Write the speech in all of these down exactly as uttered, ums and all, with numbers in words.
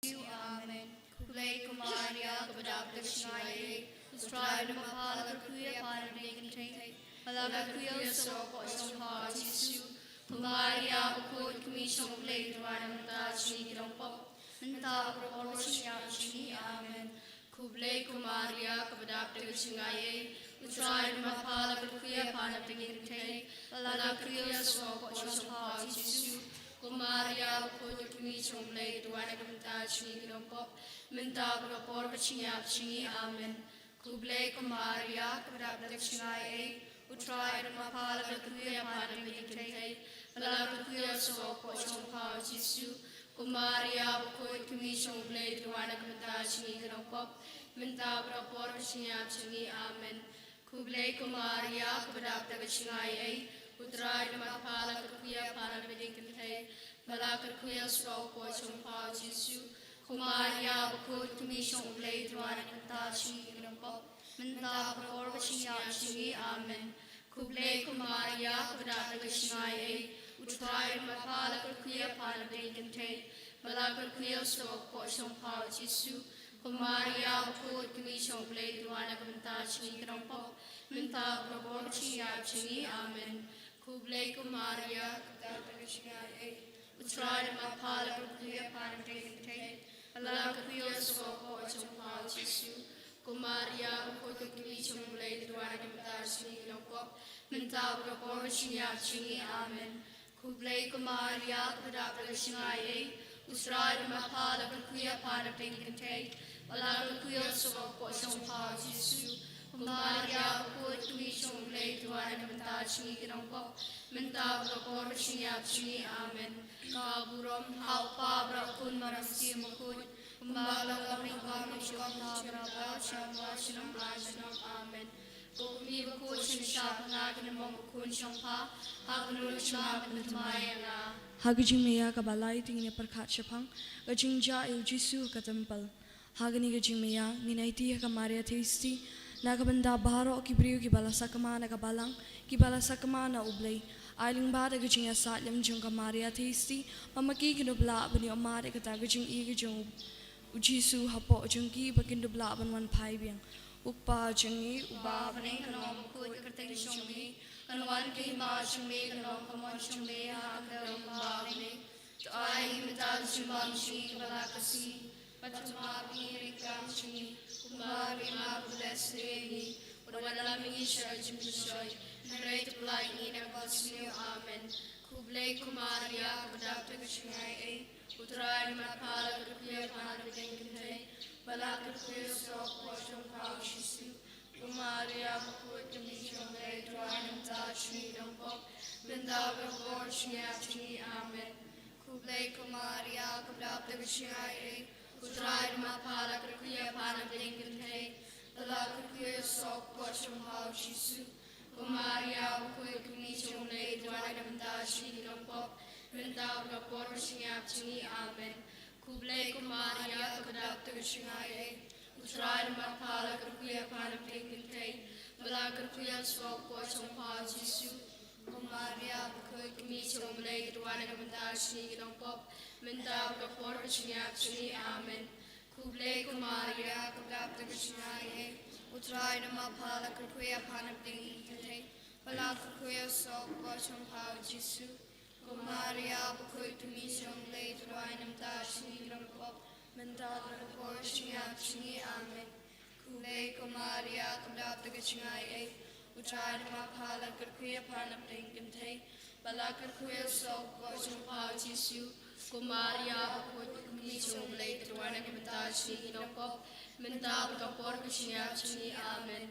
Jisu. Amen. Khublei ko Maria, kaba dap da ka jingaiei, U Trai u don bad pha, la kyrkhu ïa pha na pdeng ki kynthei, bad la kyrkhu ïa u sawdong ka hapdeng jong pha, U Jisu. Ko Maria bakhuid, ka kmie jong U Blei, to ai na ka bynta jong ngi ki nongpop, mynta bad ha ka por ba ngin ïap jong ngi. Amen. Khublei ko Maria, kaba dap da ka jingaiei, U Trai u don bad pha, la kyrkhu ïa pha na pdeng ki kynthei, bad la kyrkhu ïa u sawdong ka hapdeng jong pha, U Jisu. Ko Maria bakhuid, ka kmie jong U Blei, to ai na ka bynta jong ngi ki nongpop, mynta bad ha ka por ba ngin ïap jong ngi. Amen. Khublei ko Maria, kaba dap da ka jingaiei, U Trai u don bad pha, la kyrkhu ïa pha na pdeng ki kynthei, bad la kyrkhu ïa u sawdong ka hapdeng jong pha, U Jisu. Ko Maria bakhuid, ka kmie jong U Blei, to ai na ka bynta jong ngi ki nongpop, mynta bad ha ka por ba ngin ïap jong ngi. Amen. Khublei ko Maria, kaba dap da ka jingaiei, U Trai u don bad pha, la kyrkhu ïa pha na pdeng ki kynthei, bad la kyrkhu ïa u sawdong ka hapdeng jong pha, U Jisu. Ko Maria bakhuid, ka kmie jong U Blei, to ai na ka bynta jong ngi ki nongpop, mynta bad ha ka por ba ngin ïap jong ngi. Amen. Khublei ko Maria, kaba dap da ka jingaiei, U Trai u don bad pha, la kyrkhu ïa pha na pdeng ki kynthei, bad la kyrkhu ïa u sawdong ka hapdeng jong pha, U Jisu. Ko Maria bakhuid, ka kmie jong U Blei, to ai na ka bynta jong ngi ki nongpop, mynta bad ha ka por ba ngin ïap jong ngi. Amen. Khublei ko Maria, kaba dap da ka jingaiei, U Trai u don bad pha, la kyrkhu ïa pha na pdeng ki kynthei, bad la kyrkhu ïa u sawdong ka hapdeng jong pha, U Jisu. Ko Maria bakhuid, ka kmie jong U Blei, to ai na ka bynta jong ngi ki nongpop, mynta bad ha ka por ba ngin ïap jong ngi. Amen. Khublei ko Maria, kaba dap da ka jingaiei, U Trai u don bad pha, la kyrkhu ïa pha na pdeng ki kynthei, bad la kyrkhu ïa u sawdong ka hapdeng jong pha, U Jisu. Ko Maria bakhuid, ka kmie jong U Blei, to ai na ka bynta jong ngi ki nongpop, mynta bad ha ka por ba ngin ïap jong ngi. Amen. Ka burom ha U Kpa bad ha U Khun bad ha U Mynsiem Bakhuid, kumba la long, mynta bad ha ka por ba shu kum, mynta bad junom junom. Amen. Ko Kmie bakhuid, shim sha pha nga ki nym bakhuid jong pha, ha ka dohnud jong nga, pynthymmai ïa nga. Ha ka jingmaïa kaba lai, te ngin ïa pyrkhat shaphang ka jingjia ïa U Jisu ha ka templ. Ha kane ka jingmaïa ngin aiti ha ka Maria Theisotti na ka bynta baroh ki briew kiba la sakma na ka balang, kiba la sakma na U Blei. Ai lyngba da ka jingïasaid lem jong ka Maria Theisotti ba ma ki kin dup lah ban ïohmad ïa kata ka jingïeit ka jong U Jisu hapoh jong ki, ba kin dup lah ban wan phai biang. U Kpa jong ngi uba ha bneng, ka nongbakhuid, ka kyrteng jong me kan wan, ka hima jong me kan long ka mon jong me ha ka kyrteng jong me. To ai ïa ngi mynta ka jingbam jong ngi kaba la ka sngi, bad to map ïa ngi ki riewkam jong ngi, kumba ruh ngi map ïa ki kiba la sngewsih ïa ngi, bad wat lam ïa ngi sha ka jingpynshoi, hynrei to pynlait ïa ngi na kaba sniew. Amen. Khublei ko Maria, kaba dap da ka jingaiei, U Trai u don bad pha, la kyrkhu ïa pha na pdeng ki kynthei, bad la kyrkhu ïa u sawdong ka hapdeng jong pha, U Jisu. Ko Maria bakhuid, ka Kmie jong U Blei, to ai na ka bynta jong ngi ki nongpop, mynta bad ha ka por ba ngin ïap jong ngi. Amen. Khublei ko Maria, kaba dap da ka jingaiei, U Trai u don bad pha, la kyrkhu ïa pha na pdeng ki kynthei, bad la kyrkhu ïa u sawdong ka hapdeng jong pha, U Jisu. Ko Maria bakhuid, ka Kmie jong U Blei, to ai na ka bynta jong ngi ki nongpop, mynta bad ha ka por ba ngin ïap jong ngi. Amen. Khublei ko Maria, kaba dap da ka jingaiei, U Trai u don bad pha, la kyrkhu ïa pha na pdeng ki kynthei, bad la kyrkhu ïa u sawdong ka hapdeng jong pha, U Jisu. Ko Maria bakhuid, ka Kmie jong U Blei, to ai na ka bynta jong ngi ki nongpop, mynta bad ha ka por ba ngin ïap jong ngi. Amen. Khublei ko Maria, kaba dap da ka jingaiei, U Trai u don bad pha, la kyrkhu ïa pha na pdeng ki kynthei, bad la kyrkhu ïa u sawdong ka hapdeng jong pha, U Jisu. Ko Maria bakhuid, ka Kmie jong U Blei, to ai na ka bynta jong ngi ki nongpop, mynta bad ha ka por ba ngin ïap jong ngi. Amen. Khublei ko Maria, kaba dap da ka jingaiei, U Trai u don bad pha, la kyrkhu ïa pha na pdeng ki kynthei, bad la kyrkhu ïa u sawdong ka hapdeng jong pha, U Jisu. Ko Maria bakhuid, ka Kmie jong U Blei, to ai na ka bynta jong ngi ki nongpop, mynta bad ha ka por ba ngin ïap jong ngi. Amen.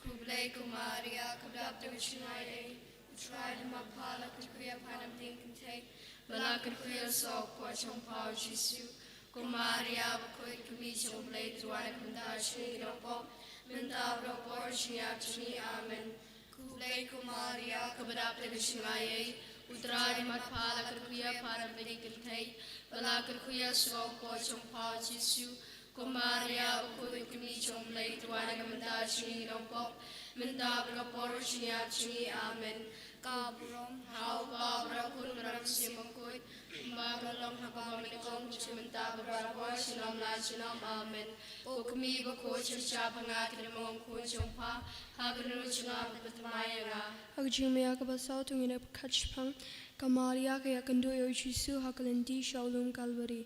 Khublei ko Maria, kaba dap da ka jingaiei, U Trai u don bad pha, la kyrkhu ïa pha na pdeng ki kynthei, bad la kyrkhu ïa u sawdong ka hapdeng jong pha, U Jisu. Ko Maria bakhuid, ka Kmie jong U Blei, to ai na ka bynta jong ngi ki nongpop, mynta bad ha ka por ba ngin ïap jong ngi. Amen. Khublei ko Maria, kaba dap da ka jingaiei, U Trai u don bad pha, la kyrkhu ïa pha na pdeng ki kynthei, bad la kyrkhu ïa u sawdong ka hapdeng jong pha, U Jisu. Ko Maria bakhuid, ka Kmie jong U Blei, to ai na ka bynta jong ngi ki nongpop, mynta bad ha ka por ba ngin ïap jong ngi. Amen. Ka burom ha u Kpa bad ha u Khun bad ha u Mynsiem Bakhuid, kumba ka la long ha kaba mynnyngkong, mynta bad barabor, junom la junom. Amen. Ko Kmie bakhuid, sngap ha nga, ki nongmong khun jong pha, ha ka dohnud jong nga, pynthymmai ïa nga. Ha ka jingmih ïa kaba saw, to ngin ïa pyrkhat shaphang ka Maria ka ïakynduh ïa u Jisu ha ka lynti sha u lum Kalbari.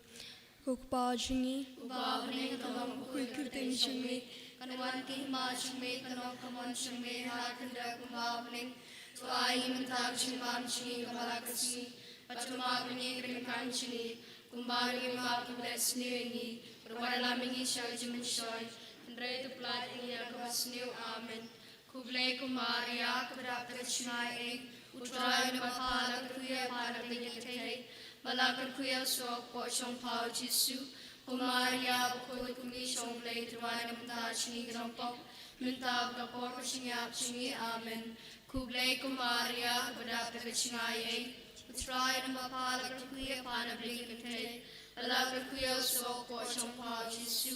Ko Kpa jong ngi uba ha bneng, ka long bakhuid ka kyrteng jong me, kan wan ka hima jong me, kan long ka mon jong me ha khyndew kumba ha bneng. To ai ngi mynta ka jingbam jong ngi kaba la ka sngi, bad to map ïa ngi ki ryngkang jong ngi, kumba ngi map ïa kiba leh sniew ïa ngi, bad wat ïalam ïa ngi sha ka jingmynshoi, hynrei to pyllait ïa ngi na kaba sniew. Amen. Khublei ko Maria, kaba dap da ka jingaiei, U Trai u don bad pha, la kyrkhu ïa pha na bneng ki kynthei, bad la kyrkhu ïa u soh u kpoh jong pha u Jisu. Ko Maria bakhuid, ko Kmie jong u Blei, to duwai na ka bynta jong ngi ki nongpop, mynta bad ka por ka jingïap jong ngi. Amen. Khublei ko Maria, kaba dap da ka jingaiei, U Trai u don bad pha, la kyrkhu ïa pha na bneng ki kynthei, bad la kyrkhu ïa u soh u kpoh jong pha u Jisu.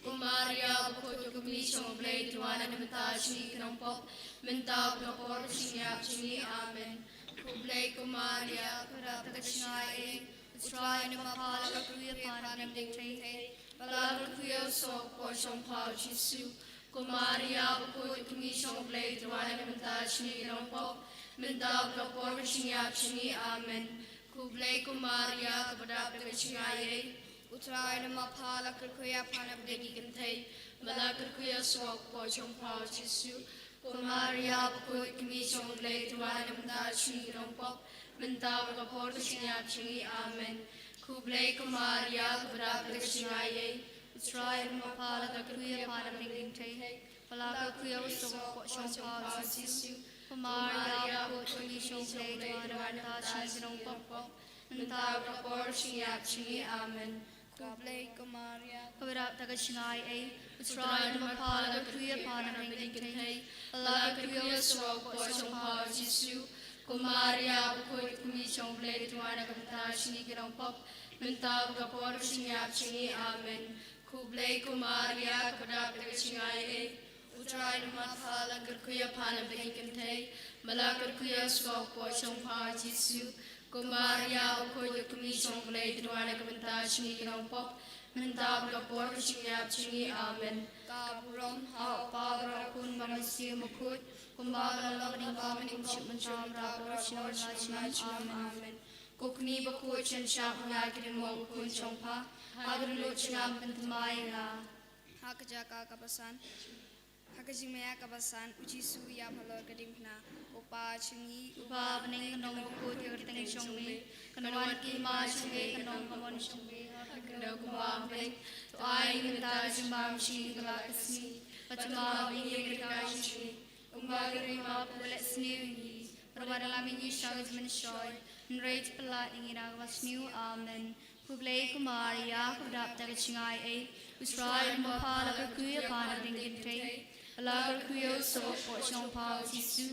Ko Maria bakhuid, ko Kmie jong u Blei, to duwai na ka bynta jong ngi ki nongpop, mynta bad ka por ka jingïap jong ngi. Amen. Khublei ko Maria, kaba dap da ka jingaiei, U Trai u don bad pha, la kyrkhu ïa pha na bneng ki kynthei, bad la kyrkhu ïa u soh u kpoh jong pha u Jisu. Ko Maria bakhuid, ko Kmie jong u Blei, to duwai na ka bynta jong ngi ki nongpop, mynta bad ka por ka jingïap jong ngi. Amen. Khublei ko Maria, kaba dap da ka jingaiei, U Trai u don bad pha, la kyrkhu ïa pha na bneng ki kynthei, bad la kyrkhu ïa u soh u kpoh jong pha u Jisu. Ko Maria bakhuid, ko Kmie jong u Blei, to duwai na ka bynta jong ngi ki nongpop, mynta bad ka por ka jingïap jong ngi. Amen. Khublei ko Maria, kaba dap da ka jingaiei, U Trai u don bad pha, la kyrkhu ïa pha na bneng ki kynthei, bad la kyrkhu ïa u soh u kpoh jong pha u Jisu. Ko Maria bakhuid, ko Kmie jong u Blei, to duwai na ka bynta jong ngi ki nongpop, mynta bad ka por ka jingïap jong ngi. Amen. Khublei ko Maria, kaba dap da ka jingaiei, U Trai u don bad pha, la kyrkhu ïa pha na bneng ki kynthei, bad la kyrkhu ïa u soh u kpoh jong pha u Jisu. Ko Maria bakhuid, ko Kmie jong u Blei, to duwai na ka bynta jong ngi ki nongpop, mynta bad ka por ka jingïap jong ngi. Amen. Khublei ko Maria, kaba dap da ka jingaiei, U Trai u don bad pha, la kyrkhu ïa pha na bneng ki kynthei, bad la kyrkhu ïa u soh u kpoh jong pha u Jisu. Ko Maria bakhuid, ko Kmie jong u Blei, to duwai na ka bynta jong ngi ki nongpop, mynta bad ka por ka jingïap jong ngi. Amen. Ka burom ha u Kpa bad ha u Khun bad ha u Mynsiem Bakhuid, kumba ka la long ha bneng, mynta bad barabor, junom la junom. Amen. Ko Kmie bakhuid, sngap ha nga, ki nongmong khun jong pha, ha ka dohnud jong nga, pynthymmai ïa nga. Ha ka jaka kaba san, ha ka jingmih ïa kaba san, u Jisu u ïap halor ka diengphna. Ko Kpa jong ngi uba ha bneng, kan long bakhuid ka kyrteng jong me, kan wan ka hima jong me, kan long ka mon jong me ha khyndew kumba ha bneng. To ai ngi mynta ka jingbam jong ngi kaba la ka sngi, bad to map ïa ngi na ka bynta jong ngi, kumba ngi ruh ngi map ïa kiba leh sniew ïa ngi, bad wat ïalam ïa ngi sha ka jingmynshoi, hynrei to pyllait ïa ngi na kaba sniew. Amen. Khublei ko Maria, kaba dap da ka jingaiei, U Trai u don bad pha, la kyrkhu ïa pha na bneng ki kynthei, bad la kyrkhu ïa u soh u kpoh jong pha u Jisu.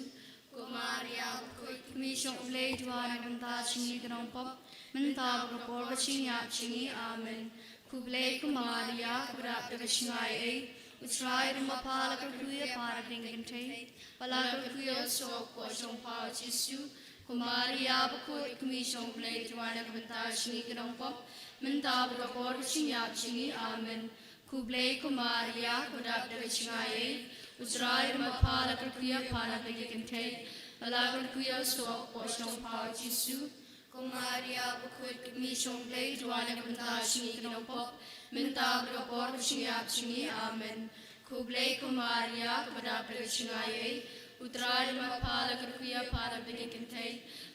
Ko Maria bakhuid, ko Kmie jong u Blei, to duwai na ka bynta jong ngi ki nongpop, mynta bad ka por ka jingïap jong ngi. Amen. Khublei ko Maria, kaba dap da ka jingaiei, U Trai u don bad pha, la kyrkhu ïa pha na bneng ki kynthei, bad la kyrkhu ïa u soh u kpoh jong pha u Jisu. Ko Maria bakhuid, ko Kmie jong u Blei, to duwai na ka bynta jong ngi ki nongpop, mynta bad ka por ka jingïap jong ngi. Amen. Khublei ko Maria, kaba dap da ka jingaiei, U Trai u don bad pha, la kyrkhu ïa pha na bneng ki kynthei, bad la kyrkhu ïa u soh u kpoh jong pha u Jisu. Ko Maria bakhuid, ko Kmie jong u Blei, to duwai na ka bynta jong ngi ki nongpop, mynta bad ka por ka jingïap jong ngi. Amen. Khublei ko Maria, kaba dap da ka jingaiei, U Trai u don bad pha, la kyrkhu ïa pha na bneng ki kynthei,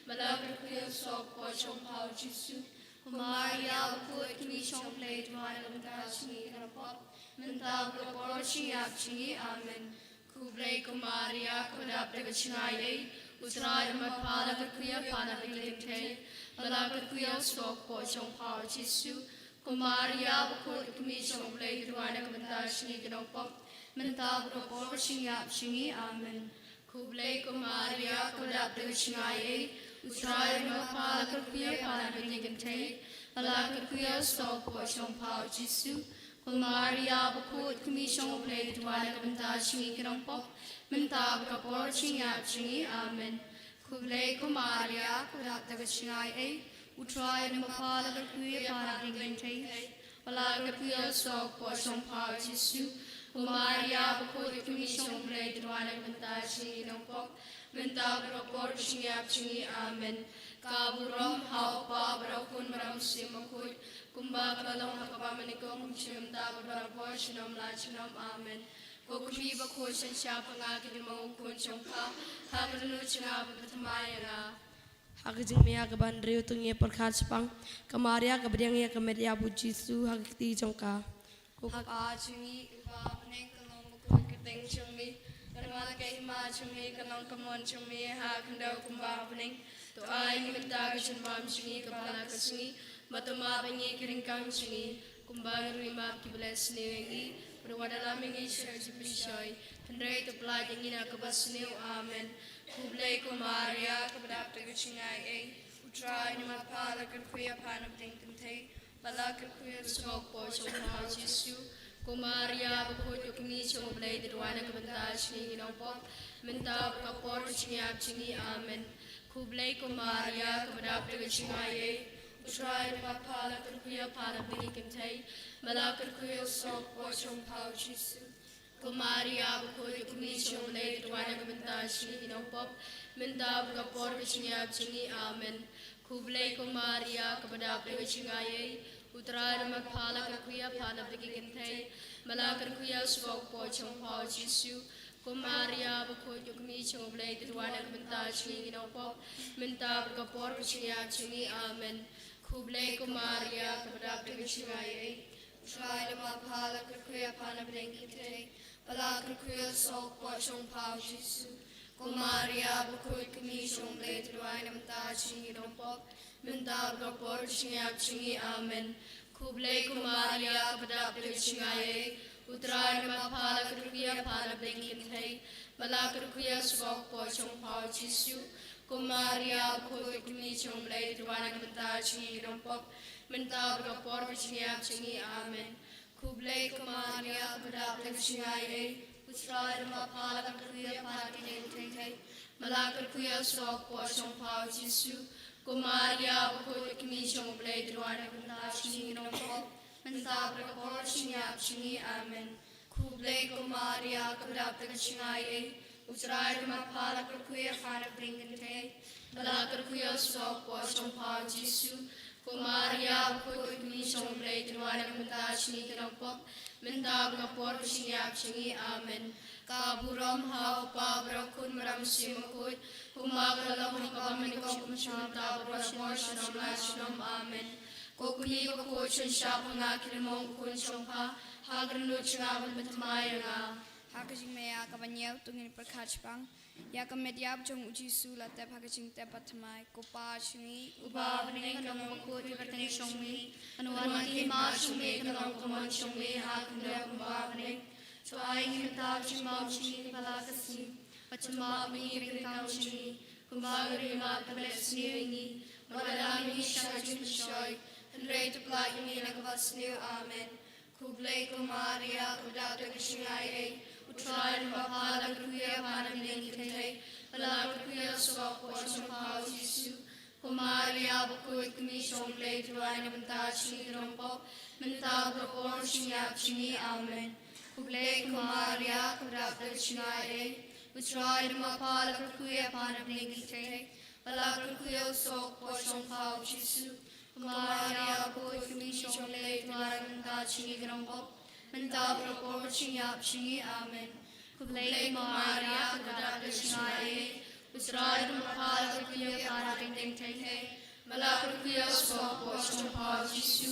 bad la kyrkhu ïa u soh u kpoh jong pha u Jisu. Ko Maria bakhuid, ko Kmie jong u Blei, to duwai na ka bynta jong ngi ki nongpop, mynta bad ka por ka jingïap jong ngi. Amen. Khublei ko Maria, kaba dap da ka jingaiei, U Trai u don bad pha, la kyrkhu ïa pha na bneng ki kynthei, bad la kyrkhu ïa u soh u kpoh jong pha u Jisu. Ko Maria bakhuid, ko Kmie jong u Blei, to duwai na ka bynta jong ngi ki nongpop, mynta bad ka por ka jingïap jong ngi. Amen. Khublei ko Maria, kaba dap da ka jingaiei, U Trai u don bad pha, la kyrkhu ïa pha na bneng ki kynthei, bad la kyrkhu ïa u soh u kpoh jong pha u Jisu. Ko Maria bakhuid, ko Kmie jong u Blei, to duwai na ka bynta jong ngi ki nongpop, mynta bad ka por ka jingïap jong ngi. Amen. Khublei ko Maria, kaba dap da ka jingaiei, U Trai u don bad pha, la kyrkhu ïa pha na pdeng ki kynthei, bad la kyrkhu ïa u sawdong ka por jong pha U Jisu. Ko Maria bakhuid, ka kmie jong U Blei, to duwai na ka bynta jong ngi ki nongpop, mynta bad ha ka por ka jingïap jong ngi. Amen. Ka burom ha u Kpa bad ha u Khun bad ha u Mynsiem Bakhuid, kumba ka la long ha kaba mynnyngkong, kumjuh mynta bad ha ka por junom la junom. Amen. Ko kmie bakhuid, sngewbha pynshai ïa ka mon U Khun jong pha ha ka dohnud jong nga bad pynthymmai ïa nga. Ha ka jingmih kaba hynriew to ngin ïa pyrkhat shaphang ka Maria kaba pdiang ïa ka met ïap U Jisu ha ka kti jong ka. Ko Kpa jong ngi uba ha bneng, ka long bakhuid ka kyrteng jong me, ka wan ka hima jong me, ka long ka mon jong me ha ka khyndew kumba ha bneng. To ai ngi mynta ka jingbam jong ngi kaba ha la ka sngi, bad to map ïa ngi ki ryngkang jong ngi, kumba ngi ruh ngi map ïa kiba la sniew ïa ngi, bad wat ïalam ïa ngi sha ka jingpynshoi, hynrei to pyllait ïa ngi na kaba sniew. Amen. Khublei ko Maria, kaba dap da ka jingaiei, U Trai u don bad pha, la kyrkhu ïa pha na pdeng ki kynthei, bad la kyrkhu ïa u sawdong ka por jong pha U Jisu. Ko Maria bakhuid, ka kmie jong U Blei, to duwai na ka bynta jong ngi ki nongpop, mynta bad ha ka por ka jingïap jong ngi. Amen. Khublei ko Maria, kaba dap da ka jingaiei, U Trai u don bad pha, la kyrkhu ïa pha na pdeng ki kynthei, bad la kyrkhu ïa u sawdong ka por jong pha U Jisu. Ko Maria bakhuid, ka kmie jong U Blei, to duwai na ka bynta jong ngi ki nongpop, mynta bad ha ka por ka jingïap jong ngi. Amen. Khublei ko Maria, kaba dap da ka jingaiei, U Trai u don bad pha, la kyrkhu ïa pha na pdeng ki kynthei, bad la kyrkhu ïa u sawdong ka por jong pha U Jisu. Ko Maria bakhuid, ka kmie jong U Blei, to duwai na ka bynta jong ngi ki nongpop, mynta bad ha ka por ka jingïap jong ngi. Amen. Khublei ko Maria, kaba dap da ka jingaiei, U Trai u don bad pha, la kyrkhu ïa pha na pdeng ki kynthei, bad la kyrkhu ïa u sawdong ka por jong pha U Jisu. Ko Maria bakhuid, ka kmie jong U Blei, to duwai na ka bynta jong ngi ki nongpop, mynta bad ha ka por ka jingïap jong ngi. Amen. Khublei ko Maria, kaba dap da ka jingaiei, U Trai u don bad pha, la kyrkhu ïa pha na pdeng ki kynthei, bad la kyrkhu ïa u sawdong ka por jong pha U Jisu. Ko Maria bakhuid, ka kmie jong U Blei, to duwai na ka bynta jong ngi ki nongpop, mynta bad ha ka por ka jingïap jong ngi. Amen. Khublei ko Maria, kaba dap da ka jingaiei, U Trai u don bad pha, la kyrkhu ïa pha na pdeng ki kynthei, bad la kyrkhu ïa u sawdong ka por jong pha U Jisu. Ko Maria bakhuid, ka kmie jong U Blei, to duwai na ka bynta jong ngi ki nongpop, mynta bad ha ka por ka jingïap jong ngi. Amen. Khublei ko Maria, kaba dap da ka jingaiei, U Trai u don bad pha, la kyrkhu ïa pha na pdeng ki kynthei, bad la kyrkhu ïa u sawdong ka por jong pha U Jisu. Ko Maria bakhuid, ka kmie jong U Blei, to duwai na ka bynta jong ngi ki nongpop, mynta bad ha ka por ka jingïap jong ngi. Amen. Ka burom ha u Kpa bad ha u Khun bad ha u Mynsiem Bakhuid, kumba ka la long ha kaba mynnyngkong, kumjuh mynta bad ha ka por junom la junom. Amen. Ko kmie bakhuid, sngewbha pynshai ïa ka mon U Khun jong pha ha ka dohnud jong nga bad pynthymmai ïa nga. Ha ka jingmih kaba hynñiew to ngin ïa pyrkhat shaphang ïa ka met ïap jong U Jisu, la tep ha ka jingtep bad thymmai. Ko Kpa jong ngi uba ha bneng, ka long bakhuid ka kyrteng jong me, ka wan ka hima jong me, ka long ka mon jong me ha ka khyndew kumba ha bneng. To ai ngi mynta ka jingbam jong ngi kaba ha la ka sngi, bad to map ïa ngi ki ryngkang jong ngi, kumba ngi ruh ngi map ïa kiba la sniew ïa ngi, bad wat ïalam ïa ngi sha ka jingpynshoi, hynrei to pyllait ïa ngi na kaba sniew. Amen. Khublei ko Maria, kaba dap da ka jingaiei, U Trai u don bad pha, la kyrkhu ïa pha na pdeng ki kynthei, bad la kyrkhu ïa u sawdong ka por jong pha U Jisu. Ko Maria bakhuid, ka kmie jong U Blei, to duwai na ka bynta jong ngi ki nongpop, mynta bad ha ka por ka jingïap jong ngi. Amen. Khublei ko Maria, kaba dap da ka jingaiei, U Trai u don bad pha, la kyrkhu ïa pha na pdeng ki kynthei, bad la kyrkhu ïa u sawdong ka por jong pha U Jisu. Ko Maria bakhuid, ka kmie jong U Blei, to duwai na ka bynta jong ngi ki nongpop, mynta bad ha ka por ka jingïap jong ngi. Amen. Khublei ko Maria, kaba dap da ka jingaiei, U Trai u don bad pha, la kyrkhu ïa pha na pdeng ki kynthei, bad la kyrkhu ïa u sawdong ka por jong pha U Jisu.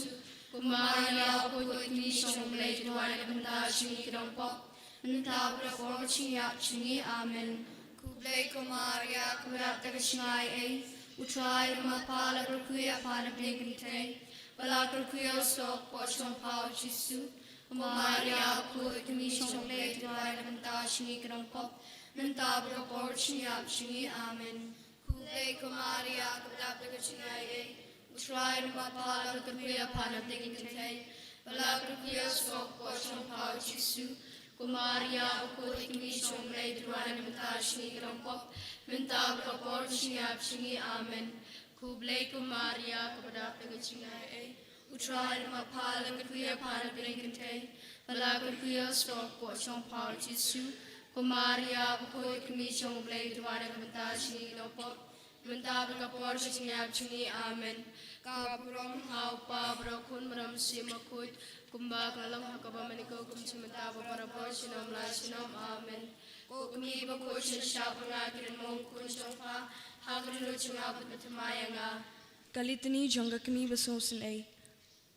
Ko Maria bakhuid, ka kmie jong U Blei, to duwai na ka bynta jong ngi ki nongpop, mynta bad ha ka por ka jingïap jong ngi. Amen. Khublei ko Maria, kaba dap da ka jingaiei, U Trai u don bad pha, la kyrkhu ïa pha na pdeng ki kynthei, bad la kyrkhu ïa u sawdong ka por jong pha U Jisu. Ko Maria bakhuid, ka kmie jong U Blei, to duwai na ka bynta jong ngi ki nongpop, mynta bad ha ka por ka jingïap jong ngi. Amen. Khublei ko Maria, kaba dap da ka jingaiei, U Trai u don bad pha, la kyrkhu ïa pha na pdeng ki kynthei, bad la kyrkhu ïa u sawdong ka por jong pha U Jisu. Ko Maria bakhuid, kmie jong U Blei, to duwai na ka bynta jong ngi ki nongpop, mynta bad ha ka por ka jingïap jong ngi. Amen. Khublei ko Maria, kaba dap da ka jingaiei, U Trai u don ma pha, la kyrkhu ïa pha na pdeng kynthei, bad la kyrkhu ïa u stok jong pha U Jisu. Ko Maria bakhuid, kmie jong U Blei, to duwai na ka bynta jong ngi ki nongpop, mynta bad ha ka por ka jingïap jong ngi. Amen. Ka burom ha U Kpa bad ha U Khun bad ha U Mynsiem Bakhuid, kumba ka la long ha kaba mynnyngkong, kum jingmynta bad barabor, junom la junom. Amen. Ko kmie bakhuid, shah shah ba nga ki don mo U Khun jong pha ha ka dohnud jong nga bad ba thymmai ïa nga. Ka Litany jong ka kmie basngewsynei.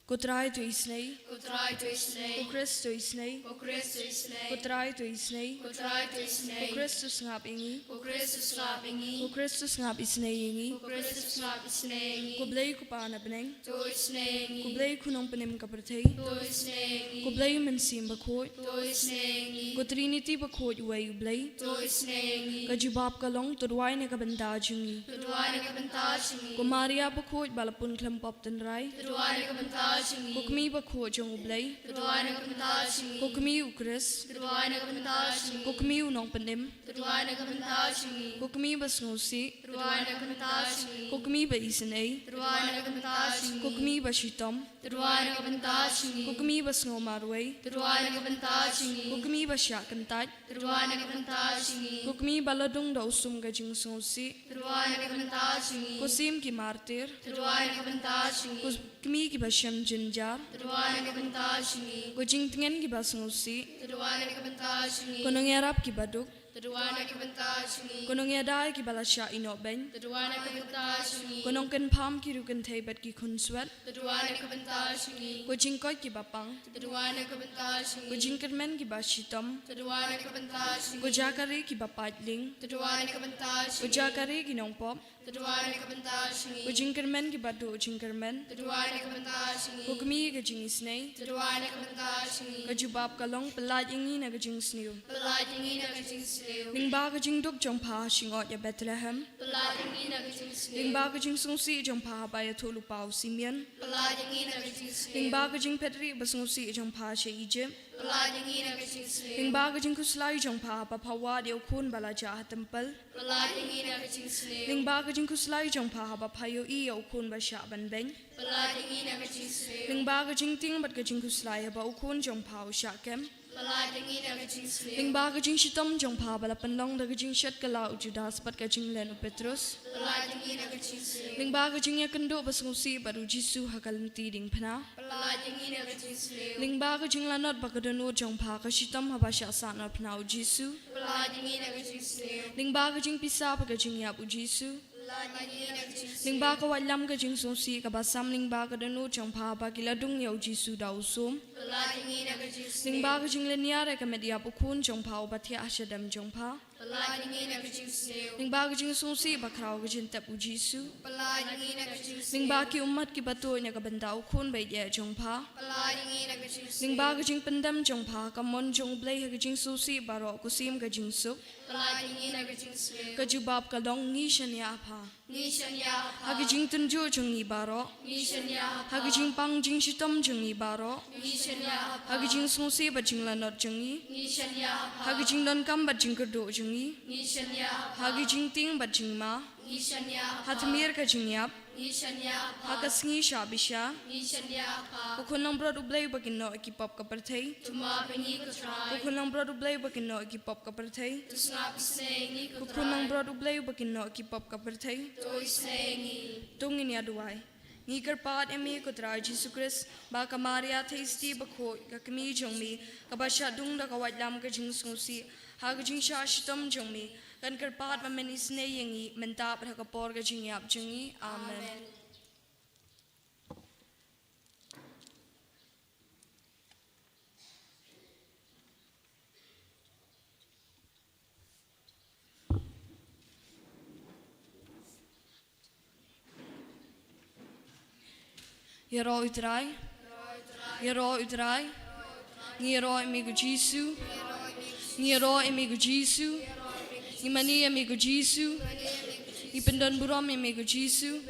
Ko Trai to isynei. Ko Trai to isynei. Ko Khrist to isynei. Ko Khrist to isynei. Ko Trai to isynei. Ko Trai to isynei. Ko Khrist to sngap ïa ngi. Ko Khrist to sngap ïa ngi. Ko Khrist to sngap isynei ïa ngi. Ko Khrist to sngap isynei ïa ngi. Ko Blei Ko Pa na bneng. To isynei ïa ngi. Ko Blei Khun Nongpynim ka pyrthei. To isynei ïa ngi. Ko Blei Mynsiem Bakhuid. To isynei ïa ngi. Ko Trinity bakhuid uwei U Blei. To isynei ïa ngi. Ka jubab ka long, to duwai na ka bynta jong ngi. To duwai na ka bynta jong ngi. Ko Maria bakhuid ba la pun khlem pop tynrai. To duwai na ka bynta jong ngi. Ko kmie bakhuid jong U Blei. To duwai na ka bynta jong ngi. Ko kmie U Khrist. To duwai na ka bynta jong ngi. Ko kmie U Nongpynim. To duwai na ka bynta jong ngi. Ko kmie basngewsih. To duwai na ka bynta jong ngi. Ko kmie ba isynei. To duwai na ka bynta jong ngi. Ko kmie bashitom. To duwai na ka bynta jong ngi. Ko kmie basngew marwei. To duwai na ka bynta jong ngi. Ko kmie bashah kyntait. To duwai na ka bynta jong ngi. Ko kmie ba la dung da u sum ka jingsngewsih. To duwai na ka bynta jong ngi. Ko Sim ki martir. To duwai na ka bynta jong ngi. Ko kmie kiba shem jynjar. To duwai na ka bynta jong ngi. Ko jingtngen kiba sngewsih. To duwai na ka bynta jong ngi. Ko nongïarap kiba duk. To duwai na ka bynta jong ngi. Ko nongïada ïa kiba la shah ïehnoh beiñ. To duwai na ka bynta jong ngi. Ko nongkynpham ki riewkynthei bad ki khunswet. To duwai na ka bynta jong ngi. Ko jingkoit kiba pang. To duwai na ka bynta jong ngi. Ko jingkyrmen kiba shitom. To duwai na ka bynta jong ngi. Ko jaka ri kiba paitling. To duwai na ka bynta jong ngi. Ko jaka ri ki nongpop. To duwai na ka bynta jong ngi. Ko jingkyrmen kiba duh jingkyrmen. To duwai na ka bynta jong ngi. Ko kmie ka jingisynei. To duwai na ka bynta jong ngi. Ka jubab ka long, pyllait ïa ngi na ka jingsniew. Pyllait ïa ngi na ka jingsniew. Lyngba ka jingduk jong pha ha shyngod ïa Bethlehem. Pyllait ïa ngi na ka jingsniew. Lyngba ka jingsngewsih jong pha haba ïathuh lypa u Simeon. Pyllait ïa ngi na ka jingsniew. Lyngba ka jingphetrieh basngewsih jong pha sha Ijipt. Pyllait ïa ngi na ka jingsniew. Lyngba ka jingkhuslai jong pha haba pha wad ïa u khun ba la jah ha templ. Pyllait ïa ngi na ka jingsniew. Lyngba ka jingkhuslai jong pha haba pha ïohi ïa u khun ba shah ban beiñ. Pyllait ïa ngi na ka jingsniew. Lyngba ka jingtieng bad ka jingkhuslai haba u khun jong pha u shah kem. Pyllait ïa ngi na ka jingsniew. Lyngba ka jingshitom jong pha ba la pynlong da ka jingshet kylla u Judas bad ka jinglen u Petrus. Pyllait ïa ngi na ka jingsniew. Lyngba ka jingïakynduh basngewsih bad u Jisu ha ka lynti diengphna. Pyllait ïa ngi na ka jingsniew. Lyngba ka jinglanot ba ka dohnud jong pha ka shitom haba shah sahnarphna u Jisu. Pyllait ïa ngi na ka jingsniew. Lyngba ka jingpisa bad ka jingïap u Jisu. Pyllait ïa ngi na ka jingsniew. Lyngba ka waitlam ka jingsngewsih kaba sam lyngba ka dohnud jong pha ba ki la dung ïa u Jisu da u sum. Pyllait ïa ngi na ka jingsniew. Lyngba ka jinglynñiar ïa ka met ïap u khun jong pha uba thiah ha shadem jong pha. Pyllait ïa ngi na ka jingsniew. Lyngba ka jingsngewsih bakhraw ka jingtep u Jisu. Pyllait ïa ngi na ka jingsniew. Lyngba ki ummat kiba tuid na ka bynta u khun ba ïeit jong pha. Pyllait ïa ngi na ka jingsniew. Lyngba ka jingpyndem jong pha ha ka mon jong u Blei ha ka jingsngewsih baroh, ko Sim ka jingsuk. Pyllait ïa ngi na ka jingsniew. Ka jubab ka long, ngi shaniah ha pha. Ngi shaniah ha pha. Ha ka jingtynjuh jong ngi baroh. Ngi shaniah ha pha. Ha ka jingpang jingshitom jong ngi baroh. Ngi shaniah ha pha. Ha ka jingsngewsih bad jinglanot jong ngi. Ngi shaniah ha pha. Ha ka jingdonkam bad jingkyrduh jong ngi. Ngi shaniah ha pha. Ha ka jingtieng bad jingma. Ngi shaniah ha pha. Ha tmier ka jingïap. Ngi shaniah ha pha. Ha ka sngi shah bishar. Ngi shaniah ha pha. Ko Khun langbrot u Blei uba kynnoh ïa ki pop ka pyrthei. To map ïa ngi ko Trai. Ko Khun langbrot u Blei uba kynnoh ïa ki pop ka pyrthei. To sngap isynei ïa ngi ko Trai. Ko Khun langbrot u Blei uba kynnoh ïa ki pop ka pyrthei. To isynei ïa ngi. To ngin ïa duwai. Ngi kyrpad ïa me ko Trai Jisu Khrist, ba ka Maria Theisotti bakhuid, ka kmie jong me, kaba shah dung da ka waitlam ka jingsngewsih ha ka jingshah shitom jong me, kan kyrpad ba men isynei ïa ngi mynta bad ha ka por ka jingïap jong ngi. Amen. Amen. Ïaroh U Trai. Ïaroh U Trai. Ngi ïaroh ïa me ko Jisu. Ngi ïaroh ïa me ko Jisu. Ngi mane ïa me ko Jisu. Ngi pyndonburom ïa me ko Jisu.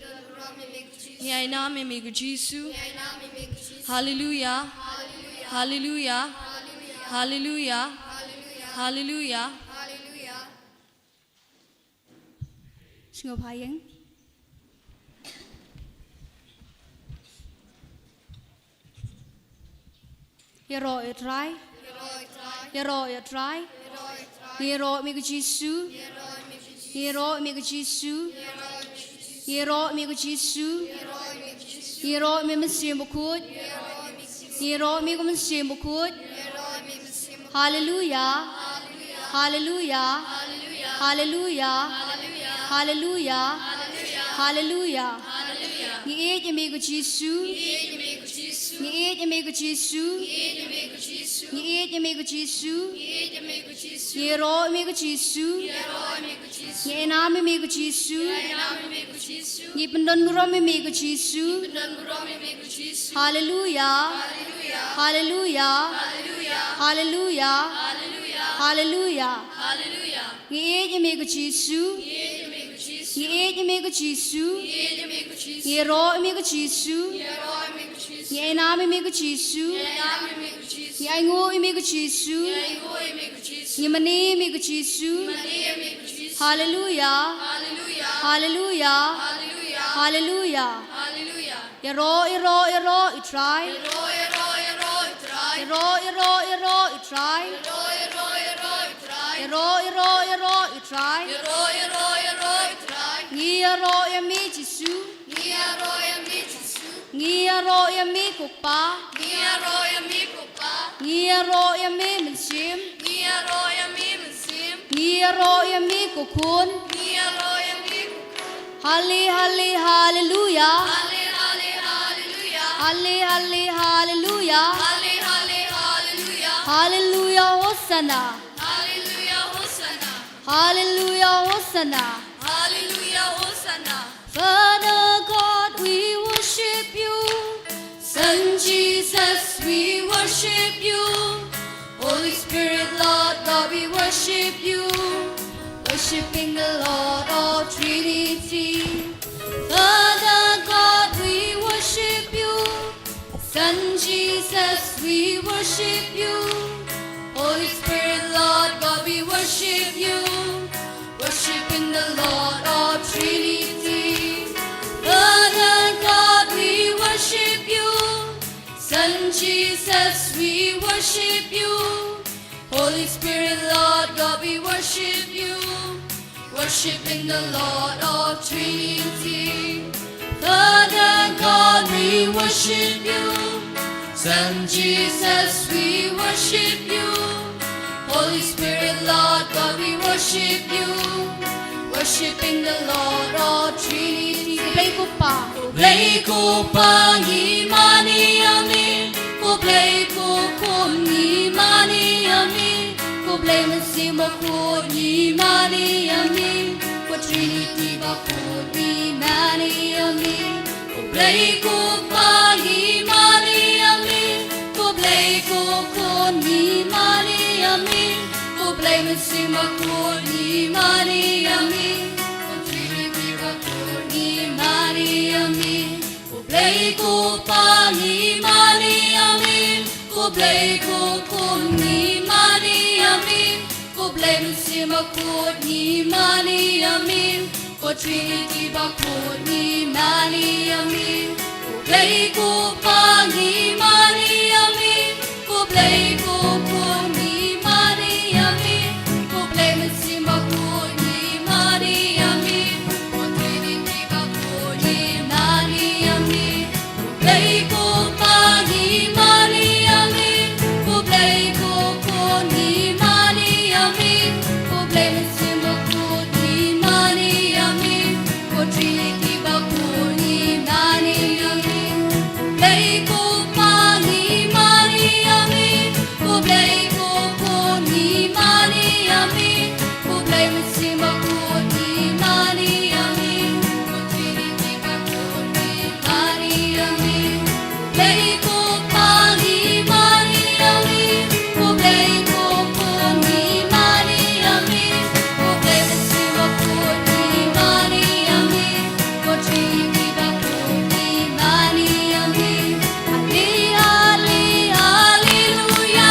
Ngi ai nam ïa me ko Jisu. Haleluia. Haleluia. Haleluya. Haleluya. Sngewbha ïeng. Ïaroh ïa u Trai. Ïaroh ïa u Trai. Ngi ïaroh ïa me ko Jisu. Ngi ïaroh ïa me ko Jisu. Ngi ïaroh ïa me ko Jisu. Ngi ïaroh ïa me Mynsiem Bakhuid. Ngi ïaroh ïa me ko Mynsiem Bakhuid. Haleluya. Haleluya. Haleluya. Haleluya. Ngi ïeit ïa me ko Jisu. Ngi ïeit ïa me ko Jisu. Ngi ïeit ïa me ko Jisu. Ngi ïaroh ïa me ko Jisu. Ngi ainam ïa me ko Jisu. Ngi pyndonburom ïa me ko Jisu. Haleluya. Haleluya. Haleluya. Haleluya. Ngi ïeit ïa me ko Jisu. Ngi ïeit ïa me ko Jisu. Ngi ïaroh ïa me ko Jisu. Ngi ainam ïa me ko Jisu. Ngi ainguh ïa me ko Jisu. Ngi mane ïa me ko Jisu. Haleluya. Haleluya. Haleluya. Ïaroh, ïaroh, ïaroh ïa u Trai. Ïaroh, ïaroh, ïaroh ïa u Trai. Ïaroh, ïaroh, ïaroh ïa u Trai. Ngi ïaroh ïa me Jisu. Ngi ïaroh ïa me Jisu. Ngi ïaroh ïa me ko Kpa. Ngi ïaroh ïa me ko Kpa. Ngi ïaroh ïa me Mynsiem. Ngi ïaroh ïa me Mynsiem. Ngi ïaroh ïa me ko Khun. Ngi ïaroh ïa me ko Khun. Hale, hale, haleluya. Hale, hale, haleluya. Hale, hale, haleluya. Hale, hale, haleluya. Haleluya, Hosanna. Haleluya, Hosanna. Haleluya, Hosanna. Haleluya, Hosanna. Father God, we worship you. Son Jesus, we worship you. Holy Spirit, Lord God, we worship you. Worshiping the Lord of Trinity. Father God, we worship you. Son Jesus, we worship you. Holy Spirit, Lord God, we worship you. Worshiping the Lord of Trinity. Father God, we worship you. Son Jesus, we worship you. Holy Spirit, Lord God, we worship you. Worshiping the Lord of Trinity. Father God, we worship you. Son Jesus, we worship you. Holy Spirit, Lord God, we worship you. Worshiping the Lord of Trinity. Blei ko Kpa. Blei ko Kpa, ngi mane ïa me. Ko Blei ko Khun, ngi mane ïa me. Ko Blei Mynsiem Bakhuid, ngi mane ïa me. Ko Trinity Bakhuid, ngi mane ïa me. Ko Blei ko Kpa, ngi mane ïa me. Ko Blei ko Khun, ngi mane ïa me. Ko Blei Mynsiem Bakhuid, ngi mane ïa me. Ko Trinity Bakhuid, ngi mane ïa me. Ko Blei ko Kpa, ngi mane ïa me. Ko Blei ko Khun, ngi mane ïa me. Ko Blei Mynsiem Bakhuid, ngi mane ïa me. Ko Trinity Bakhuid, ngi mane ïa me. Ko Blei ko Kpa, ngi mane ïa me. Ko Blei ko Khun, ngi mane ïa me. Ko Blei Mynsiem Bakhuid, ngi mane ïa me. Ko Trinity Bakhuid, ngi mane ïa me. Ko Blei ko Kpa, ngi mane ïa me. Ko Blei ko Khun, ngi mane ïa me. Ko Blei Mynsiem Bakhuid, ngi mane ïa me. Ko Trinity Bakhuid, ngi mane ïa me. Ko Blei ko Kpa, ngi mane ïa me. Ko Blei ko Khun, ngi mane ïa me. Ko Blei Mynsiem Bakhuid, ngi mane ïa me. Ko Trinity Bakhuid, ngi mane ïa me. Ko Blei ko Kpa, ngi mane ïa me. Ko Blei ko Khun, ngi mane ïa me. Ko Blei Mynsiem Bakhuid, ngi mane ïa me. Ko Trinity Bakhuid, ngi mane ïa me. Halle, halle, haleluya.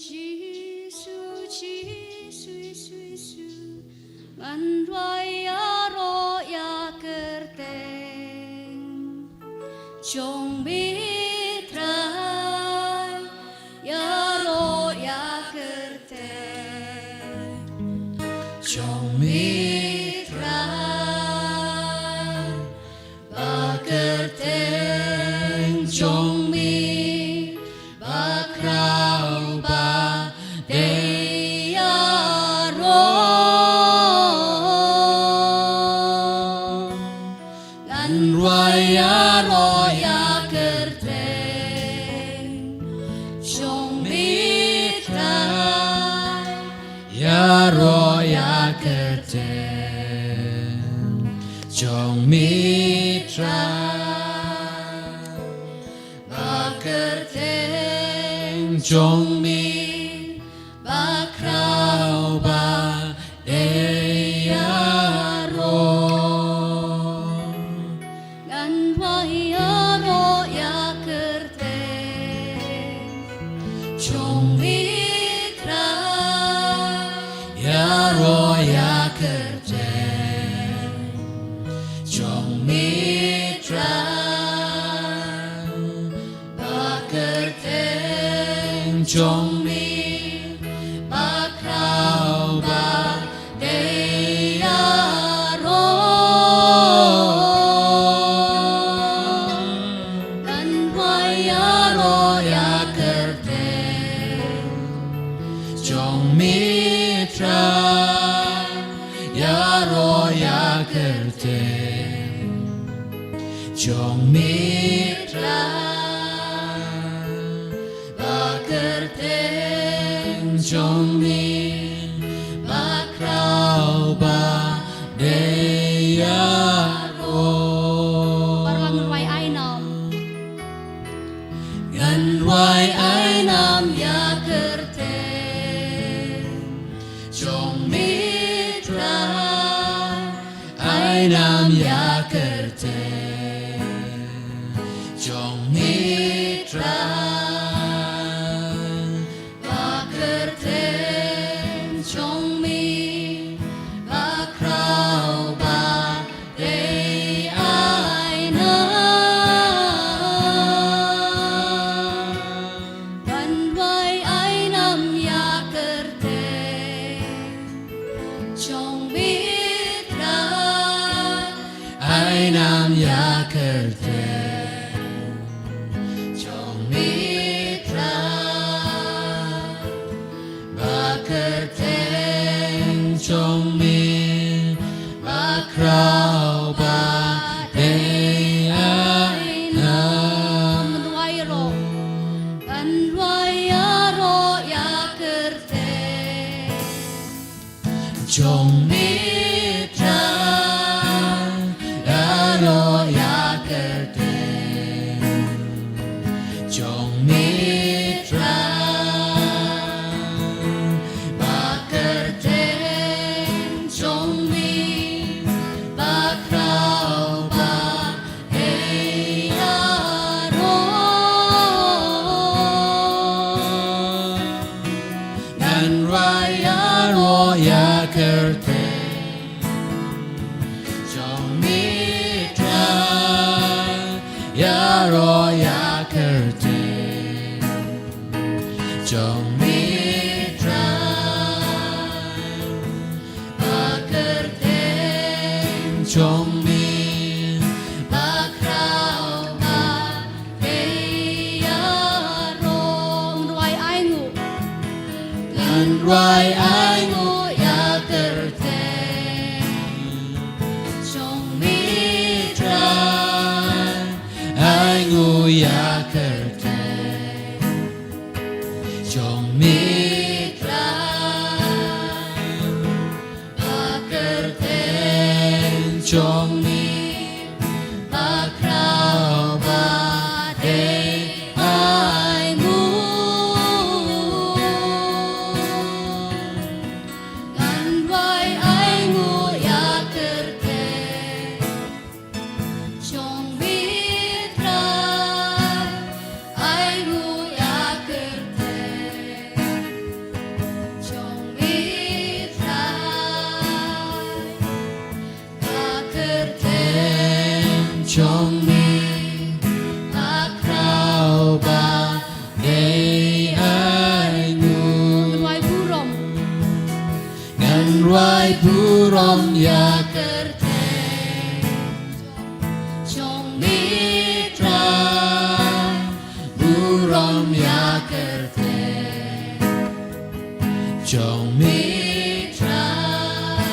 Jisu, Jisu, Jisu, Jisu, Jisu. Ngan duwai ïaroh ïa kyrteng jong me Trai, ïaroh ïa kyrteng jong me Trai. Ba kyrteng jong me ba khraw ba dei ïaroh. Ngan duwai ïaroh ïa kyrteng jong me Trai. Ïaroh ïa kyrteng jong me Trai. Ba kyrteng jong me ba khraw ba dei ïaroh. Ngan duwai ïaroh ïa kyrteng jong me Trai. Ïaroh ïa kyrteng jong me Trai. Ba kyrteng jong me ba khraw ba dei ïaroh. Ngan duwai ïaroh ïa kyrteng jong me Trai. Ïaroh ïa kyrteng jong me Trai. Ba kyrteng jong me ba khraw ba dei ïaroh. Baroh ngan duwai ai nam. Ngan duwai ai nam ïa kyrteng jong me Trai. Ai nam ïa kyrteng jong me Trai. Ba kyrteng jong me ba khraw ba dei ai nam. Ngan duwai ai nam ïa kyrteng jong me Trai. Ai nam ïa kyrteng jong me Trai. Ba kyrteng jong me ba khraw ba dei ai nam. Ngan duwai ïaroh. Ngan duwai ïaroh ïa kyrteng jong me Trai. Ïaroh ïa kyrteng jong me Trai. Ba kyrteng jong me ba khraw ba dei ïaroh. Ngan duwai ïaroh ïa kyrteng jong me Trai. Ïaroh ïa kyrteng jong me Trai, ba kyrteng jong me ba khraw ba dei ïaroh. Ngan duwai ainguh, ngan duwai ainguh ïa kyrteng jong me Trai, ainguh ïa kyrteng jong me Trai, ba kyrteng jong me ba khraw ba dei, ainguh. Ngan duwai ainguh ïa kyrteng jong me Trai, ainguh ïa kyrteng jong me Trai, ba kyrteng jong me ba khraw ba dei, ainguh. Ngan duwai burom, ngan duwai burom ïa kyrteng jong me Trai, burom ïa kyrteng jong me Trai,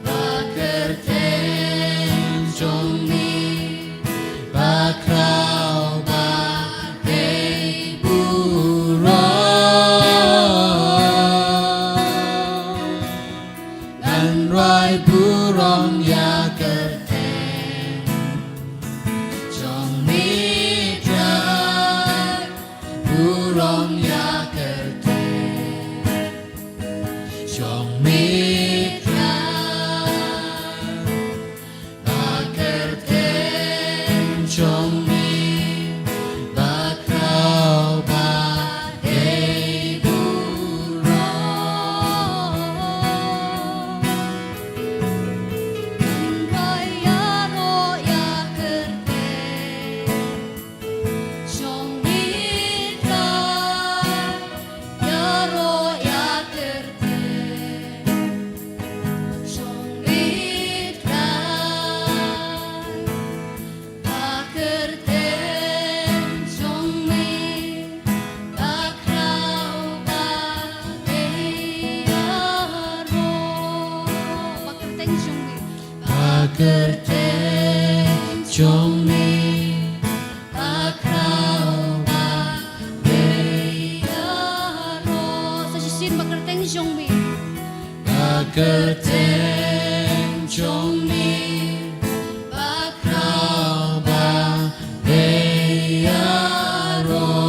ba kyrteng jong me ba khraw ba dei burom. Ngan duwai burom ïa kyrteng jong me Trai, burom ïa kyrteng jong me Trai, ba kyrteng jong me ba khraw ba dei burom. Ngan duwai ïaroh ïa kyrteng jong me Trai, ïaroh ïa kyrteng jong me Trai, ba kyrteng jong me ba khraw ba dei ïaroh. Ba kyrteng jong me, ba kyrteng jong me ba khraw ba dei ïaroh. Sa shisien, ba kyrteng jong me, ba kyrteng jong me ba khraw ba dei ïaroh.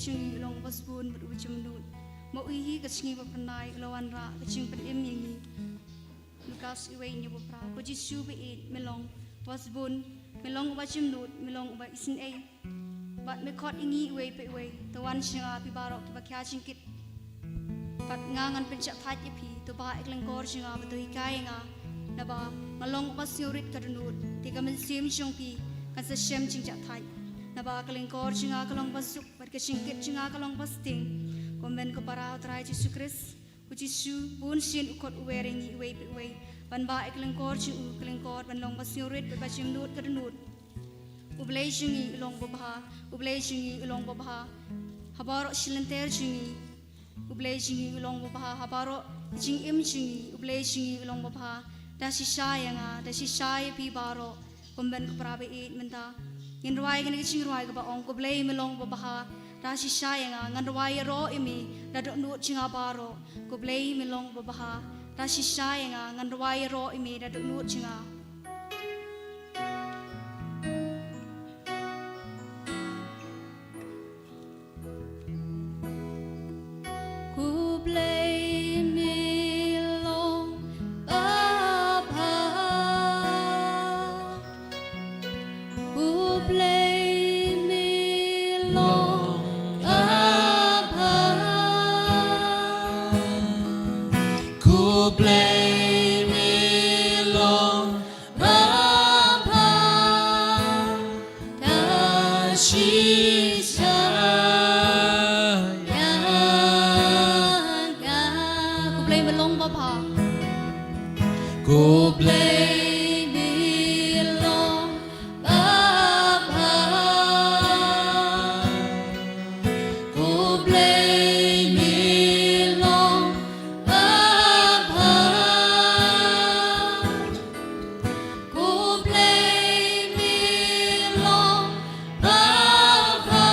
jong ngi u long uba sbun bad uba jemnud. Ma u hi ka sngi ba phyrnai u la wanrah ka jingpynim ïa ngi. Lukas wei hynñiew ba phra. Ko Jisu ba ïeit, me long uba sbun, me long uba jemnud, me long uba isynei. Bad me khot ïa ngi iwei pa iwei, to wan sha nga phi baroh kiba khia jingkit. Bad nga ngan pynjahthait ïa phi, to bah ïa ka lyngkor jong nga bad to hikai ïa nga. Naba nga long uba sngewrit ka dohnud, te ka mynsiem jong phi kan sa shem jingjahthait. Naba ka lyngkor jong nga ka long ba suk, bad ka jingkit jong nga ka long ba sting. Ko Mei ko Para U Trai Jisu Khrist, ko Jisu bun sien u khot u wer ïa ngi iwei pa iwei ban bah ïa ka lyngkor jong u, ka lyngkor ban long ba sngewrit bad ba jemnud ka dohnud. U Blei jong ngi u long uba bha, U Blei jong ngi u long uba bha ha baroh shi lynter jong ngi. U Blei jong ngi u long uba bha ha baroh jingim jong ngi. U Blei jong ngi u long uba bha. Da shisha ïa nga, da shisha ïa phi baroh. Ko Mei ko Para ba ïeit, mynta ngin rwai kane ka jingrwai kaba ong, ko Blei me long uba bha. Da shisha ïa nga, ngan rwai ïaroh ïa me da dohnud jong nga baroh. Ko Blei me long uba bha. Da shisha ïa nga, ngan rwai ïaroh ïa me da dohnud jong nga. Ko Blei me long ba bha. Ko Blei me long ba bha. Ko Blei me long ba bha. Da shisha ïa nga. Ko Blei me long ba bha. Ko Blei me long ba bha. Ko Blei me long ba bha. Ko Blei me long ba bha.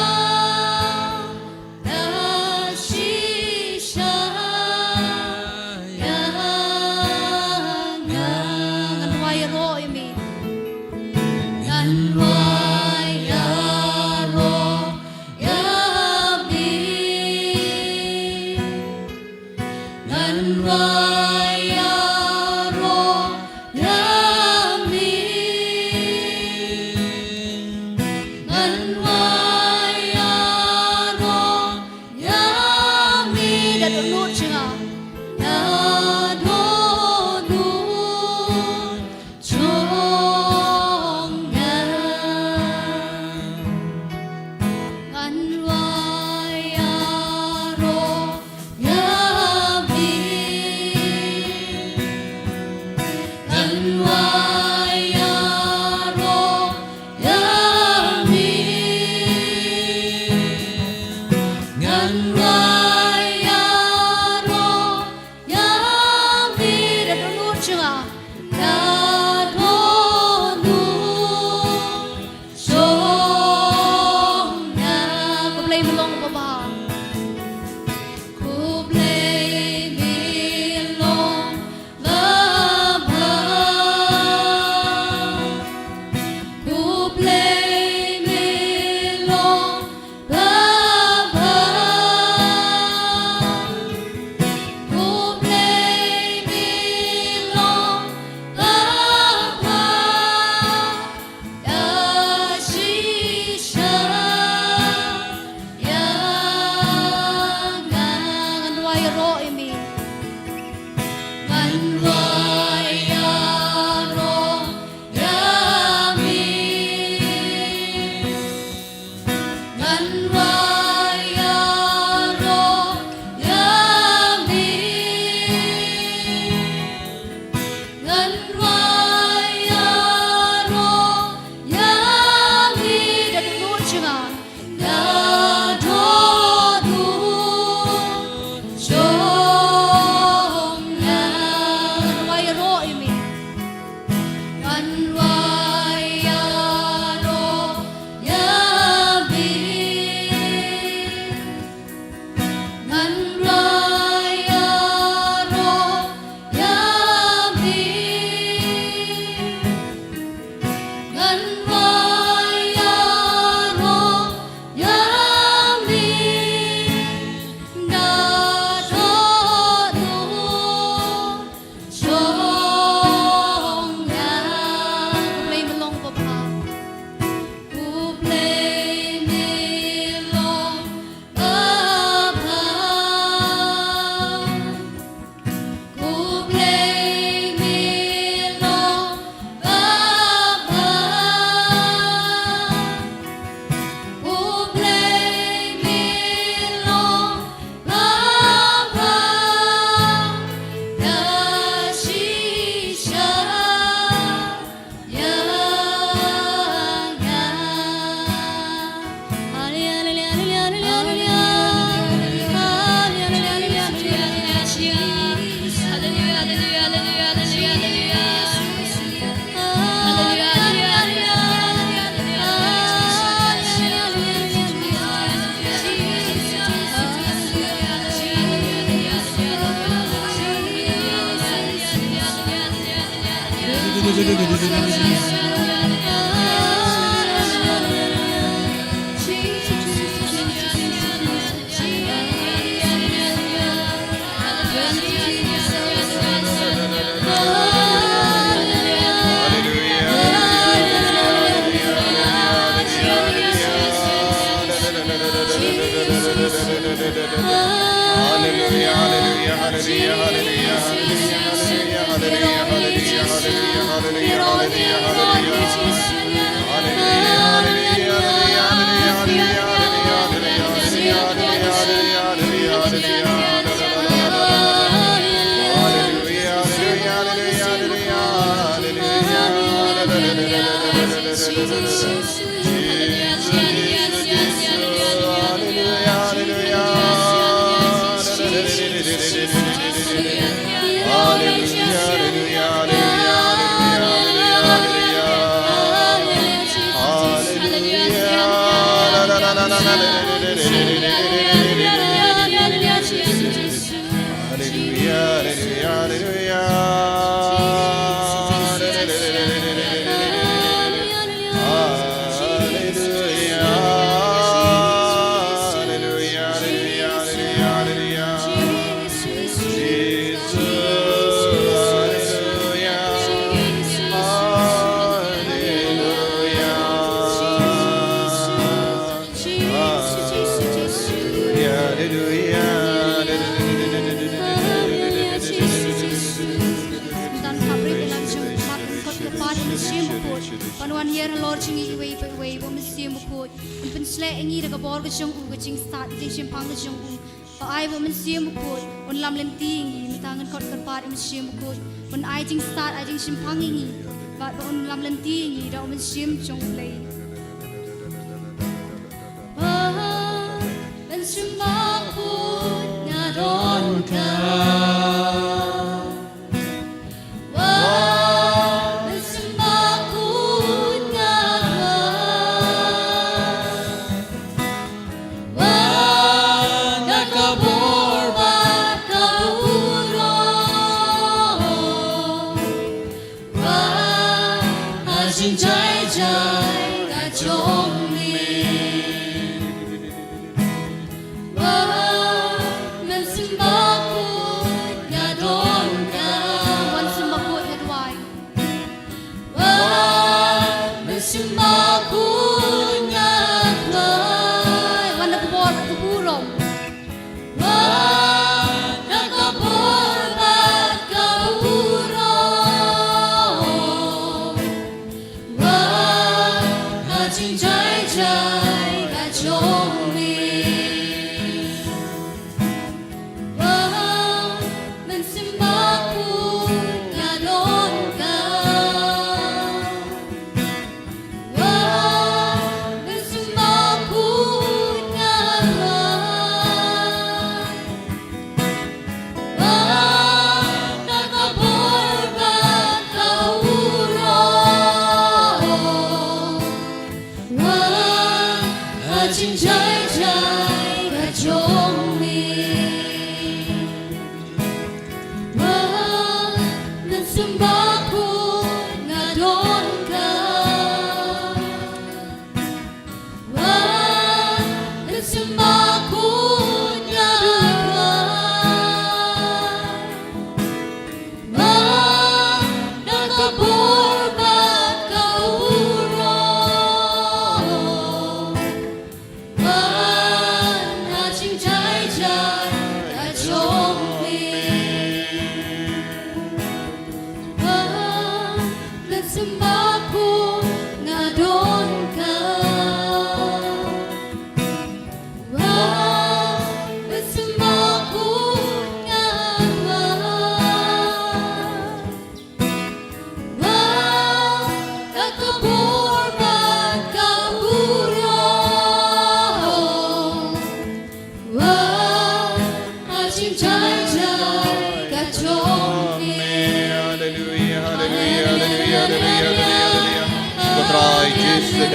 Hallelujah, hallelujah, hallelujah, hallelujah, hallelujah, hallelujah, hallelujah, hallelujah, hallelujah, hallelujah, hallelujah, hallelujah. Ban wan hiar halor jong ngi iwei pa iwei, ba Mynsiem Bakhuid un pynsleh ïa ngi da ka bor ka jong u, ka jingstad, ka jingshemphang ka jong u. Ba ai ba u Mynsiem Bakhuid un lam lynti ïa ngi, mynta ngan khot kyrpad ïa u Mynsiem Bakhuid un ai jingstad, ai jingshemphang ïa ngi, bad ba un lam lynti ïa ngi da u Mynsiem jong U Blei. Ba Mynsiem Bakhuid nga don ka. Wa Mynsiem Bakhuid nga don. Wa nga ka bor bad ka burom. Wa ha jingjai jai ka jong me. Wa Mynsiem Bakhuid nga don ka. Wa Mynsiem Bakhuid nga duwai. Wa Mynsiem Bakhuid nga duwai. Wan da ka bor bad ka burom. Wan da ka bor bad ka burom. Wan ha jingjai jai ka jong me. Wan Mynsiem Bakhuid nga don ka. Wan Mynsiem Bakhuid nga don. Wan da ka bor bad ka burom. Wan ha jingjai jai ka jong me. Wan Mynsiem Bakhuid nga don ka. Wan Mynsiem Bakhuid nga don ka. Wan da ka bor bad ka burom. Wan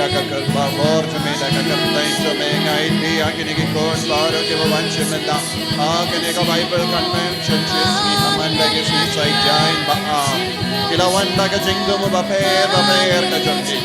Ïa ka kyrpad bor jong me da ka kyrteng jong me, nga aiti ïa kine ki khun baroh kiba wan sha mynta ha kane ka Bible convention shisngi, ha man la ki sngi Saitjaiñ ba ar. Ki la wan da ka jingthmu bapher bapher ka jong ki.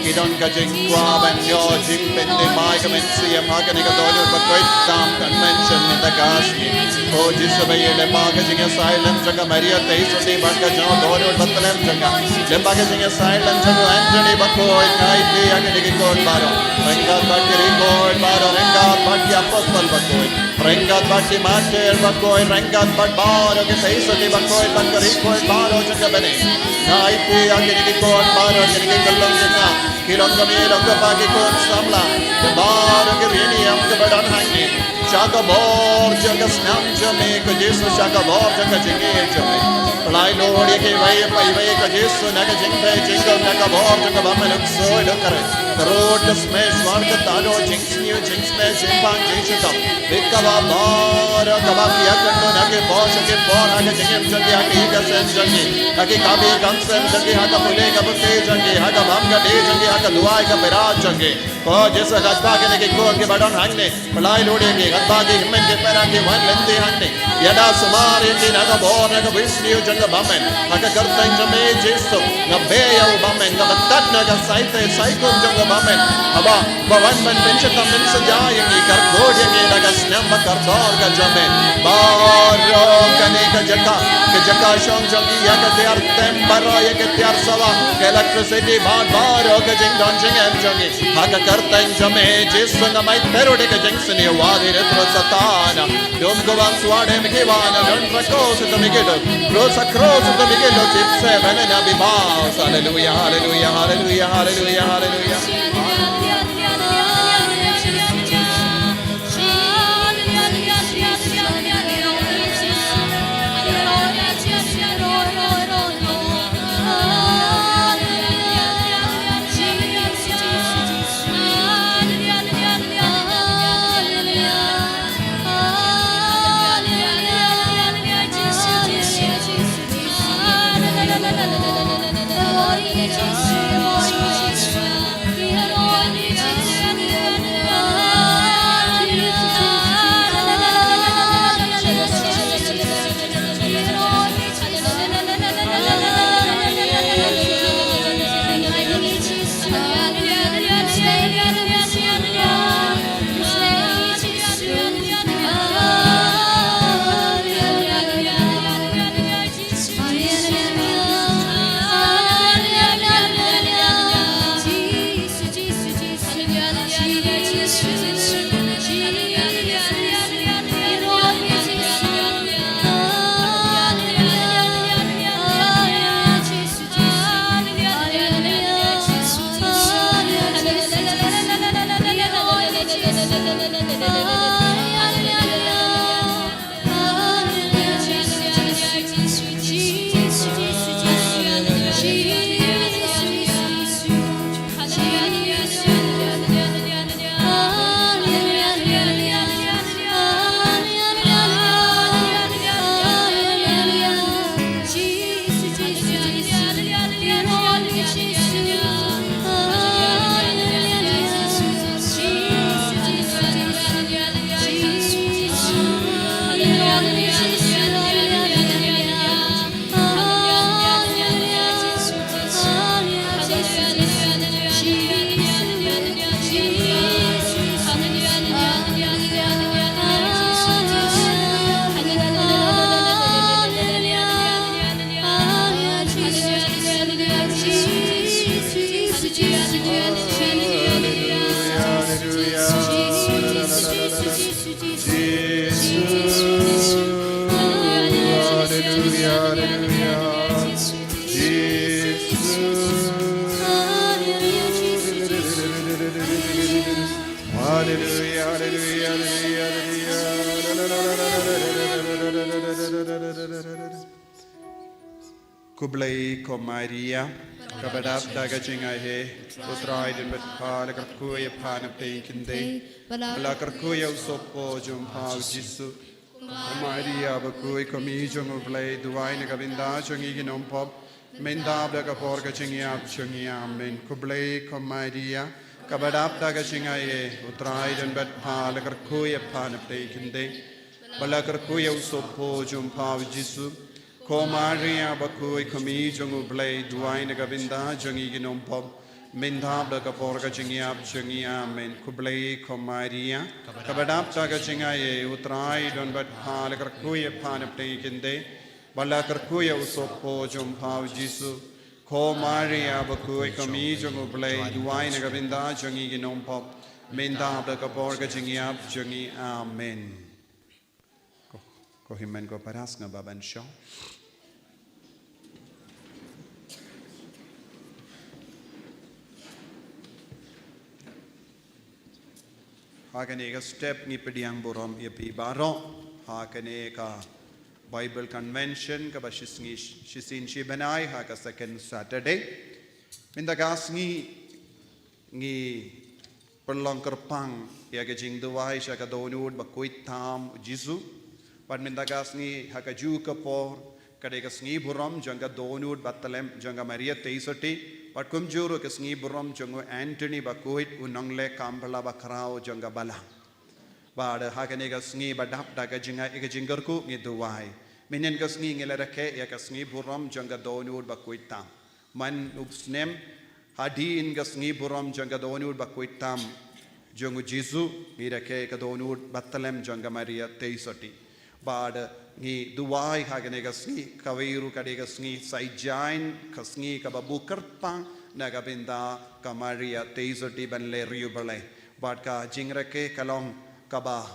Ki don ka jingkwah ban ïoh jingpynthymmai ka mynsiem ha kane ka dohnud bakhuid tam convention mynta ka sngi. Ko Jisu ba ïeit, lyngba ka jingïasaid lem jong ka Maria Theisotti bad ka jong u dohnud bathylliew jong ka, lyngba ka jingïasaid lem jong u Anthony bakhuid, nga aiti ïa kine ki khun baroh, ryngkat bad ki riewkhuid baroh, ryngkat bad ki apostol bakhuid, ryngkat bad ki martir bakhuid, ryngkat bad baroh ki Theisotti bakhuid bad ki riewkhuid baroh jong ka bneng. Nga aiti ïa kine ki khun baroh, kine ki khyllung ki kpa, ki long kmie long kpa, ki khun samla, ki baroh ki riewniam kiba don hangne. Sha ka bor jong ka snam jong me ko Jisu, sha ka bor jong ka jingïeit jong me. Pynlait lut ïa kiwei pa iwei ko Jisu na ka jingpynjot, na ka bor jong ka bymman, u ksuid u kren, ka rud ka smiej, ka tador, jingsniew jingsmiej, jingpang jingshitom. Bad kaba baroh kaba ki ïakynduh na ki por sha ki por ha ka jingim jong ki, ha ka ïing jong ki, ha ki kam ïing kam sem jong ki, ha ka pule ka puthi jong ki, ha ka bam ka dih jong ki, ha ka duwai ka pyrshah jong ki. Ko Jisu, katba kine ki khun kiba don hangne, pynlait lut ïa ki, katba ki hynmen ki para ki wan lynti hangne, ïada sumar ïa ki na ka bor na ka bor sniew jong ka bymman. Ha ka kyrteng jong me Jisu, nga beh ïa u bymman, nga btad na ka saite saikum jong ka bymman. Haba ba wan ban pynshitom pynshitom ïa ki, kyrkhu ïa ki da ka snam ba kordor ka jong me. Baroh kane ka jaka, ka jaka shong jong ki, ïa ka tiar tem baroh, ïa ka tiar sawa, ka electricity, bad baroh ka jingdon jingem jong ki. Ha ka kyrteng jong me Jisu, nga mih tyrwa da ka jingsniew, wat ïa u Satan. Dum ko bang swade me ki wan, don sa ko sa to me ki duk. Cross, cross to me ki duk, tip se bane na bi bas. Hallelujah, hallelujah, hallelujah, hallelujah, hallelujah. Hallelujah, hallelujah, hallelujah, hallelujah. Khublei ko Maria, kaba dap da ka jingaiei, U Trai u don bad pha, la kyrkhu ïa pha na pdeng ki khyndai, bad la kyrkhu ïa u sohpop jong pha u Jisu. Ko Maria bakhuid, ko Mei jong U Blei, duwai na ka bynta jong ngi ki nongpop, Mynta bad ha ka por ka jingïap jong ngi. Amen. Khublei ko Maria, kaba dap da ka jingaiei, U Trai u don bad pha, la kyrkhu ïa pha na pdeng ki khyndai, bad la kyrkhu ïa u sohpop jong pha u Jisu. Ko Maria bakhuid, ko Mei jong U Blei, duwai na ka bynta jong ngi ki nongpop, mynta bad ha ka por ka jingïap jong ngi. Amen. Khublei ko Maria, kaba dap da ka jingaiei, U Trai u don bad pha, la kyrkhu ïa pha na pdeng ki khyndai, bad la kyrkhu ïa u sohpop jong pha u Jisu. Ko Maria bakhuid, ko Mei jong U Blei, duwai na ka bynta jong ngi ki nongpop, mynta bad ha ka por ka jingïap jong ngi. Amen. Ko, ko hynmen ko para, sngewbha ban shong. Ha kane ka step ngi pdiang burom ïa phi baroh ha kane ka Bible Convention kaba shisngi, shisien shi bnai ha ka second Saturday. Mynta ka sngi ngi pynlong kyrpang ïa ka jingduwai sha ka dohnud bakhuid tam u Jisu. Bad mynta ka sngi ha kajuh ka por ka dei ka sngi burom jong ka dohnud bathylliem jong ka Maria Theisotti, bad kumjuh ruh ka sngi burom jong u Anthony bakhuid, u nongleh kam pla bakhraw jong ka balang. Bad ha kane ka sngi ba dap da ka jingai, ka jingkyrkhu ngi duwai. Mynhynnin ka sngi ngi la rakhe ïa ka sngi burom jong ka dohnud bakhuid tam. Man u snem hadien ka sngi burom jong ka dohnud bakhuid tam jong u Jisu, ngi rakhe ka dohnud bathylliem jong ka Maria Theisotti. Bad ngi duwai ha kane ka sngi, kawei ruh ka dei ka sngi Saint John, ka sngi kaba buh kyrpang na ka bynta ka Maria Theisotti ban leh riewblei. Bad ka jingrakhe ka long kaba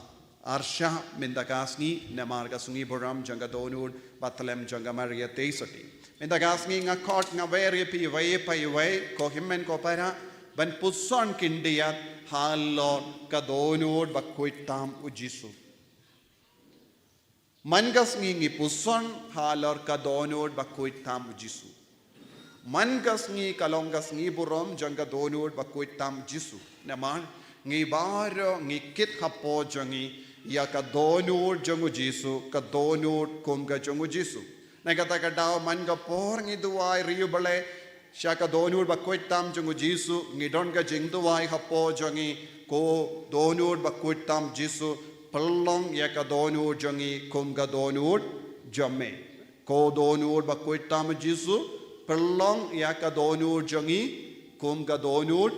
arshah mynta ka sngi namar ka sngi burom jong ka dohnud bathylliem jong ka Maria Theisotti. Mynta ka sngi nga khot, nga wer ïa phi iwei pa iwei, ko hynmen ko para, ban puson khyndiat halor ka dohnud bakhuid tam u Jisu. Man ka sngi ngi puson halor ka dohnud bakhuid tam u Jisu. Man ka sngi ka long ka sngi burom jong ka dohnud bakhuid tam Jisu. Namar ngi baroh ngi kit hapoh jong ngi ïa ka dohnud jong u Jisu, ka dohnud kum ka jong u Jisu. Na kata ka daw man ka por ngi duwai riewblei sha ka dohnud bakhuid tam jong u Jisu, ngi don ka jingduwai hapoh jong ngi, ko dohnud bakhuid tam Jisu, pynlong ïa ka dohnud jong ngi kum ka dohnud jong me. Ko dohnud bakhuid tam Jisu, pynlong ïa ka dohnud jong ngi kum ka dohnud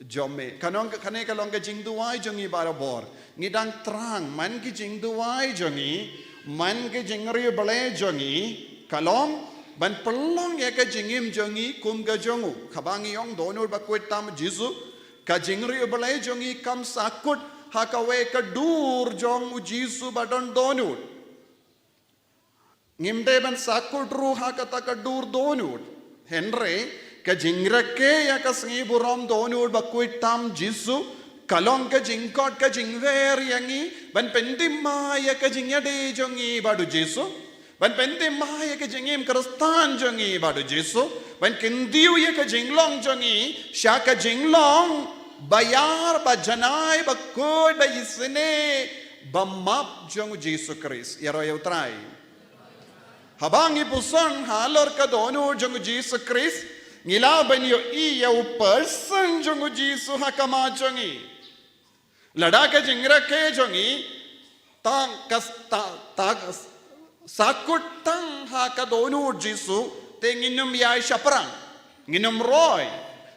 jong me. Ka nong, kane ka long ka jingduwai jong ngi barabor. Ngi dang thrang, man ki jingduwai jong ngi, man ki jingriewblei jong ngi, ka long ban pynlong ïa ka jingim jong ngi kum ka jong u. Kaba ngi ong dohnud bakhuid tam Jisu, ka jingriewblei jong ngi kam sahkut ha kawei ka dur jong u Jisu ba don dohnud. Ngim dei ban sahkut ruh ha kata ka dur dohnud. Hynrei ka jingrakhe ïa ka sngi burom dohnud bakhuid tam Jisu, ka long ka jingkhot, ka jingwer ïa ngi ban pynthymmai ïa ka jingïadei jong ngi bad u Jisu, ban pynthymmai ïa ka jingim Khristan jong ngi bad u Jisu, ban kyntiew ïa ka jinglong jong ngi sha ka jinglong ba ïar, ba janai, ba khuid, ba isynei, ba map jong u Jisu Khrist. Ïaroh ïa u Trai. Haba ngi puson halor ka dohnud jong u Jisu Khrist, ngi lah ban ïohi ïa u person jong u Jisu ha khmat jong ngi. Lada ka jingrakhe jong ngi tang ka s-, ta, ta, sahkut tang ha ka dohnud Jisu, te ngin ym ïai shaphrang. Ngin ym roi.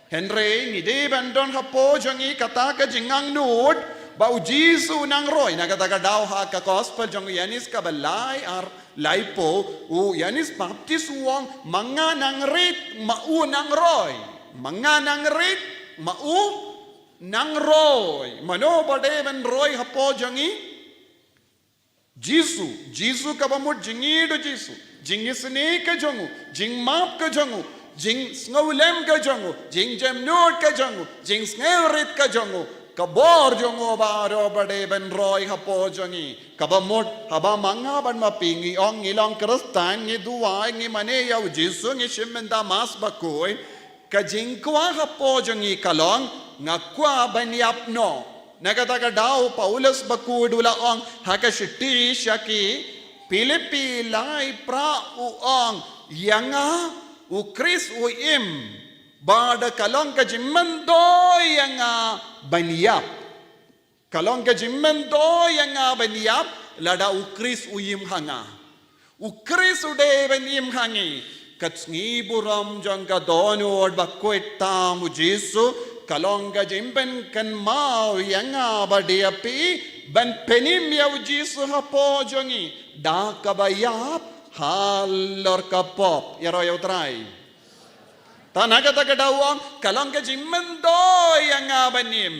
Hynrei ngi dei ban don hapoh jong ngi kata ka jingangnud ba u Jisu u nang roi. Na kata ka daw ha ka gospel jong u Ïoannis kaba lai ar laiphew, u Ïoannis Baptist u ong, ma nga nang rit ma u nang roi. Ma nga nang rit ma u nang roi. Mano ba dei ban roi hapoh jong ngi? Jisu, Jisu kaba mut jingïeit u Jisu, jingisynei ka jong u, jingmap ka jong u, jingsngewlem ka jong u, jingjemnud ka jong u, jingsngewrit ka jong u, ka bor jong u baroh ba dei ban roi hapoh jong ngi. Kaba mut haba ma nga bad ma phi ngi ong ngi long Khristan, ngi duwai, ngi mane ïa u Jisu, ngi shim bynta Mass bakhuid, ka jingkwah hapoh jong ngi ka long, nga kwah ban ïap noh. Na kata ka daw Paulus bakhuid u la ong ha ka shithi sha ki Philippi lai phra u ong, ïa nga U Khrist u im, bad ka long ka jingmyntoi ïa nga ban ïap. Ka long ka jingmyntoi ïa nga ban ïap, lada u Khrist u im ha nga. U Khrist u dei ban im ha ngi. Ka sngi burom jong ka dohnud bakhuid tam u Jisu, ka long ka jingpynkynmaw ïa nga bad ïa phi, ban pynim ïa u Jisu hapoh jong ngi, da kaba ïap halor ka pop. Ïaroh ïa u Trai. Te na kata ka daw u ong, ka long ka jingmyntoi ïa nga ban im.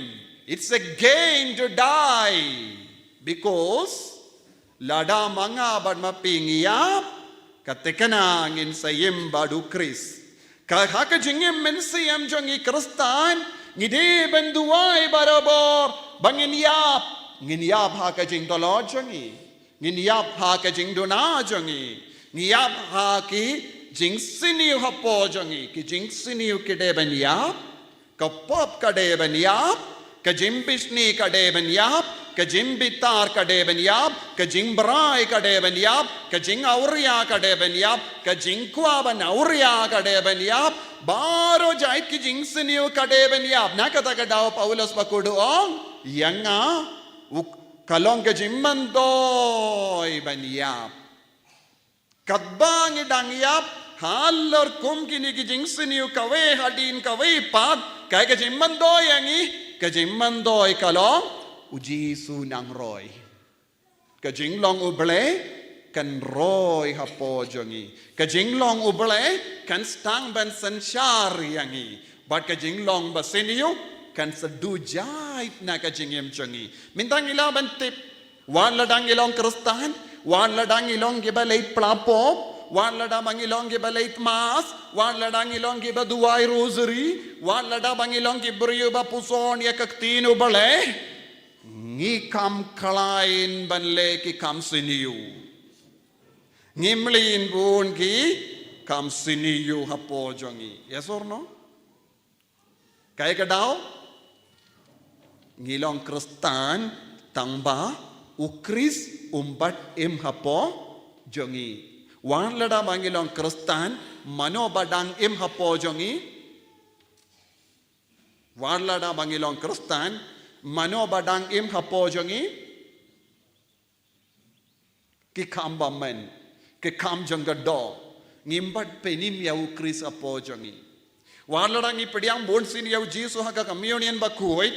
It's a gain to die. Because lada ma nga bad ma phi ngi ïap, ka thikna ngin sa im bad u Khrist. Ka ha ka jingim mynsiem jong ngi Khristan, ngi dei ban duwai barabor ba ngin ïap. Ngin ïap ha ka jingdolor jong ngi. Ngin ïap ha ka jingduna jong ngi. Ngi ïap ha ki jingsniew hapoh jong ngi. Ki jingsniew ki dei ban ïap. Ka pop ka dei ban ïap. Ka jingbishni ka dei ban ïap. Ka jingbitar ka dei ban ïap. Ka jingbrai ka dei ban ïap. Ka jingawria ka dei ban ïap. Ka jingkwah ban awria ka dei ban ïap. Baroh jait ki jingsniew ka dei ban ïap. Na kata ka daw Paulus bakhuid u ong, ïa nga u Ka long ka jingmyntoi ban ïap. Katba ngi dang ïap halor kum kine ki jingsniew kawei hadien kawei pat, kaei ka jingmyntoi ïa ngi? Ka jingmyntoi ka long u Jisu nang roi. Ka jinglong U Blei kan roi hapoh jong ngi. Ka jinglong U Blei kan sdang ban synshar ïa ngi. Bad ka jinglong basniew kan sa duh jait na ka jingim jong ngi. Mynta ngi lah ban tip, wat lada ngi long Khristan, wat lada ngi long kiba leit pla pop, wat lada ba ngi long kiba leit mass, wat lada ngi long kiba duwai rosary, wat lada ba ngi long ki briew ba puson ïa ka ktien U Blei, ngi kam khlaiñ ban leh ki kam sniew. Ngim leh bun ki kam sniew hapoh jong ngi. Yes or no? Kaei ka daw? Ngi long Khristan tang ba u Khrist um pat im hapoh jong ngi. Wat lada ba ngi long Khristan, mano ba dang im hapoh jong ngi? Wat lada ba ngi long Khristan, mano ba dang im hapoh jong ngi? Ki kam ba men, ki kam jong ka doh. Ngim pat pynim ïa u Khrist hapoh jong ngi. Wat lada ngi pdiang bun sien ïa u Jisu ha ka communion bakhuid,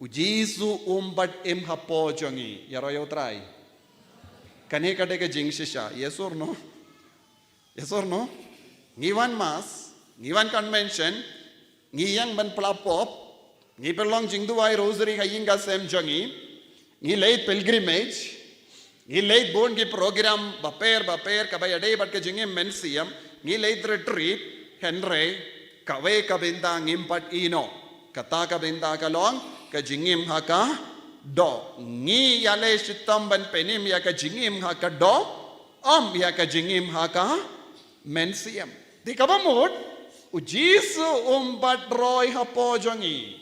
u Jisu um pat im hapoh jong ngi. Ïaroh ïa u Trai. Kane ka dei ka jingshisha. Yes or no? Yes or no? Ngi wan mass, ngi wan convention, ngi ïeng ban pla pop, ngi pynlong jingduwai rosary ha ïing ha sem jong ngi, ngi leit pilgrimage, ngi leit bun ki program bapher bapher kaba ïadei bad ka jingim mynsiem, ngi leit retreat, hynrei kawei ka bynta ngim pat ïehnoh. Kata ka bynta ka long ka jingim ha ka doh. Ngi ïaleh shitom ban pynim ïa ka jingim ha ka doh, ym ïa ka jingim ha ka mynsiem. Te kaba mut, u Jisu um pat roi hapoh jong ngi.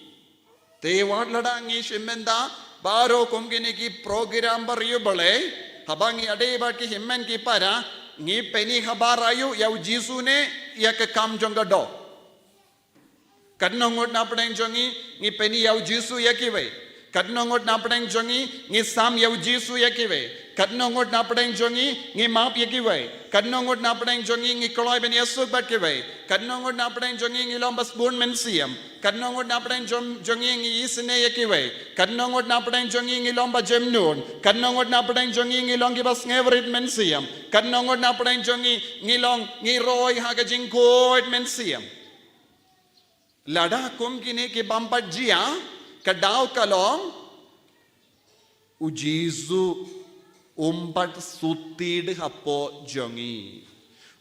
Te wat lada ngi shim bynta baroh kum kine ki program ba riewblei, Blei, haba ngi ïadei bad ki hynmen ki para, ngi pyni habar aïu, ïa u Jisu ne ïa ka kam jong ka doh? Katno ngut na pdeng jong ngi ngi pyni ïa u Jisu ïa kiwei? Katno ngut na pdeng jong ngi ngi sam ïa u Jisu ïa kiwei? Katno ngut na pdeng jong ngi ngi map ïa kiwei? Katno ngut na pdeng jong ngi ngi kloi ban ïasuk bad kiwei? Katno ngut na pdeng jong ngi ngi long ba sbun mynsiem? Katno ngut na pdeng jong, jong ngi ngi isynei ïa kiwei? Katno ngut na pdeng jong ngi ngi long ba jemnud? Katno ngut na pdeng jong ngi ngi long kiba sngewrit mynsiem? Katno ngut na pdeng jong ngi ngi long ngi roi ha ka jingkhuid mynsiem? Lada kum kine ki bym pat jia, ka daw ka long, u Jisu um pat shu tied hapoh jong ngi.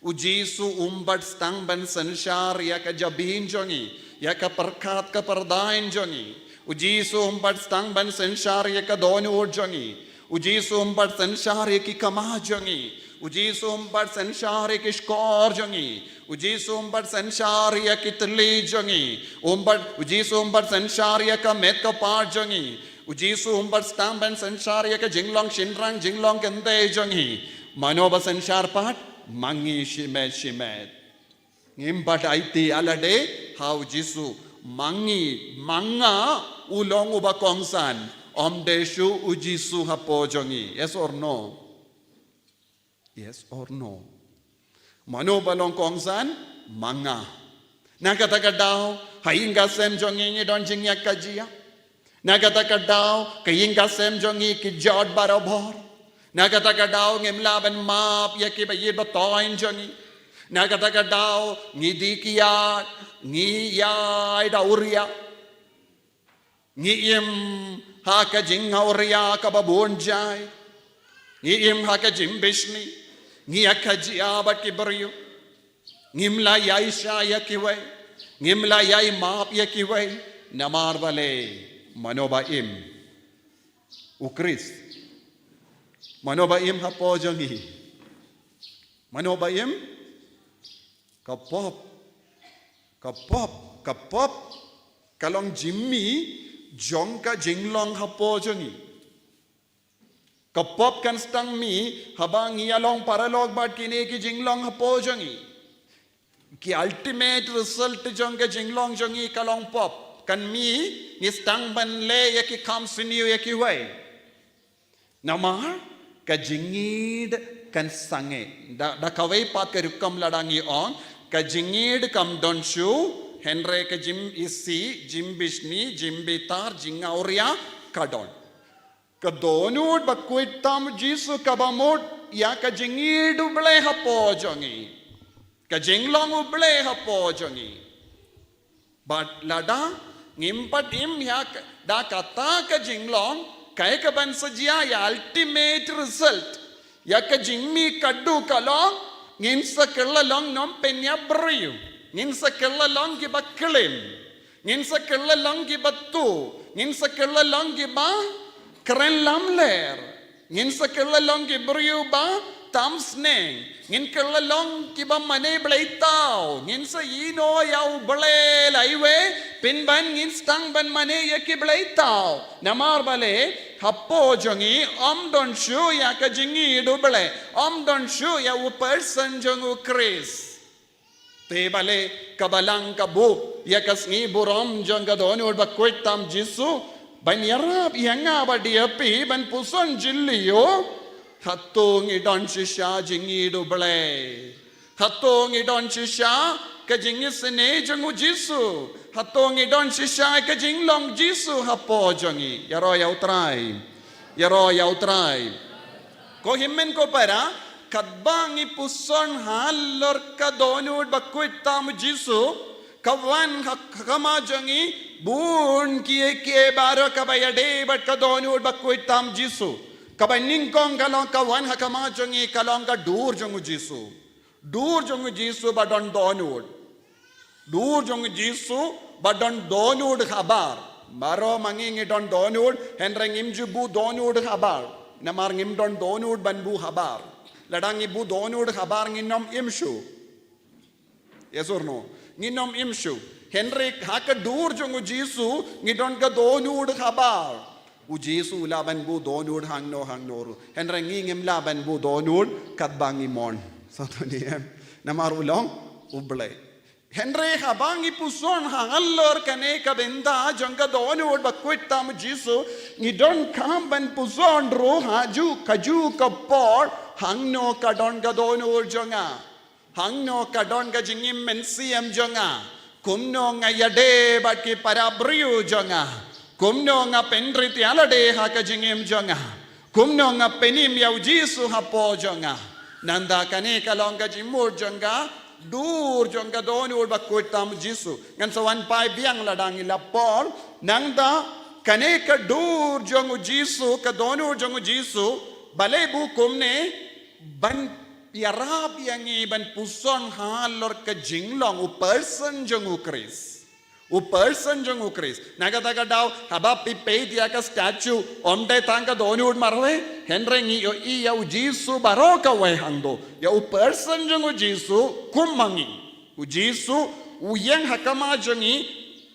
U Jisu um pat sdang ban synshar ïa ka jabieng jong ngi, ïa ka pyrkhat ka pyrdaiñ jong ngi. U Jisu um pat sdang ban synshar ïa ka dohnud jong ngi. U Jisu um pat synshar ïa ki kama jong ngi. U Jisu um pat synshar ïa ki shkor jong ngi. U Jisu um pat synshar ïa ki thylli jong ngi. Um pat, u Jisu um pat synshar ïa ka met ka phad jong ngi. U Jisu um pat sdang ban synshar ïa ka jinglong shynrang jinglong kynthei jong ngi. Mano ba synshar pat? Ma ngi shimet shimet. Ngim pat aiti ïalade ha u Jisu. Ma ngi, ma nga u long uba kongsan. Ym dei shuh u Jisu hapoh jong ngi. Yes or no? Yes or no? Mano ba long kongsan? Ma nga. Na kata ka daw, ha ïing ha sem jong ngi ngi don jingïakajia. Na kata ka daw, ka ïing ka sem jong ngi ki jot barabor. Na kata ka daw, ngim lah ban map ïa ki ba ïeit ba thoiñ jong ngi. Na kata ka daw, ngi dih ki ïa, ngi ïai da awria. Ngi im ha ka jingawria kaba bun jai. Ngi im ha ka jingbishni. Ngi ïakajia bad ki briew. Ngim lah ïaishah ïa kiwei. Ngim lah ïai map ïa kiwei. Namar balei? Mano ba im? U Khrist. Mano ba im hapoh jong ngi? Mano ba im? Ka pop. Ka pop. Ka pop ka long jingmih jong ka jinglong hapoh jong ngi. Ka pop kan sdang mih haba ngi ïalong paralok bad kine ki jinglong hapoh jong ngi. Ki ultimate result jong ka jinglong jong ngi ka long pop. Kan mih ngi sdang ban leh ïa ki kam sniew ïa kiwei. Namar ka jingïeid kan sangeh. Da, da kawei pat ka rukom lada ngi ong, ka jingïeid kam don shuh, hynrei ka jingisih, jingbishni, jingbitar, jingawria ka don. Ka dohnud ba khuid tam u Jisu kaba mut ïa ka jingïeid U Blei hapoh jong ngi. Ka jinglong U Blei hapoh jong ngi. Bad lada ngim pat im ïa ka, da kata ka jinglong, kaei kaban sa jia? Ïa ultimate result, ïa ka jingmih ka duk ka long, ngin sa kylla long nym pynïap briew. Ngin sa kylla long kiba klim. Ngin sa kylla long kiba tuh. Ngin sa kylla long kiba kren lamler. Ngin sa kylla long ki briew ba tam sneng. Ngin kylla long kiba mane blei thaw. Ngin sa ïehnoh ïa U Blei laiwei, pynban ngin sdang ban mane ïa ki blei thaw. Namar balei? Hapoh jong ngi ym don shuh ïa ka jingïeid U Blei. Ym don shuh ïa u person jong U Khrist. Te balei ka Balang ka buh ïa ka sngi burom jong ka dohnud ba khuid tam Jisu, ban ïarap ïa nga bad ïa phi ban puson jylliew, hato ngi don shisha jingïeid U Blei? Hato ngi don shisha ka jingisynei jong U Jisu? Hato ngi don shisha ka jinglong Jisu hapoh jong ngi? Ïaroh ïa U Trai. Ïaroh ïa U Trai. Ko hynmen ko para, katba ngi puson halor ka dohnud ba khuid tam Jisu, ka wan ha khmat jong ngi bun kiei kiei baroh kaba ïadei bad ka dohnud ba khuid tam Jisu. Kaba nyngkong ka long, ka wan ha khmat jong ngi ka long ka dur jong U Jisu. Dur jong U Jisu ba don dohnud. Dur jong U Jisu ba don dohnud habar. Baroh ma ngi ngi don dohnud, hynrei ngim ju buh dohnud habar. Namar ngim don dohnud ban buh habar. Lada ngi buh dohnud habar ngin ym im shuh. Yes or no? Ngin ym im shuh. Hynrei ha ka dur jong U Jisu ngi don ka dohnud habar. U Jisu u lah ban buh dohnud hangno hangno ruh. Hynrei ngi ngim lah ban buh dohnud katba ngi mon. Sa to ni em. Namar u long U Blei. Hynrei haba ngi puson halor kane ka bynta jong ka dohnud ba khuid tam Jisu, ngi donkam ban puson ruh ha ju ka ju ka por, hangno ka don ka dohnud jong nga. Hangno ka don ka jingim mynsiem jong nga. Kumno nga ïadei bad ki para briew jong nga. Kumno nga pynrit ïalade ha ka jingim jong nga. Kumno nga pynim ïa U Jisu hapoh jong nga. Nangta kane ka long ka jingmut jong ka dur jong ka dohnud ba khuid tam Jisu. Ngan sa wan phai biang lada ngi lap por. Nangta kane ka dur jong U Jisu, ka dohnud jong U Jisu, balei buh kumne? Ban ïarap ïa ngi ban puson halor ka jinglong, u person jong U Khrist. U person jong U Khrist. Na kata ka daw, haba phi peit ïa ka statue, ym dei tang ka dohnud marwei, hynrei ngi ïohi ïa U Jisu baroh kawei hangto. Ïa u person jong U Jisu kum ma ngi. U Jisu u ïeng ha khmat jong ngi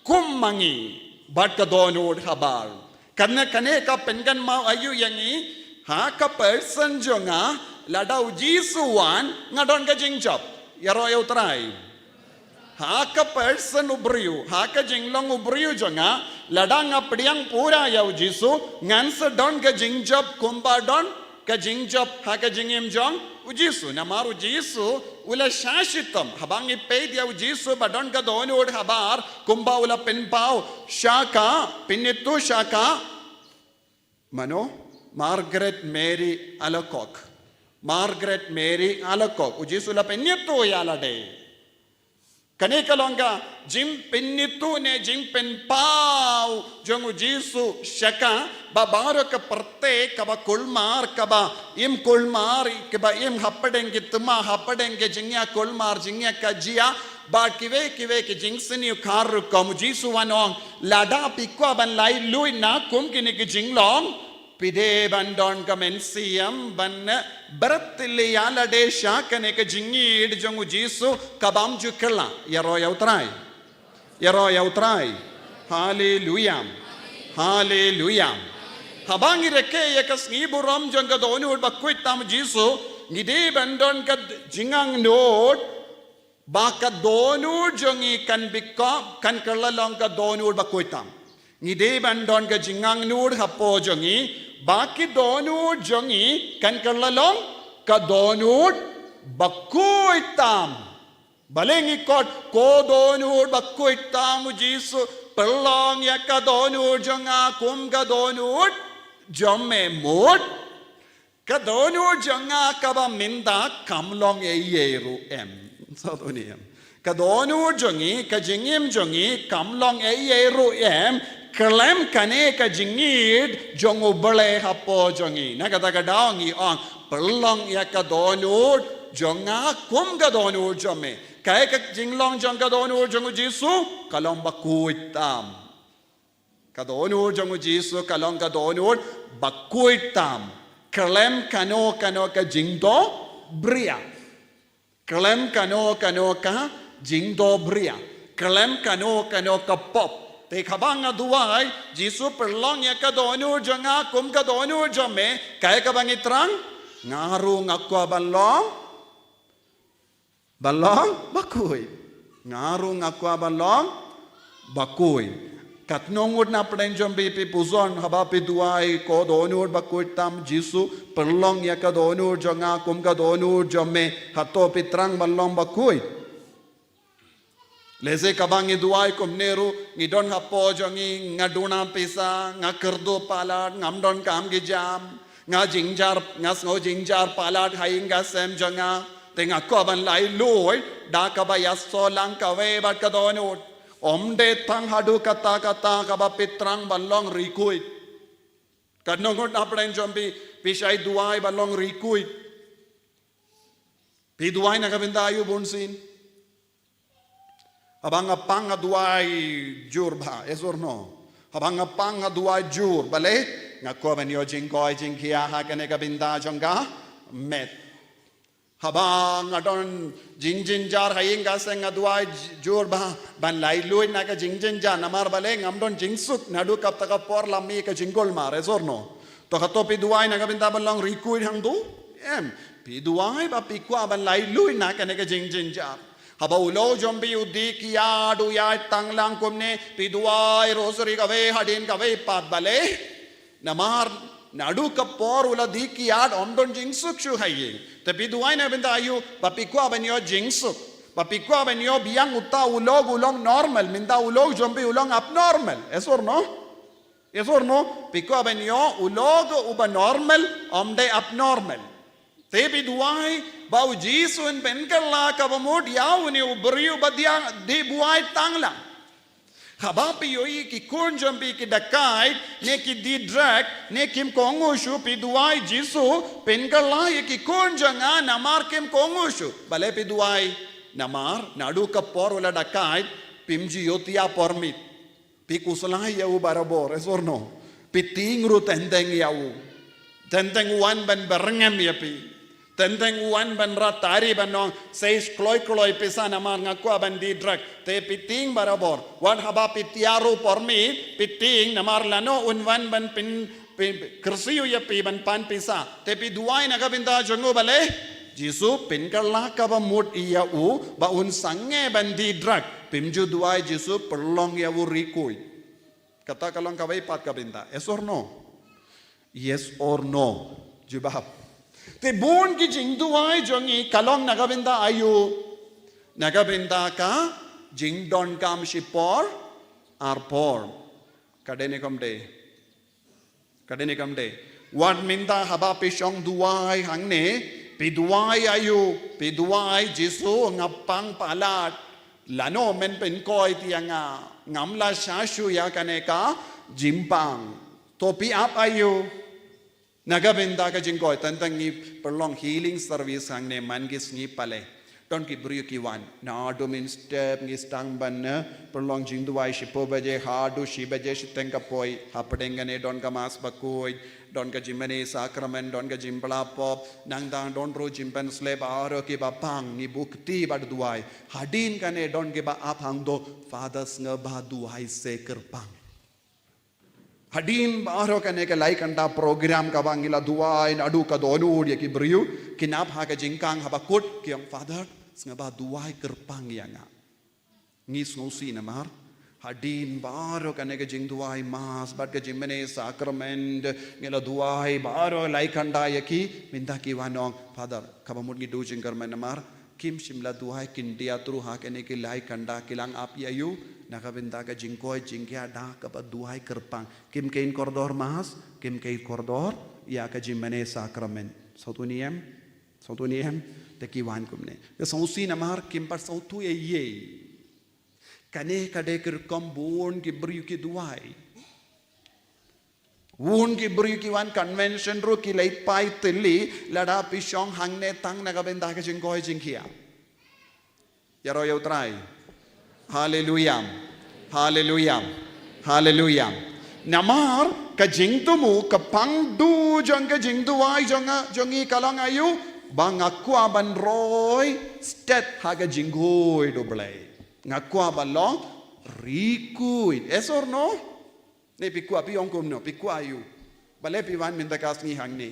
kum ma ngi. Bad ka dohnud habar. Kane, kane ka pynkynmaw aïu ïa ngi, ha ka person jong nga, lada U Jisu wan, nga don ka jingjop. Ïaroh ïa U Trai. Ha ka person u briew, ha ka jinglong u briew jong nga, lada nga pdiang pura ïa u Jisu, ngan sa don ka jingjop kumba don ka jingjop ha ka jingim jong u Jisu. Namar u Jisu u la shah shitom. Haba ngi peit ïa u Jisu ba don ka dohnud habar, kumba u la pynpaw sha ka, pynithuh sha ka, mano? Margaret Mary Alacoque. Margaret Mary Alacoque. U Jisu u la pynithuh ïa lade. Kane ka long ka jingpynithuh ne jingpynpaw jong u Jisu sha ka, ba baroh ka pyrthei kaba kulmar, kaba im kulmar, kaba im hapdeng ki thma, hapdeng ki jingïakulmar, jingïakajia, bad kiwei kiwei ki jingsniew khar rukom. U Jisu u ong, lada phi kwah ban laitluid na kum kine ki jinglong, phi dei ban don ka mynsiem ban bret ïa lade sha kane ka jingïeid jong u Jisu kabym ju kylla. Ïaroh ïa u Trai. Ïaroh ïa u Trai. Haleluia. Haleluia. Haba ngi rakhe ïa ka sngi burom jong ka dohnud bakhuid tam u Jisu, ngi dei ban don ka jingangnud ba ka dohnud jong ngi kan bikop, kan kylla long ka dohnud bakhuid tam. Ngi dei ban don ka jingangnud hapoh jong ngi ba ki dohnud jong ngi kan kylla long ka dohnud bakhuid tam. Balei ngi khot, ko dohnud bakhuid tam u Jisu, pynlong ïa ka dohnud jong nga kum ka dohnud jong me, mut? Ka dohnud jong nga kaba mynta kam long ei ei ruh em. Sa to ni em. Ka dohnud jong ngi, ka jingim jong ngi kam long ei ei ruh em, khlem kane ka jingïeid jong U Blei hapoh jong ngi. Na kata ka daw ngi ong, pynlong ïa ka dohnud jong nga kum ka dohnud jong me. Kaei ka jinglong jong ka dohnud jong u Jisu? Ka long bakhuid tam. Ka dohnud jong u Jisu ka long ka dohnud bakhuid tam. Khlem kano kano ka jingdohbria. Khlem kano kano ka jingdohbria. Khlem kano kano ka pop. Te haba nga duwai, Jisu pynlong ïa ka dohnud jong nga kum ka dohnud jong me, kaei kaba ngi thrang? Nga ruh nga kwah ban long, ban long bakhuid. Nga ruh nga kwah ban long bakhuid. Katno ngut na pdeng jong phi phi pyrshang haba phi duwai, ko dohnud bakhuid tam Jisu, pynlong ïa ka dohnud jong nga kum ka dohnud jong me, hato phi thrang ban long bakhuid? Lehse haba ngi duwai kumne ruh, ngi don hapoh jong ngi, nga duna pisa, nga kyrduh palat, ngam don kam ki jam, nga jynjar, nga sngew jynjar palat ha ïing ha sem jong nga. Te nga kwah ban laitluid da kaba ïasoh lang kawei bad ka dohnud. Ym dei tang haduh katta katta kaba phi thrang ban long riewkhuid. Katno ngut na pdeng jong phi phi shait duwai ban long riewkhuid? Phi duwai na ka bynta aïu bunsien? Haba nga pang nga duwai jur bha, yes or no? Haba nga pang nga duwai jur, balei? Nga kwah ban ïoh jingkoit jingkhiah ha kane ka bynta jong ka met. Haba nga don jingjynjar ha ïing ha sem nga duwai jur bha ban laitluid na ka jingjynjar, namar balei? Ngam don jingsuk naduh kata ka por lymne ka jingkulmar, yes or no? To hato phi duwai na ka bynta ban long riewkhuid hangto? Em, phi duwai ba phi kwah ban laitluid na kane ka jingjynjar. Haba u lok jong phi u dih kiad u ïaid tang lang kumne, phi duwai rosary kawei hadien kawei pat, balei? Namar naduh ka por u la dih kiad ym don jingsuk shuh ha ïing. Te phi duwai na bynta aïu? Ba phi kwah ban ïoh jingsuk. Ba phi kwah ban ïoh biang uta u lok u long normal, mynta u lok jong phi u long abnormal, yes or no? Yes or no? Phi kwah ban ïoh u lok uba normal, ym dei abnormal. Te phi duwai ba u Jisu un pynkylla kaba mut ïa une u briew ba dang dih buaid tang lang. Haba phi ïohi ki khun jong phi ki dakaid, ne ki dih drug, ne kim kohnguh shuh, phi duwai, Jisu, pynkylla ïa ki khun jong nga namar kim kohnguh shuh. Balei phi duwai? Namar naduh ka por u la dakaid, phim ju ïohthiah por miet. Phi khuslai ïa u barabor, yes or no? Phi tieng ruh teng teng ïa u. Teng teng u wan ban byrngem ïa phi. Teng teng u wan ban rat tari ban ong, seish kloi kloi pisa namar nga kwah ban dih drug. Te phi tieng barabor. Wat haba phi thiah ruh por miet, phi tieng namar lano un wan ban pyn, pyn, kyrsiew ïa phi ban pan pisa. Te phi duwai na ka bynta jong u, balei? Jisu pynkylla kaba mut ïa u ba un sangeh ban die drug. Phim ju duwai Jisu pynlong ïa u rikuid. Kata ka long kawei pat ka bynta. Yes or no? Yes or no? Jubab. Te bun ki jingduwai jong ngi ka long na ka bynta aïu? Na ka bynta ka jingdonkam shipor ar por. Ka dei ne kam dei? Ka dei ne kam dei? Wat mynta haba phi shong duwai hangne, phi duwai aïu? Phi duwai Jisu nga pang palat. Lano men pynkoit ïa nga, ngam lah sha shuh ïa kane ka jingpang. To phi ap aïu? Na ka bynta ka jingkoit, tang tang ngi pynlong healing service hangne man ki sngi pale. Don ki briew ki wan. Naduh mynstep ngi sdang ban, eh, pynlong jingduwai shiphew baje haduh shi baje shiteng ka poi. Hapdeng kane don ka mass bakhuid, don ka jingmane sakramen, don ka jingpla pop. Nangta don ruh jingpynsleh baroh kiba pang, ngi buh kti bad duwai. Hadien kane don kiba ap hangto, Father, sngewbha duwai seh kyrpang. Hadien baroh kane ka lai kynta program kaba ngi la duwai naduh ka dohnud ïa ki briew, kin ap ha ka jingkhang haba kut ki ong, Father, sngewbha duwai kyrpang ïa nga. Ngi sngewsih namar hadien baroh kane ka jingduwai mass bad ka jingmane sakramen, ngi la duwai baroh lai kynta ïa ki, mynta ki wan ong, Father, kaba mut ngi duh jingkyrmen namar kim shym la duwai khyndiat ruh ha kane ki lai kynta, ki la ap ïa u na ka bynta ka jingkoit jingkhiah da kaba duwai kyrpang. Kim kheiñ kordor mass, kim kheiñ kordor ïa ka jingmane sakramen. Sngewthuh ne em? Sngewthuh ne em? Te ki wan kumne. Ka sngewsih namar kim pat sngewthuh ei ei. Kane ka dei ka rukom bun ki briew ki duwai. Bun ki briew ki wan convention ruh ki leit phai thylli, lada phi shong hangne tang na ka bynta ka jingkoit jingkhiah. Ïaroh ïa U Trai. Haleluia. Haleluia. Haleluia. Namar ka jingthmu, ka pangdu jong ka jingduwai jong nga, jong ngi ka long aïu, ba nga kwah ban roi stet ha ka jingkhuid U Blei. Nga kwah ban long rikuid. Yes or no? Ne phi kwah, phi ong kumno, phi kwah aïu? Balei phi wan mynta ka sngi hangne?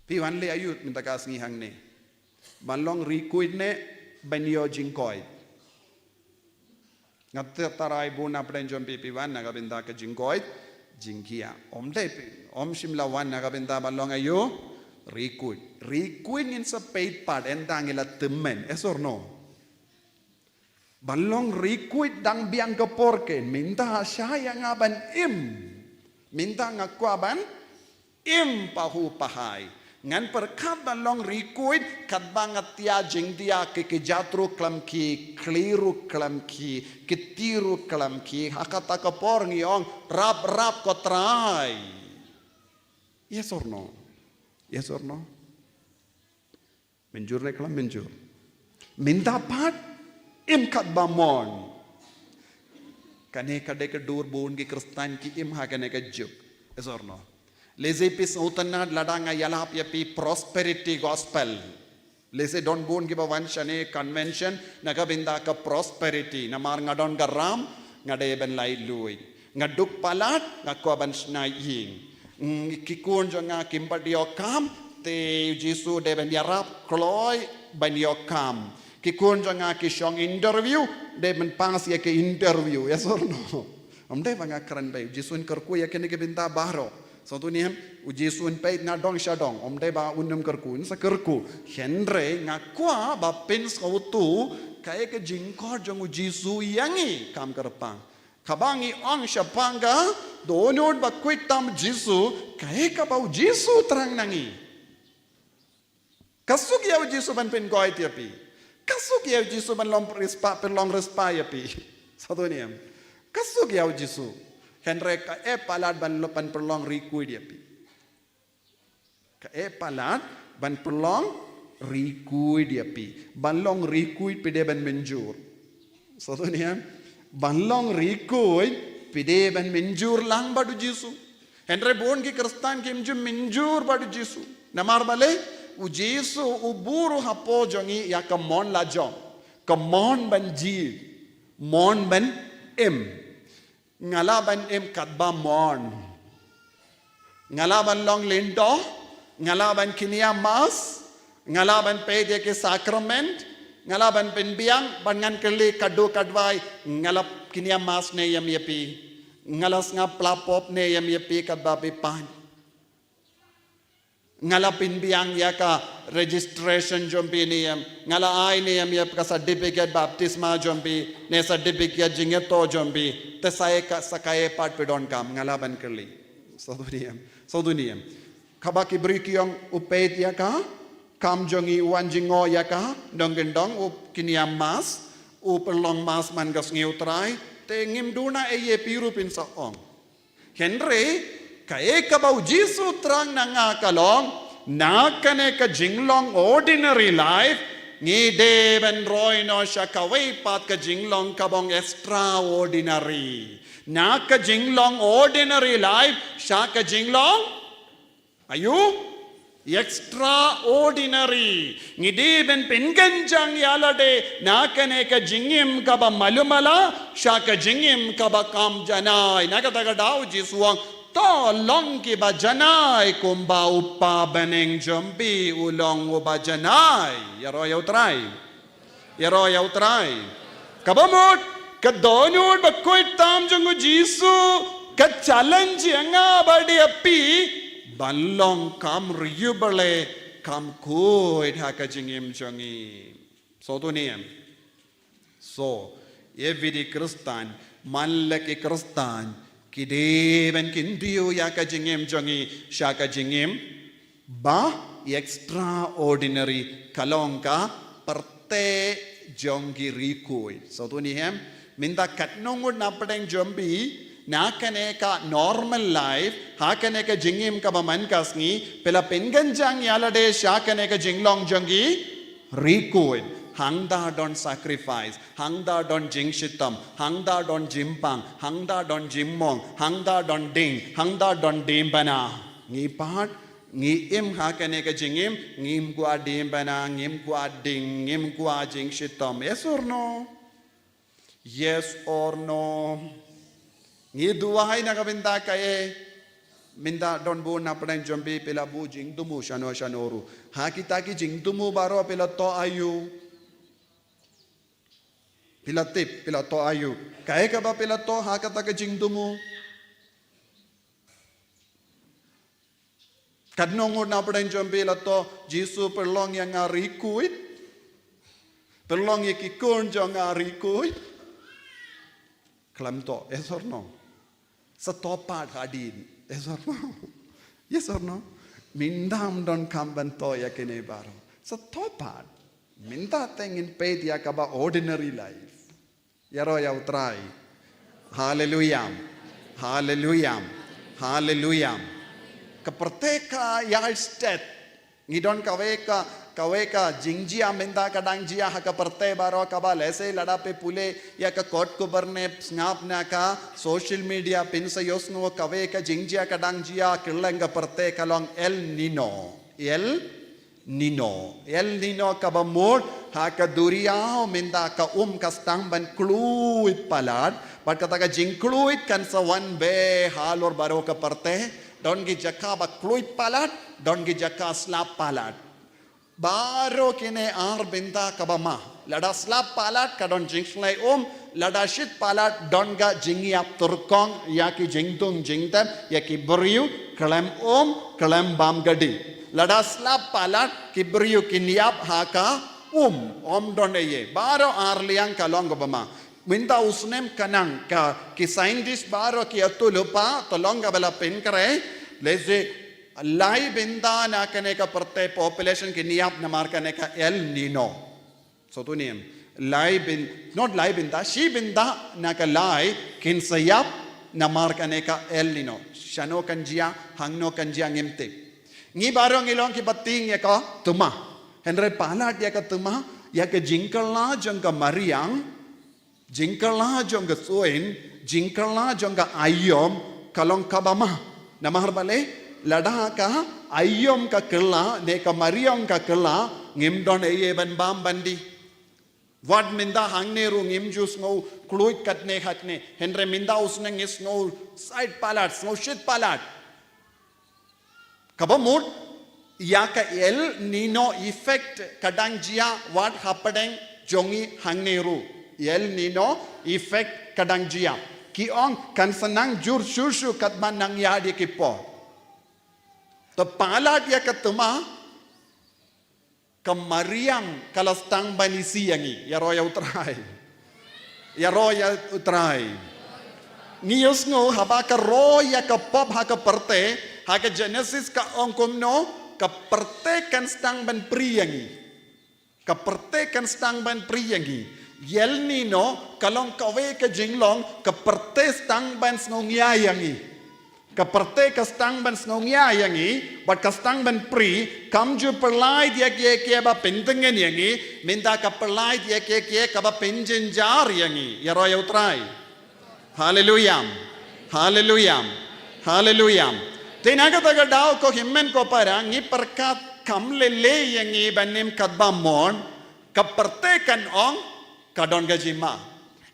Phi wan leh aïu mynta ka sngi hangne? Ban long rikuid ne ban ïoh jingkoit? Nga tip tharai bun na pdeng jong phi phi wan na ka bynta ka jingkoit jingkhiah. Ym dei phi, ym shym la wan na ka bynta ban long aïu? Rikuid. Rikuid ngin sa peit pat ynda ngi la tymmen. Yes or no? Ban long rikuid dang biang ka por keiñ, mynta shah ïa nga ban im. Mynta nga kwah ban im pahuh pahai. Ngan pyrkhat ban long rikuid katba nga thiah jingthiah, ki kjat ruh khlem khie, khlieh ruh khlem khie, kti ruh khlem khie. Ha kata ka por ngi ong, rap rap ko Trai. Yes or no? Yes or no? Mynjur ne khlem mynjur? Mynta pat im katba mon. Kane ka dei ka dur bun ki Khristan ki im ha kane ka juk. Yes or no? Lehse phi sngewtynnad lada nga ïalap ïa phi prosperity gospel. Lehse don bun kiba wan shane convention na ka bynta ka prosperity. Namar nga don ka ram, nga dei ban laitluid. Nga duk palat, nga kwah ban shna ïing. Mm, ki khun jong nga kim pat ïoh kam, te U Jisu dei ban ïarap kloi ban ïoh kam. Ki khun jong nga ki shong interview, dei ban pass ïa ki interview. Yes or no? Ym dei ba nga kren bha, U Jisu un kyrkhu ïa kine ki bynta baroh. Sngewthuh ne em? U Jisu un peit na dong sha dong. Ym dei ba un ym kyrkhu, un sa kyrkhu. Hynrei nga kwah ba phin sngewthuh kaei ka jingkhot jong U Jisu ïa ngi, kam kyrpang. Kaba ngi ong shaphang ka dohnud bakhuid tam Jisu, kaei kaba U Jisu thrang na ngi. Ka suk ïa U Jisu ban pynkoit ïa phi. Ka suk ïa U Jisu ban long riewspah, pynlong riewspah ïa phi. Sngewthuh ne em? Ka suk ïa U Jisu. Hynrei ka eh palat ban long, ban pynlong rikuid ïa phi. Ka eh palat ban pynlong rikuid ïa phi. Ban long rikuid phi dei ban mynjur. Sngewthuh ne em? Ban long rikuid phi dei ban mynjur lang bad U Jisu. Hynrei bun ki Khristan kim ju mynjur bad U Jisu. Namar balei? U Jisu u buh ruh hapoh jong ngi ïa ka mon la jong. Ka mon ban jied. Mon ban im. Nga lah ban im katba mon. Nga lah ban long lyngdoh, nga lah ban kynriah mass, Nga lah ban peit ïa ki sakrament, nga lah ban pynbiang, bad ngan kylli katto katwai, nga la kynïa mass ne em ïa phi, nga la sngap pla pop ne em ïa phi katba phi pang. Nga la pynbiang ïa ka registration jong phi ne em, nga la ai ne em ïa ka certificate baptisma jong phi, ne certificate jingïathoh jong phi, te sa ïa ka, sa kaei pat phi donkam, nga lah ban kylli. Sngewthuh ne em, sngewthuh ne em. Kaba ki briew ki ong u peit ïa ka kam jong ngi, u wan jngoh ïa ka nongkyndong, u kynïa mass, u pynlong mass man ka sngi u Trai, te ngim duna ei ei phi ruh phin sa ong. Hynrei kaei kaba u Jisu u thrang na nga ka long, na kane ka jinglong ordinary life, ngi dei ban roi noh sha kawei pat ka jinglong kaba ong extraordinary. Na ka jinglong ordinary life sha ka jinglong, aïu? Extraordinary. Ngi dei ban pynkynjang ïa lade na kane ka jingim kaba malu mala sha ka jingim kaba kham janai. Na kata ka daw Jisu u ong, to long kiba janai kumba u Kpa bneng jong phi u long uba janai. Ïaroh ïa u Trai. Ïaroh ïa u Trai. Kaba mut, ka dohnud bakhuid tam jong u Jisu ka challenge ïa nga bad ïa phi ban long kham riewblei, kham khuid ha ka jingim jong ngi. Sngewthuh ne em. So, every Khristan, man la ki Khristan, ki dei ban kyntiew ïa ka jingim jong ngi sha ka jingim ba extraordinary, ka long ka pyrthei jong ki riewkhuid. Sngewthuh ne em, mynta katno ngut na pdeng jong phi, na kane ka normal life, ha kane ka jingim kaba man ka sngi, phi la pynkynjang ïa lade sha kane ka jinglong jong ki riewkhuid. Hangta don sacrifice, hangta don jingshitom, hangta don jingpang, hangta don jingmong, hangta don ding, hangta don diengphna. Ngi pat, ngi im ha kane ka jingim, ngim kwah diengphna, ngim kwah ding, ngim kwah jingshitom. Yes or no? Yes or no? Ngi duwai na ka bynta kaei? Mynta don bun na pdeng jong phi, phi la buh jingthmu shano shano ruh. Ha kita ki jingthmu baroh phi la thoh aïu? Phi la tip, phi la thoh aïu? Kaei kaba phi la thoh ha kata ka jingthmu? Katno ngut na pdeng jong phi la thoh, Jisu, pynlong ïa nga riewkhuid? Pynlong ïa ki khun jong nga riewkhuid? Khlem thoh, yes or no? Sa thoh pat hadien, yes or no? Yes or no? Mynta ym don kam ban thoh ïa kine baroh. Sa thoh pat. Mynta te ngin peit ïa kaba ordinary life. Ïaroh ïa u Trai. Haleluya. Haleluya. Haleluya. Ka pyrthei ka ïaid stet. Ngi don kawei ka, kawei ka jingjia mynta ka dang jia ha ka pyrthei baroh kaba lehse lada phi pule ïa ka kot khubor ne sngap na ka social media phin sa ïohsngew kawei ka jingjia ka dang jia kylleng ka pyrthei ka long El Nino. El Nino. El Nino kaba mut ha ka duriaw mynta ka um ka sdang ban khlud palat. Bad kata ka jingkhlud kan sa wan bha halor baroh ka pyrthei. Don ki jaka ba khlud palat, don ki jaka slap palat. Baroh kine ar bynta kaba ma. Lada slap palat ka don jingshlei um, lada shit palat don ka jingïap tyrkhong ïa ki jingthung jingtep, ïa ki briew, khlem um, khlem bam kti. Lada slap palat ki briew kin ïap ha ka um, ym don ei ei. Baroh ar liang ka long kaba ma. Mynta u snem ka nang ka ki scientist baroh ki ïathuhlypa, to long kaba la pynkhreh, lehse lai bynta na kane ka pyrthei population kin ïap namar kane ka El Nino. Sngewthuh ne em. Lai byn, not lai bynta, shi bynta na ka lai kin sa ïap namar kane ka El Nino. Shano kan jia, hangno kan jia ngim tip. Ngi baroh ngi long kiba tieng ïa ka thma. Hynrei palat ïa ka thma, ïa ka jingkylla jong ka mariang, jingkylla jong ka suin, jingkylla jong ka aïom, ka long kaba ma. Namar balei, lada ka aïom ka kylla, ne ka mariang ka kylla, ngim don ei ei ban bam ban die. Wat mynta hangne ruh ngim ju sngew khlud katne katne. Hynrei mynta u snem ngi sngew sait palat, sngew shit palat. Kaba mut, Ïa ka El Nino effect ka dang jia wat hapdeng jong ngi hangne ruh. El Nino effect ka dang jia. Ki ong kan sa nang jur shuh shuh katba nang ïaid ïa ki pop. Te palat ïa ka thma, ka mariang ka la sdang ban isih ïa ngi. Ïaroh ïa U Trai. Ïaroh ïa U Trai. Ngi ïohsngew haba ka roi ïa ka pop ha ka pyrthei, ha ka Genesis ka ong kumno, ka pyrthei kan sdang ban prie ïa ngi. Ka pyrthei kan sdang ban prie ïa ngi. El Nino ka long kawei ka jinglong ka pyrthei sdang ban sngew ngiai ïa ngi. Ka pyrthei ka sdang ban sngew ngiai ïa ngi, bad ka sdang ban prie, kam ju pynlait ïa kiei kiei ba pyntngen ïa ngi, mynta ka pynlait ïa kiei kiei kaba pynjynjar ïa ngi. Ïaroh ïa U Trai. Haleluya. Haleluya. Haleluya. Te na kata ka daw ko hynmen ko para, ngi pyrkhat kam lei lei ïa ngi ban im katba mon, ka pyrthei kan ong ka don ka jingma.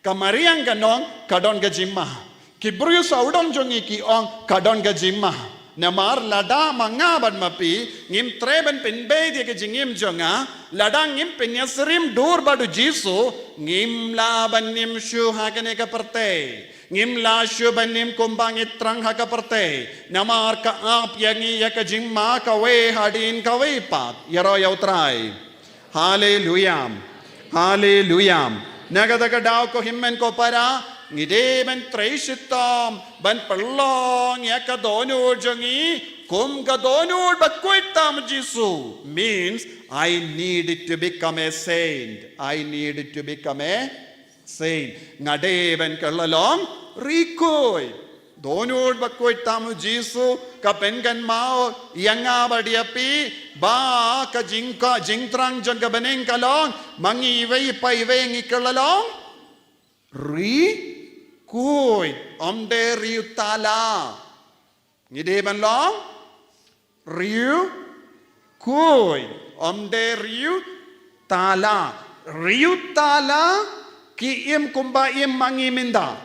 Ka mariang kan ong ka don ka jingma. Ki briew sawdong jong ngi ki ong ka don ka jingma. Namar lada ma nga bad ma phi ngim treh ban pynbeit ïa ka jingim jong nga, lada ngim pynïasyriem dur bad U Jisu, ngim lah ban im shuh ha kane ka pyrthei. Ngim lah shuh ban im kumba ngi thrang ha ka pyrthei. Namar ka ap ïa ngi ïa ka jingma kawei hadien kawei pat. Ïaroh ïa U Trai. Haleluya. Haleluya. Na kata ka daw ko hynmen ko para, ngi dei ban trei shitom ban pynlong ïa ka dohnud jong ngi kum ka dohnud bakhuid tam U Jisu. Means, I need to become a saint. I need to become a saint. Nga dei ban kylla long ri khuid. Dohnud bakhuid tam U Jisu ka pynkynmaw ïa nga bad ïa phi ba ka jingka jingthrang jong ka bneng ka long ma ngi iwei pa iwei ngi kylla long ri khuid, ym dei riewthala. Ngi dei ban long riewkhuid, ym dei riewthala. Riewthala ki im kumba im ma ngi mynta.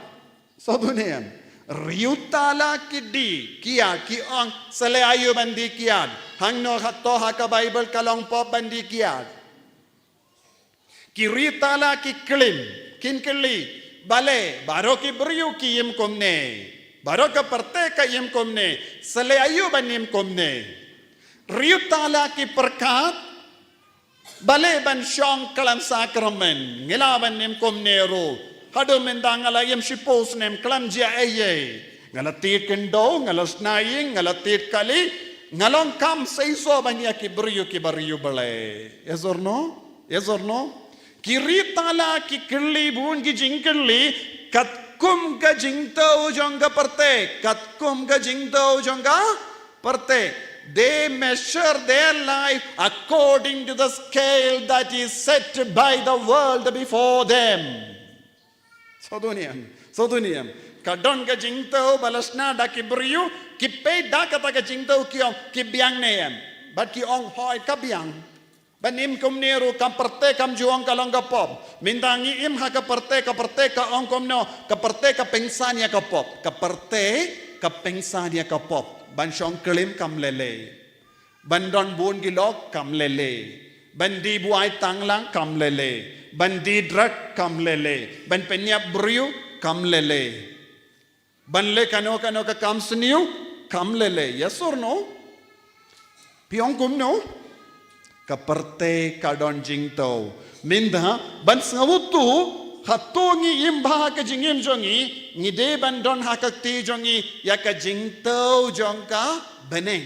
Sngewthuh ne em? Riewthala ki die kiad, ki ong sa leh aïu ban die kiad. Hangno hato ha ka Baibl ka long pop ban die kiad? Ki riewthala ki klim, kin kylli, balei baroh ki briew ki im kumne? Baroh ka pyrthei ka im kumne? Sa leh aïu ban im kumne? Riewthala ki pyrkhat, balei ban shong khlem sakramen? Ngi lah ban im kumne ruh. Haduh mynta nga la im shiphew snem khlem jia ei ei. Nga la thied khyndew, nga la shna ïing, nga la thied kali, nga long kam seisoh ban ïa ki briew kiba riewblei. Yes or no? Yes or no? Ki riewthala ki kylli bun ki jingkylli katkum ka jingthew jong ka pyrthei, katkum ka jingthew jong ka pyrthei. They measure their life according to the scale that is set by the world before them. Sngewthuh ne em? Sngewthuh ne em? Ka don ka jingthew ba la shna da ki briew, ki peit da kata ka jingthew ki ong ki biang ne em? Bad ki ong hooid ka biang. Ban im kumne ruh ka pyrthei kam ju ong ka long ka pop. Mynta ngi im ha ka pyrthei, ka pyrthei ka ong kumno? Ka pyrthei ka pynsan ïa ka pop. Ka pyrthei ka pynsan ïa ka pop. Ban shong klim kam lei lei. Ban don bun ki lok kam lei lei. Ban die buaid tanglang kam lei lei. Ban die drug kam lei lei. Ban pynïap briew kam lei lei. Ban leh kano kano ka kam sniew kam lei lei. Yes or no? Phi ong kumno? Ka pyrthei ka don jingthew. Mynta ban sngewthuh hato ngi im bha ha ka jingim jong ngi, ngi dei ban don ha ka kti jong ngi ïa ka jingthew jong ka bneng.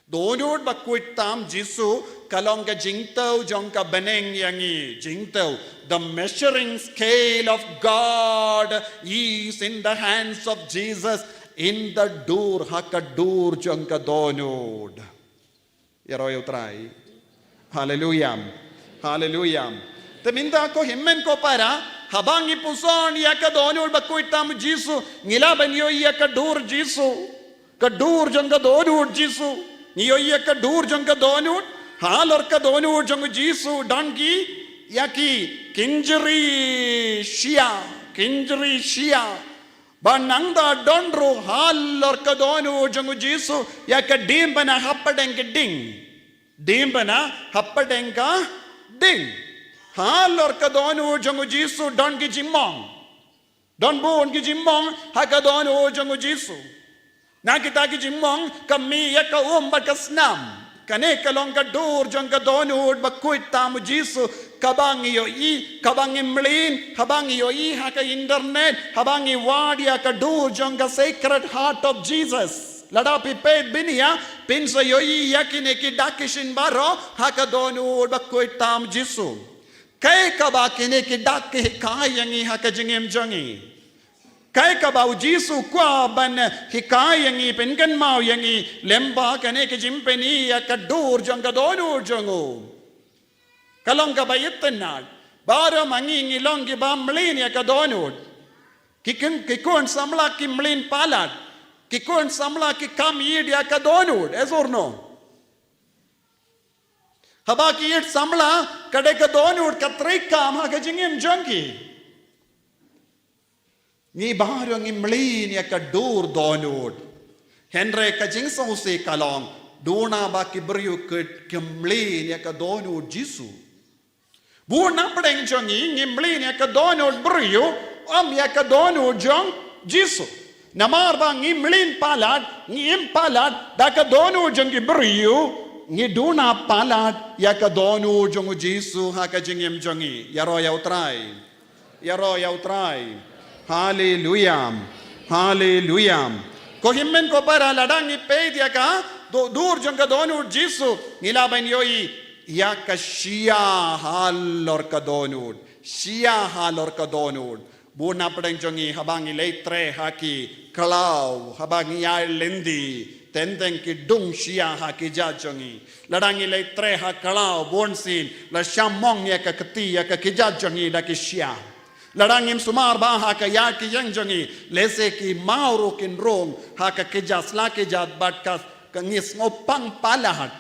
Dohnud bakhuid tam Jisu ka long ka jingthew jong ka bneng ïa ngi. Jingthew, the measuring scale of God is in the hands of Jesus, in the dur, ha ka dur jong ka dohnud. Ïaroh ïa U Trai. Haleluya. Haleluya. Te mynta ko hynmen ko para, haba ngi puson ïa ka dohnud bakhuid tam Jisu, ngi lah ban ïohi ïa ka dur Jisu. Ka dur jong ka dohnud Jisu. Ngi ïohi ïa ka dur jong ka dohnud. Halor ka dohnud jong Jisu don ki, ïa ki kynjri shyiap, kynjri shyiap. Ba nangta don ruh halor ka dohnud jong u Jisu ïa ka diengphna hapdeng ka ding. Diengphna hapdeng ka ding. Halor ka dohnud jong u Jisu don ki jingmong. Don bun ki jingmong ha ka dohnud jong u Jisu. Na kita ki jingmong ka mih ïa ka um bad ka snam. Kane ka long ka dur jong ka dohnud bakhuid tam u Jisu, kaba ngi ïohi, kaba ngi mlien, haba ngi ïohi ha ka internet, haba ngi wad ïa ka dur jong ka Sacred Heart of Jesus. Lada phi peit bniah, phin sa ïohi ïa kine ki dak ki shin baroh ha ka dohnud bakhuid tam u Jisu. Kaei kaba kine ki dak ki hikai ïa ngi ha ka jingim jong ngi? Kaei kaba u Jisu u kwah ban hikai ïa ngi, pynkynmaw ïa ngi lyngba kane ka jingpyni ïa ka dur jong ka dohnud jong u? Ka long kaba itynnad. Baroh ma ngi ngi long kiba mlien ïa ka dohnud. Ki khun, ki khun samla ki mlien palat. Ki khun samla ki kam ïeit ïa ka dohnud, yes or no? Haba ki ïeit samla, ka dei ka dohnud ka treikam ha ka jingim jong ki. Ngi baroh ngi mlien ïa ka dur dohnud. Hynrei ka jingsngewsih ka long, duna ba ki briew ki, ki mlien ïa ka dohnud Jisu. Bun na pdeng jong ngi ngi mlien ïa ka dohnud briew, ym ïa ka dohnud jong Jisu. Namar ba ngi mlien palat, ngi im palat da ka dohnud jong ki briew, ngi duna palat ïa ka dohnud jong u Jisu ha ka jingim jong ngi. Ïaroh ïa u Trai. Ïaroh ïa u Trai. Haleluia. Haleluia. Ko hynmen ko para, lada ngi peit ïa ka do-, dur jong ka dohnud Jisu, ngi lah ban ïohi ïa ka shia halor ka dohnud. Shia halor ka dohnud. Bun na pdeng jong ngi haba ngi leit treh ha ki khlaw, haba ngi ïaid lynti, teng teng ki dung shia ha ki kjat jong ngi. Lada ngi leit treh ha khlaw, bunsien la shah mong ïa ka kti ïa ka kjat jong ngi da ki shia. Lada ngim sumar bha ha ka ïa ki ïeng jong ngi, lehse ki maw ruh kin rung ha ka kjat, sla kjat bad ka, ka ngi sngewpang palat.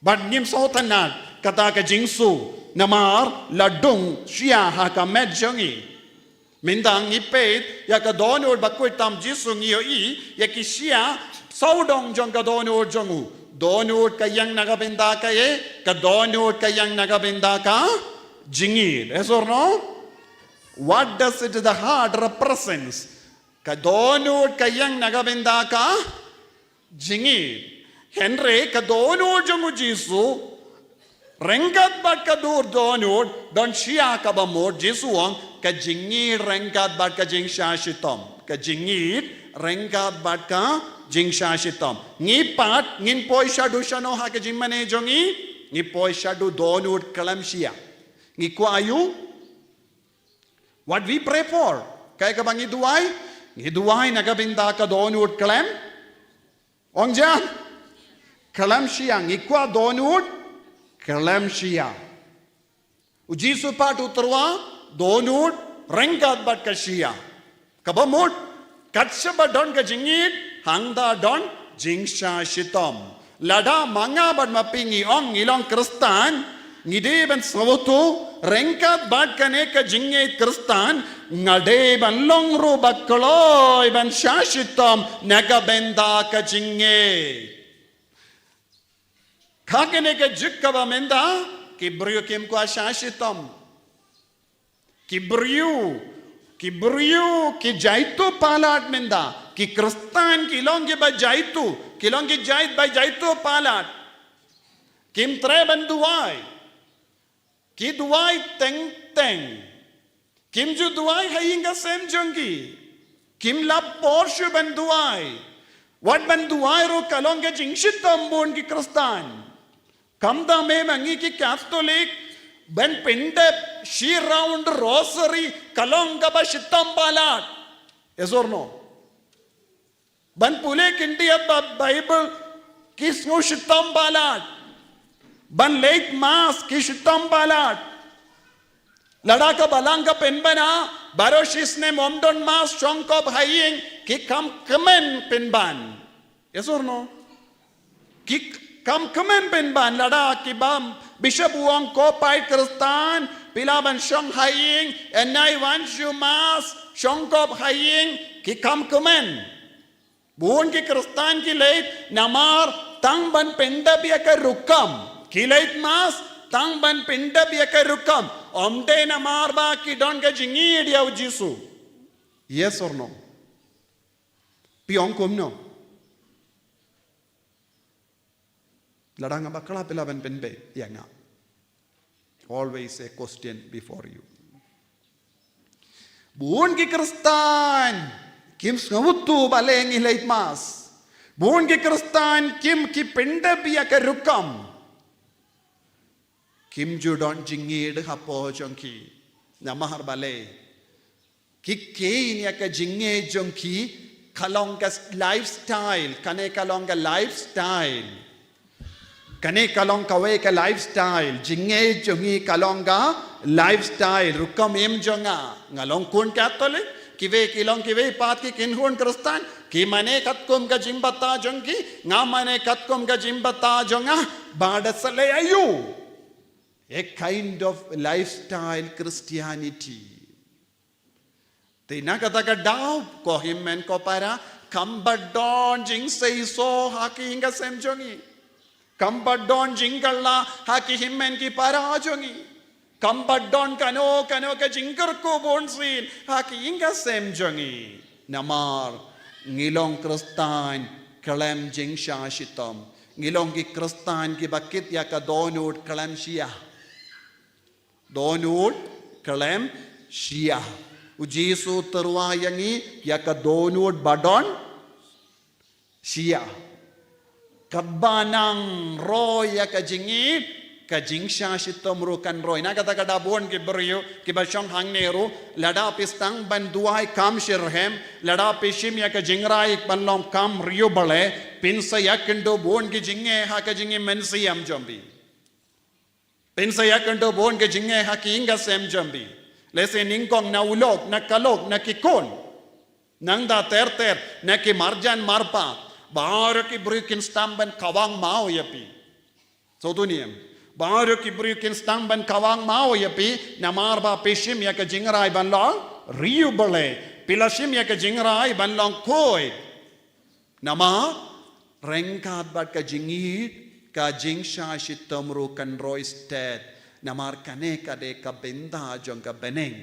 Bad ngim sngewtynnad kata ka jingsu, namar la dung shia ha ka met jong ngi. Mynta ngi peit ïa ka dohnud bakhuid tam Jisu, ngi ïohi ïa ki shia sawdong jong ka dohnud jong u. Dohnud ka ïeng na ka bynta kaei? Ka dohnud ka ïeng na ka bynta ka jingïeit. Yes or no? What does it, the heart represents? Ka dohnud ka ïeng na ka bynta ka jingïeit. Hynrei ka dohnud jong u Jisu, ryngkat bad ka dur dohnud, don shia kaba mut. Jisu u ong, ka jingïeit ryngkat bad ka jingshah shitom. Ka jingïeit ryngkat bad ka jingshah shitom. Ngi pat ngin poi shaduh shano ha ka jingmane jong ngi? Ngi poi shaduh dohnud khlem shia. Ngi kwah aiu? What we pray for? Kaei kaba ngi duwai? Ngi duwai na ka bynta ka dohnud khlem, ong jan, khlem shia. Ngi kwah dohnud khlem shia. U Jisu pat u tyrwa dohnud ryngkat bad ka shia. Kaba mut, kat shaba don ka jingïeit, hangta don jingshah shitom. Lada ma nga bad ma phi ngi ong ngi long Khristan, ngi dei ban sngewthuh, ryngkat bad kane ka jingïeit Khristan, nga dei ban long ruh ba kloi ban shah shitom na ka bynta ka jingïeit. Ha kane ka juk kaba mynta, ki briew kim kwah shah shitom. Ki briew, ki briew ki jaituh palat mynta. Ki Khristan ki long kiba jaituh, ki long ki jait ba jaituh palat. Kim treh ban duwai. Ki duwai teng teng. Kim ju duwai ha ïing ha sem jong ki. Kim lap por shuh ban duwai. Wat ban duwai ruh ka long ka jingshitom bun ki Khristan. Khamtam ma ngi ki Catholic, ban pyndep shi round rosary ka long kaba shitom palat. Yes or no? Ban pule khyndiat ba Bible ki sngew shitom palat. Ban leit mass ki shitom palat. Lada ka balang ka pynbna, baroh shisnem ym don mass, shongkop ha ïing, ki kham kmen pynban. Yes or no? Ki kham kmen pynban, lada ki bam bishop u ong ko paid Khristan, Phi lah ban shong ha ïing, en nai wan shu mass, shong kop ha ïing, ki kham kmen. Bun ki Khristan ki leit namar tang ban pyndep ïa ka rukom. Ki leit mass tang ban pyndep ïa ka rukom. Ym dei namar ba ki don ka jingïeit ïa u Jisu. Yes or no? Phi ong kumno? Lada nga bakla, phi lah ban pynbeit ïa nga. Always a question before you. Bun ki Khristan kim sngewthuh balei ngi leit mass. Bun ki Khristan kim ki pyndep ïa ka rukom. Kim ju don jingïeit hapoh jong ki. Namar balei? Ki kheiñ ïa ka jingngeit jong ki ka long ka lifestyle, kane ka long ka lifestyle. Kane ka long kawei ka lifestyle, jingngeit jong ngi ka long ka lifestyle, rukom im jong nga. Nga long khun Katholik, kiwei ki long kiwei pat ki kynhun Khristan, ki mane katkum ka jingbthah jong ki, nga mane katkum ka jingbthah jong nga, ba da sa leh aïu. A kind of lifestyle Christianity. Te na kata ka daw, ko hynmen ko para, kam pat don jingseisoh ha ki ïing ka sem jong ngi. Kam pat don jingkylla ha ki hynmen ki para jong ngi. Kam pat don kano kano ka jingkyrkhu bunsien ha ki ïing ka sem jong ngi. Namar ngi long Khristan khlem jingshah shitom. Ngi long ki Khristan kiba kit ïa ka dohnud khlem shyiap. Dohnud khlem shyiap. U Jisu u tyrwa ïa ngi ïa ka dohnud ba don shyiap. Katba nang roi ïa ka jingïeit, ka jingshah shitom ruh kan roi. Na kata ka daw bun ki briew kiba shong hangne ruh, lada phi sdang ban duwai kham shitrhem, lada phi shim ïa ka jingrai ban long kham riewblei, phin sa ïakynduh bun ki jingeh ha ka jingim mynsiem jong phi. Phin sa ïakynduh bun ki jingeh ha ki ïing ka sem jong phi. Lehse nyngkong na u lok, na ka lok, na ki khun. Nangta ter ter, na ki marjan marpa. Baroh ki briew kin sdang ban kawang maw ïa phi. Sngewthuh ne em? Baroh ki briew kin sdang ban kawang maw ïa phi, namar ba phi shim ïa ka jingrai ban long riewblei. Phi la shim ïa ka jingrai ban long khuid. Namar ryngkat bad ka jingïeit, ka jingshah shitom ruh kan roi stet. Namar kane ka dei ka bynta jong ka bneng.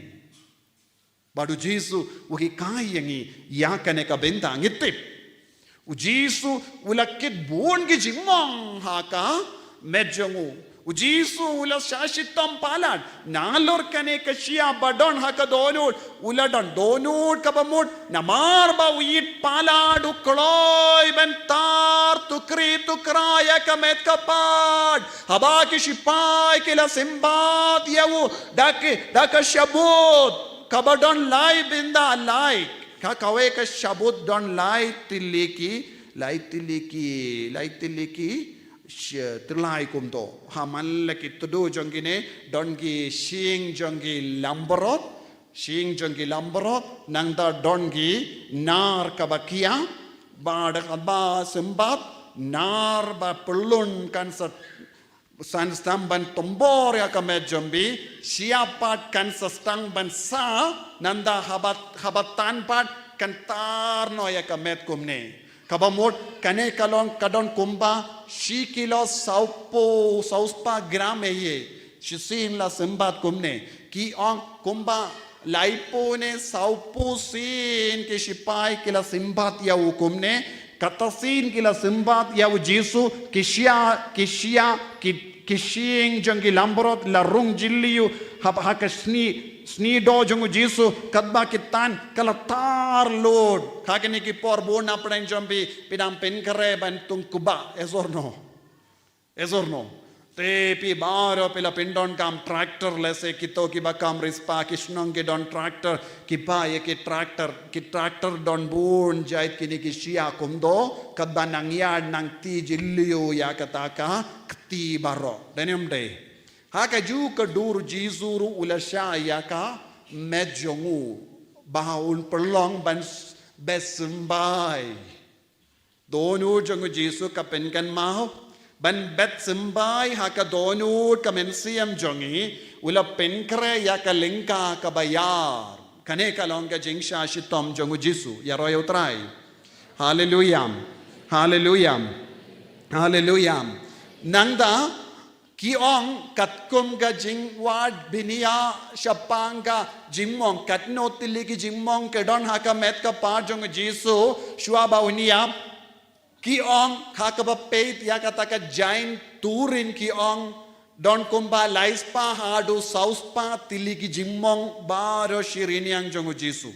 Bad u Jisu u hikai ïa ngi ïa kane ka bynta, ngi tip. U Jisu u la kit bun ki jingmong ha ka met jong u. U Jisu u la shah shitom palat. Nalor kane ka shyiap ba don ha ka dohnud, u la don dohnud kaba mut. Namar ba u ïeit palat u kloi ban tar tukri tukra ïa ka met ka phad. Haba ki shipai ki la symbat ïa u da ki, da ka shabut kaba don lai bynda, lai. Ka kawei ka shabut don lai tylli ki, lai tylli ki, lai tylli ki sh-, tylli kumto. Ha man la ki tdu jong kine, don ki shyieng jong ki lambrot, shyieng jong ki lambrot, nangta don ki nar kaba khiah, bad haba symbat, nar ba pyllun kan sa, san sdang ban tombor ïa ka met jong phi, shyiap pat kan sa sdang ban sah, nangta haba, haba tan pat kan tar noh ïa ka met kumne. Kaba mut kane ka long ka don kumba shi kilo sawphew, sawspah gram ei ei. Shisien la symbat kumne. Ki ong kumba laiphew ne sawphew sien ki shipai ki la symbat ïa u kumne. Kata sien ki la symbat ïa u Jisu ki shyiap, ki shyiap, ki, ki shyieng jong ki lambrot la rung jylliew ha, ha ka sni, snieh doh jong u Jisu katba ki tan ka la tar lut. Ha kine ki por bun na pdeng jong phi, phi dang pynkhreh ban tung kba, yes or no? Yes or no? Te phi baroh phi la pyndonkam tractor, lehse kito kiba kam riewspah ki shnong ki don tractor, ki pha ïa ki tractor, ki tractor don bun jait kine ki shyiap kumto, katba nang ïaid nang ti jylliew ïa kata ka kti baroh. Dei ne ym dei? Ha kajuh ka dur u Jisu ruh u la shah ïa ka met jong u ba un pynlong ban s-, beh symbai. Dohnud jong u Jisu ka pynkynmaw, Ban bet symbai ha ka dohnud ka mynsiem jong ngi, u la pynkhreh ïa ka lyngkha kaba ïar. Kane ka long ka jingshah shitom jong u Jisu. Ïaroh ïa u Trai. Haleluya. Haleluya. Haleluya. Nangta, ki ong katkum ka jingwad bniah shaphang ka jingmong, katno tylli ki jingmong ki don ha ka met ka phad jong u Jisu, shuwa ba un ïap. Ki ong ha kaba peit ïa kata ka Jain Turin ki ong don kumba laispah haduh sawspah tylli ki jingmong baroh shi rynïeng jong u Jisu.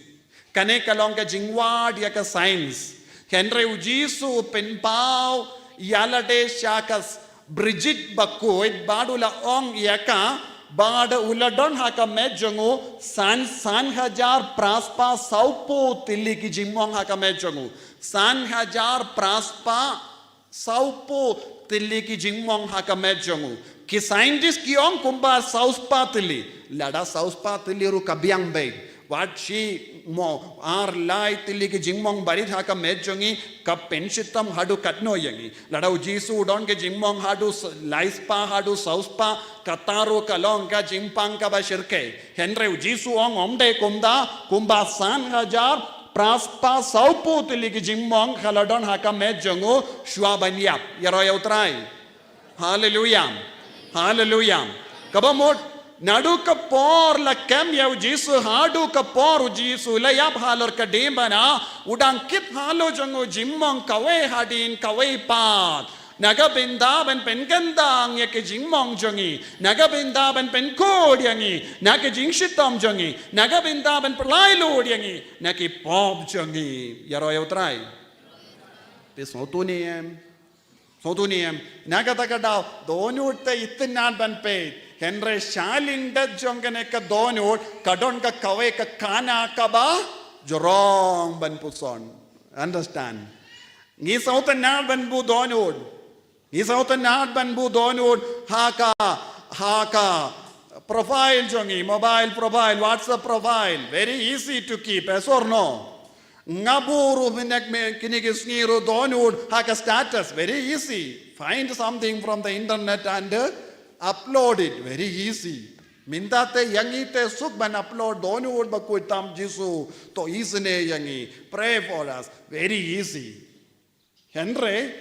Kane ka long ka jingwad ïa ka science. Hynrei u Jisu u pynpaw ïa lade sha ka Brijit bakhuid bad u la ong ïa ka, bad u la don ha ka met jong u san, san hajar phraspah sawphew tylli ki jingmong ha ka met jong u. San hajar phraspah sawphew tylli ki jingmong ha ka met jong u. Ki scientist ki ong kumba sawspah tylli. Lada sawspah tylli ruh ka biang beit. Wat shi mo ar lai tylli ki jingmong barit ha ka met jong ngi, ka pynshitom haduh katno ïa ngi. Lada u Jisu u don ki jingmong haduh s-, laispah haduh sawspah, kata ruh ka long ka jingpang kaba shyrkhei. Hynrei u Jisu u ong ym dei kumta, kumba san hajar phraspah sawphew tylli ki jingmong ka la don ha ka met jong u shuwa ban ïap. Ïaroh ïa u Trai. Haleluya. Haleluya. Kaba mut, naduh ka por la kem ïa u Jisu, haduh ka por u Jisu la ïap halor ka diengphna, u dang kit halor jong u jingmong kawei hadien kawei pat. Na ka bynta ban pynkyntang ïa ki jingmong jong ngi, na ka bynta ban pynkhuid ïa ngi na ki jingshitom jong ngi, na ka bynta ban pynlait lut ïa ngi na ki pop jong ngi. Ïaroh ïa u Trai. Phi sngewthuh ne em? Sngewthuh ne em? Na kata ka daw, dohnud te itynnad ban peit. Hynrei shalyndet jong kane ka dohnud, ka don ka kawei ka khana kaba jrong ban puson. Understand? Ngi sngewtynnad ban buh dohnud. Ngi sngewtynnad ban buh dohnud ha ka, ha ka profile jong ngi, mobile profile, WhatsApp profile. Very easy to keep, yes or no? Nga buh ruh mynne mynne kine ki sngi ruh dohnud ha ka status. Very easy. Find something from the internet and, uh, upload it. Very easy. Mynta te ïa ngi te suk ban upload dohnud bakhuid tam Jisu. To isynei ïa ngi. Pray for us. Very easy. Hynrei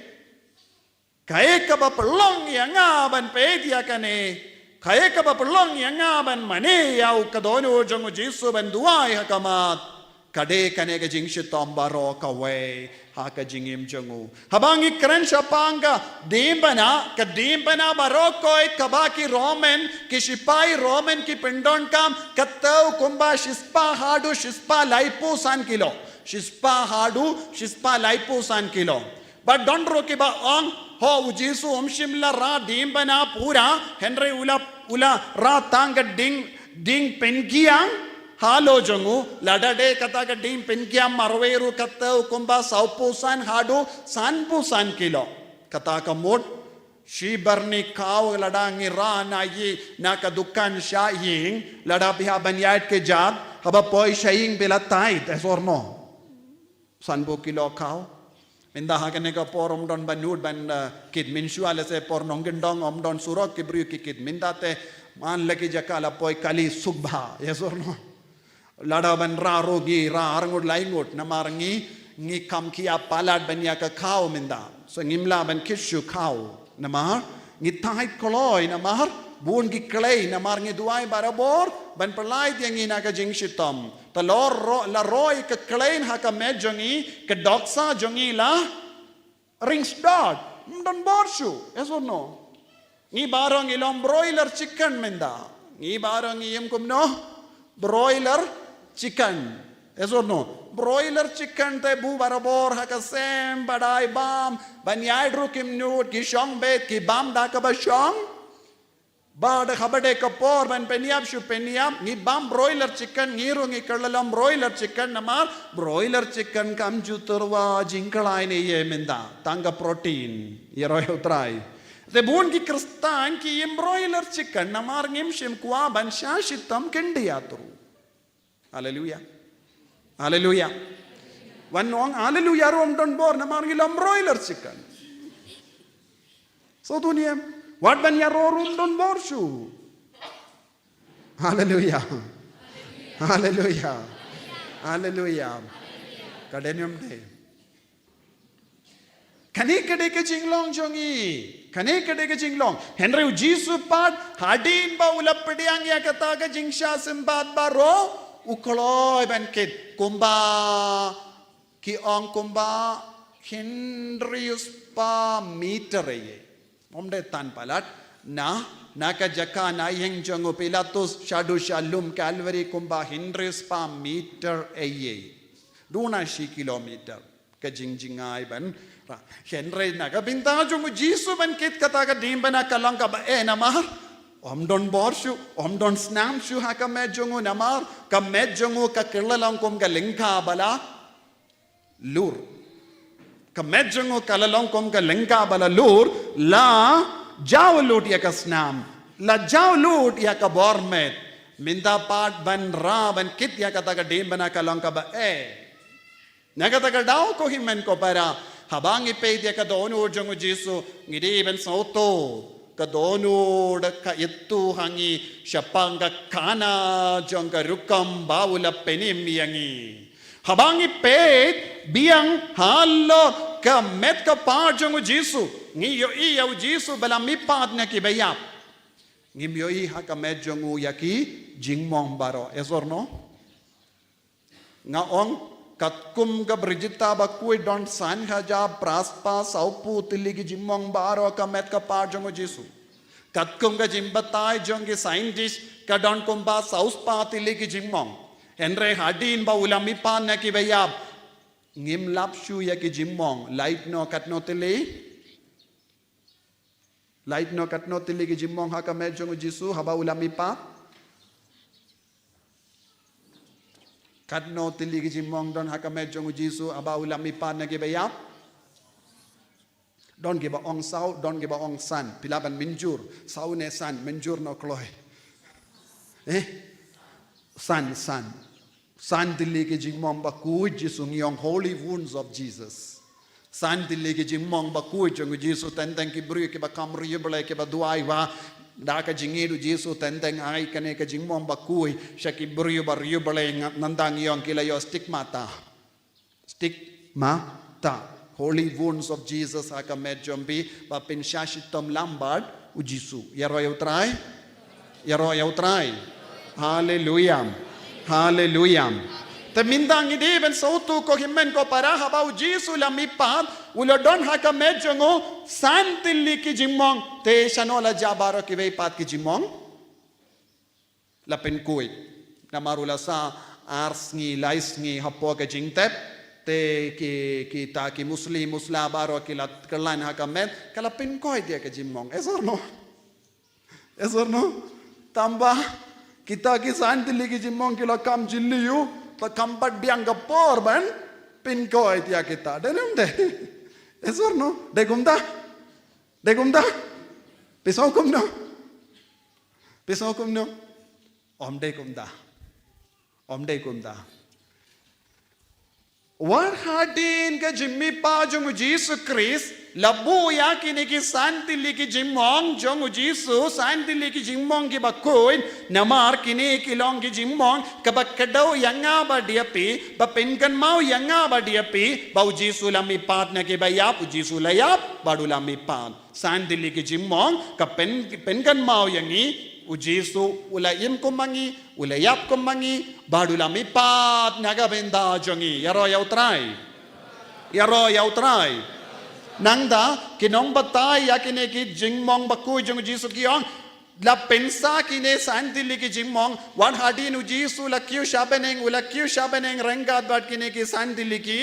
kaei kaba pynlong ïa nga ban peit ïa kane, kaei kaba pynlong ïa nga ban mane ïa u ka dohnud jong u Jisu ban duwai ha khmat. Ka dei kane ka jingshitom baroh kawei ha ka jingim jong u. Haba ngi kren shaphang ka diengphna, ka diengphna baroh kawei kaba ki Roman, ki shipai Roman ki pyndonkam, ka thew kumba shispah haduh shispah laiphew san kilo. Shispah haduh shispah laiphew san kilo. Bad don ruh kiba ong, ho, u Jisu um shym la rah diengphna pura, hynrei u la, u la rah tang ka dieng, dieng pynkiang halor jong u. Lada dei kata ka dieng pynkiang marwei ruh ka thew kumba sawphew san haduh sanphew san kilo. Kata ka mut, shi byrni khaw lada ngi rah na ïing, na ka dukan sha ïing, lada phi hap ban ïaid kjat, haba poi sha ïing phi la tied, yes or no? Sanphew kilo khaw. Mynta ha kane ka por ym don ba nud ban, eh, kit, mynshuwa lehse por nongkyndong ym don surok ki briew ki kit. Mynta te man la ki jaka la poi kali suk bha, yes or no? Lada ban rah ruh ngi rah ar ngut lai ngut namar ngi, ngi kham khia palat ban ïa ka khaw mynta. So ngim lah ban kit shuh khaw namar ngi tied kloi namar bun ki khlei namar ngi duwai barabor ban pynlait ïa ngi na ka jingshitom. Te la roi, la roi ka khlei ha ka met jong ngi, ka dohkha jong ngi la ring stad. Ym don bor shuh, yes or no? Ngi baroh ngi long broiler chicken mynta. Ngi baroh ngi im kumno? Broiler chicken. Yes or no? Broiler chicken te buh barabor ha ka sem, ba dei bam, ban ïaid ruh kim nud, ki shong beit, ki bam da kaba shong. Bad haba dei ka por ban pynïap shu pynïap, ngi bam broiler chicken, ngi ruh ngi kylla long broiler chicken namar broiler chicken kam ju tyrwa jingkhlaiñ ne ïa mynta, tang ka protein, ïaroh ïa u Trai. Te bun ki Khristan ki im broiler chicken namar ngim shym kwah ban shah shitom khyndiat ruh. Haleluya. Haleluya. Wan ong haleluya ruh ym don bor namar ngi long broiler chicken. Sawdong niam. Wat ban ïaroh ruh ym don bor shuh. Haleluya. Haleluya. Haleluya. Ka dei niam dei. Kane ka dei ka jinglong jong ngi. Kane ka dei ka jinglong. Hynrei u Jisu pat, hadien ba u la pdiang ïa kata ka jingshah sympat baroh, u kloi ban kit kumba, ki ong kumba hynriew spah meter ïa. Ym dei tang palat, na, na ka jaka na ïing jong u Pilatus shaduh sha lum Calvary kumba hynriew spah meter ïa. Duna shi kilometer. Ka jingjngai ban rah. Hynrei na ka bynta jong u Jisu ban kit kata ka dien bad na ka long kaba eh namar ym don bor shuh, ym don snam shuh ha ka met jong u namar ka met jong u ka kylla long kum ka lyngkha ba la lur. Ka met jong u ka la long kum ka lyngkha ba la lur, la jaw lut ïa ka snam, la jaw lut ïa ka bor met. Mynta pat ban rah ban kit ïa kata ka dien bad na ka long kaba eh. Na kata ka daw ko hynmen ko para, haba ngi peit ïa ka dohnud jong u Jisu, ngi dei ban sngewthuh ka dohnud ka ïathuh ha ngi shaphang ka khana jong ka rukom ba u la pynim ïa ngi. Haba ngi peit biang halor ka met ka phad jong u Jisu, ngi ïohi ïa u Jisu ba la mihpat na ki baïap. Ngim ïohi ha ka met jong u ïa ki jingmong baroh. Yes or no? Nga ong, katkum ka Brijita bakhuid don san hajar phra spah sawphew tylli ki jingmong baroh ha ka met ka phad jong u Jisu. Katkum ka jingbatai jong ki scientist ka don kumba saw spah tylli ki jingmong. Hynrei hadien ba u la mihpat na ki baïap, ngim lap shuh ïa ki jingmong, laitno katno tylli? Laitno katno tylli ki jingmong ha ka met jong u Jisu haba u la mihpat? Katno tylli ki jingmong don ha ka met jong u Jisu haba u la mihpat na ki baïap? Don kiba ong saw, don kiba ong san. Phi lah ban mynjur. Saw ne san, mynjur noh kloi. Eh? San, san. San tylli ki jingmong bakhuid Jisu, ngi ong holy wounds of Jesus. San tylli ki jingmong bakhuid jong u Jisu, teng teng ki briew kiba kham riewblei kiba duwai ba da ka jingïeit u Jisu teng teng ai kane ka jingmong bakhuid sha ki briew ba riewblei, nga-, nangta ngi ong ki la ïoh stigmata. Stigmata. Holy wounds of Jesus ha ka met jong phi, ba phin shah shitom lang bad u Jisu. Ïaroh ïa u Trai. Ïaroh ïa u Trai. Haleluya. Haleluya. Te mynta ngi dei ban sngewthuh ko hynmen ko para, haba u Jisu la mihpat, u la don ha ka met jong u san tylli ki jingmong. Te shano la jia baroh kiwei pat ki jingmong? La pynkhuid. Namar u la sah ar sngi, lai sngi hapoh ka jingtep. Te ki, kita ki musli musla baroh ki la kyllaiñ ha ka met, ka la pynkhuid ïa ka jingmong. Yes or no? Yes or no? Tangba kita ki san tylli ki jingmong ki la kham jylliew, la kham pat biang ka por ban pynkhuid ïa kita. Dei ne ym dei? Yes or no? Dei kumta? Dei kumta? Phi sngew kumno? Phi sngew kumno? Ym dei kumta. Ym dei kumta. Wat hadien ka jingmihpat jong u Jisu Khrist, la buh ïa kine ki san tylli ki jingmong jong u Jisu, san tylli ki jingmong kiba khuid, namar kine ki long ki jingmong kaba kdew ïa nga bad ïa phi, ba pynkynmaw ïa nga bad ïa phi ba u Jisu la mihpat na kiba ïap, u Jisu la ïap bad u la mihpat. San tylli ki jingmong ka pyn, pynkynmaw ïa ngi, u Jisu u la im kum ma ngi, u la ïap kum ma ngi, bad u la mihpat na ka bynta jong ngi. Ïaroh ïa u Trai. Ïaroh ïa u Trai. Nangta ki nongbatai ïa kine ki jingmong bakhuid jong u Jisu ki ong, la pynsah kine san tylli ki jingmong, wat hadien u Jisu u la kiew sha bneng, u la kiew sha bneng ryngkat bad kine ki san tylli ki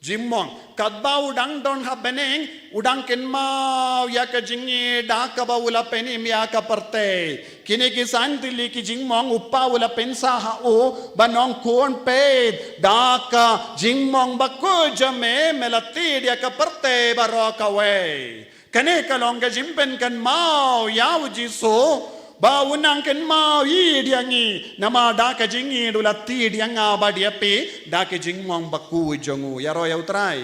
jingmong. Katba u dang don ha bneng, u dang kynmaw ïa ka jingïeit da kaba u la pynim ïa ka pyrthei. Kine ki san tylli ki jingmong u Kpa u la pynsah ha u, ban ong khun, peit, da ka jingmong bakhuid jong me, me la tied ïa ka pyrthei baroh kawei. Kane ka long ka jingpynkynmaw ïa u Jisu, ba u nang kynmaw ïa ngi, namar da ka jingïeit u la tied ïa nga bad ïa phi, da ka jingmong bakhuid jong u. Ïaroh ïa u Trai.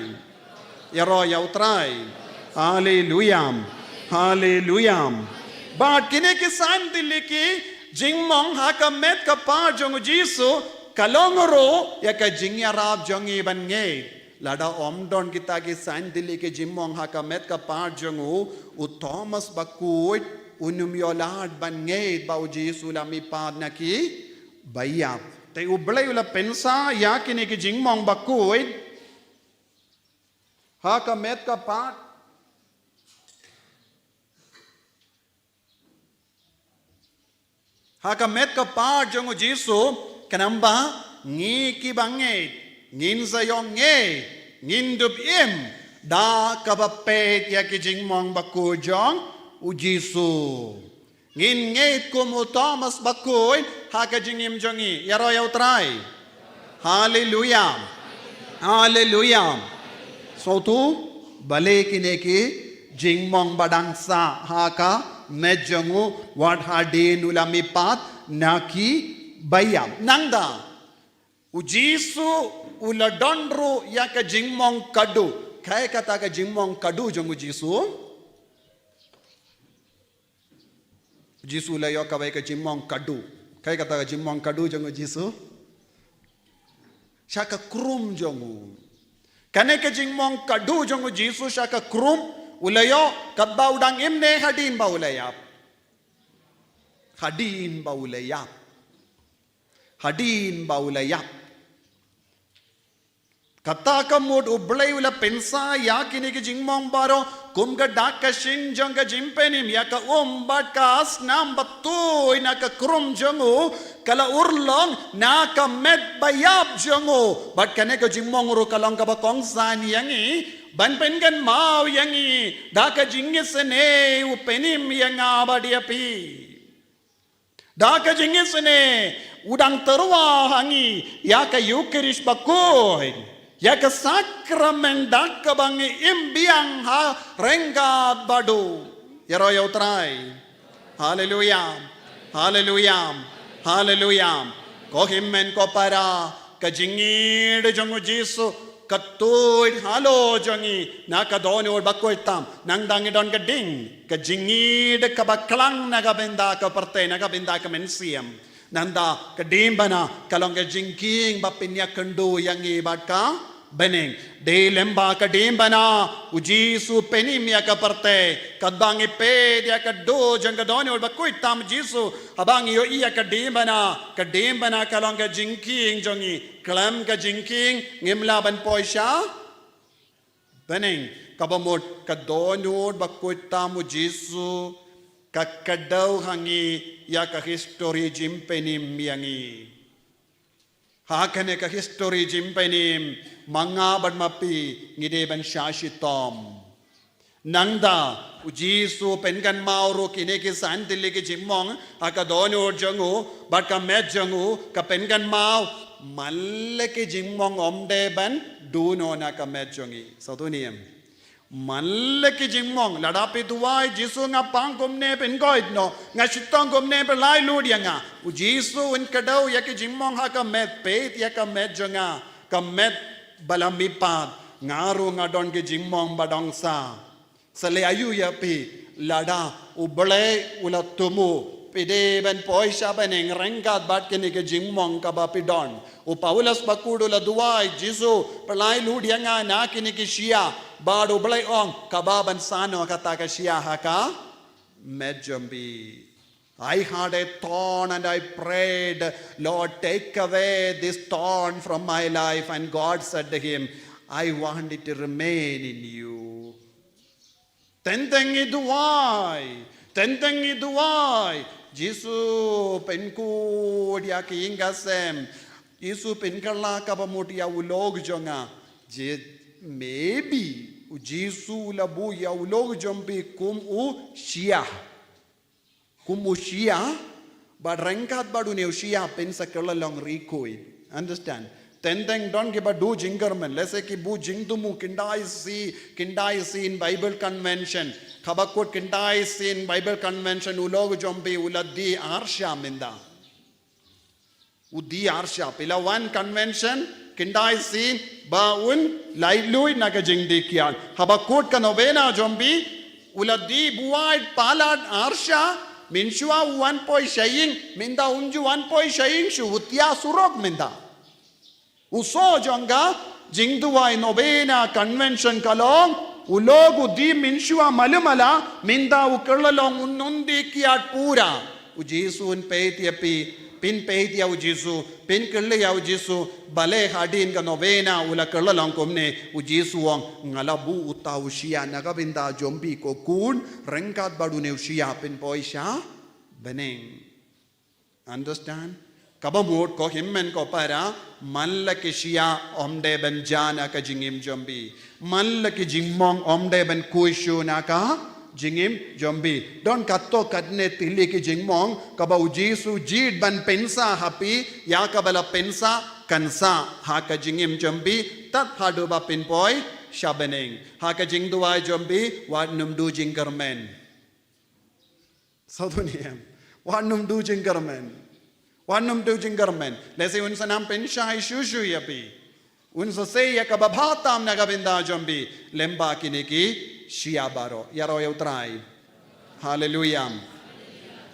Ïaroh ïa u Trai. Haleluya. Haleluya. Bad kine ki san tylli ki jingmong ha ka met ka par jong u Jisu, ka long ruh ïa ka jingïarap jong ngi ban ngeit. Lada ym don kita ki san tylli ki jingmong ha ka met ka par jong u, u Thomas bakhuid un ym ïoh lad ban ngeit ba u Jisu la mihpat na ki baïap. Te U Blei u la pynsah ïa kine ki jingmong bakhuid ha ka met ka par, ha ka met ka par jong u Jisu, khnang ba ngi kiba ngeit ngin sa ïoh ngeit, ngin dup im da kaba peit ïa ki jingmong bakhuid jong u Jisu. Ngin ngeit kum u Thomas bakhuid ha ka jingim jong ngi. Ïaroh ïa U Trai. Haleluya. Haleluya. Sngewthuh, balei kine ki jingmong ba dang sah ha ka met jong u wat hadien u la mihpat na ki baïap? Nangta u Jisu u la don ruh ïa ka jingmong kadu. Kaei kata ka jingmong kadu jong u Jisu? U Jisu u la ïoh kawei ka jingmong kadu. Kaei kata ka jingmong kadu jong u Jisu? Sha ka krum jong u. Kane ka jingmong kadu jong u Jisu sha ka krum, u la ïoh katba u dang im ne hadien ba u la ïap? Hadien ba u la ïap. Hadien ba u la ïap. Kata ka mut U Blei u la pynsah ïa kine ki jingmong baroh kum ka dak ka shing jong ka jingpynim ïa ka um bad ka snam ba tuid na ka krum jong u, ka la urlong na ka met baïap jong u. Bad kane ka jingmong ruh ka long kaba kongsan ïa ngi ban pynkynmaw ïa ngi da ka jingisynei u pynim ïa nga bad ïa phi. Da ka jingisynei u dang tyrwa ha ngi ïa ka Eukharist bakhuid, ïa ka sakramen da kaba ngi im biang ha ryngkat bad u. Ïaroh ïa U Trai. Haleluya. Haleluya. Haleluya. Ko hynmen ko para, ka jingïeid jong u Jisu ka tuid halor jong ngi na ka dohnud bakhuid tam. Nangta ngi don ka ding, ka jingïeid kaba klang na ka bynta ka pyrthei, na ka bynta ka mynsiem. Nangta ka diengphna ka long ka jingkieng ba pynïakynduh ïa ngi bad ka bneng. Dei lyngba ka diengphna u Jisu u pynim ïa ka pyrthei. Katba ngi peit ïa ka dur jong ka dohnud bakhuid tam u Jisu, haba ngi ïohi ïa ka diengphna, ka diengphna ka long ka jingkieng jong ngi. Khlem ka jingkieng ngim lah ban poi sha bneng. Kaba mut ka dohnud bakhuid tam u Jisu ka kdew ha ngi ïa ka histori jingpynim ïa ngi. Ha kane ka histori jingpynim, ma nga bad ma phi ngi dei ban shah shitom. Nangta u Jisu u pynkynmaw ruh kine ki san tylli ki jingmong ha ka dohnud jong u bad ka met jong u, ka pynkynmaw man la ki jingmong ym dei ban duh noh na ka met jong ngi. Sngewthuh ne em? Man la ki jingmong, lada phi duwai, Jisu nga pang kumne phin koit noh, nga shitom kumne phin laitluid ïa nga. U Jisu un kdew ïa ki jingmong ha ka met, peit ïa ka met jong nga, ka met ba la mihpat, nga ruh nga don ki jingmong ba dang sah. Sa leh aïu ïa phi, lada U Blei u la thmu phi dei ban poi sha bneng ryngkat bad kine ki jingmong kaba phi don? U Paulus bakhuid u la duwai, Jisu, phin laitluid ïa nga na kine ki shyiap. Bad U Blei u ong, kaba ban sah noh kata ka shyiap ha ka met jong phi. I had a thorn and I prayed, Lord, take away this thorn from my life. And God said to him, I want it to remain in you. Teng teng i duwai, teng teng i duwai, Jisu, pynkhuid ïa ki ïing ki sem. Jisu, pynkylla kaba mut ïa u lok jong nga. Je, maybe u Jisu u la buh ïa u lok jong phi kum u shyiap. Kum u shyiap, bad ryngkat bad une u shyiap phin sa kylla long riewkhuid. Understand? Teng teng don kiba duh jingkyrmen. Let's say ki buh jingthmu khyndai sien, khyndai sien Bible Convention. Kaba kut khyndai sien Bible Convention u lok jong phi u la die ar shyiap mynta. U die ar shyiap. Phi la wan convention khyndai sien, ba un laitluid na ka jingdie kiad. Haba kut ka novena jong phi, U la die buaid palat arsha, mynshuwa u wan poi sha ïing, mynta um ju wan poi sha ïing shuh, u thiah surok mynta. U soh jong ka jingduwai novena convention ka long, u lok u die mynshuwa malu mala, mynta u kylla long un nongdie kiad pura. U Jisu un peit ïa phi, phin peit ïa u Jisu, phin kylli ïa u Jisu, balei hadien ka novena u la kylla long kumne, u Jisu u ong, nga la buh uta u shyiap na ka bynta jong phi ko khun, ryngkat bad une u shyiap phin poi sha bneng. Understand? Kaba mut ko hynmen ko para, man la ki shyiap ym dei ban jia na ka jingim jong phi. Man la ki jingmong ym dei ban khuid shuh na ka jingim jong phi. Don katto katne tylli ki jingmong kaba u Jisu jied ban pynsah ha phi, ïa kaba la pynsah kan sah ha ka jingim jong phi tad haduh ba phin poi sha bneng. Ha ka jingduwai jong phi, wat nym duh jingkyrmen. Sawdong em. Wat nym duh jingkyrmen. Wat nym duh jingkyrmen. Lehse un sa nang pynshai shuh shuh ïa phi. Un sa sei ïa kaba bha tam na ka bynta jong phi. Lyngba kine ki shyiap baroh. Ïaroh ïa u Trai. Haleluia.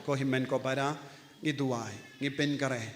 Ko hynmen ko para, ngi duwai, ngi pynkhreh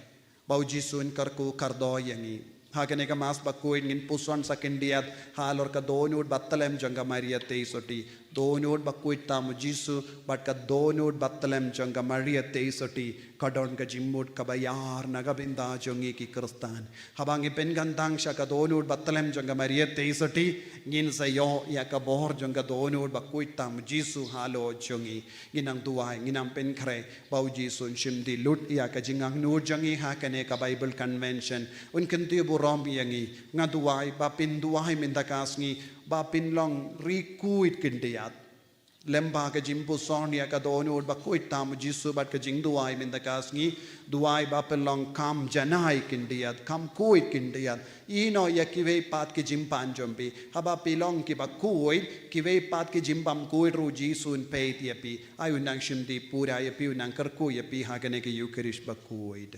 ba u Jisu un kyrkhu kyrdoh ïa ngi. Ha kane ka Mass bakhuid ngin puson sa khyndiat halor ka dohnud bathylliem jong ka Maria Theisotti. Dohnud bakhuid tam u Jisu bad ka dohnud bathylliem jong ka Maria Theisotti ka don ka jingmut kaba ïar na ka bynta jong ngi ki Khristan. Haba ngi pynkyntang sha ka dohnud bathylliem jong ka Maria Theisotti, ngin sa ïoh ïa ka bor jong ka dohnud bakhuid tam u Jisu halor jong ngi. Ngin nang duwai, ngin nang pynkhreh ba u Jisu un shim die lut ïa ka jingangnud jong ngi ha kane ka Bible Convention. Un kyntiew burom ïa ngi. Nga duwai ba phin duwai mynta ka sngi ba phin long ri khuid khyndiat. Lyngba ka jingpuson ïa ka dohnud bakhuid tam u Jisu bad ka jingduwai mynta ka sngi, duwai ba phin long kham janai khyndiat, kham khuid khyndiat. Ïehnoh ïa kiwei pat ki jingpan jong phi. Haba phi long kiba khuid, kiwei pat ki jingbymkhuid ruh u Jisu un peit ïa phi. Ai un nang shim die pura ïa phi, un nang kyrkhu ïa phi ha kane ka Eucharist bakhuid.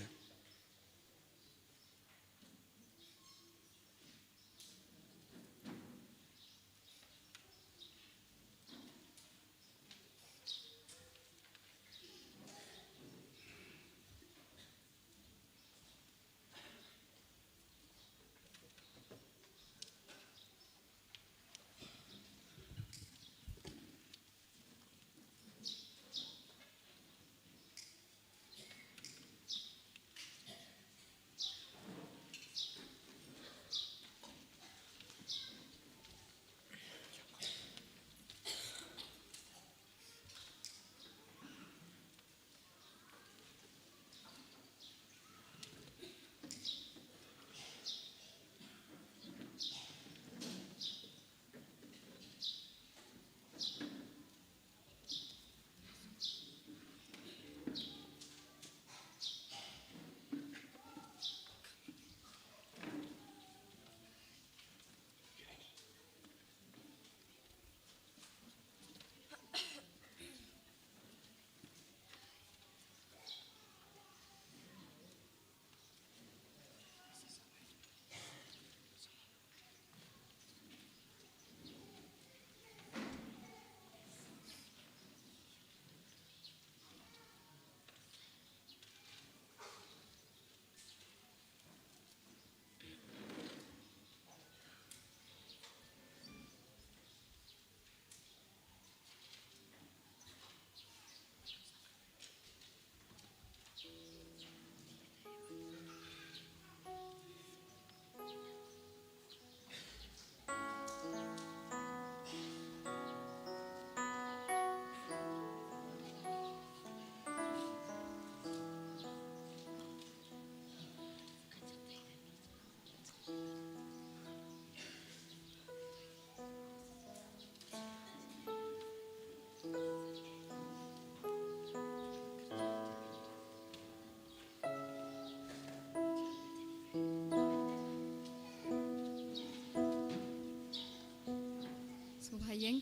Sngewbha ïeng.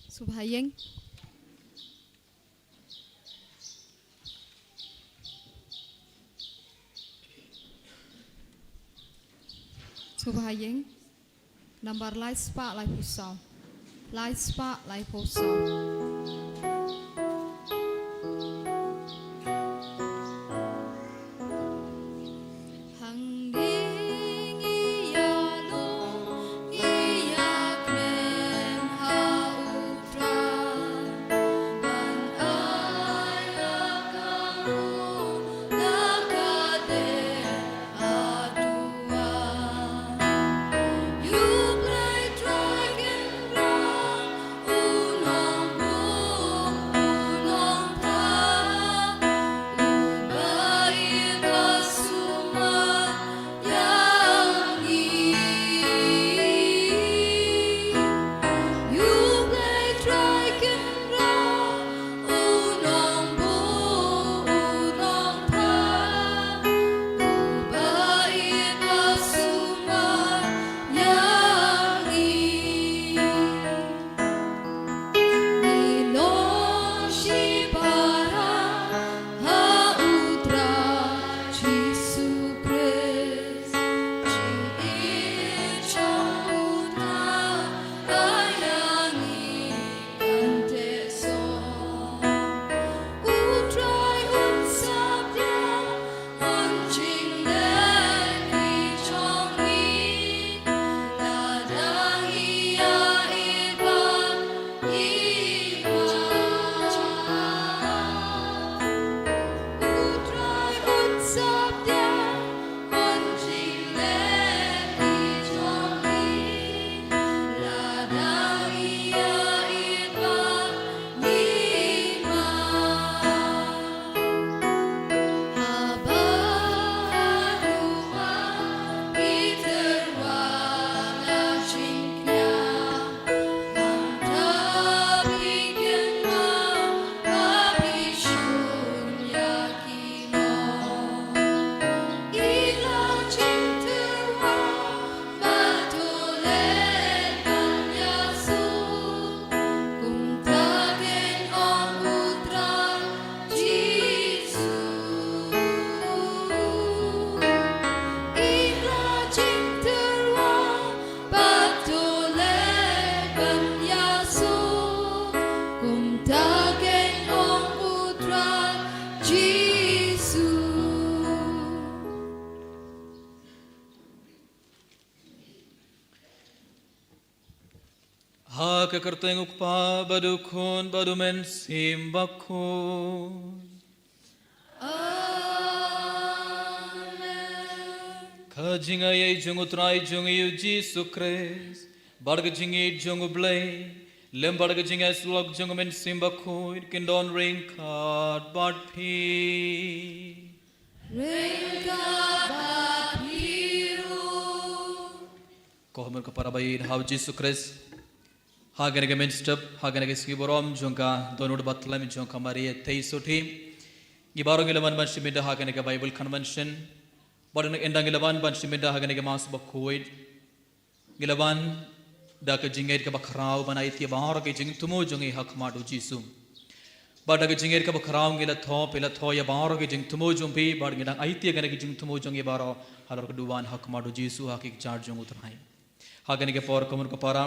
Sngewbha ïeng. Sngewbha ïeng. Nambar lai spah laiphew saw. Lai spah laiphew saw. Hangne ngi ïalum, ngi ïakren ha U Trai, ban ai la ka mut la ka dei ha duwan. U Blei Trai Kynrad, U Nongbuh, U Nongthaw, Uba ïeit bad sumar ïa ngi. U Blei Trai Kynrad, U Nongbuh, U Nongthaw, Uba ïeit bad sumar ïa ngi. Ngi long shipara ha U Trai Jisu Khrist. Jingïeit jong U Trai ïa ngi kan teh shuh. U Trai un sap ïa, un jingleh ïa ngi jong ngi, lada ngi ïa-ïeit bad ngi. U Trai un sap ïa, un jingleh ïa ngi jong ngi, lada ngi ïa-ïeit bad ngi. Haba haduh ba ngi tyrwa na jingkñia, nangta phi kynmaw ba phi shun ïa ki. Ïa la jingtyrwa ba to leh ban ïasuk, kumta kin ong U Trai Jisu. Ïa la jingtyrwa ba to leh ban ïasuk, kumta kin ong U Trai Jisu. Ha ka kyrteng U Kpa bad U Khun bad U Mynsiem Bakhuid. Amen. Ka jingaiei jong U Trai jong ngi U Jisu Khrist, bad ka jingïeit jong U Blei, lem bad ka jingïasyllok jong U Mynsiem Bakhuid, kin don ryngkat bad phi. Ryngkat bad phi ruh. Ko khun ko para ba ïeit ha U Jisu Khrist. Ha kane ka mynstep, ha kane ka sngi burom jong ka dohnud bad tlem jong ka Maria Theisotti, ngi baroh ngi la wan ban shim bynta ha kane ka Bible Convention. Bad ynda ngi la wan ban shim bynta ha kane ka Mass Bakhuid, ngi la wan da ka jingngeit kaba khraw ban aiti ïa baroh ki jingthmu jong ngi ha khmat U Jisu. Bad da ka jingngeit kaba khraw ngi la thoh, phi la thoh ïa baroh ki jingthmu jong phi, bad ngi dang aiti ïa kane ki jingthmu jong ngi baroh halor ka duwan ha khmat U Jisu ha ki kjat jong U Trai. Ha kane ka por ko khun ko para,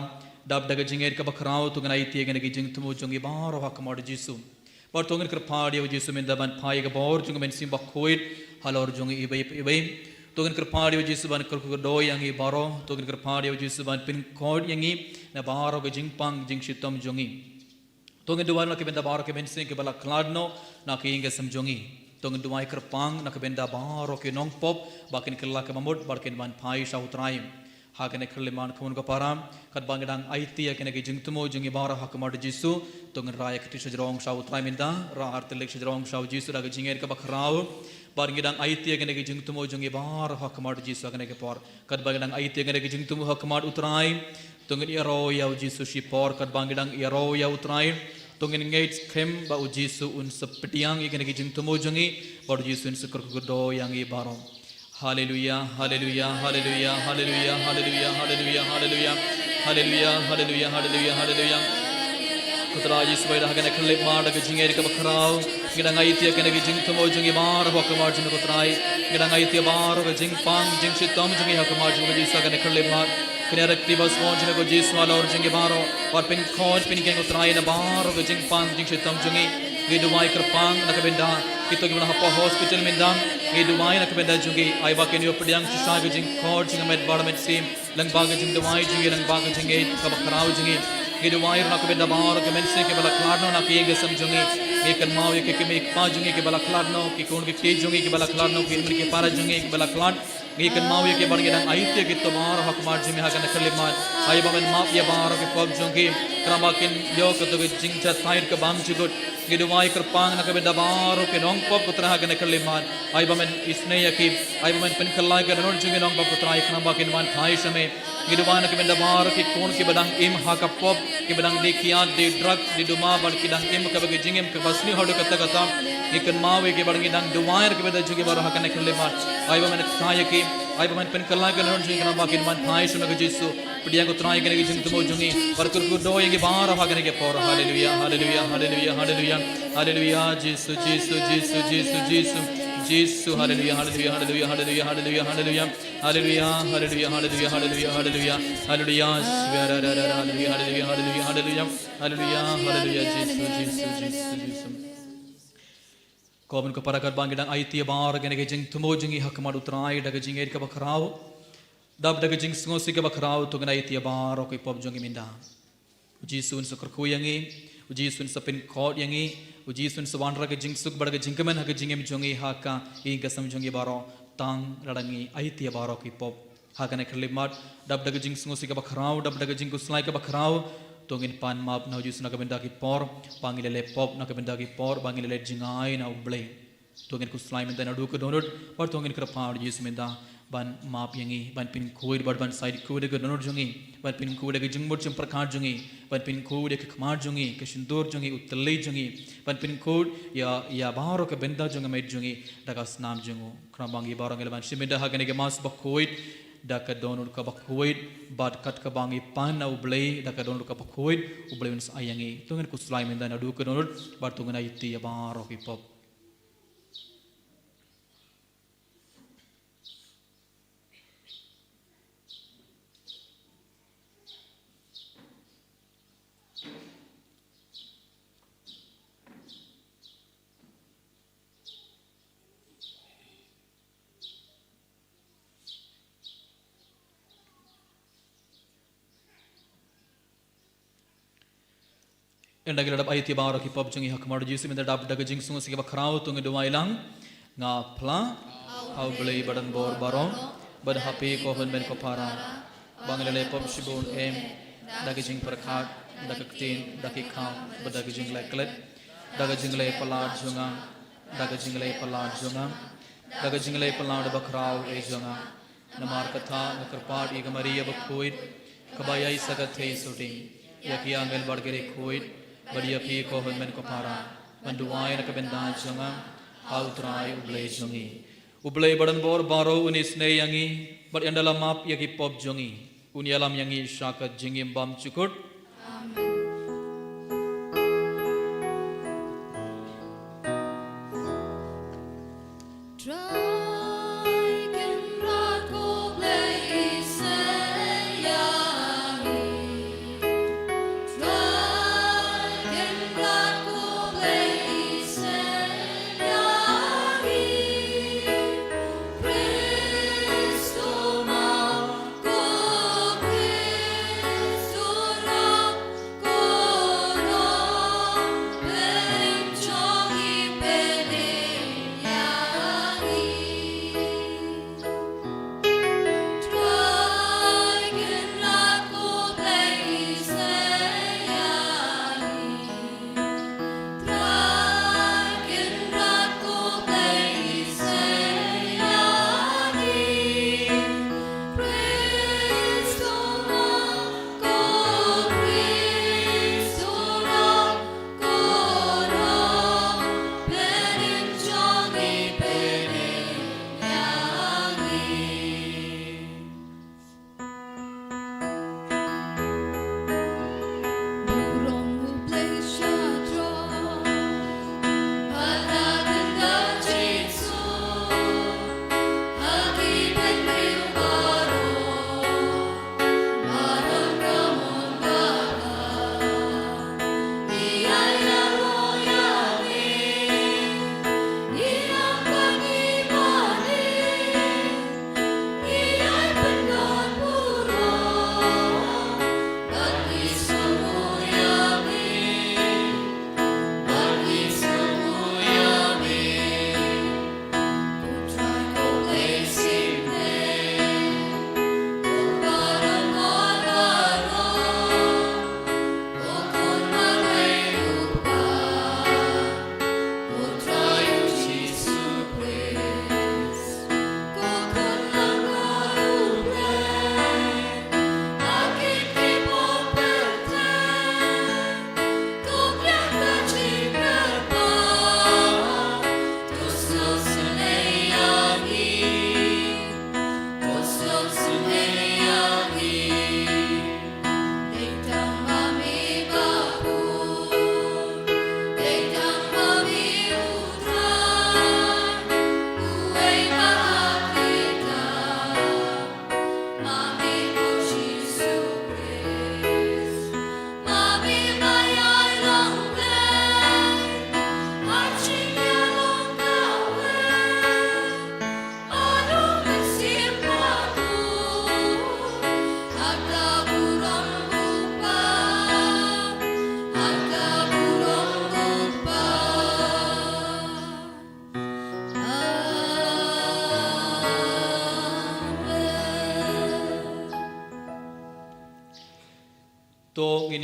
dap da ka jingngeit kaba khraw to ngin aiti ïa kane ki jingthmu jong ngi baroh ha khmat U Jisu. Bad to ngin kyrpad ïa U Jisu mynta ban phai ïa ka bor jong U Mynsiem Bakhuid halor jong ngi iwei pa iwei. To ngin kyrpad ïa U Jisu ban kyrkhu kyrdoh ïa ngi baroh. To ngin kyrpad ïa U Jisu ban pynkhuid ïa ngi na baroh ka jingpang jingshitom jong ngi. To ngin duwai na ka bynta baroh ki mynsiem kiba la khlad noh na ka ïing ka sem jong ngi. To ngin duwai kyrpang na ka bynta baroh ki nongpop ba kin kylla ka bamut bad kin wan phai sha U Trai. Ha kane ka khyllipmat ko khun ko para, katba ngi dang aiti ïa kane ki jingthmu jong ngi baroh ha khmat U Jisu, to ngin rah ïa ka kti shajrong sha U Trai mynta, rah artylli shajrong sha U Jisu da ka jingngeit kaba khraw. Bad ngi dang aiti ïa kane ki jingthmu jong ngi baroh ha khmat U Jisu ha kane ka por. Katba ngi dang aiti ïa kane ki jingthmu ha khmat U Trai, to ngin ïaroh ïa U Jisu shipor, katba ngi dang ïaroh ïa U Trai, to ngin ngeit skhem ba U Jisu un sa pdiang ïa kane ki jingthmu jong ngi, bad U Jisu un sa kyrkhu kyrdoh ïa ngi baroh. Haleluia, haleluia, haleluia, haleluia. Ko Trai Jisu, ba ïada ha kane ka khyllipmat da ka jingngeit kaba khraw, ngi dang aiti ïa kane ka jingthmu jong ngi baroh ha khmat jong me ko Trai. Ngi dang aiti ïa baroh ka jingpang jingshitom jong ngi ha khmat jong me ko Jisu ha kane ka khyllipmat. Kane ka kti ba sngewbha jong me ko Jisu halor jong ngi baroh. Wat pynkhot pynkheiñ ko Trai na baroh ka jingpan jingshitom jong ngi. Ngi duwai kyrpang na ka bynta kito kiba na hapoh hospital mynta. Ngi duwai na ka bynta jong ngi. Ai ba kin ïoh pdiang shisha ka jingkhot jong ka met bar met sim. Lyngba ka jingduwai jong ngi, lyngba ka jingïeit kaba khraw jong ngi. Ngi duwai na ka bynta baroh ki mynsiem kiba la khlad noh na ka ïing ka sem jong ngi. Ngi kynmaw ïa ki kmie ki kpa jong ngi kiba la khlad noh, ki khun ki kti jong ngi kiba la khlad noh, ki hynmen ki para jong ngi kiba la khlad. Ngi kynmaw ïa ki bad ngi dang aiti ïa kito baroh ha khmat jong me ha kane ka khyllipmat. Ai ba men map ïa baroh ki pop jong ki. Khnang ba kin ïoh kato ka jingjahthait kaba ym jukut. Ngi duwai kyrpang na ka bynta baroh ki nongpop ko Trai ha kane ka khyllipmat. Ai ba men isynei ïa ki. Ai ba men pynkylla ïa ka dohnud jong ki nongpop ko Trai khnang ba kin wan phai sha me. Ngi duwai na ka bynta baroh ki khun kiba dang im ha ka pop, kiba dang die kiad, die drug, die duma bad ki dang im kaba ki jingim kaba sniew haduh katta katta. Ngi kynmaw ïa ki bad ngi dang duwai na ka bynta jong ki baroh ha kane ka khyllipmat. Ai ba men kyntait ïa ki, ai ba men pynkylla ïa ki na ka dohnud jong ki khnang ba kin wan phai sha me ko Jisu. Pdiang ko Trai kane ka jingthmu jong ngi. Bad kyrkhu ïa ngi baroh ha kane ka por. Haleluya, haleluya, haleluya, haleluya. Haleluya, Jisu, Jisu, Jisu, Jisu, Jisu. Jisu, haleluya, haleluya, haleluya, haleluya, haleluya, haleluya. Haleluya, haleluya, haleluya, haleluya, haleluya. Haleluya, haleluya, haleluya, haleluya, haleluya. Haleluya, haleluya, Jisu, Jisu, Jisu, Jisu. Ko hynmen ko para, katba ngi dang aiti ïa baroh kine ki jingthmu jong ngi ha khmat u Trai da ka jingïeit kaba khraw. Dap da ka jingsngewsih kaba khraw to ngin aiti ïa baroh ki pop jong ngi mynta. U Jisu un sa kyrkhu ïa ngi, u Jisu un sa pynkhot ïa ngi, u Jisu un sa wanrah ka jingsuk bad ka jingkmen ha ka jingim jong ngi ha ka ïing ka sem jong ngi baroh, tang lada ngi aiti ïa baroh ki pop. Ha kane ka khyllipmat, dap da ka jingsngewsih kaba khraw, dap da ka jingkhuslai kaba khraw, to ngin pan map na u Jisu na ka bynta ki por ba ngi la leh pop, na ka bynta ki por ba ngi la leh jngai na U Blei. To ngin khuslai mynta naduh ka dohnud, bad to ngin kyrpad ïa u Jisu mynta ban map ïa ngi, ban pynkhuid bad ban said khuid ïa ka dohnud jong ngi, ban pynkhuid ïa ka jingmut jingpyrkhat jong ngi, ban pynkhuid ïa ka khmat jong ngi, ka shyntur jong ngi, u tylli jong ngi, ban pynkhuid ïa, ïa baroh ka bynta jong ka met jong ngi da ka snam jong u. Khnang ba ngi baroh ngi lah ban shim mynta ha kane ka Mass bakhuid da ka dohnud kaba khuid, bad kat kaba ngi pan na U Blei da ka dohnud kaba khuid, U Blei un sa ai ïa ngi. To ngin khuslai mynta naduh ka dohnud, bad to ngin aiti ïa baroh ki pop. Ynda ngi la dep aiti ïa baroh ki pop jong ngi ha khmat u Jisu mynta, dap da ka jingsngewsih kaba khraw to ngin duwai lang. Nga phla ha U Blei badonbor baroh, bad ha phi ko hynmen ko para, ba nga la leh pop shibun em, da ka jingpyrkhat, da ka ktien, da ki kam, bad da ka jingleh klet, da ka jingleh palat jong nga, da ka jingleh palat jong nga, da ka jingleh palat bakhraw eh jong nga. Namar kata nga kyrpad ïa ka Maria bakhuid, kaba ïaid sa ka theisotti, ïa ki angel bad ki riewkhuid, bad ïa phi ko hynmen ko para, ban duwai na ka bynta jong nga ha u Trai U Blei jong ngi. U Blei badonbor baroh un isynei ïa ngi, bad ynda la map ïa ki pop jong ngi, un ïalam ïa ngi sha ka jingim bymjukut. Amen.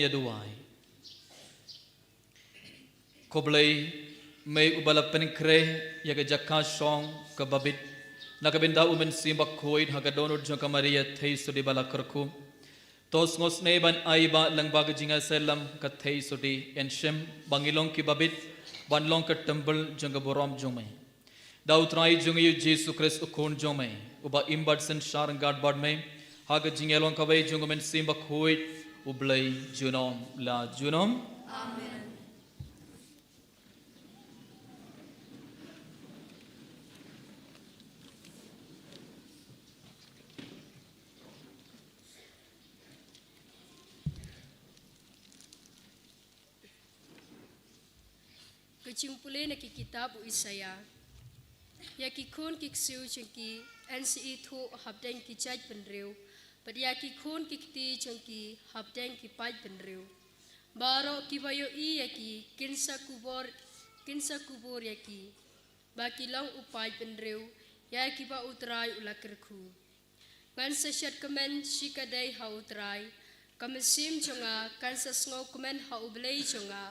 Ïa duwai. Ko Blei, me uba la pynkhreh ïa ka jaka shong kaba bit na ka bynta u Mynsiem Bakhuid ha ka dohnud jong ka Maria theisotti ba la kyrkhu. To sngewsynei ban ai ba lyngba ka jingïaseng lam ka theisotti, yn shim ba ngi long kiba bit ban long ka templ jong ka burom jong me. Da U Trai jong ngi U Jisu Khrist U Khun jong me, uba im bad synshar ryngkat bad me ha ka jingïalong kawei jong U Mynsiem Bakhuid, U Blei junom la junom. Amen. Ka jingpule na ki kitab u Isaïah. Ïa ki khun ki ksiew jong ki yn sa ithuh hapdeng ki jaitbynriew, bad ïa ki khun ki kti jong ki hapdeng ki paidbynriew. Baroh kiba ïohi ïa ki kin sa kubur, kin sa kubur ïa ki ba ki long u paidbynriew ïa kiba U Trai u la kyrkhu. Ngan sa shad kmen shikatdei ha U Trai, ka mynsiem jong nga kan sa sngewkmen ha U Blei jong nga,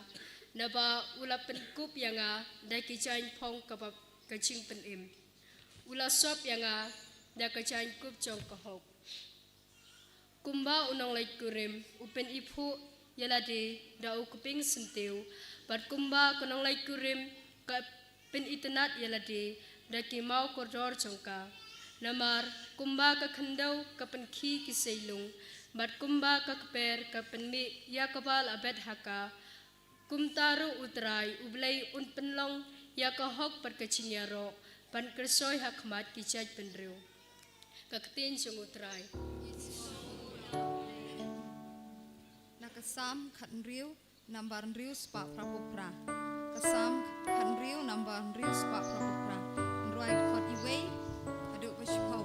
naba u la pynkup ïa nga da ki jaiñphong kaba ka jingpynim. U la sop ïa nga da ka jaiñkup jong ka hok. Kumba u nongleit kurim u pyniphuh ïa lade da u kpieng syntiew, bad kumba ka nongleit kurim ka pynitynnad ïa lade da ki maw kordor jong ka. Namar kumba ka khyndew ka pynkhih ki seilung, bad kumba ka kper ka pynmih ïa kaba la bet ha ka, kumta ruh U Trai U Blei un pynlong ïa ka hok bad ka jingïaroh ban kyrsoi ha khmat ki jaitbynriew. Ka ktien jong U Trai. Na ka Salm khathynriew, nambar hynriew spah phraphew phra. Ka Salm khathynriew, nambar hynriew spah phraphew phra. Hynriew khot iwei haduh ba shiphew.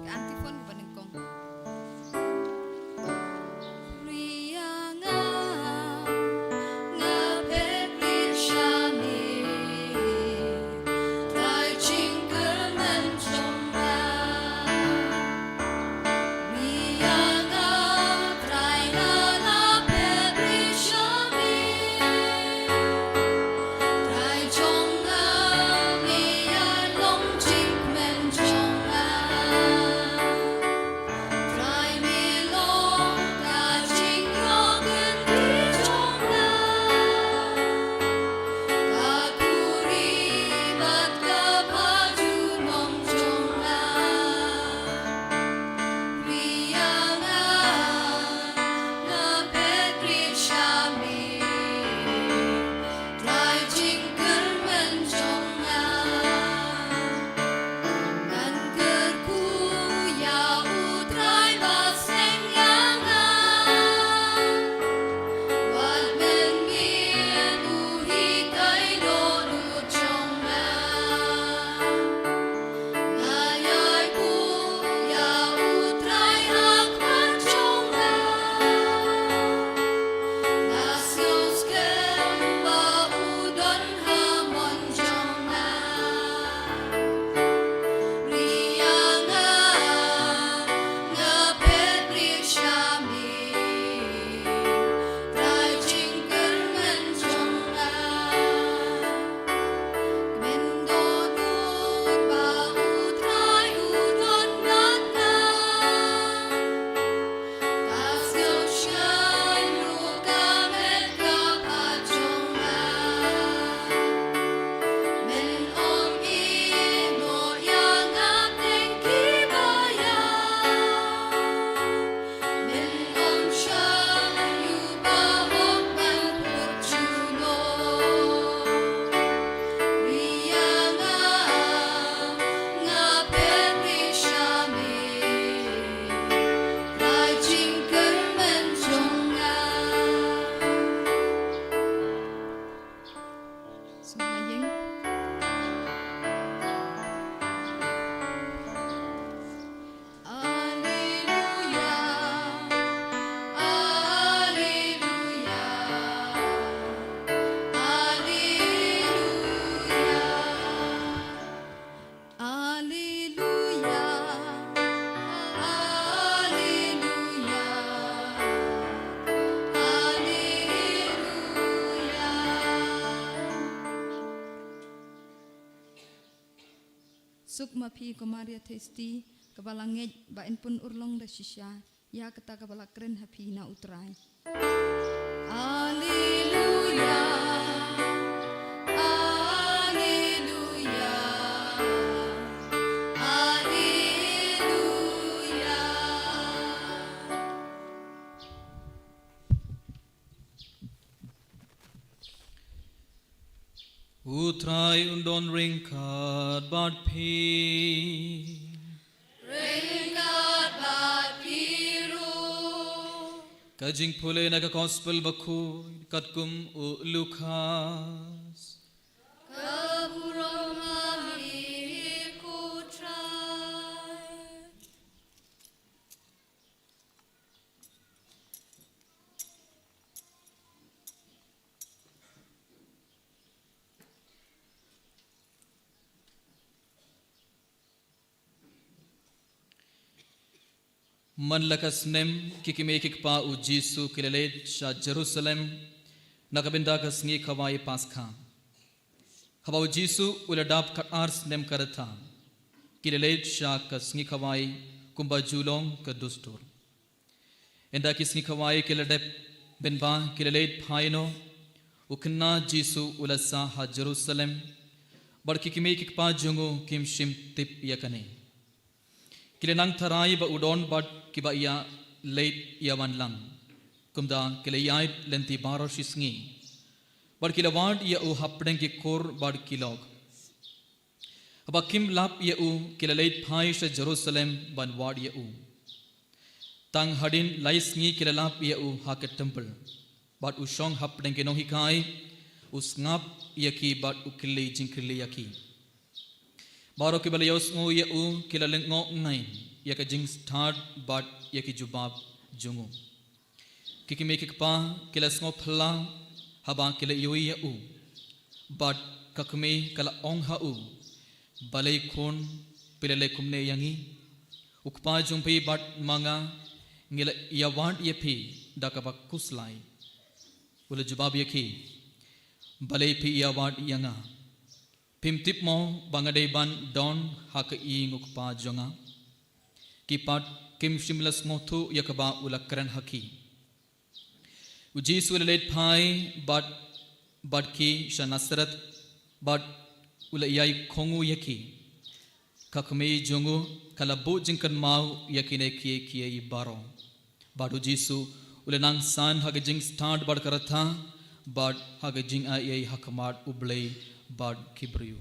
Ka antiphon kaba nyngkong. Ria nga, nga phet rit sha me. Trai jingkyrmen jong nga. Ria nga, Trai nga, nga phet rit sha me. Trai jong nga, me ïa long jingkmen jong nga. Trai me long ka jingïoh kyntien jong nga. Ka khuri bad ka ba junom jong nga. Ria nga, nga phet rit sha me. Trai jingkyrmen jong nga. Ngan kyrkhu ïa U Trai ba seng ïa nga. Wat mynmiet u hikai dohnud jong nga. Nga ïai buh ïa U Trai ha khmat jong nga. Nga sngew skhem ba u don ha mon jong nga. Ria nga, nga phet rit sha me. Trai jingkyrmen jong nga. Kmen dohnud ba U Trai u don bad nga. Ka sngewsih ruh ka met ka phad jong nga. Men ong ïehnoh ïa nga teng kiba ïa. Men ong shah ïa u bahok ban put junom. Ria nga, nga phet rit sha me. Trai jingkyrmen jong nga. Sngewbha ïing. Alleluia, alleluia, alleluia. Alleluia, alleluia, alleluia. Suk ma phi ko Maria Theisotti, kaba la ngeit ba yn pynurlong da shisha ïa kata kaba la kren ha phi na U Trai. Alleluia, alleluia, alleluia. U Trai un don ryngkat bad phi. Ryngkat bad phi ruh. Ka jingpule na ka Gospel Bakhuid katkum u Lukas. Ka burom ha me ko Trai. Man la ka snem, ki kmie ki kpa u Jisu ki la leit sha Jerusalem na ka bynta ka sngi khawai Paskha. Haba u Jisu u la dap khatar snem ka rta, ki la leit sha ka sngi khawai kumba ju long ka dustur. Ynda ki sngi khawai ki la dep, bynba ki la leit phai noh, u khynnah Jisu u la sah ha Jerusalem, bad ki kmie ki kpa jong u kim shym tip ïa kane. Ki la nang tharai ba u don bad kiba ïa leit ïa wan lang. Kumta ki la ïaid lynti baroh shi sngi, bad ki la wad ïa u hapdeng ki kur bad ki lok. Haba kim lap ïa u, ki la leit phai sha Jerusalem ban wad ïa u. Tang hadien lai sngi ki la lap ïa u ha ka templ, bad u shong hapdeng ki nonghikai, u sngap ïa ki bad u kylli jingkylli ïa ki. Baroh kiba la ïohsngew ïa u ki la lyngngoh ngai ïa ka jingstad bad ïa ki jubab jong u. Ki kmie ki kpa ki la sngewphylla haba ki la ïohi ïa u. Bad ka kmie ka la ong ha u, "Balei khun, phi la leh kumne ïa ngi? U kpa jong phi bad ma nga ngi la ïawad ïa phi da kaba khuslai." U la jubab ïa ki, "Balei phi ïawad ïa nga? Phim tip mo ba nga dei ban don ha ka ïing u kpa jong nga?" Ki pat kim shym la sngewthuh ïa kaba u la kren ha ki. U Jisu u la leit phai bad, bad ki sha Nasareth, bad u la ïai kohnguh ïa ki. Ka kmie jong u ka la buh jingkynmaw ïa kine kiei kiei baroh. Bad u Jisu u la nang san ha ka jingstad bad ka rta, bad ha ka jingai ei ha khmat U Blei bad ki briew.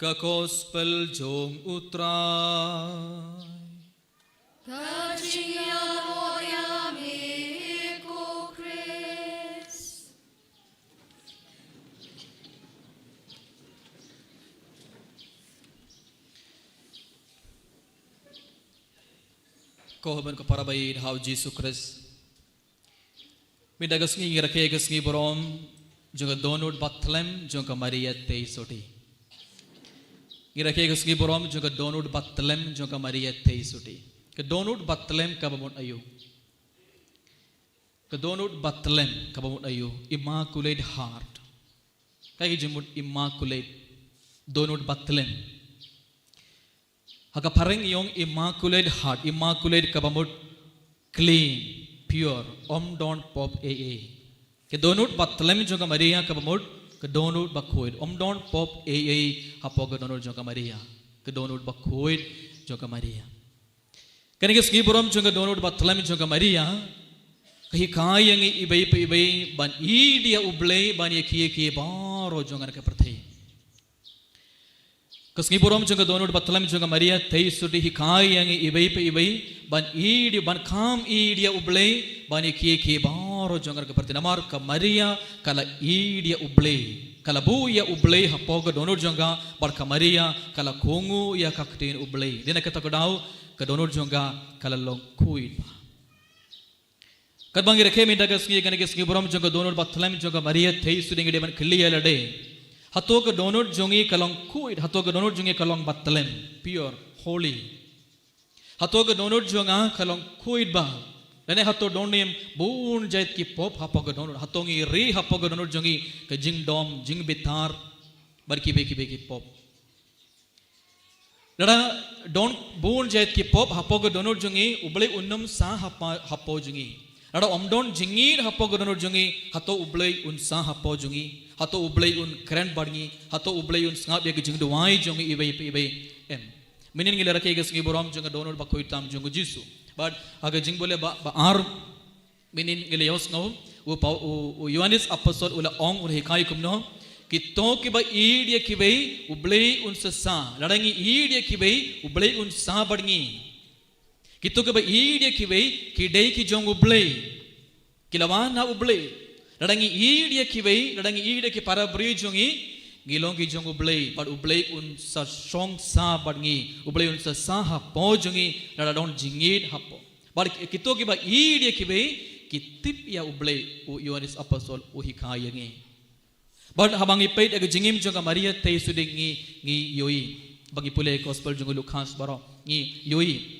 Ka Gospel jong U Trai. Ka jingïaroh ïa me ko Khrist. Ko hynmen ko para baieit ha U Jisu Khrist. Mynta ka sngi ngi rakhe ka sngi burom jong ka dohnud bathlem jong ka Maria Theisotti. Ngi rakhe ka sngi burom jong ka dohnud bathlem jong ka Maria Theisotti. Ka dohnud bathlem kaba mut aïu? Ka dohnud bathlem kaba mut aïu? Immaculate Heart. Kaei ka jingmut Immaculate? Dohnud bathlem. Ha ka phareng ïong Immaculate Heart, Immaculate kaba mut clean, pure, ym don pop ei ei. Ka dohnud bathlem jong ka Maria kaba mut ka dohnud bakhuid, ym don pop ei ei hapoh ka dohnud jong ka Maria. Ka dohnud bakhuid jong ka Maria. Kane ka sngi burom jong ka dohnud bathlem jong ka Maria ka hikai ïa ngi iwei pa iwei ban ïeit ïa U Blei, ban ïa kiei kiei baroh jong ka pyrthei. Ka sngi burom jong ka dohnud bathlem jong ka Maria Theisotti hikai ïa ngi iwei pa iwei ban ïeit, ban kham ïeit ïa U Blei, ban ïa kiei kiei baroh jong ka pyrthei. Namar ka Maria ka la ïeit ïa U Blei, ka la buh ïa U Blei hapoh ka dohnud jong ka, bad ka Maria ka la kohnguh ïa ka ktien U Blei. Dei na kata ka daw ka dohnud jong ka ka la long khuid bha. Katba ngi rakhe mynta ka sngi, kane ka sngi burom jong ka dohnud bathlem jong ka Maria Theisotti, ngi dei ban kylli ïa lade, hato ka dohnud jong ngi ka long khuid? Hato ka dohnud jong ngi ka long bathlem, pure, holy? Hato ka dohnud jong nga ka long khuid bha? Lane hato don ne em bun jait ki pop hapoh ka dohnud, hato ngi ri hapoh ka dohnud jong ngi ka jingdom, jingbitar bad kiwei kiwei ki pop. Lada don bun jait ki pop hapoh ka dohnud jong ngi, U Blei un ym sah hapoh, hapoh jong ngi. Lada ym don jingngeit hapoh ka dohnud jong ngi, hato U Blei un sah hapoh jong ngi? Hato U Blei un kren bad ngi? Hato U Blei un sngap ïa ka jingduwai jong ngi iwei pa iwei? Em. Mynhynnin ngi la rakhe ïa ka sngi burom jong ka dohnud bakhuid tam jong U Jisu. Bad ha ka jingbul ba, ba ar, mynhynnin ngi la ïohsngew u Pau-, u, u Ïoannis Apostol u la ong, u la hikai kumno: Kito kiba ïeit ïa kiwei, U Blei un sa sah. Lada ngi ïeit ïa kiwei, U Blei un sah bad ngi. Kito kiba ïeit ïa kiwei ki dei ki jong U Blei, ki la wan na U Blei. Lada ngi ïeit ïa kiwei, lada ngi ïeit ïa ki para briew jong ngi, ngi long ki jong U Blei, bad U Blei un sa shong sah bad ngi. U Blei un sa sah hapoh jong ngi lada don jingngeit hapoh. Bad ki-, kito kiba ïeit ïa kiwei ki tip ïa U Blei, u Ïoannis Apostol u hikai ïa ngi. Bad haba ngi peit ïa ka jingim jong ka Maria Theisotti ngi, ngi ïohi. Ba ngi pule Gospel jong u Lukas baroh, ngi ïohi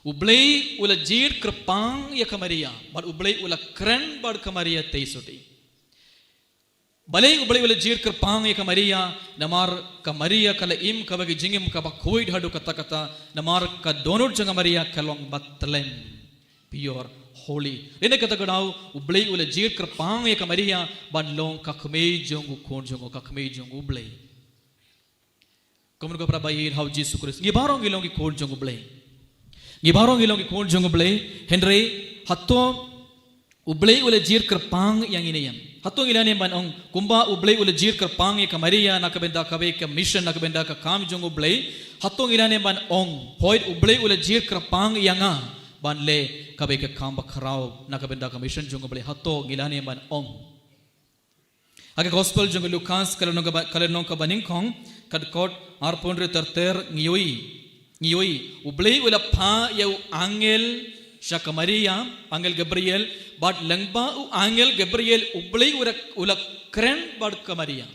U Blei u la jied kyrpang ïa ka Maria, bad U Blei u la kren bad ka Maria Theisotti. Balei U Blei u la jied kyrpang ïa ka Maria? Namar ka Maria ka la im kawei ka jingim kaba khuid haduh katta katta, namar ka dohnud jong ka Maria ka long Bethlem, pure, holy. Lane kata ka daw U Blei u la jied kyrpang ïa ka Maria ban long ka kmie jong u Khun jong u, ka kmie jong U Blei. Kumno ko para ba ïeit ha u Jisu Khrist, ngi baroh ngi long ki khun jong U Blei. Ngi baroh ngi long ki khun jong U Blei, hynrei hato U Blei u la jied kyrpang ïa ngi ne em? Hato ngi lah ne em ban ong, kumba U Blei u la jied kyrpang ïa ka Maria na ka bynta kawei ka mission, na ka bynta ka kam jong U Blei, hato ngi lah ne em ban ong, hooid U Blei u la jied kyrpang ïa nga ban leh kawei ka kam ba khraw na ka bynta ka mission jong U Blei? Hato ngi lah ne em ban ong? Ha ka Gospel jong u Lukas, ka lynnong kaba, ka lynnong kaba nyngkong, ka dkhot arphew hynriew ter ter, ngi ïohi, ngi ïohi U Blei u la phah ïa u angel sha ka Maria, angel Gabriel, bad lyngba u angel Gabriel U Blei u la, u la kren bad ka Maria.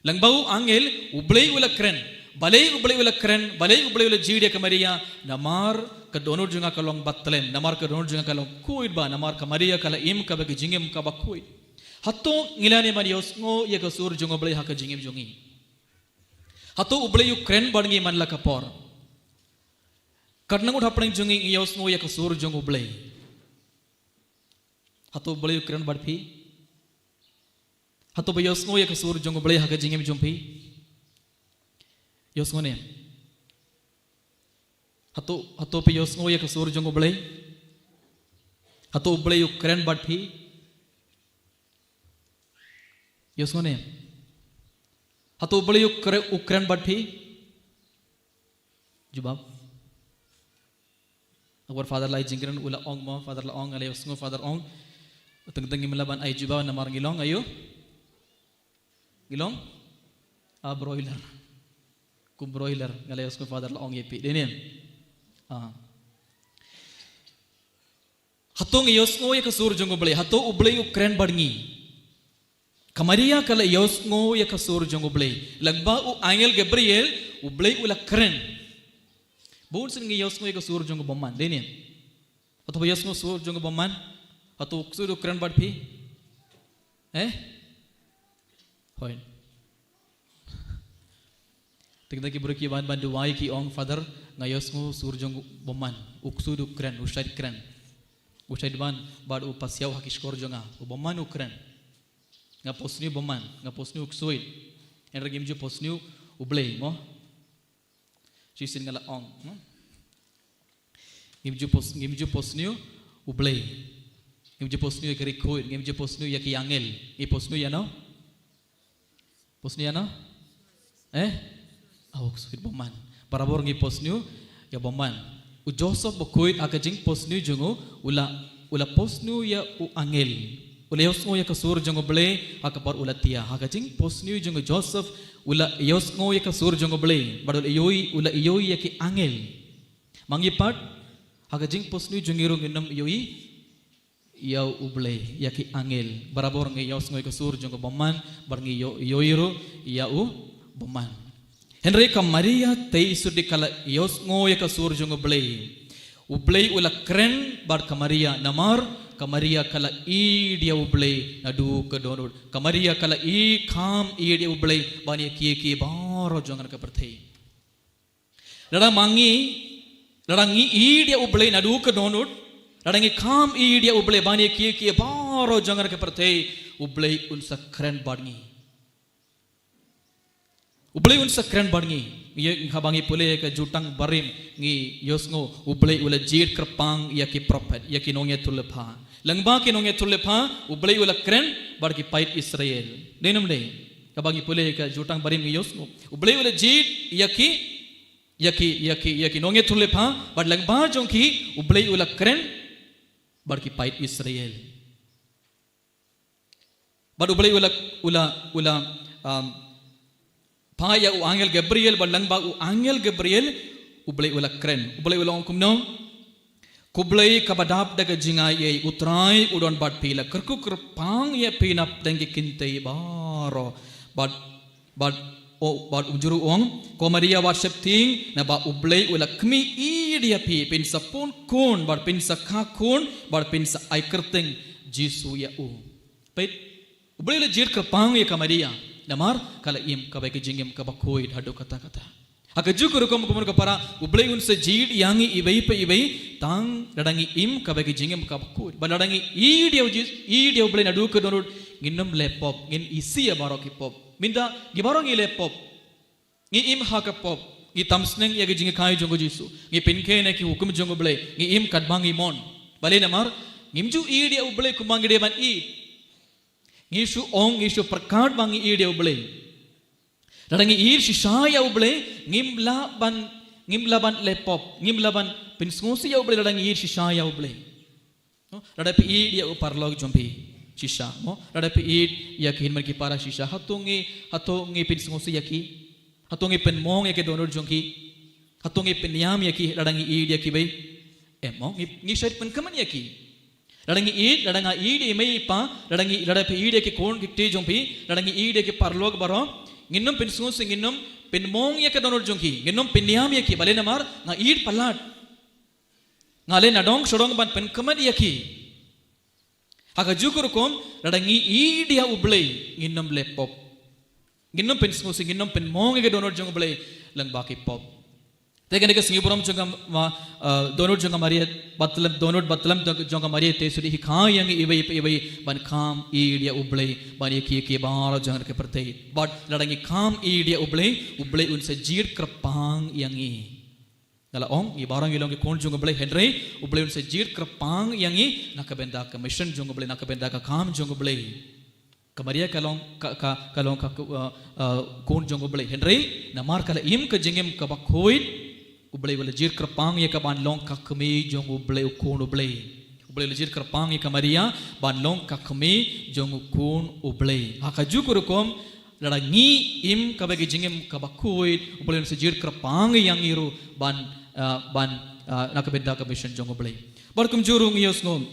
Lyngba u angel U Blei u la kren. Balei U Blei u la kren? Balei U Blei u la jied ïa ka Maria? Namar ka dohnud jong nga ka long Bethlem, namar ka dohnud jong nga ka long khuid bha, namar ka Maria ka la im kawei ka jingim kaba khuid. Hato ngi lah ne em ban ïohsngew ïa ka sur jong U Blei ha ka jingim jong ngi? Hato U Blei u kren bad ngi man la ka por? Katno ngut hapdeng jong ngi ngi ïohsngew ïa ka sur jong U Blei? Hato U Blei u kren bad phi? Hato phi ïohsngew ïa ka sur jong U Blei ha ka jingim jong phi? Ïohsngew ne em? Hato, hato phi ïohsngew ïa ka sur jong U Blei? Hato U Blei u kren bad phi? Ïohsngew ne em? Hato U Blei u kre-, u kren bad phi? Jubab. Akbar Father la ai jingkren, u la ong mo, Father la ong, nga la ïohsngew Father ong. Teng teng ngim lah ban ai jubab namar ngi long, aïu? Ngi long? Ah, broiler. Kum broiler, nga la ïohsngew Father la ong ïa phi, dei ne em? Ah. Hato ngi ïohsngew ïa ka sur jong U Blei? Hato U Blei u kren bad ngi? Ka Maria ka la ïohsngew ïa ka sur jong U Blei. Lyngba u angel Gabriel, U Blei u la kren. Bun sien ngi ïohsngew ïa ka sur jong u bymman, dei ne em? Hato phi ïohsngew sur jong u bymman? Hato u ksuid u kren bad phi? Eh? Hooid. Teng teng ki briew ki wan ban duwai ki ong, Father, nga ïohsngew sur jong u bymman. U ksuid u kren, u shait kren. U shait wan bad u pasiaw ha ki shkor jong nga. U bymman u kren. Nga pyrshang u bymman, nga pyrshang u ksuid. Hynrei ngim ju pyrshang U Blei mo. Shisien nga la ong, hmm? Ngim ju pyrsh-, ngim ju pyrshang U Blei. Ngim ju pyrshang ïa ki riewkhuid, ngim ju pyrshang ïa ki angel. Ngi pyrshang ïa no? Pyrshang ïa no? Eh? Ah, u ksuid bymman. Barabor ngi pyrshang ïa u bymman. U Joseph bakhuid ha ka jingpyrshang jong u, u la, u la pyrshang ïa u angel. U la ïohsngew ïa ka sur jong U Blei ha ka por u la thiah. Ha ka jingpyrshang jong u Joseph, u la ïohsngew ïa ka sur jong U Blei. Bad u la ïohi, u la ïohi ïa ki angel. Ma ngi pat, ha ka jingpyrshang jong ngi ruh ngin ym ïohi ïa U Blei, ïa ki angel. Barabor ngi ïohsngew ïa ka sur jong u bymman, bad ngi ïoh-, ïohi ruh ïa u bymman. Hynrei ka Maria Theisotti ka la ïohsngew ïa ka sur jong U Blei. U Blei u la kren bad ka Maria, namar ka Maria ka la ïeit ïa U Blei naduh ka dohnud. Ka Maria ka la ïeit, kham ïeit ïa U Blei ban ïa ki, ki baroh jong ka pyrthei. Lada ma ngi, lada ngi ïeit ïa U Blei naduh ka dohnud, lada ngi kham ïeit ïa U Blei ban ïa ki, ki baroh jong ka pyrthei, U Blei un sa kren bad ngi. U Blei un sa kren bad ngi. Ïa, haba ngi pule ka Jutang Barim ngi ïohsngew, U Blei u la jied kyrpang ïa ki prophet, ïa ki nongïathuhlypa. Lyngba ki nongïathuhlypa, U Blei u la kren bad ki paid Israel. Dei ne ym dei? Haba ngi pule ka Jutang Barim ngi ïohsngew, U Blei u la jied ïa ki, ïa ki, ïa ki, ïa ki nongïathuhlypa, bad lyngba jong ki, U Blei u la kren bad ki paid Israel. Bad U Blei u la, u la, u la, um, phah ïa u angel Gabriel, bad lyngba u angel Gabriel, U Blei u la kren. U Blei u la ong kumno? Khublei kaba dap da ka jingai ei, U Trai u don bad phi, la kyrkhu kyrpang ïa phi napdeng ki kynthei baroh. Bad, bad, o, bad u jur u ong, ko Maria wat sheptieng, naba U Blei u la khmih ïeit ïa phi, phin sa pun khun, bad phin sa kha khun, bad phin sa ai kyrteng Jisu ïa u. Peit, U Blei u la jied kyrpang ïa ka Maria, namar ka la im kawei ka jingim kaba khuid haduh katta katta. Ha kajuh ka rukom, ko mon ko para, U Blei un sa jied ïa ngi iwei pa iwei, tang lada ngi im kawei ka jingim kaba khuid. Bad lada ngi ïeit ïa U Jis-, ïeit ïa U Blei naduh ka dohnud, ngin ym leh pop, ngin isih ïa baroh ki pop. Mynta, ngi baroh ngi leh pop. Ngi im ha ka pop, ngi tam sneng ïa ka jinghikai jong U Jisu, ngi pynkheiñ ïa ki hukum jong U Blei, ngi im katba ngi mon. Balei? Namar ngim ju ïeit ïa U Blei kumba ngi dei ban ïeit. Ngi shu ong, ngi shu pyrkhat ba ngi ïeit ïa U Blei. Lada ngi ïeit shisha ïa U Blei, ngim lah ban, ngim lah ban leh pop, ngim lah ban pynsngewsih ïa U Blei lada ngi ïeit shisha ïa U Blei. No? Lada phi ïeit ïa u paralok jong phi shisha, mo? Lada phi ïeit ïa ki hynmen ki para shisha, hato ngi, hato ngi pynsngewsih ïa ki? Hato ngi pynmong ïa ki dohnud jong ki? Hato ngi pynïam ïa ki lada ngi ïeit ïa kiwei? Em, mo, ngi, ngi shait pynkmen ïa ki. Lada ngi ïeit, lada nga ïeit ïa i mei i pa, lada ngi, lada phi ïeit ïa ki khun ki kti jong phi, lada ngi ïeit ïa ki paralok baroh, ngin ym pynsngewsih, ngin ym pynmong ïa ki dohnud jong ki, ngin ym pynïam ïa ki, balei? Namar nga ïeit palat. Nga leh nadong shadong ban pynkmen ïa ki. Ha kajuh ka rukom, lada ngi ïeit ïa U Blei, ngin ym leh pop. Ngin ym pynsngewsih, ngin ym pynmong ïa ki dohnud jong U Blei lyngba ki pop. Te kane ka sngi burom jong ka ma, eh, dohnud jong ka Maria Bathlem, dohnud Bathlem jong ka Maria Theisotti hikai ïa ngi iwei pa iwei ban kham ïeit ïa U Blei, ban ïa ki, ki baroh jong ka pyrthei. Bad lada ngi kham ïeit ïa U Blei, U Blei un sa jied kyrpang ïa ngi. Nga la ong, ngi baroh ngi long ki khun jong U Blei, hynrei U Blei un sa jied kyrpang ïa ngi na ka bynta ka mission jong U Blei, na ka bynta ka kam jong U Blei. Ka Maria ka long ka, ka, ka long ka, uh, uh, khun jong U Blei, hynrei namar ka la im ka jingim kaba khuid, U Blei u la jied kyrpang ïa ka ban long ka kmie jong U Blei, u khun U Blei. U Blei u la jied kyrpang ïa ka Maria ban long ka kmie jong u khun U Blei. Ha kajuh ka rukom, lada ngi im kawei ka jingim kaba khuid, U Blei un sa jied kyrpang ïa ngi ruh ban, ah, ban, ah, na ka bynta ka mission jong U Blei. Bad kumjuh ruh ngi ïohsngew,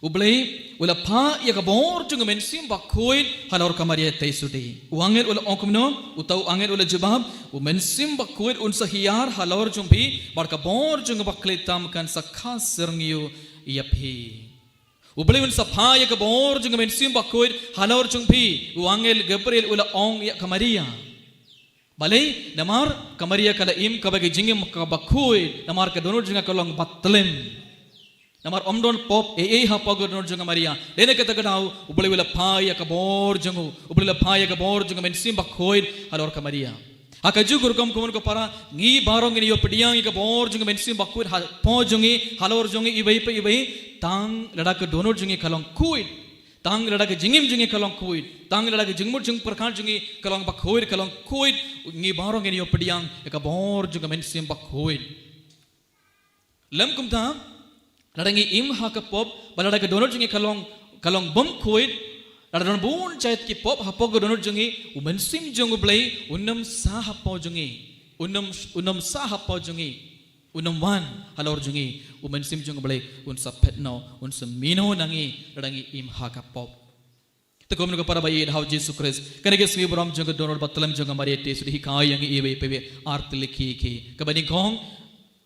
U Blei u la phah ïa ka bor jong ka Mynsiem Bakhuid halor ka Maria Theisotti. U angel u la ong kumno? Uta u angel u la jubab, U Mynsiem Bakhuid un sa hiar halor jong phi, bad ka bor jong ka bakhleh tam kan sa kha syrngiew ïa phi. U Blei un sa phah ïa ka bor jong ka Mynsiem Bakhuid halor jong phi, u angel Gabriel u la ong ïa ka Maria. Balei? Namar ka Maria ka la im kawei ka jingim kaba khuid, namar ka dohnud jong ka ka long bathlem. Namar ym don pop ei ei hapoh ka dohnud jong ka Maria. Dei na kata ka daw, U Blei u la phah ïa ka bor jong u, U Blei u la phah ïa ka bor jong ka Mynsiem Bakhuid halor ka Maria. Ha kajuh ka rukom, ko mon ko para, ngi baroh ngin ïoh pdiang ïa ka bor jong ka Mynsiem Bakhuid hapoh jong ngi, halor jong ngi iwei pa iwei, tang lada ka dohnud jong ngi ka long khuid, tang lada ka jingim jong ngi ka long khuid, tang lada ka jingmut jingpyrkhat jong ngi ka long bakhuid, ka long khuid, ngi baroh ngin ïoh pdiang ïa ka bor jong ka Mynsiem Bakhuid. Lym kumta, lada ngi im ha ka pop, bad lada ka dohnud jong ngi ka long, ka long bym khuid, lada don bun jait ki pop hapoh ka dohnud jong ngi, U Mynsiem jong U Blei un ym sah hapoh jong ngi, un ym, un ym sah hapoh jong ngi, un ym wan halor jong ngi, U Mynsiem jong U Blei un sa phet noh, un sa mih noh na ngi, lada ngi im ha ka pop. Te ko mon ko para ba ïeit ha U Jisu Khrist, kane ka sngi burom jong ka dohnud bathlem jong ka Maria Theisotti hikai ïa ngi iwei pa iwei ar tylli ki, ki. Kaba nyngkong,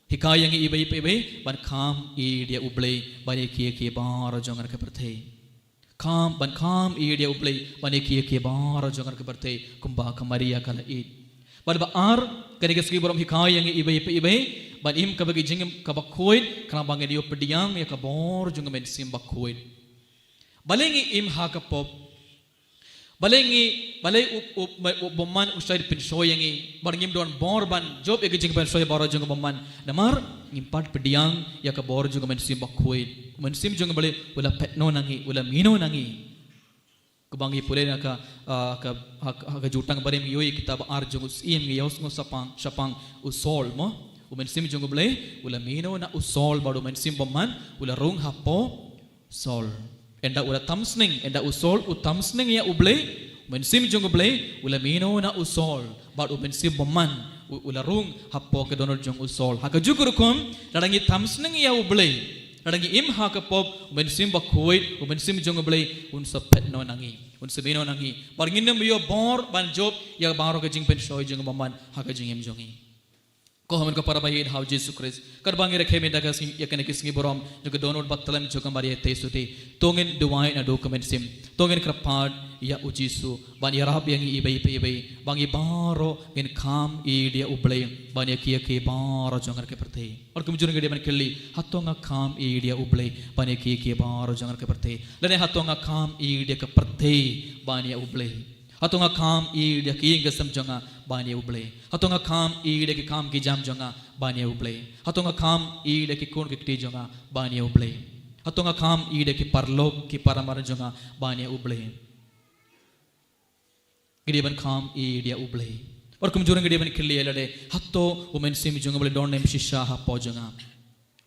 Hikai ïa ngi iwei pa iwei ban kham ïeit ïa U Blei ban ïa ki ïa ki baroh jong ka pyrthei. Kham, ban kham ïeit ïa U Blei ban ïa ki ïa ki baroh jong ka pyrthei kumba ka Maria ka la ïeit. Bad ba ar, kane ka sngi burom hikai ïa ngi iwei pa iwei ban im kaba ki jingim kaba khuid, khnang ba ngin ïoh pdiang ïa ka bor jong U Mynsiem Bakhuid. Balei ngi im ha ka pop? Balei ngi, balei u, u, u, u bymman u shait pynshoi ïa ngi? Bad ngim don bor ban jop ïa ki jingpynshoi baroh jong u bymman. Namar ngim pat pdiang ïa ka bor jong U Mynsiem Bakhuid. U Mynsiem jong U Blei u la phet noh na ngi, u la mih noh na ngi. Kaba ngi pule na ka, ah, ka, ha, ha ka Jutang barim ngi ïohi kitab ar jong u Syiem ngi ïohsngew shaphang, shaphang u Saul mo. U Mynsiem jong U Blei u la mih noh na u Saul bad u mynsiem bymman u la rung hapoh Saul. Ynda u la tam sning, ynda u Saul u tam sning ïa U Blei, u Mynsiem jong U Blei u la mih noh na u Saul bad u mynsiem bymman u, u la rung hapoh ka dohnud jong u Saul. Ha kajuh ka rukom, lada ngi tam sning ïa U Blei, lada ngi im ha ka pop, u Mynsiem Bakhuid, u Mynsiem jong U Blei un sa phet noh na ngi, un sa mih noh na ngi. Bad ngin ym ïoh bor ban jop ïa baroh ka jingpynshoi jong u bymman ha ka jingim jong ngi. Ko hynmen ko para ba ïeit ha u Jisu Khrist. Katba ngi rakhe mynta ka sngi, ïa kane ka sngi burom jong ka dohnud bad tlem jong ka Maria Theisotti, to ngin duwai naduh ka mynsiem, to ngin kyrpad ïa u Jisu ban ïarap ïa ngi iwei pa iwei ba ngi baroh ngin kham ïeit ïa U Blei ban ïa ki ïa ki baroh jong ka pyrthei. Bad kumjuh ngi dei ban kylli, hato nga kham ïeit ïa U Blei ban ïa ki ïa ki baroh jong ka pyrthei? Lane hato nga kham ïeit ïa ka pyrthei ban ïa U Blei? Hato nga kham ïeit ïa ki ïing ki sem jong nga ban ïa U Blei? Hato nga kham ïeit ïa ki kam ki jam jong nga ban ïa U Blei? Hato nga kham ïeit ïa ki khun ki kti jong nga ban ïa U Blei? Hato nga kham ïeit ïa ki paralok ki para mar jong nga ban ïa U Blei? Ngi dei ban kham ïeit ïa U Blei. Bad kumjuh ngi dei ban kylli ïa lade, hato u Mynsiem jong U Blei don ne em shisha hapoh jong nga?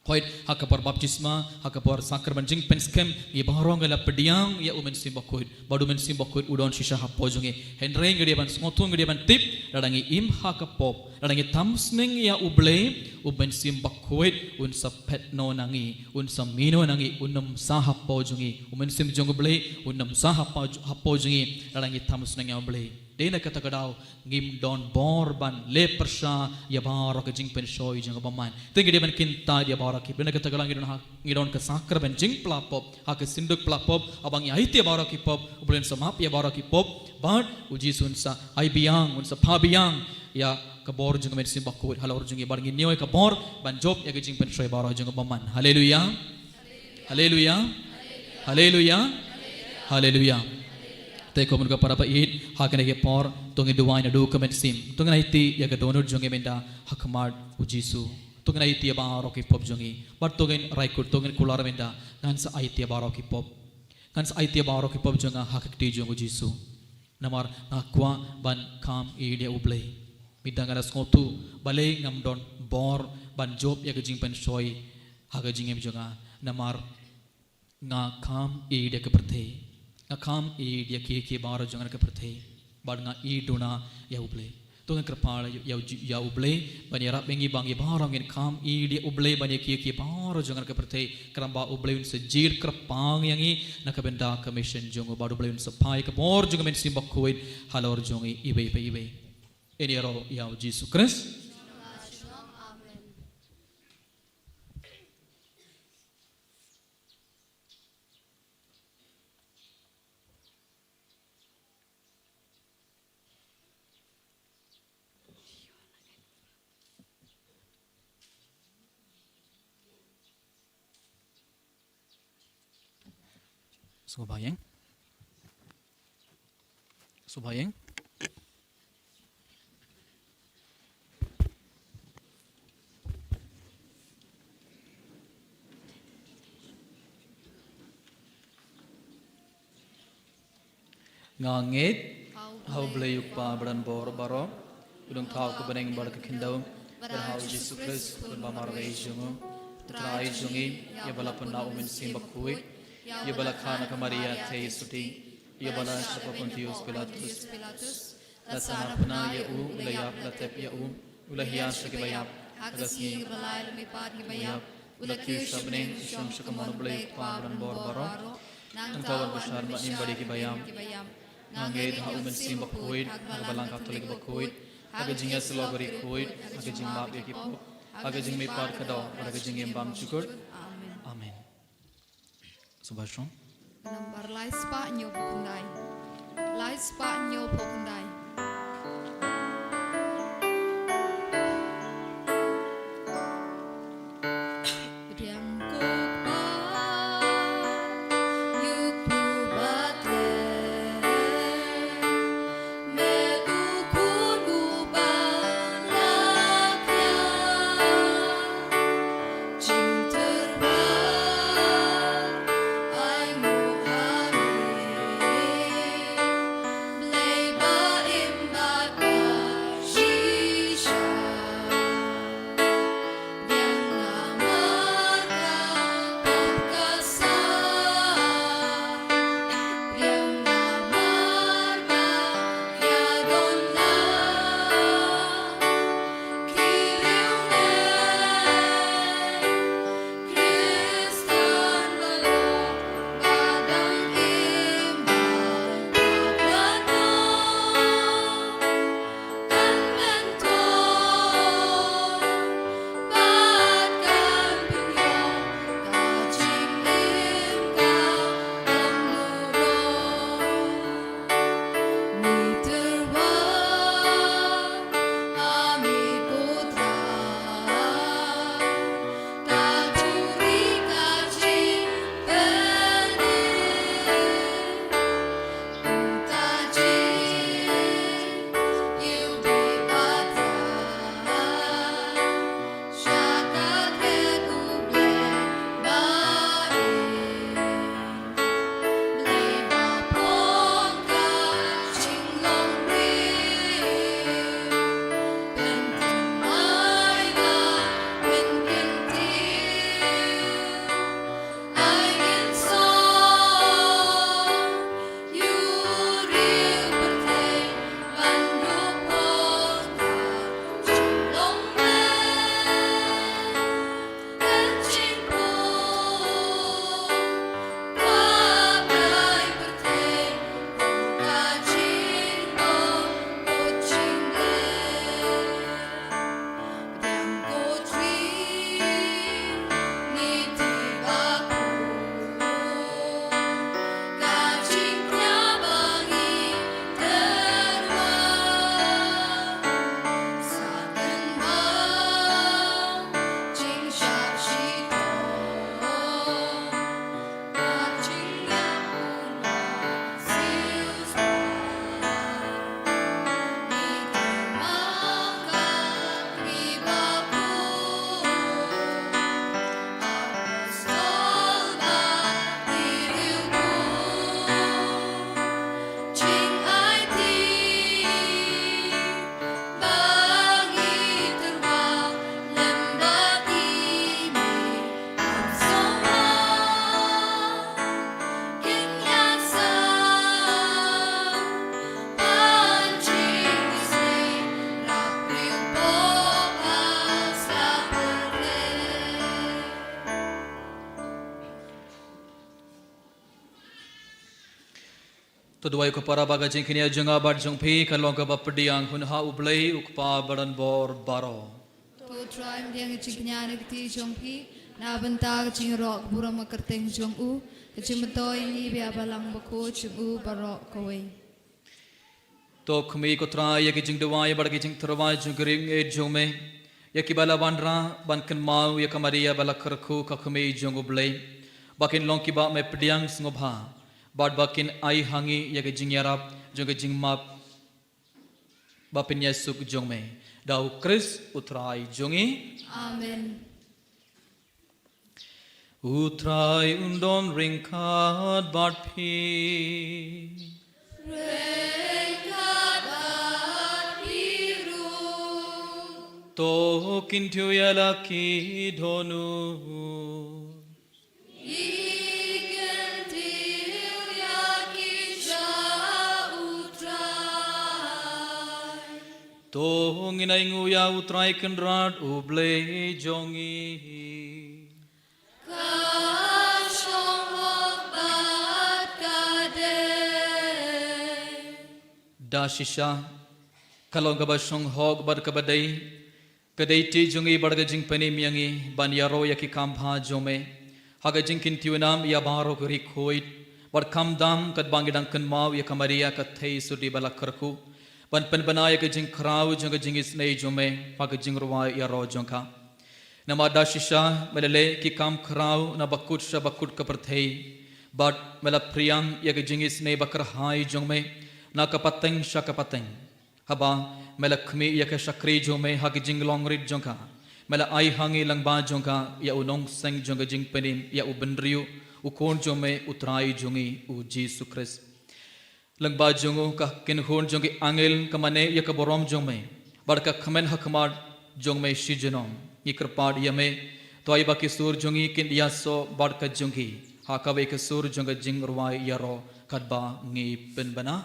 Hooid, ha ka por baptisma, ha ka por sakramen jingpynskhem, ngi baroh ngi la pdiang ïa u Mynsiem Bakhuid. Bad u Mynsiem Bakhuid u don shisha hapoh jong ngi. Hynrei ngi dei ban sngewthuh, ngi dei ban tip, lada ngi im ha ka pop, lada ngi tam sning ïa U Blei, u Mynsiem Bakhuid un sa phet noh na ngi, un sa mih noh na ngi, un ym sah hapoh jong ngi. U Mynsiem jong U Blei un ym sah hapoh, hapoh jong ngi lada ngi tam sning ïa U Blei. Dei na kata ka daw ngim don bor ban leh pyrshah ïa baroh ka jingpynshoi jong u bymman. Te ngi dei ban kyntait ïa baroh ki pop. Dei na kata ka daw ngi don ha, ngi don ka sakramen jingpla pop, ha ka synduk pla pop, haba ngi aiti ïa baroh ki pop, U Blei un sa map ïa baroh ki pop, bad u Jisu un sa ai biang, un sa phah biang ïa ka bor jong u Mynsiem Bakhuid halor jong ngi, bad ngin ïoh ïa ka bor ban jop ïa ka jingpynshoi baroh jong u bymman. Haleluia. Haleluia. Haleluia. Haleluia. Te ko mon ko para ba ïeit, ha kane ka por to ngin duwai naduh ka mynsiem. To ngin aiti ïa ka dohnud jong ngi mynta ha khmat u Jisu. To ngin aiti ïa baroh ki pop jong ngi. Bad to ngin rai kut, to ngin kular mynta, ngan sa aiti ïa baroh ki pop. Ngan sa aiti ïa baroh ki pop jong nga ha ka kti jong u Jisu. Namar nga kwah ban kham ïeit ïa U Blei. Mynta nga la sngewthuh balei ngam don bor ban jop ïa ka jingpynshoi ha ka jingim jong nga. Namar nga kham ïeit ïa ka pyrthei. Nga kham ïeit ïa ki, ki baroh jong ka pyrthei. Bad nga ïeit duna ïa U Blei. To ngin kyrpad ïa, ïa, ïa U Blei ban ïarap ïa ngi ba ngi baroh ngin kham ïeit ïa U Blei ban ïa ki, ki baroh jong ka pyrthei. Khnang ba U Blei un sa jied kyrpang ïa ngi na ka bynta ka mission jong u, bad U Blei un sa phah ïa ka bor jong ka Mynsiem Bakhuid halor jong ngi iwei pa iwei. Ïa ngi ïaroh ïa u Jisu Khrist. Sngewbha ïeng. Sngewbha ïeng. Nga ngeit ha U Blei U Kpa badonbor baroh, u nongthaw ka bneng bad ka khyndew, bad ha u Jisu Khrist, u nongbamarwei jong u, u Trai jong ngi, ïa ba la pynlah u Mynsiem Bakhuid, ïa ba la kha na ka Maria Theisotti, ïa ba la shah ha u Pontius Pilatus, la sahar pynah ïa u, u la ïap, la tep ïa u, u la hiar sha kiba ïap, ha ka sngi kaba lai la mihpat kiba ïap, u la kiew sha bneng, u shong sha kamon U Blei U Kpa badonbor baroh. Nangta un bishar bad ïa kiba ïap. Nga ngeit ha u Mynsiem Bakhuid, ha ka Balang Katholik bakhuid, ha ka jingïasyllok bakhuid, ha ka jingmap ïa ki pop. ha ka jingmihpat kadaw bad ha ka jingim bymjukut. Amen. Amen. Sngewbha shong. Nambar lai spah hynñiew phew khyndai. Lai spah hynñiew phew khyndai. Pdiang ko Kpa, ïa u kpu ba teh, met u khun uba la khia, jingtyrwa ai nguh ha me, Blei ba im bad ba shisha. Biang namar ka pop ka sah, biang namar ka ïadon lang. Ki riewngeit Khristan baroh ba dang im bad ba khlad noh, kan myntoi bad kan pynïoh ka jingim ka bymduh. Ngi tyrwa ha me ko Trai, ka jingri ka jingpynim. To duwai ko para ba ka jingkñia jong nga bad jong phi kan long kaba pdiang hun ha U Blei U Kpa badonbor baroh. To Trai, pdiang ka jingkñia na ka kti jong phi na bynta ka jingïaroh ka burom ka kyrteng jong u, ka jingmyntoi ïa ngi ba ïa balang bakhuid jong u baroh kawei. To khmih ko Trai ïa ka jingduwai bad ka jingtyrwa jong ka riewngeit jong me, ïa kiba la wanrah ban kynmaw ïa ka Maria ba la kyrkhu ka kmie jong U Blei, ba kin long kiba me pdiang sngewbha bad ba kin ai ha ngi ïa ka jingïarap jong ka jingmap ba pynïasuk jong me. Da U Khrist U Trai jong ngi. Amen. U Trai un don ryngkat bad phi. Ryngkat bad phi ruh. To kyntiew ïa la ki dohnud. Ngi kyntiew ïa ki sha U Trai. To ngin ainguh ïa U Trai Kynrad U Blei jong ngi. Ka shonghok bad ka dei. Da shisha ka long kaba shonghok bad kaba dei, Ka dei ti jong ngi bad ka jingpynim ïa ngi ban ïaroh ïa ki kam bha jong me ha ka jingkyntiew nam ïa baroh ki riewkhuid, bad khamtam katba ngi dang kynmaw ïa ka Maria ka theisotti ba la kyrkhu, ban pynbna ïa ka jingkhraw jong ka jingisynei jong me ha ka jingrwai ïaroh jong ka. Namar da shisha me la leh ki kam khraw na bakut sha bakut ka pyrthei, bad me la phriang ïa ka jingisynei ba kyrhai jong me na ka pateng sha ka pateng, haba me la khmih ïa ka shakri jong me ha ka jinglong rit jong ka. Me la ai ha ngi lyngba jong ka ïa u nongseng jong ka jingpynim, ïa u bynriew, u Khun jong me, u Trai jong ngi, u Jisu Khrist. Lyngba jong u, ka kynhun jong ki angel ka mane ïa ka burom jong me, bad ka kmen ha khmat jong me shi junom. Ngi kyrpad ïa me, to ai ba ki sur jong ngi kin ïasoh bad ka jong ki ha kawei ka sur jong ka jingrwai ïaroh, katba ngi pynbna.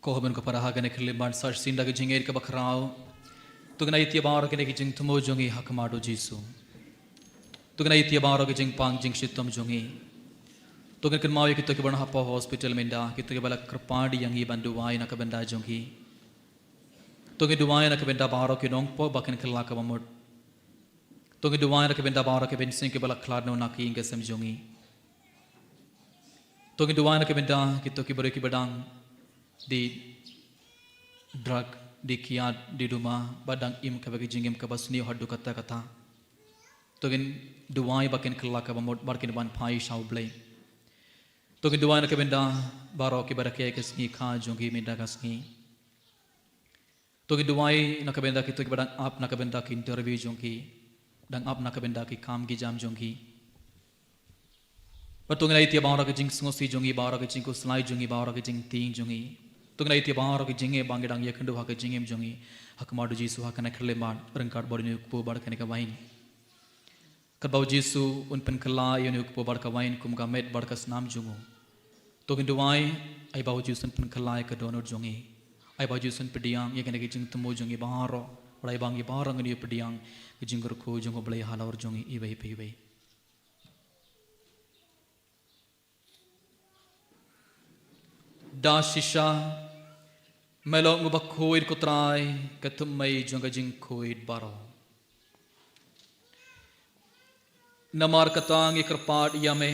Ko hynmen ko para, ha kane ka khyllipmat sa shisien da ka jingïeit kaba khraw, to ngin ïa ïeit ïa baroh kine ki jingthmu jong ngi ha khmat u Jisu. To ngin ïa ïeit ïa baroh ki jingpang jingshitom jong ngi. To ngin kynmaw ïa kito kiba don hapoh hospital mynta, kito kiba la kyrpad ïa ngi ban duwai na ka bynta jong ki. To ngin duwai na ka bynta baroh ki nongpop ba kin kylla kaba mut. To ngin duwai na ka bynta baroh ki bunsien kiba la khlad noh na ka ïing ka sem jong ngi. To ngin duwai na ka bynta kito ki briew kiba dang die drug, die kiad, die duma, ba dang im kaba ki jingim kaba sniew haduh katta katta. To ngin duwai ba kin kylla kaba mut bad kin wan phai sha U Blei. To ngin duwai na ka bynta baroh kiba rakhe ka sngi kha jong ki mynta ka sngi. To ngin duwai na ka bynta kito kiba dang ap na ka bynta ki interview jong ki, dang ap na ka bynta ki kam ki jam jong ki. Bad to ngin ïa ïeit ïa baroh ki jingsngewsih jong ngi, baroh ki jingkhuslai jong ngi, baroh ki jingtieng jong ngi. To ngin ïa ïeit ïa baroh ki jingeh ba ngi dang ïakynduh ha ka jingim jong ngi ha khmat u Jisu ha kane ka khyllipmat, ryngkat bad une u kpu bad kane ka wain. Katba u Jisu un pynkylla ïa une u kpu bad ka wain kum ka met bad ka snam jong u, to ngin duwai, ai ba u Jisu un pynkylla ïa ka dohnud jong ngi. Ai ba u Jisu un pdiang ïa kine ki jingthmu jong ngi baroh. Bad ai ba ngi baroh ngin ïoh pdiang ka jingkyrkhu jong U Blei halor jong ngi iwei pa iwei. Da shisha me long uba khuid, ko Trai, ka thymmei jong ka jingkhuid baroh. Namar kata ngi kyrpad ïa me,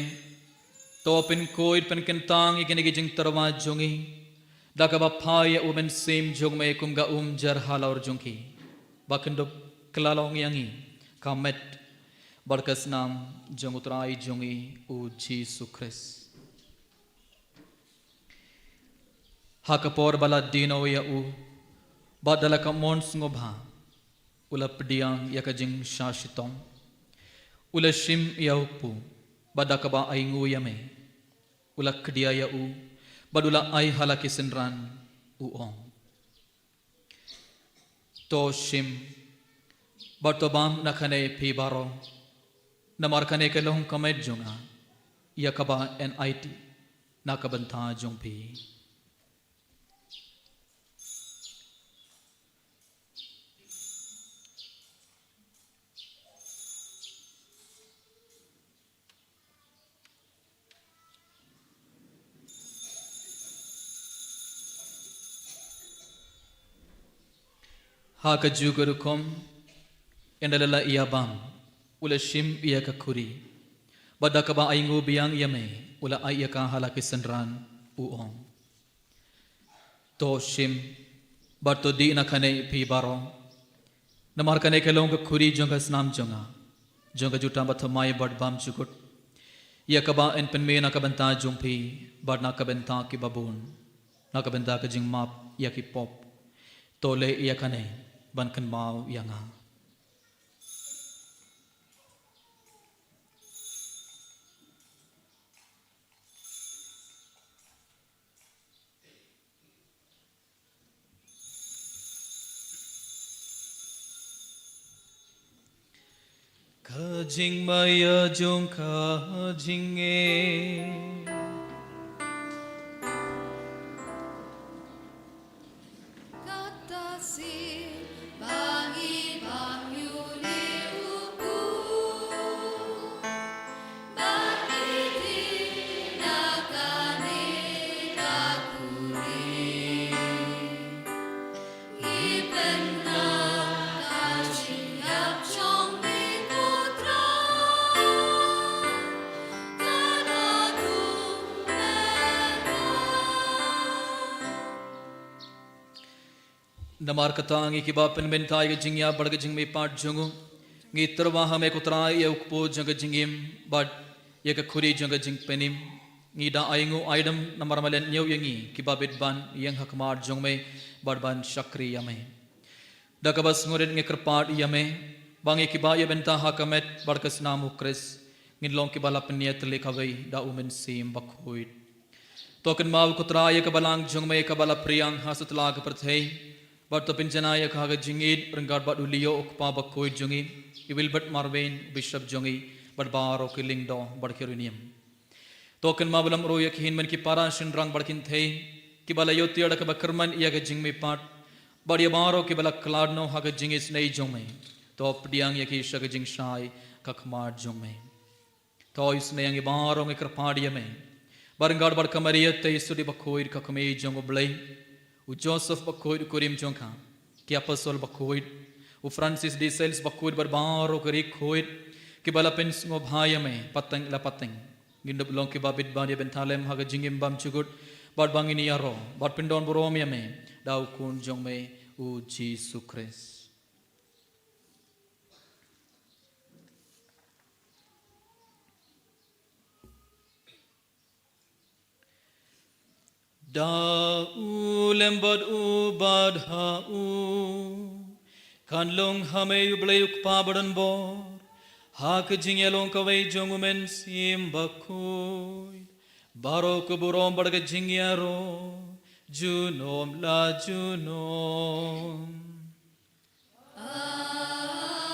to pynkhuid pynkyntang ïa kine ki jingtyrwa jong ngi da kaba phai ïa u Mynsiem jong me kum ka umjar halor jong ki, ba kin dup kylla long ïa ngi ka met bad ka snam jong u Trai jong ngi u Jisu Khrist. Ha ka por ba la die noh ïa u, bad da la ka mon sngewbha, u la pdiang ïa ka jingshah shitom, u la shim ïa u kpu, bad da kaba ainguh ïa me, u la khdia ïa u, bad u la ai ha la ki synran, u ong: To shim, bad to bam na kane phi baroh, namar kane ka long ka met jong nga, ïa kaba yn aiti na ka bynta jong phi. Ha kajuh ka rukom, ynda la ïa bam, u la shim ïa ka khuri, bad da kaba ainguh biang ïa me, u la ai ïa ka ha la ki synran, u ong: To shim, bad to dih na kane phi baroh. Namar kane ka long ka khuri jong ka snam jong nga, jong ka jutang bathymmai bad bymjukut, ïa kaba yn pynmih na ka bynta jong phi bad na ka bynta kiba bun, na ka bynta ka jingmap ïa ki pop. To leh ïa kane ban kynmaw ïa nga. Ka jingmaïa jong ka jingim. Kata sien ba ngi bam ïu leh u ku, ba ngi dih na kane ka khuri. Ngi pyndonkam ka jingïap jong me ko Trai, ka la rung me. Namar kata ngi kiba pynmynta ïa ka jingïap bad ka jingmihpat jong u, ngi tyrwa ha me ko Trai ïa u kpu jong ka jingim bad ïa ka khuri jong ka jingpynim. Ngi da ai nguh ai dem namar me la ñiew ïa ngi kiba bit ban ïeng ha khmat jong me bad ban shakri ïa me. Da kaba sngewrit ngi kyrpad ïa me ba ngi kiba ïa bynta ha ka met bad ka snam u Khrist ngin long kiba la pynïaid tylli kawei da u Mynsiem Bakhuid. To kynmaw ko Trai ïa ka balang jong me kaba la pdiang ha satlak ka pyrthei, bad to pynjanai ïa ka ha ka jingïeit ryngkat bad u Leo u kpa bakhuid jong ngi, i Wilbert Marwein u bishop jong ngi, bad baroh ki lyngdoh bad ki riewniam. To kynmaw bad lem ruh ïa ki hynmen ki para shynrang bad kynthei kiba la ïohthiar da kaba kyrmen ïa ka jingmihpat, bad ïa baroh kiba la khlad noh ha ka jingisynei jong me. To pdiang ïa ki sha ka jingshai ka khmat jong me. To isynei ïa ngi baroh ngi kyrpad ïa me, ba ryngkat bad ka Maria Theisotti bakhuid ka kmie jong U Blei, u Joseph bakhuid u kurim jong ka, ki apostol bakhuid, u Francis de Sales bakhuid bad baroh ki riewkhuid kiba la pynsngewbha ïa me pateng la pateng, ngin dup long kiba bit ban ïa bynta lem ha ka jingim bymjukut, bad ba ngin ïaroh bad pyndon burom ïa me da u Khun jong me u Jisu Khrist. Da u lem bad u bad ha u, kan long ha me U Blei u Kpa badonbor, ha ka jingïalong kawei jong u Mynsiem Bakhuid, baroh ka burom bad ka jingïaroh junom la junom. Amen.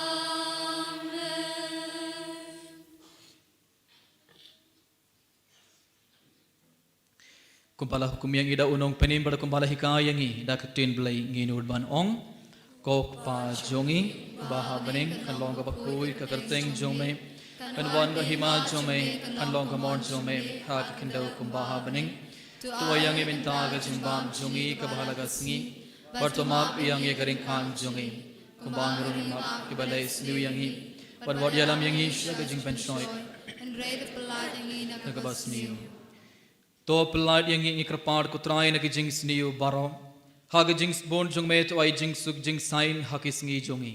Kumba la hukum ïa ngi da u Nongpynim bad kumba la hikai ïa ngi da ka ktien Blei, ngin nud ban ong: Ko Kpa jong ngi ba ha bneng, kan long kaba khuid ka kyrteng jong me, kan wan ka hima jong me, kan long ka mon jong me ha ka khyndew kumba ha bneng. To ai ïa ngi mynta ka jingbam jong ngi kaba ha la ka sngi, bad to map ïa ngi ka ryngkat jong ngi, kumba ngi ruh ngi map kiba la isynei ïa ngi, bad wat ïalam ïa ngi sha ka jingpynshoi, hynrei to pyllait ïa ngi na kaba sniew. To pyllait ïa ngi, ngi kyrpad ko Trai, na ka jingsniew baroh. Ha ka jingsbun jong me to ai jingsuk jingsaiñ ha ki sngi jong ngi.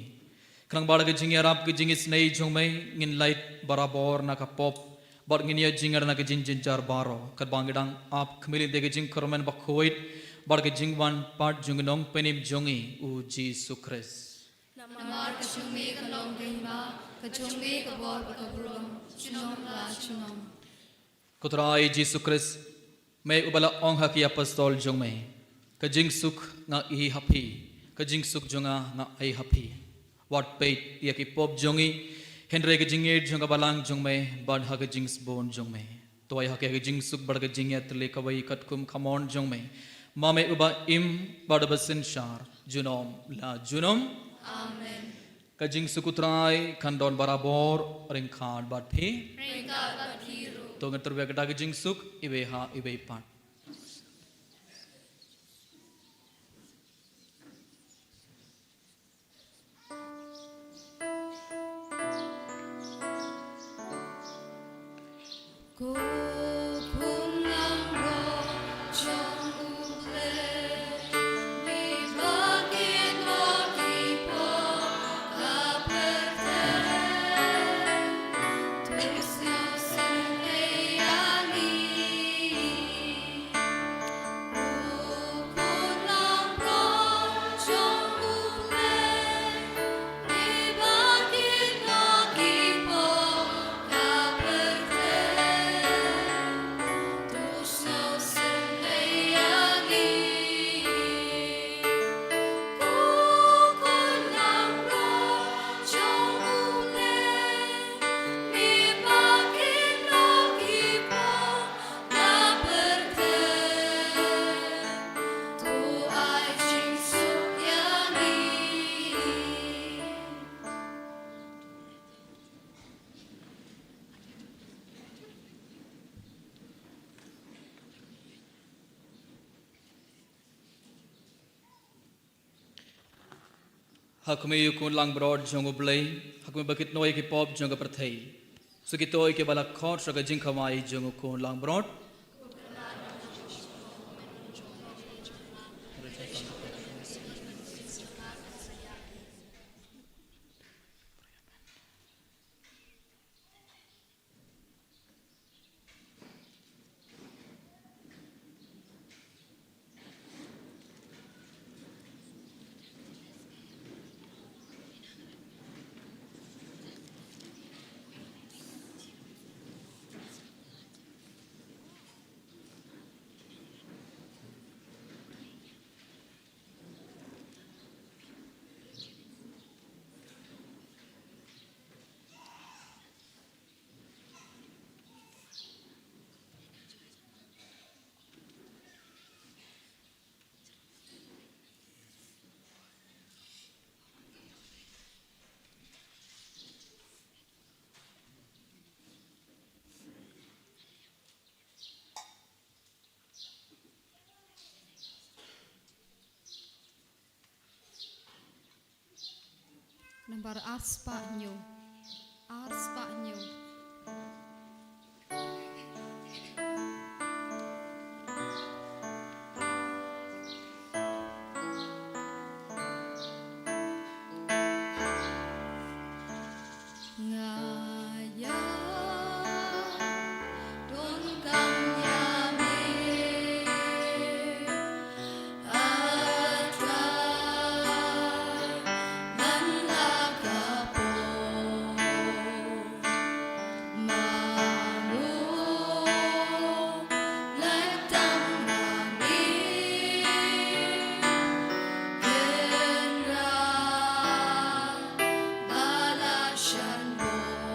Khnang ba da ka jingïarap ka jingisynei jong me ngin lait barabor na ka pop, bad ngin ïa jingngeit na ka jingjynjar baroh, katba ngi dang ap khmih lynti ka jingkyrmen bakhuid bad ka jingwan pat jong u Nongpynim jong ngi u Jisu Khrist. Namar ka jong me ka long ka hima, ka jong me ka bor bad ka burom junom la junom. Ko Trai Jisu Khrist, me uba la ong ha ki apostol jong me: Ka jingsuk nga ai ha phi, ka jingsuk jong nga nga ai ha phi. Wat peit ïa ki pop jong ngi, hynrei ka jingïeit jong ka balang jong me, bad ha ka jingsbun jong me to ai ha ki ka jingsuk bad ka jingïatylli kawei katkum ka mon jong me, ma me uba im bad uba synshar junom la junom. Amen. Ka jingsuk u Trai kan don barabor ryngkat bad phi. Ryngkat bad phi ruh. To ngin tyrwa da ka jingsuk iwei ha iwei pat. Ko Khun Langbrot jong U Blei. Ha khmih ïa u khun langbrot jong U Blei, ha khmih ba kit noh ïa ki pop jong ka pyrthei. Sa kito ïa kiba la khot sha ka jingkawei jong u khun langbrot. Nambar ar spah hynñiew. Ar spah hynñiew. Nga ïa donkam ïa me, A Trai, man la ka por. Mano la tam ma me, Kynrad ba la shan bor.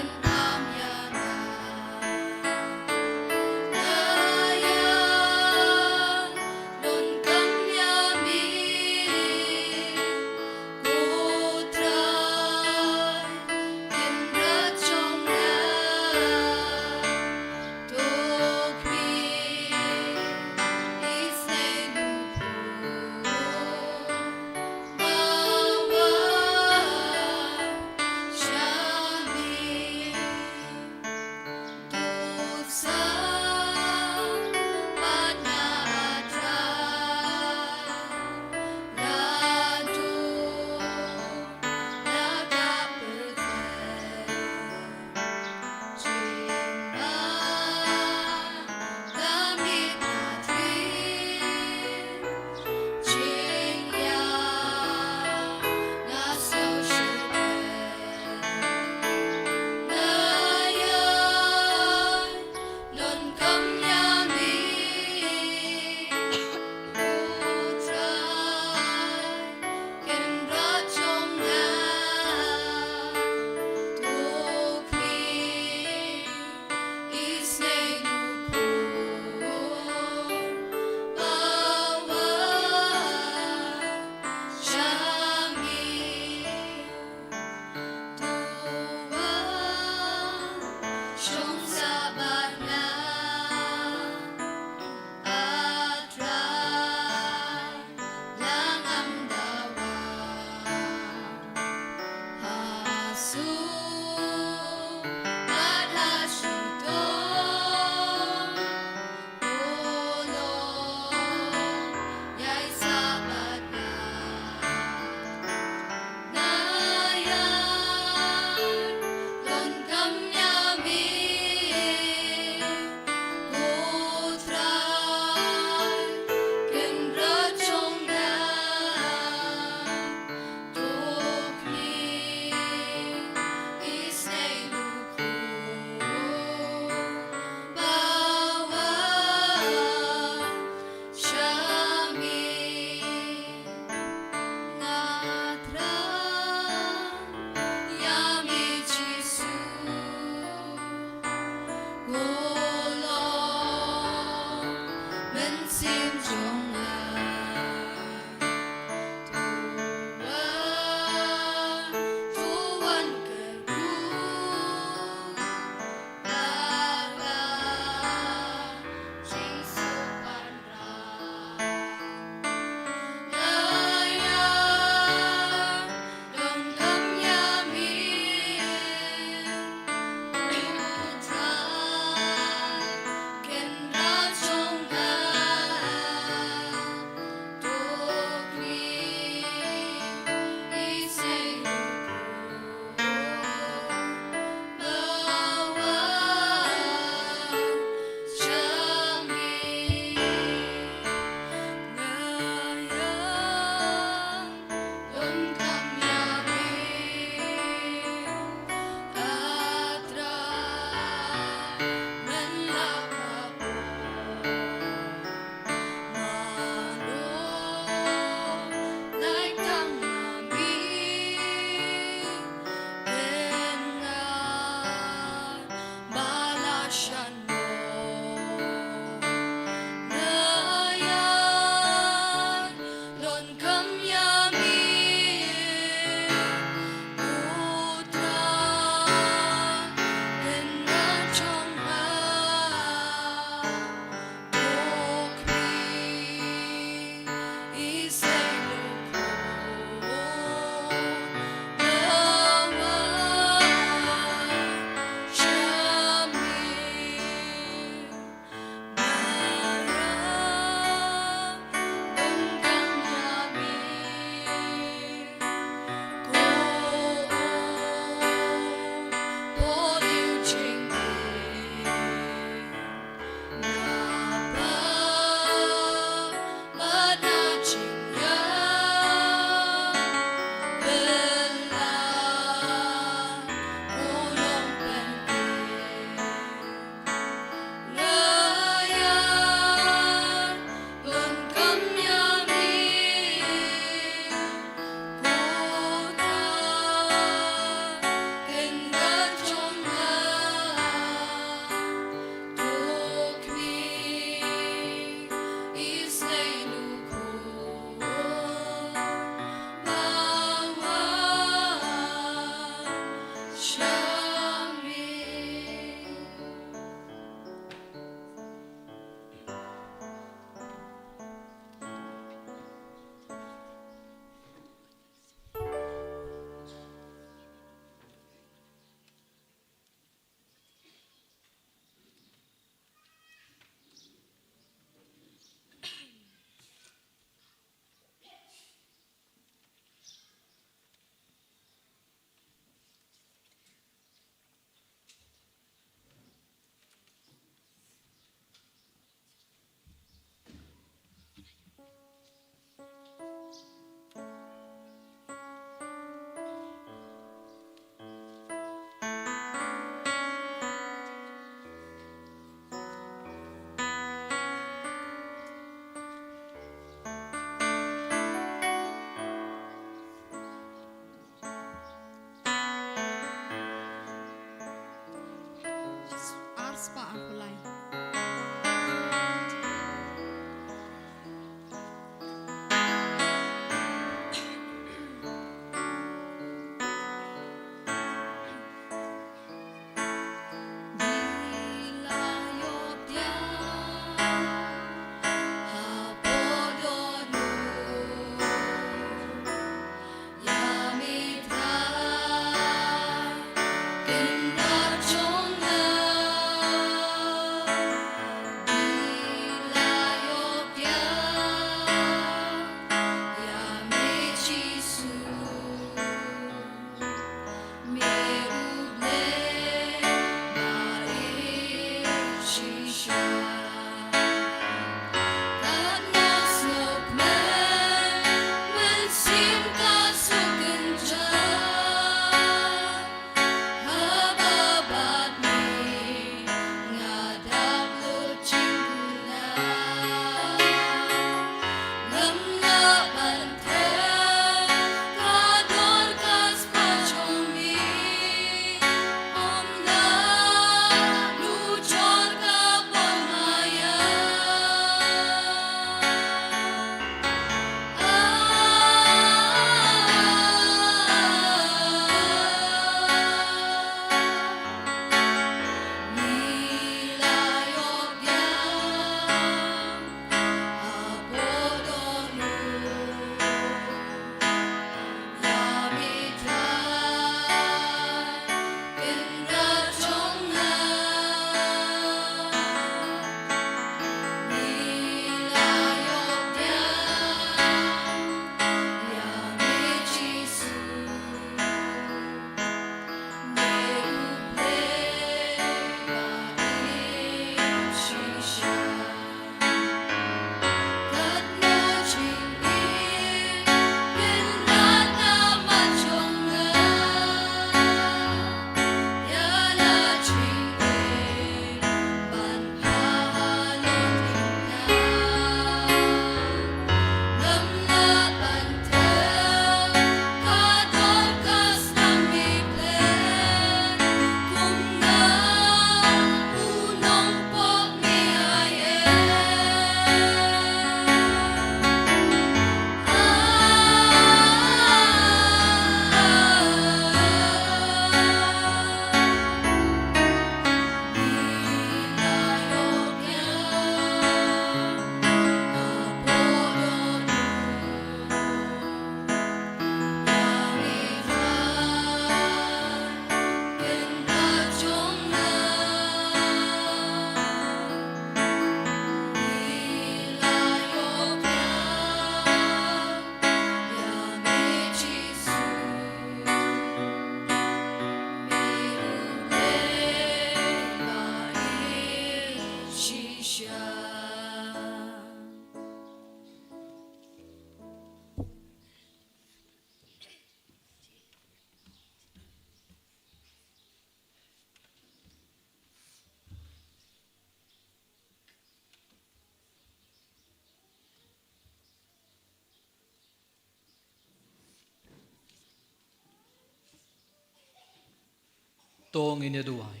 To ngin ïa duwai.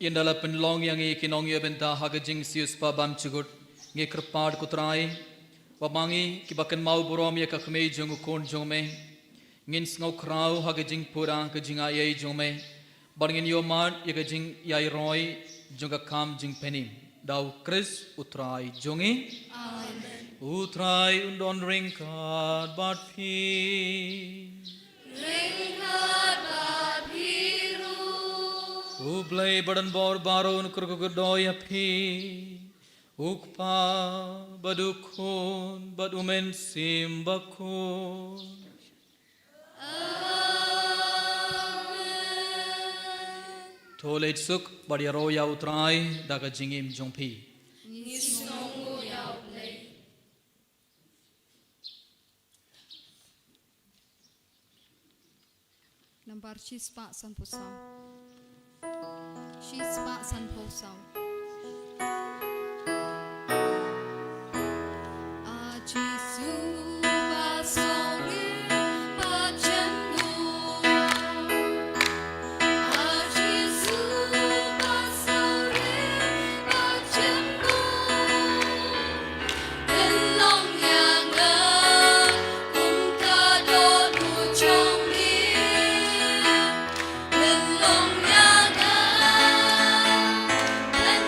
Ynda la pynlong ïa ngi ki nongïoh bynta ha ka jingsiewspah bymjukut, ngi kyrpad ko Trai, ba ma ngi kiba kynmaw burom ïa ka kmie jong u khun jong me, ngin sngew khraw ha ka jingpura ka jingaiei jong me, bad ngin ïohmad ïa ka jingïairoi jong ka kam jingpynim. Da u Khrist u Trai jong ngi. Amen. U Trai un don ryngkat bad phi. Ryngkat bad phi ruh. U Blei badonbor baroh un kyrkhu kyrdoh ïa phi. U Kpa bad u Khun bad u Mynsiem Bakhuid. Amen. To leit suk bad ïaroh ïa u Trai da ka jingim jong phi. Ngi sngewnguh ïa u Blei. Nambar shispah sanphew saw. Shispah sanphew saw. A Jisu ba sawri ba jemnud. A Jisu ba sawri ba jemnud. Pynlong ïa nga kum ka dohnud jong me. Pynlong ïa nga, pynlong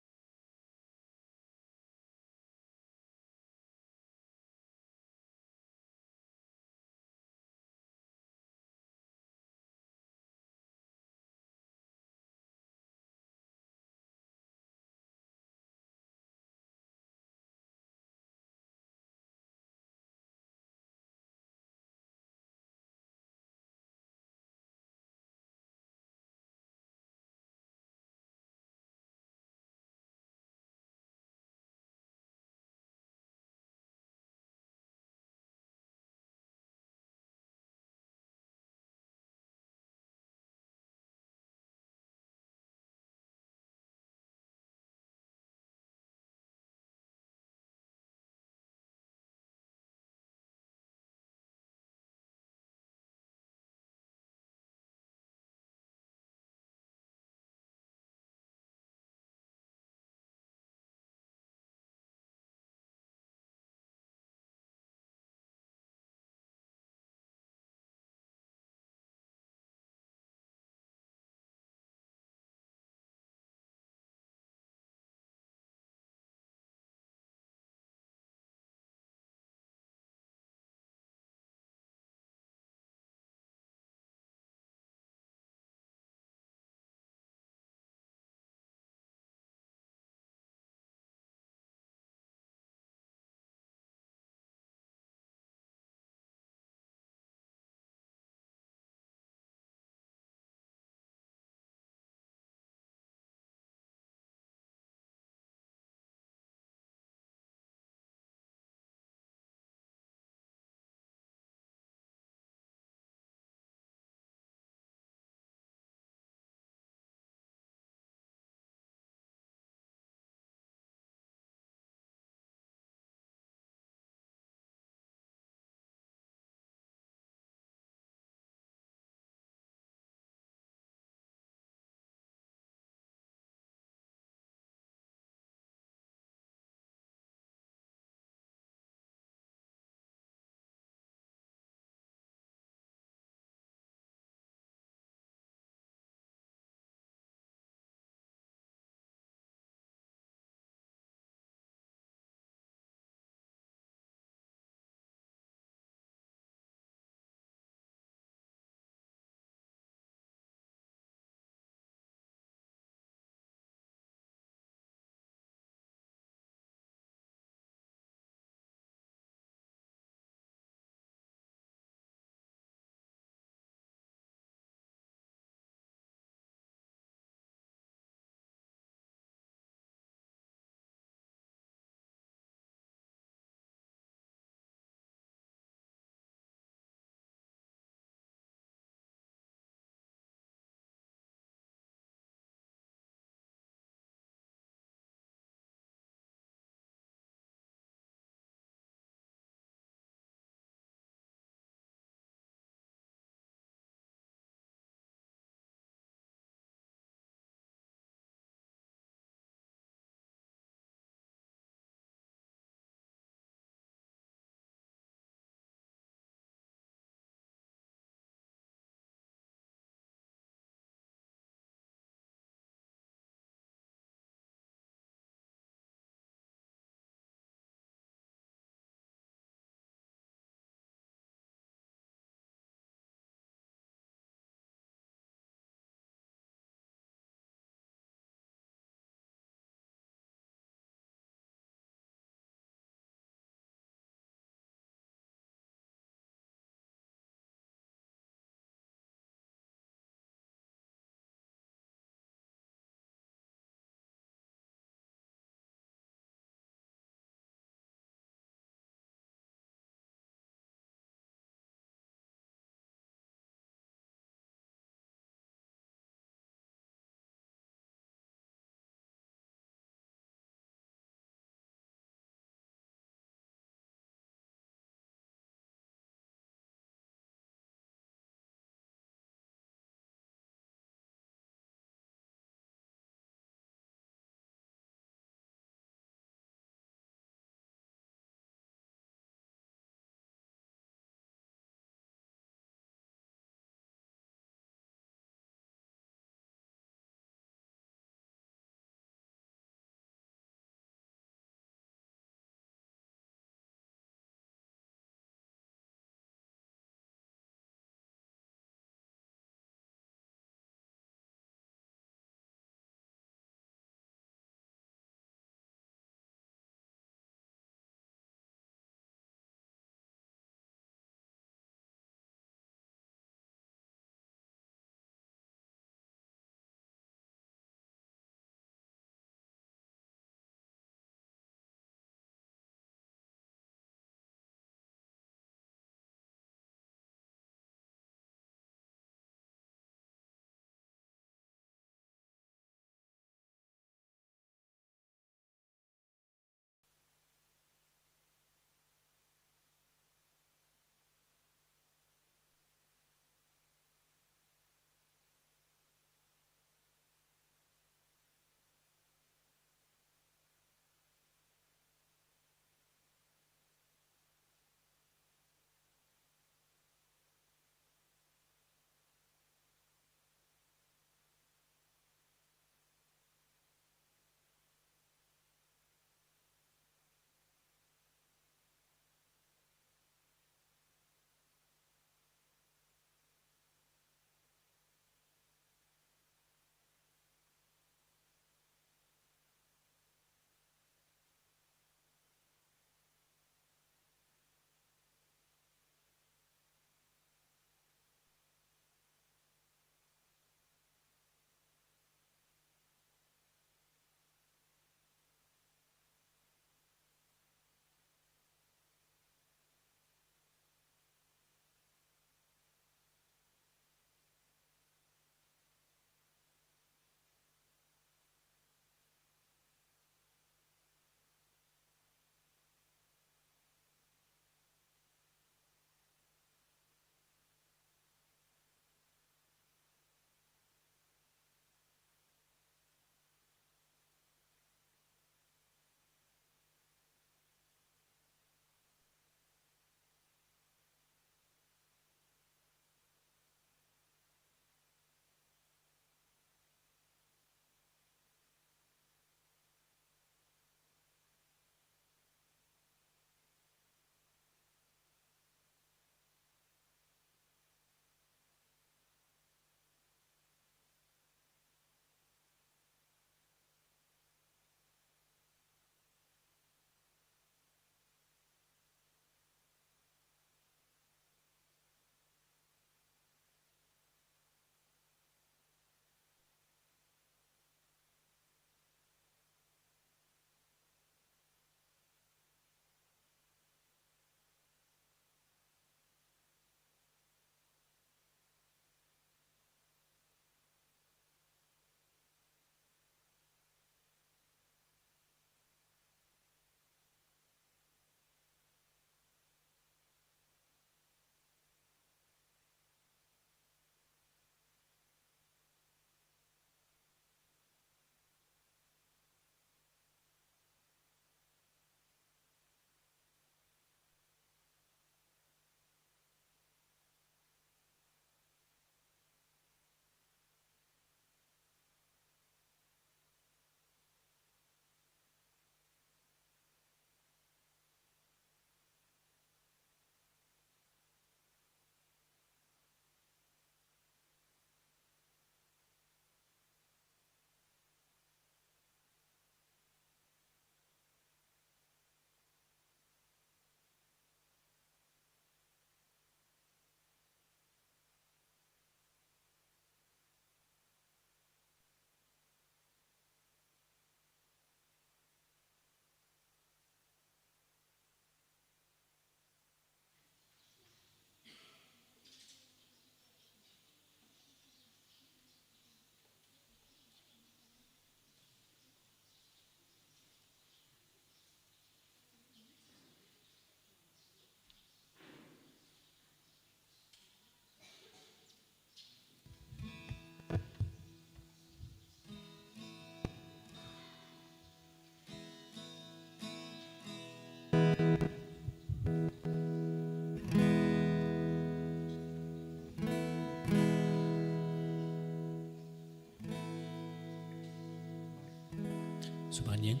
Ban ïeng.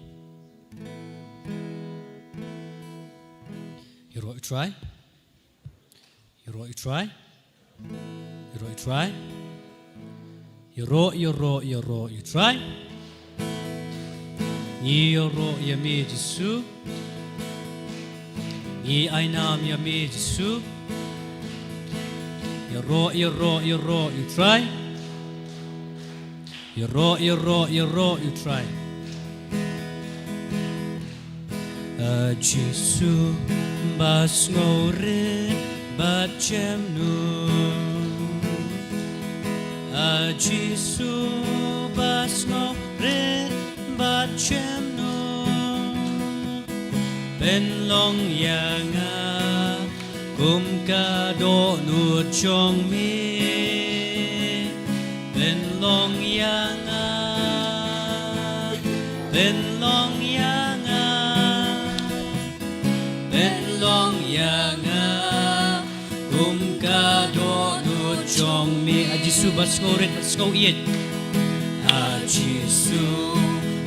Ïaroh ïa u Trai. Ïaroh ïa u Trai. Ïaroh ïa u Trai. Ïaroh, ïaroh, ïaroh ïa u Trai. Ngi ïaroh ïa me Jisu. Ngi ai nam ïa me Jisu. Ïaroh, ïaroh, ïaroh ïa u Trai. Ïaroh, ïaroh, ïaroh ïa u Trai. A Jisu ba sngewrit bad jemnud. A Jisu ba sngewrit bad jemnud. Pynlong ïa nga kum ka dohnud jong me. Pynlong ïa nga, pynlong ïa nga, pynlong ïa nga kum ka dohnud jong me. A Jisu ba sngewrit bad sngewïeit. A Jisu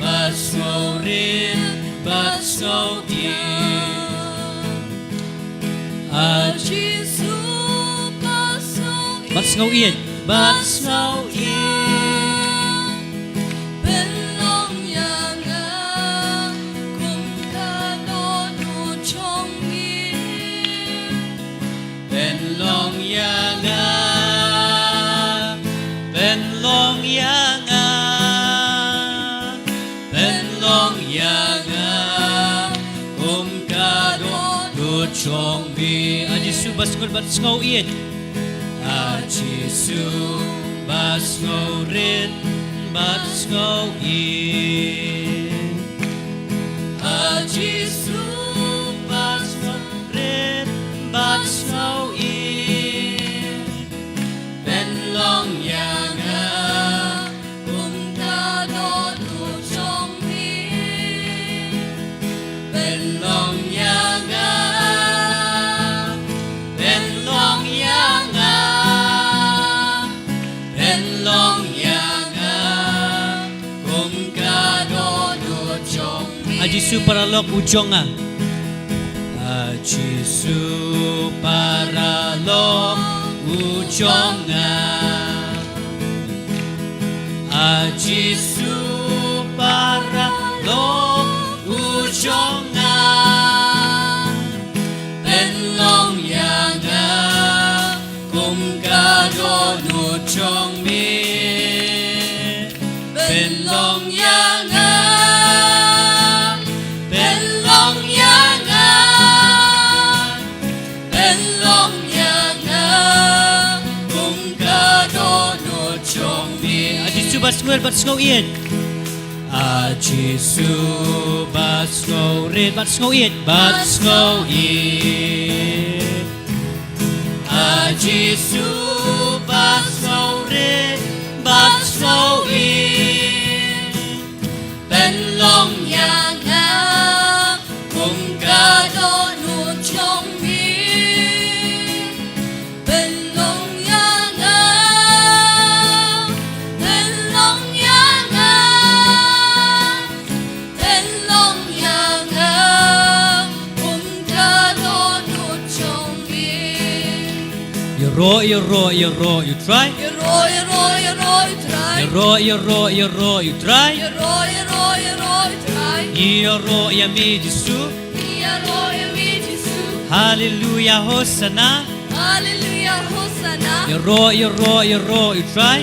ba sngewrit bad sngewïeit. A Jisu ba sngewïeit. Bad sngewïeit. Bad sngewïeit. Pynlong ïa nga kum ka dohnud jong me. Pynlong ïa nga, pynlong ïa nga, pynlong ïa nga kum ka dohnud jong me. A Jisu ba sngewrit bad sngewïeit. A Jisu ba sngewrit bad sngewïeit. A Jisu ba sngewrit bad sngewïeit. Pynlong ïa nga kum ka dohnud jong me. Pynlong ïa nga, pynlong ïa nga, pynlong ïa nga kum ka dohnud jong me. A Jisu paralok u jong nga. A Jisu paralok u jong nga. A Jisu paralok u jong nga. Pynlong ïa nga kum ka dohnud jong me. Pynlong ïa nga, pynlong ïa nga, pynlong ïa nga kum ka dohnud jong me. A Jisu ba sngewrit bad sngewïeit. A Jisu ba sngewrit bad sngewïeit, bad sngewïeit. A Jisu ba sngewrit bad sngewïeit. Pynlong ïa nga kum ka dohnud jong me. Pynlong ïa nga, pynlong ïa nga, pynlong ïa nga kum ka dohnud jong me. Ïaroh, ïaroh, ïaroh ïa u Trai. Ïaroh, ïaroh, ïaroh ïa u Trai. Ïaroh, ïaroh, ïaroh ïa u Trai. Ïaroh, ïaroh, ïaroh ïa u Trai. Ngi ïaroh ïa me Jisu. Ngi ïaroh ïa me Jisu. Haleluia, Hosana. Haleluia, Hosana. Ïaroh, ïaroh, ïaroh ïa u Trai.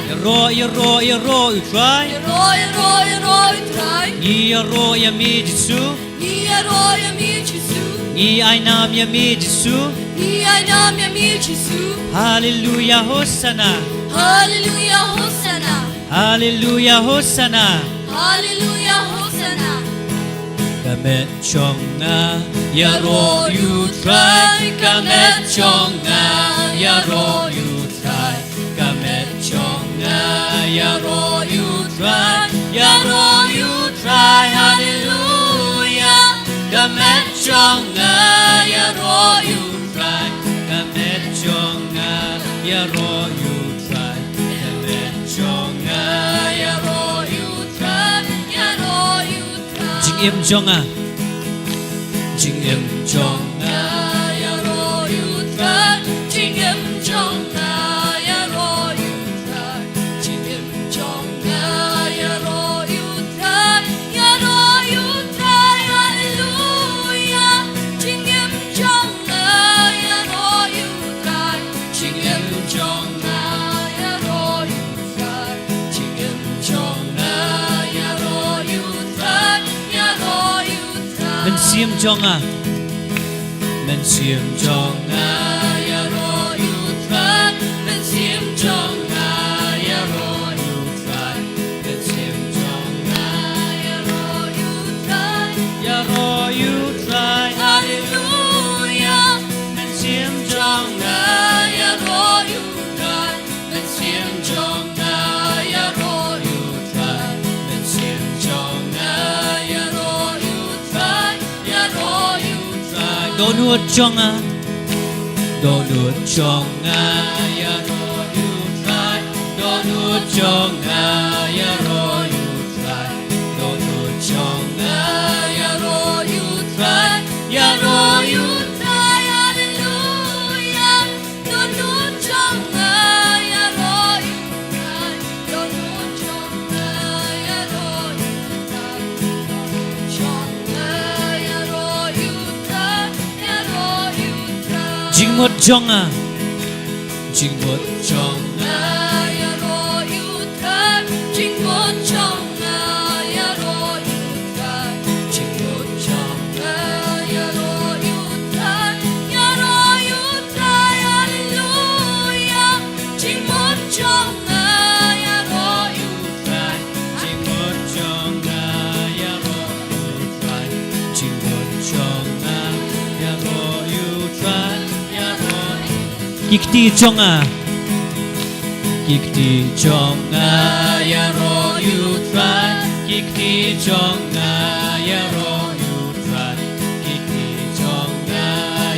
Ïaroh, ïaroh, ïaroh ïa u Trai. Ïaroh, ïaroh, ïaroh ïa u Trai. Ngi ïaroh ïa me Jisu. Ngi ïaroh ïa me Jisu. Ngi ai nam ïa me Jisu. Ngi ai nam ïa me Jisu. Haleluia, Hosana. Haleluia, Hosana. Haleluia, Hosana. Haleluia, Hosana. Ka met jong nga ïaroh ïa u Trai, ka met jong nga ïaroh ïa u Trai, ka met jong nga ïaroh ïa u Trai, ïaroh ïa u Trai, haleluia. Ka met jong nga ïaroh ïa u Trai, ka met jong nga ïaroh ïa u Trai, ka met jong nga ïaroh ïa u Trai. Im jong nga. Jingim jong nga ïaroh ïa u Trai. Jingim jong nga ïaroh ïa u Trai. Jingim jong nga ïaroh ïa u Trai. Ïaroh ïa u Trai. Haleluia. Jingim jong nga ïaroh ïa u Trai. Jingim jong nga ïaroh ïa u Trai. Jingim jong nga ïaroh ïa u Trai. Ïaroh ïa u Trai. Mynsiem jong nga. Mynsiem jong nga ïaroh ïa u Trai. Mynsiem jong nga ïaroh ïa u Trai. Mynsiem jong nga ïaroh ïa u Trai. Ïaroh ïa u Trai. Haleluia. Mynsiem jong nga ïaroh ïa u Trai. Mynsiem jong nga ïaroh ïa u Trai. Mynsiem jong nga ïaroh ïa u Trai. Ïaroh ïa u Trai. Dohnud jong nga. Dohnud jong nga ïaroh ïa u Trai. Dohnud jong nga ïaroh ïa u Trai. Dohnud jong nga ïaroh ïa u Trai. Ïaroh ïa u Trai. Haleluia. Dohnud jong nga ïaroh ïa u Trai. Dohnud jong nga ïaroh ïa u Trai. Dohnud jong nga ïaroh ïa u Trai. Ïaroh ïa u Trai. Jingmut jong nga. Jingmut jong nga ïaroh ïa u Trai. Jingmut jong nga ïaroh ïa u Trai. Jingmut jong nga ïaroh ïa u Trai. Ïaroh ïa u Trai. Haleluia. Jingmut jong nga ïaroh ïa u Trai. Jingmut jong nga ïaroh ïa u Trai. Jingmut jong nga ïaroh ïa u Trai. Ïaroh ïa u Trai. Ki kti jong nga. Ki kti jong nga ïaroh ïa u Trai. Ki kti jong nga ïaroh ïa u Trai. Ki kti jong nga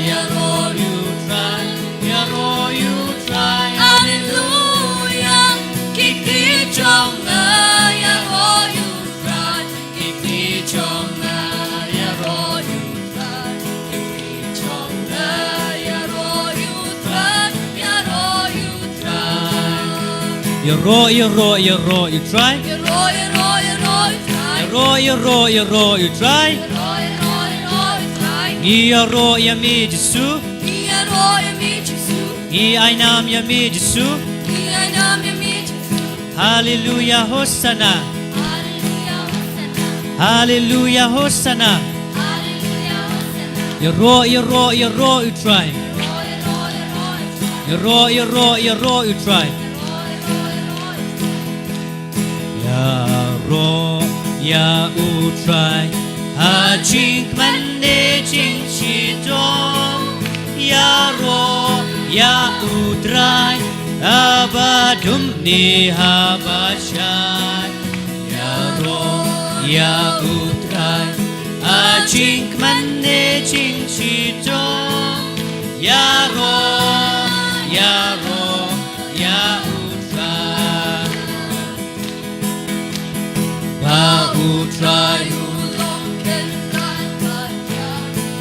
ïaroh ïa u Trai. Ïaroh ïa u Trai. Haleluia. Ki kti jong nga ïaroh ïa u Trai. Ki kti jong nga ïaroh ïa u Trai. Ki kti jong nga ïaroh ïa u Trai. Ïaroh ïa u Trai. Ïaroh, ïaroh, ïaroh ïa u Trai. Ïaroh, ïaroh, ïaroh ïa u Trai. Ïaroh, ïaroh, ïaroh ïa u Trai. Ïaroh, ïaroh, ïaroh ïa u Trai. Ngi ïaroh ïa me Jisu. Ngi ïaroh ïa me Jisu. Ngi ai nam ïa me Jisu. Ngi ai nam ïa me Jisu. Haleluia, Hosanna. Haleluia, Hosanna. Haleluia, Hosanna. Haleluia, Hosanna. Ïaroh, ïaroh, ïaroh ïa u Trai. Ïaroh, ïaroh, ïaroh ïa u Trai. Ïaroh, ïaroh, ïaroh ïa u Trai. Ïaroh, ïaroh, ïaroh ïa u Trai. Ïaroh ïa u Trai ha jingkmen ne jingshitom. Ïaroh ïa u Trai haba dum ne haba shai. Ïaroh ïa u Trai ha jingkmen ne jingshitom. Ïaroh, ïaroh ïa u Trai. Ba u Trai u long Kynrad bad Ïarngi.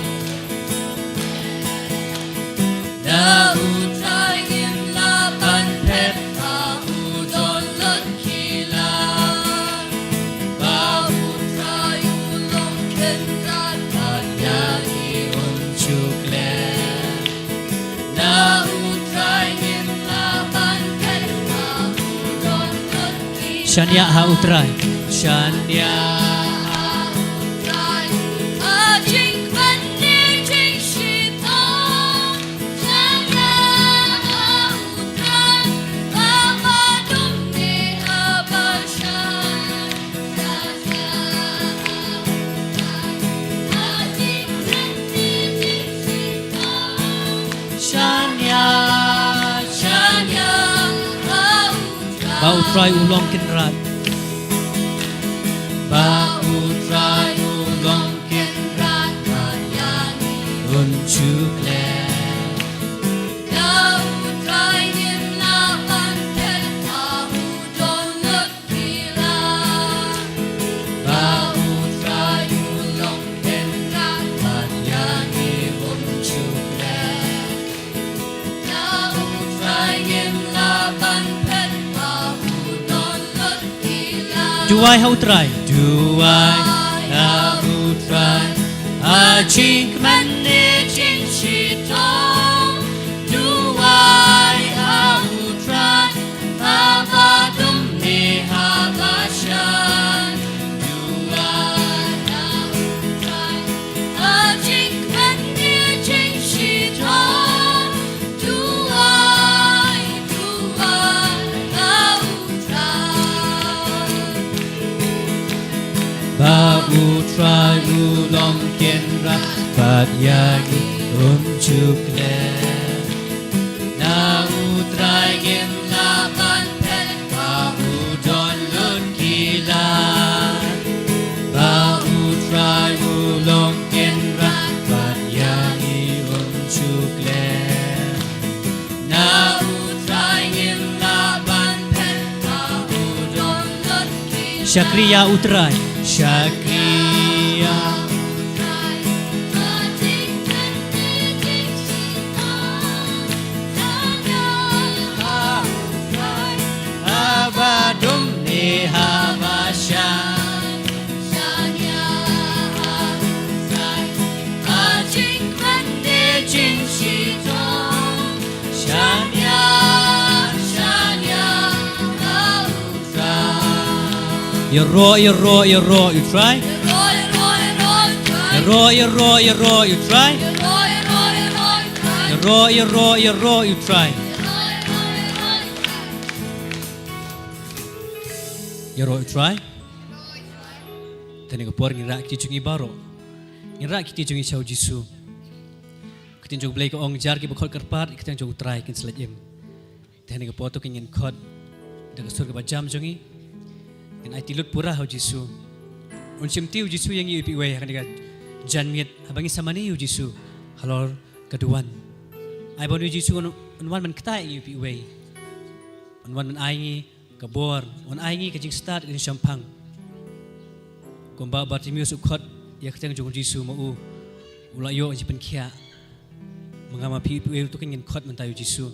Da u Trai ngim lah ban phet, ba u don lut ki la. Ba u Trai u long Kynrad bad Ïarngi, un shu klet. Da u Trai ngim lah ban phet, ba u don lut ki la. Shaniah ha u Trai. Shaniah ha u Trai ha jingkmen ne jingshitom. Shaniah ha u Trai haba dum ne haba shai. Shaniah, shaniah ha u Trai. Ba u Trai u long Kynrad. Ba u Trai u long Kynrad bad Ïarngi, un shu klet. Da u Trai ngim lah ban phet, ba u don lut ki la. Ba u Trai u Duwai ha U Trai. Duwai ha U Trai. Ha jingkmen ne jingshitom. Duwai ha U Trai. Haba dum ne haba shai. Duwai ha U Trai. Ha jingkmen ne jingshitom. Duwai, duwai ha U Trai. Ba U Trai u long kynrad bad ïa ngi un shu klet. Na U Trai ngim lah ban phet, ba u don lut ki lad. Ba U Trai u long kynrad bad ïa ngi un shu klet. Na U Trai ngim lah ban phet, ba u don lut ki lad. Shakri ïa U Trai. Shakri ïa U Trai. Haba dum ne haba shai. Ïaroh, ïaroh, ïaroh ïa U Trai. Ïaroh, ïaroh, ïaroh ïa U Trai. Ïaroh, ïaroh, ïaroh ïa U Trai. Ïaroh ïa U Trai. Te ha kane ka por ngin rah kti jong ngi baroh. Ngin rah kti jong ngi sha U Jisu. Ka ktien jong U Blei ka ong, jar kiba khot kyrpad ïa ka kyrteng jong U Trai kin sa leit im. Te ha kane ka por to ngin khot da ka sur kaba jam jong ngi. Ngin aiti lut pura ha U Jisu. Un shimti U Jisu ïa ngi iwei pa iwei ha kane ka janmiet haba ngi sa mane ïa U Jisu halor ka duwan. Ai ba U Jisu un, un wan ban ktah ïa ngi iwei pa iwei. Un wan ban ai ngi ka bor, un ai ngi ka jingstad, ka jingshemphang. Kumba u Bartimeus u khot ïa ka kyrteng jong U Jisu, ma u u la ïoh ka jingpynkhiah. Ma nga ma phi iwei pa iwei ruh to ngin khot mynta ïa U Jisu.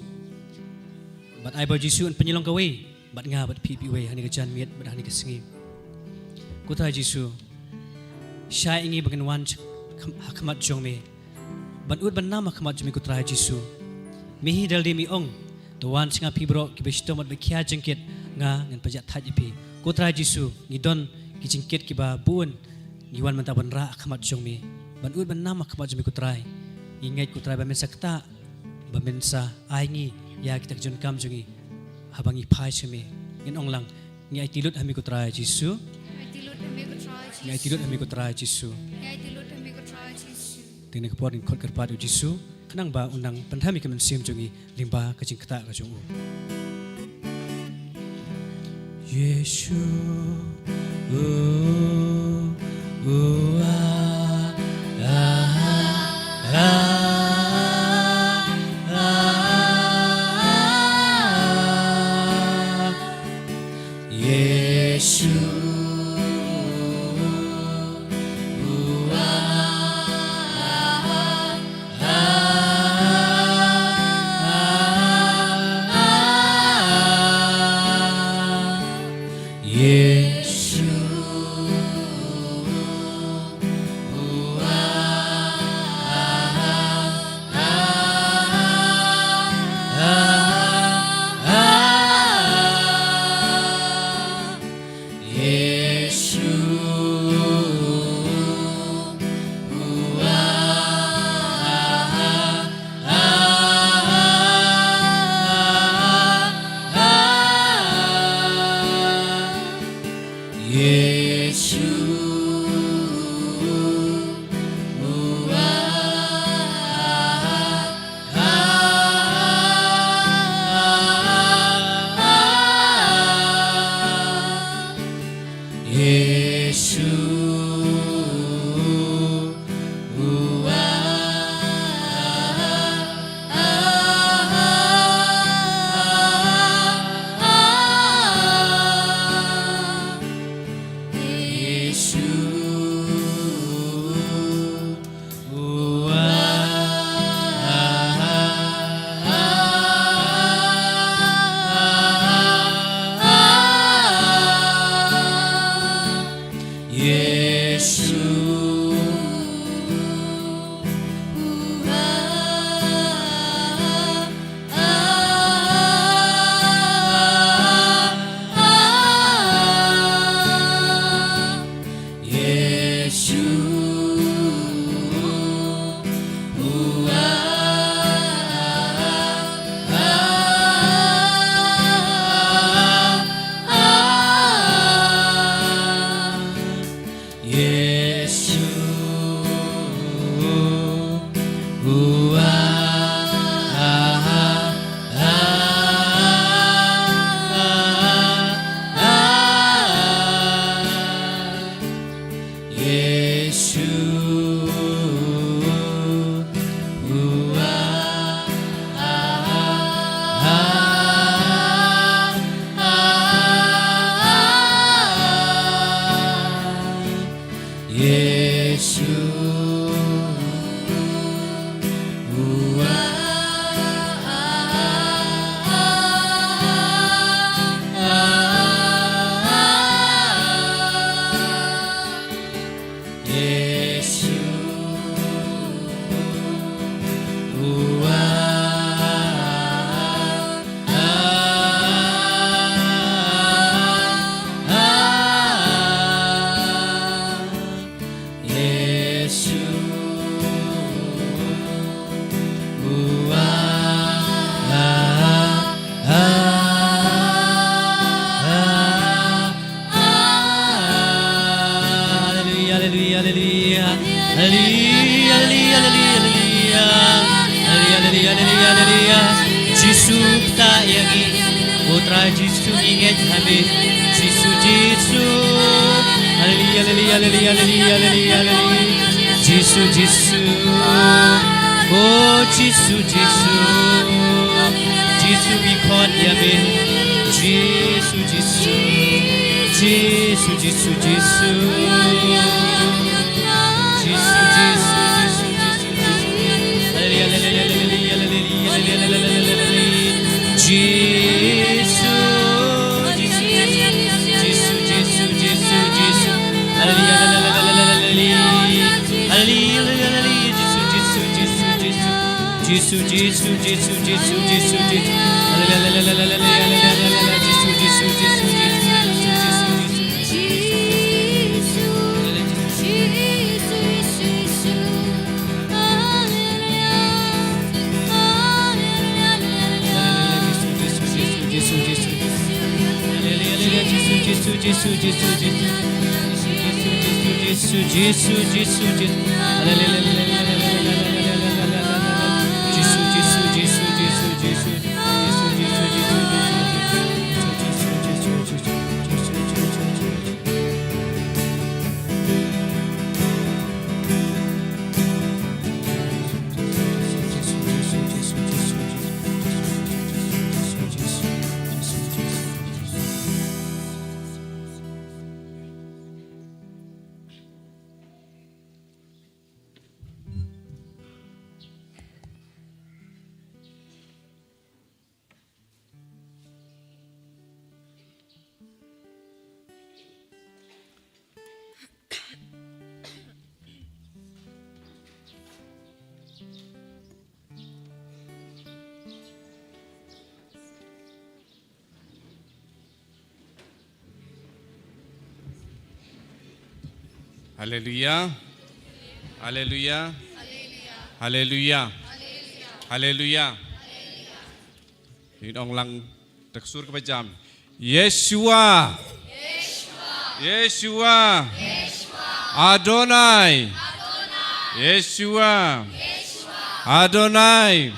Bad ai ba U Jisu un pynlong kawei bad nga bad phi iwei pa iwei ha kane ka janmiet bad ha kane ka sngi. Ko Trai Jisu, shai ïa ngi ba ngin wan ha khmat jong me. Ban ud ban nam ha khmat jong me ko Trai Jisu. Me hi da lade me ong, to wan sha nga phi baroh kiba shitom bad ba khia jingkit, nga ngan pynjah thait ïa phi. Ko Trai Jisu, ngi don ki jingkit kiba bun, ngi wan mynta ban rah ha khmat jong me. Ban ud ban nam ha khmat jong me ko Trai. Ngi ngeit ko Trai ba men sa ktah, ba men sa ai ngi ïa kita ki jingkam jong ngi. Haba ngi phai sha me, ngin ong lang, ngi aiti lut ha me ko Trai Jisu. Ngi aiti lut ha me ko Trai Jisu. Ngi aiti lut ha me ko Trai Jisu. Te ha kane ka por ngin khot kyrpad ïa U Jisu khnang ba un nang pynham ïa ka mynsiem jong ngi lyngba ka jingktah ka jong u. Jisu, u, u, a, a, a, a, a. Jisu. Jisu. Haleluya, haleluya, haleluya. Haleluya, haleluya, haleluya, haleluya. Haleluya, haleluya, haleluya, haleluya. Jisu, pynthikna ïa ngi. Ko Trai Jisu, ngi ngeit ha me. Jisu, Jisu. Haleluya, haleluya, haleluya, haleluya, haleluya, haleluya. Jisu, Jisu. O Jisu, Jisu. Jisu, ngi khot ïa me. Jisu, Jisu. Jisu, Jisu, Jisu. Jisu, Jisu, Jisu, Jisu, Jisu. Haleluya, haleluya, haleluya, haleluya, haleluya, haleluya, haleluya. Jisu, Jisu, Jisu, Jisu, Jisu. Haleluya, haleluya, haleluya, haleluya. Haleluya, haleluya, haleluya. Jisu, Jisu, Jisu, Jisu. Jisu, Jisu, Jisu, Jisu, Jisu, Jisu. Haleluya, haleluya, haleluya, haleluya, haleluya. Jisu, Jisu, Jisu, Jisu, Jisu, Jisu, Jisu. Haleluya. Haleluya. Haleluya. Haleluya. Ngin ong lang da ka sur kaba jam. Yeshua. Yeshua. Adonai. Yeshua. Adonai.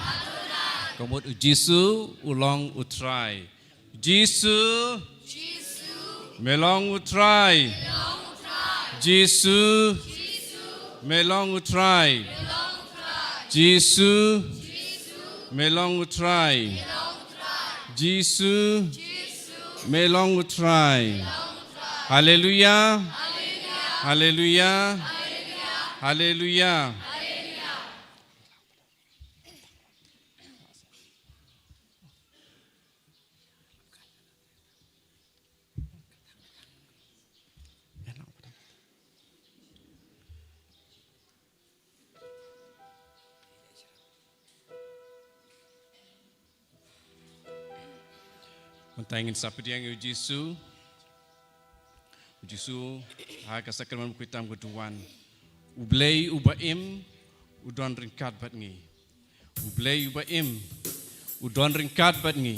Ka mut u Jisu u long u Trai. Jisu. Me long u Trai. Jisu. Me long u Trai. Jisu. Me long u Trai. Jisu. Me long u Trai. Haleluya. Haleluya. Haleluya. Mynta ngin sa pdiang ïa u Jisu. U Jisu, ha ka sakramen bakhuid tam ka duwan. U Blei uba im, u don ryngkat bad ngi. U Blei uba im, u don ryngkat bad ngi.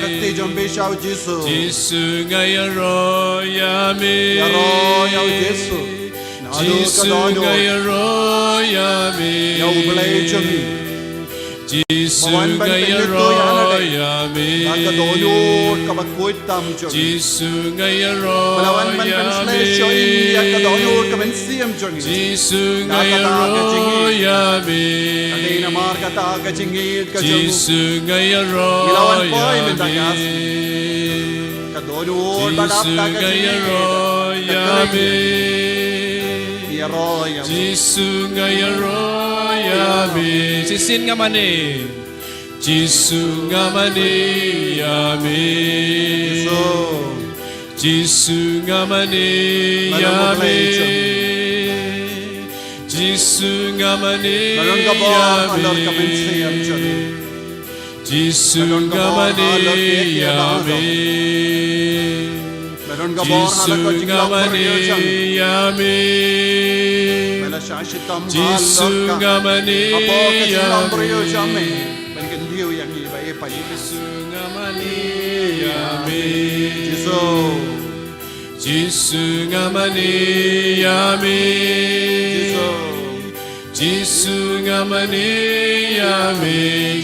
Ka kti jong phi sha u Jisu. Jisu nga ïaroh ïa me. Ïaroh ïa u Jisu. Naduh ka dohnud. Jisu nga ïaroh ïa me. Ïa u Blei jong ngi. Jisu nga ïaroh ïa me. Ba wan ban pynïathuh ïa lade. Na ka dohnud kaba khuid tam jong ngi. Jisu nga ïaroh ïa me. Ba la wan ban pynshlei sha ngi ïa ka dohnud ka mynsiem jong ngi. Jisu nga ïaroh ïa me. Ka dei namar kata ka jingïeit ka jong u. Jisu nga ïaroh ïa me. Ngi la wan poi mynta ka sngi. Ka dohnud ba dap da ka jingïeit. Jisu nga ïaroh ïa me. Ïaroh ïa me. Jisu nga ïaroh ïa me. Shisien nga mane. Jisu nga mane ïa me. Jisu. Jisu nga mane ïa me. Jisu nga mane ïa me. Jisu nga mane ïa me. Jisu nga mane ïa me. Jisu nga mane ïa me. Ban kyndit ïa ngi ba e pa Jisu nga mane ïa me. Jisu. Jisu nga mane ïa me. Jisu. Jisu nga mane ïa me.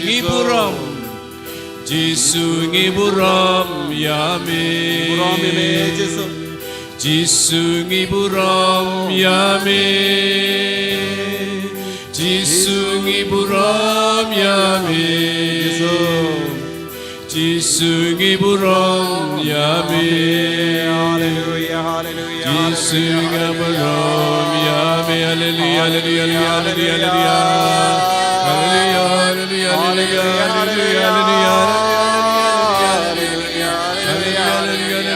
Ngi burom. Jisu ngi burom ïa me. Burom ïa me Jisu. Jisu ngi burom ïa me. Jisu ngi burom ïa me. Jisu. Jisu ngi burom ïa me. Haleluya, haleluya. Jisu ngi burom ïa me. Haleluya, haleluya, haleluya, haleluya. Haleluya, haleluya, haleluya, haleluya. Haleluya, haleluya, haleluya.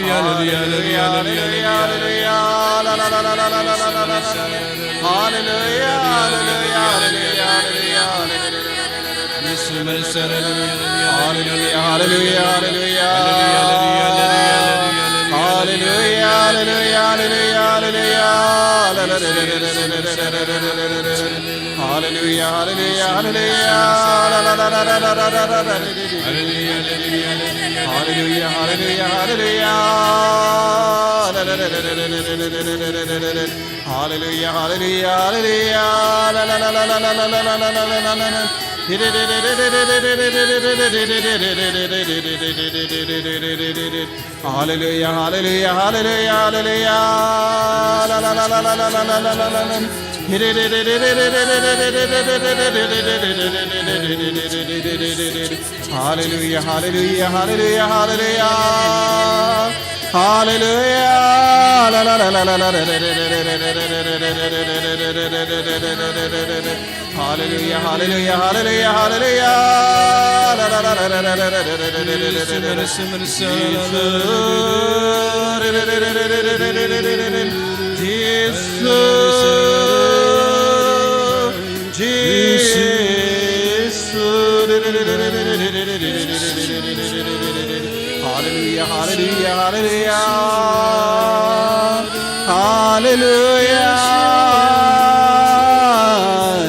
Haleluya, haleluya, haleluya, haleluya. Haleluya, haleluya, haleluya. Haleluya, haleluya, haleluya. Haleluya, haleluya, haleluya. Haleluya, haleluya, haleluya. Haleluya, haleluya, haleluya. Haleluya, haleluya, haleluya, haleluya. Haleluya, haleluya, haleluya, haleluya. Haleluya. Haleluya, haleluya, haleluya, haleluya. Jisu, Jisu, Jisu. Haleluya, haleluya, haleluya. Haleluya.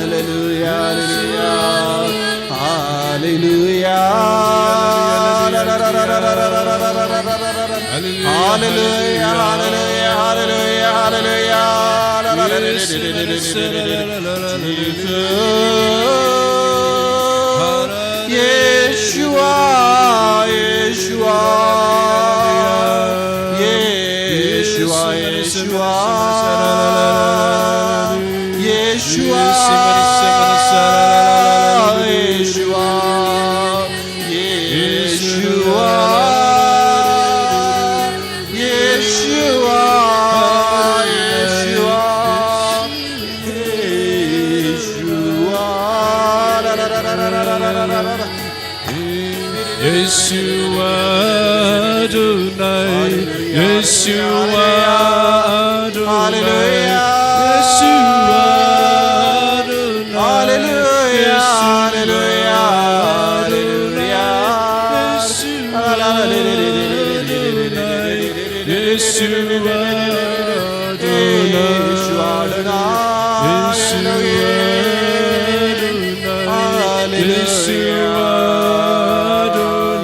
Haleluya, haleluya. Haleluya. Haleluya, haleluya, haleluya, haleluya. Jisu. Yeshua, Yeshua, Yeshua, Yeshua. Yeshua, Yeshua, Yeshua, Yeshua, Yeshua. Yeshua Adonai, Yeshua Adonai, Yeshua Adonai, Yeshua Adonai, Yeshua Adonai, Yeshua Adonai, Yeshua Adonai.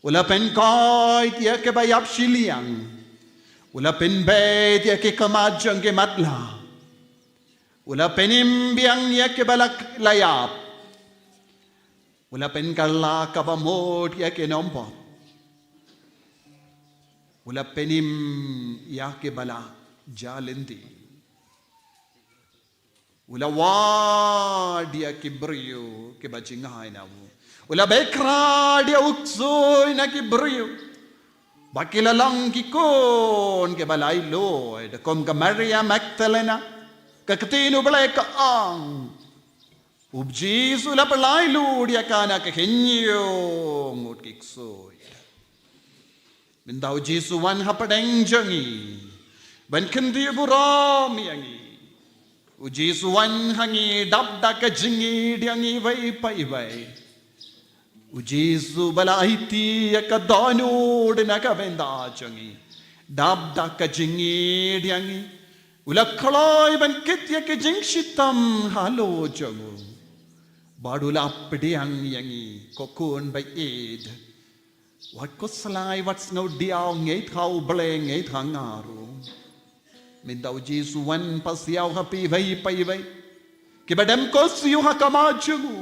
U la pynkoit ïa kiba ïap shiliang. U la pynbeit ïa ki khmat jong ki matlah. U la pynim biang ïa kiba la, la ïap. U la pynkylla kaba mut ïa ki nongpop. U la pynim ïa kiba la jah lynti. U la wad ïa ki briew kiba jngai na u. U la beh krad ïa u ksuid na ki briew. Ba ki la long ki khun kiba laitluid, kum ka Maria Magdalena, ka ktien U Blei ka ong. U Jisu u la pyllait lut ïa ka na ka khynñiuh ngut ki ksuid. Mynta U Jisu u wan hapdeng jong ngi ban kyntiew burom ïa ngi. U Jisu u wan ha ngi dap da ka jingïeid ïa ngi iwei pa iwei. U Jisu uba la aiti ïa ka dohnud na ka bynta jong ngi, dap da ka jingïeid ïa ngi. U la kloi ban kit ïa ka jingshitom halor jong u. Bad u la pdiang ïa ngi, ko khun ba ïeid. Wat khuslai, wat sngewdiaw, ngeit ha U Blei, ngeit ha nga ruh. Mynta U Jisu u wan pasiaw ha phi iwei pa iwei kiba dem ko siew ha khmat jong u.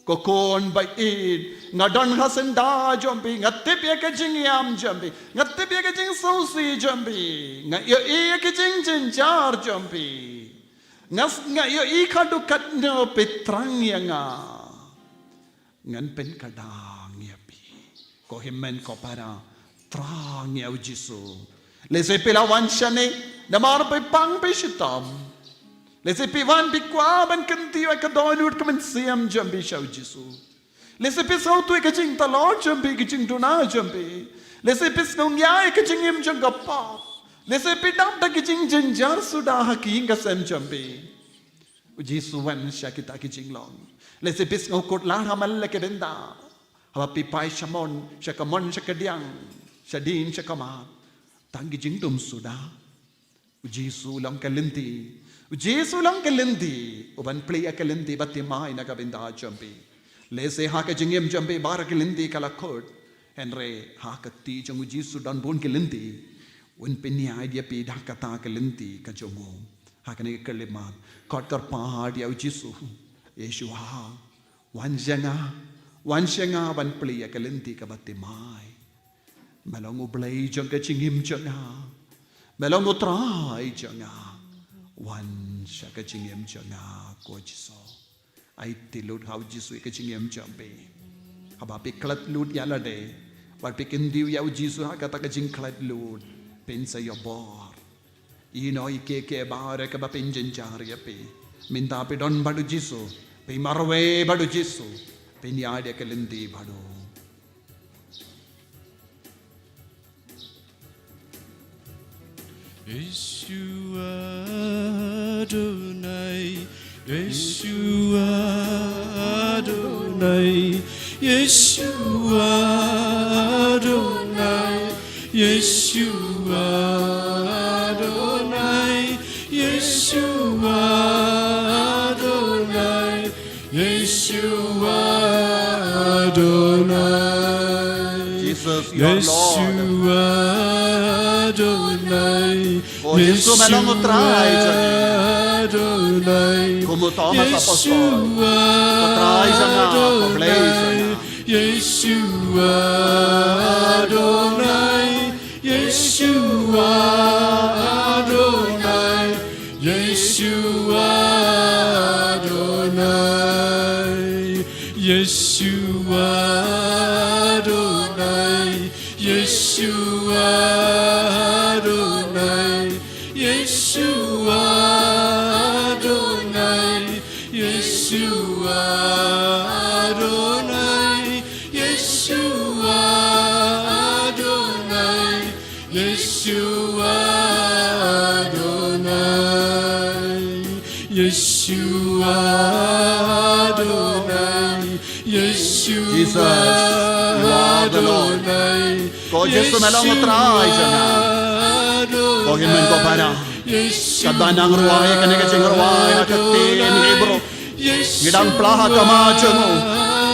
Ko khun ba ïeid, nga don ha syndah jong phi, nga tip ïa ka jingïam jong phi, nga tip ïa ka jingsngewsih jong phi, nga ïohi ïa ka jingjynjar jong phi. Nga, nga ïohi khadduh katno phi thrang ïa nga. Ngan pynkyrdan ïa phi. Ko hynmen ko para, thrang ïa U Jisu. Lehse phi la wan shane namar phi pang, phi shitom. Lehse phi wan phi kwah ban kyntiew ïa ka dohnud ka mynsiem jong phi sha U Jisu. Lehse phi sngewthuh ïa ka jingtlot jong phi, ka jingduna jong phi. Lehse phi sngew ngiah ïa ka jingim jong ka pop. Lehse phi dap da ka jingjynjar suda ha ka ïing ka sem jong phi. U Jisu u wan sha kita ki jinglong. Lehse phi sngewkhuslai ha man la ka bynta. Haba phi phai sha mon, sha kamon, sha kadiang, shadien, sha khmat, tang ki jingdum suda. U Jisu u long ka lynti. U Jisu u long ka lynti uban plie ïa ka lynti ba thymmai na ka bynta jong phi. Lehse ha ka jingim jong phi baroh ka lynti ka la kut. Hynrei ha ka kti jong U Jisu don bun ki lynti. Un pynïaid ïa phi da kata ka lynti ka jong u. Ha kane ka khyllipmat, khot kyrpad ïa U Jisu. Yeshua, wan sha nga, wan sha nga ban plie ïa ka lynti kaba thymmai. Me long U Blei jong ka jingim jong nga. Me long U Trai jong nga. Wan sha ka jingim jong nga, ko Jisu. Aiti lut ha U Jisu ïa ka jingim jong phi. Haba phi klet lut ïa lade, wat phi kyntiew ïa U Jisu ha kata ka jingklet lut, phin sa ïoh bor. Ïehnoh ïa kiei kiei baroh kaba pynjynjar ïa phi. Mynta phi don bad U Jisu, phi marwei bad U Jisu, phin ïaid ïa ka lynti bad u. Yeshua Adonai, Yeshua Adonai, Yeshua Adonai, Yeshua Adonai, Yeshua Adonai. Yeshua Adonai. Jesus, your Lord. Yeshua Adonai. Oh, Yeshua, me long U Trai jong nga. Adonai. Kum u Thomas Apostol. Yeshua, U Trai jong nga, U Blei jong nga. Adonai. Yeshua Adonai. Yeshua Adonai, Yeshua Adonai, Yeshua Adonai, Yeshua Adonai, Yeshua Adonai, Yeshua Adonai, Yeshua Adonai, Yeshua Adonai, Yeshua Adonai, Yeshua Jesus, you are the Lord. Adonai. Ko Jisu, me long U Trai jong nga. Ko hynmen ko para, kaba nang rwai kane ka jingrwai ha ka ktien Hebru, ngi dang phla ha khmat jong u.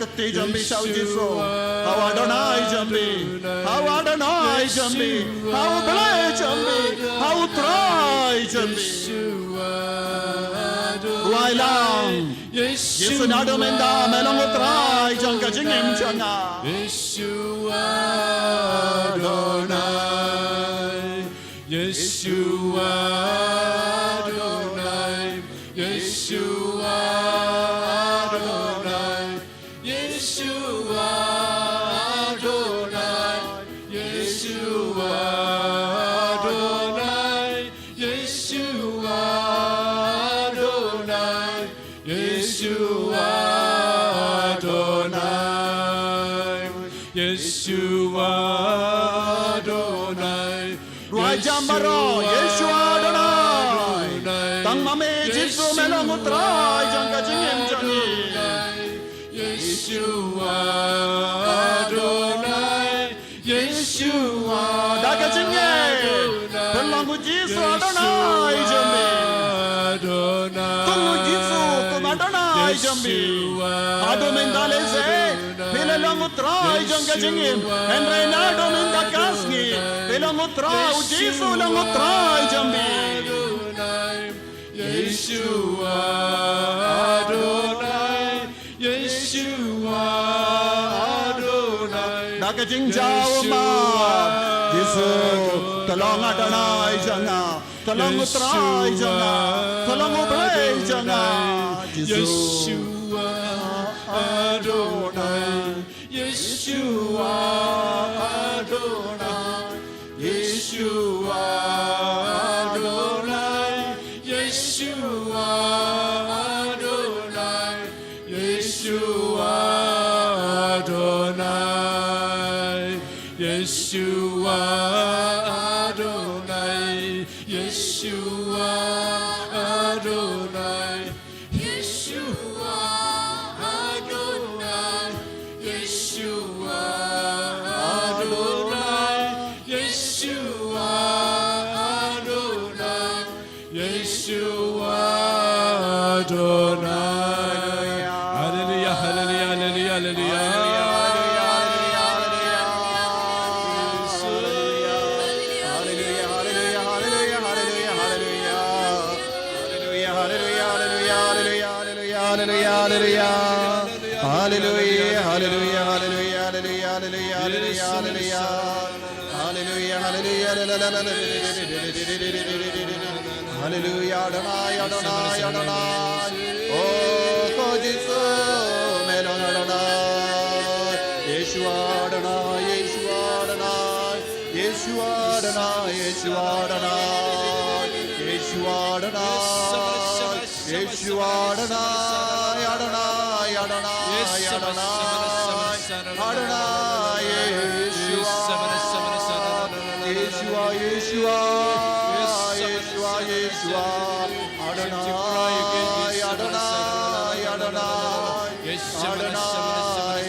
kti jong phi sha u Jisu. Ha u Adonai jong phi. Ha u Adonai jong phi. Ha u Blei jong phi. Ha u Trai jong phi. Ruh ai lang. Jisu, naduh mynta me long u Trai jong ka jingim jong nga. Yeshua Adonai, Yeshua Adonai, Yeshua Adonai, Yeshua Adonai, Yeshua Adonai, Yeshua Adonai, Yeshua Adonai, Yeshua Adonai. Ruh ai jam baroh, Yeshua Adonai. Tang ma me Jisu me long u Trai jong ka jingim jong ngi. Yeshua Adonai, Yeshua. Da ka jingngeit phin long u Jisu Adonai jong phi. Tang u Jisu kum Adonai jong phi. Haduh mynta lehse phi la long u Trai jong ka jingim. Hynrei naduh mynta ka sngi phi long u Trai, u Jisu long u Trai jong phi. Yeshua Adonai, Yeshua Adonai. Da ka jingjaw ma Jisu, to long Adonai jong nga, to long u Trai jong nga, to long u Blei jong nga. Jisu. Yeshua Adonai, Yeshua Adonai, Yeshua Adonai, Yeshua Adonai, Yeshua Adonai, Yeshua Adonai, Yeshua Adonai. Yeshua Adonai, Yeshua Adonai, Yeshua Adonai, Yeshua Adonai. Hallelujah, hallelujah, hallelujah, hallelujah. Hallelujah, hallelujah, hallelujah, hallelujah, hallelujah, hallelujah. Hallelujah, hallelujah, hallelujah, hallelujah, hallelujah, hallelujah. Hallelujah, hallelujah, hallelujah, hallelujah. Hallelujah, Adonai, Adonai, Adonai. Oh, ko Jisu, me long Adonai. Yeshua Adonai, Yeshua Adonai. Yeshua Adonai, Yeshua Adonai. Yeshua Adonai. Yeshua Adonai, Adonai, Adonai, Adonai. Adonai, Yeshua. Yeshua, Yeshua. Yeshua, Yeshua. Adonai, Adonai, Adonai. Adonai.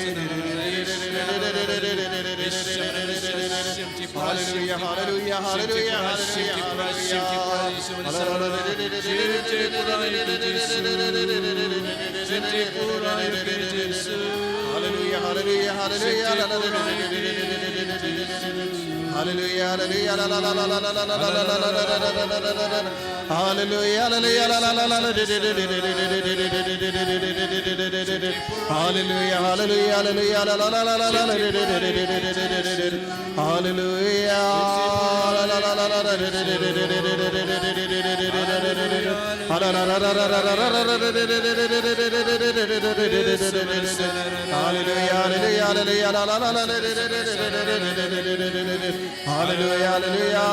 Hallelujah, hallelujah, hallelujah, hallelujah. Hallelujah, hallelujah, hallelujah. Hallelujah, hallelujah, la, la, la. Hallelujah, hallelujah, la, la, la, la, la. Hallelujah, hallelujah, hallelujah, la, la, la, la, la. Hallelujah. Hallelujah, hallelujah, hallelujah, hallelujah. Hallelujah, hallelujah.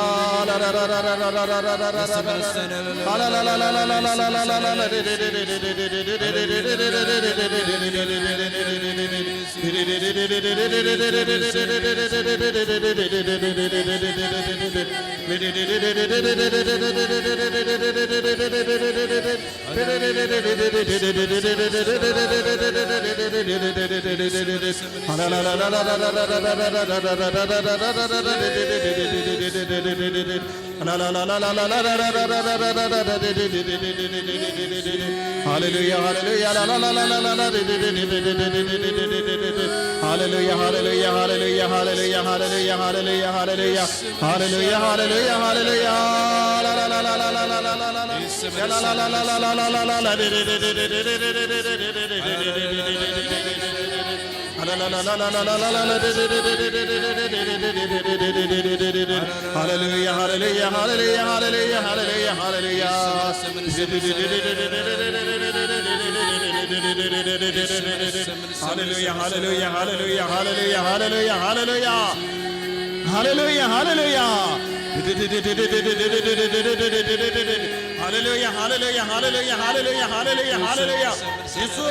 Hallelujah, hallelujah, la la la la la la la. Hallelujah, hallelujah, hallelujah, hallelujah, hallelujah, hallelujah, hallelujah, hallelujah. Hallelujah, hallelujah, hallelujah. La la la la la la la la la. La la la la la la la la la. Hallelujah, hallelujah, hallelujah, hallelujah, hallelujah, hallelujah. Hallelujah, hallelujah, hallelujah, hallelujah, hallelujah, hallelujah, hallelujah. Hallelujah, hallelujah. Hallelujah, hallelujah, hallelujah, hallelujah, hallelujah, hallelujah, hallelujah. Jisu.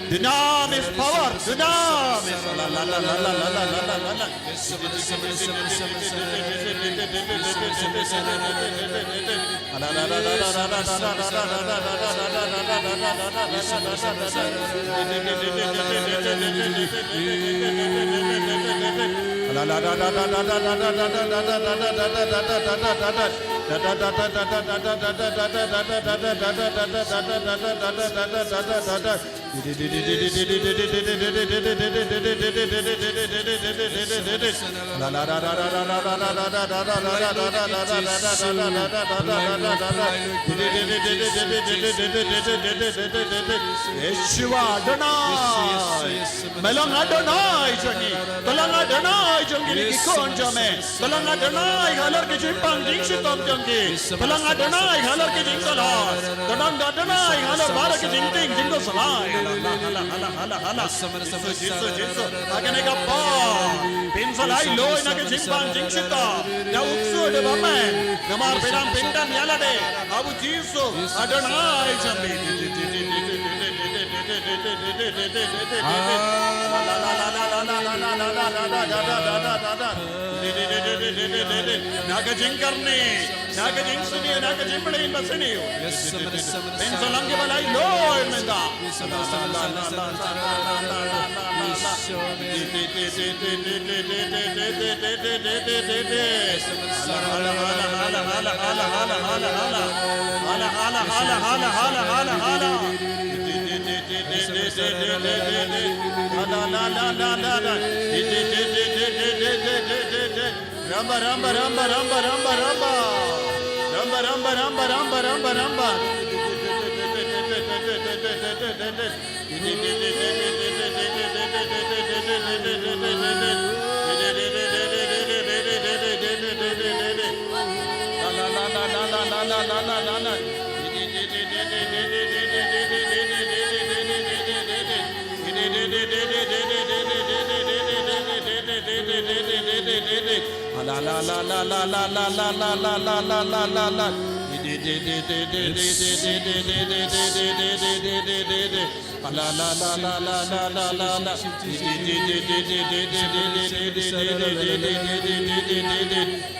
Dunamis power, dunamis. La, la, la, la. Yeshua Adonai. Me long Adonai jong ngi. To long Adonai jong ngi ki khun jong me. To long Adonai halor ki jingpang jingshitom jong ngi. To long Adonai halor ki jingdolor. To long Adonai halor baroh ki jingtieng jingdohshlai. Hala, hala, hala, hala, hala. Jisu, Jisu, Jisu. Ha kane ka por phin sa lait luid na ka jingpang jingshitom. Ïa u ksuid uba meh. Namar phi dang pyndonkam ïa lade. Aba u Jisu Adonai jong ngi. Na ka jingkyrni, na ka jingsniew, na ka jingpynlong ba sniew. Phin sa long kiba lait luid mynta. Ramba, ramba, ramba, ramba, ramba, ramba. Ramba, ramba, ramba, ramba, ramba, ramba.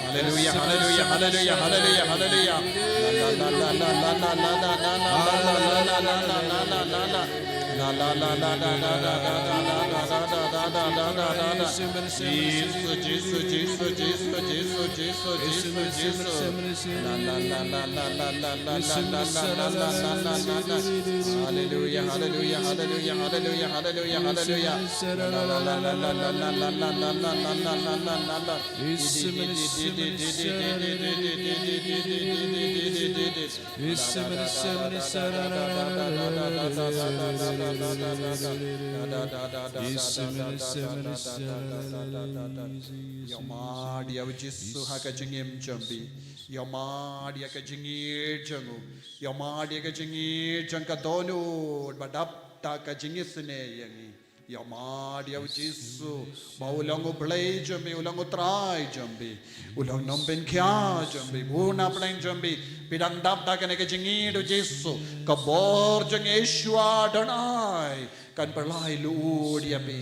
Hallelujah, hallelujah, hallelujah, hallelujah, hallelujah. Jisu, Jisu, Jisu, Jisu, Jisu, Jisu, Jisu. Hallelujah, hallelujah, hallelujah, hallelujah, hallelujah, hallelujah. Ïa mad ïa u Jisu ha ka jingim jong phi. Ïa mad ïa ka jingïeit jong u. Ïa mad ïa ka jingïeit jong ka dohnud ba dap da ka jingisynei ïa ngi. Ïa mad ïa u Jisu ba u long u Blei jong phi, u long u Trai jong phi, u long nongpynkhia jong phi, u na pdeng jong phi. Phi dang dap da kane ka jingïeit u Jisu, ka bor jong Yeshua Adonai kan pynlait luid ïa phi.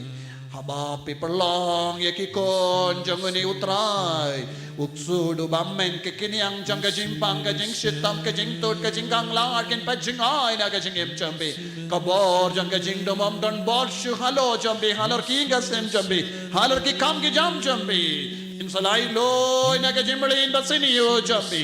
Haba phi pynlong ïa ki khun jong une u Trai, u ksuid u bymmen, ka khñiang jong ka jingpang, ka jingshitom, ka jingtud, ka jingkhanglad, kin peit jngai na ka jingim jong phi. Ka bor jong ka jingdum ym don bor shuh halor jong phi, halor ki ïing ki sem jong phi, halor ki kam ki jam jong phi. Phin sa laitluid na ka jingmlien bad sniew jong phi.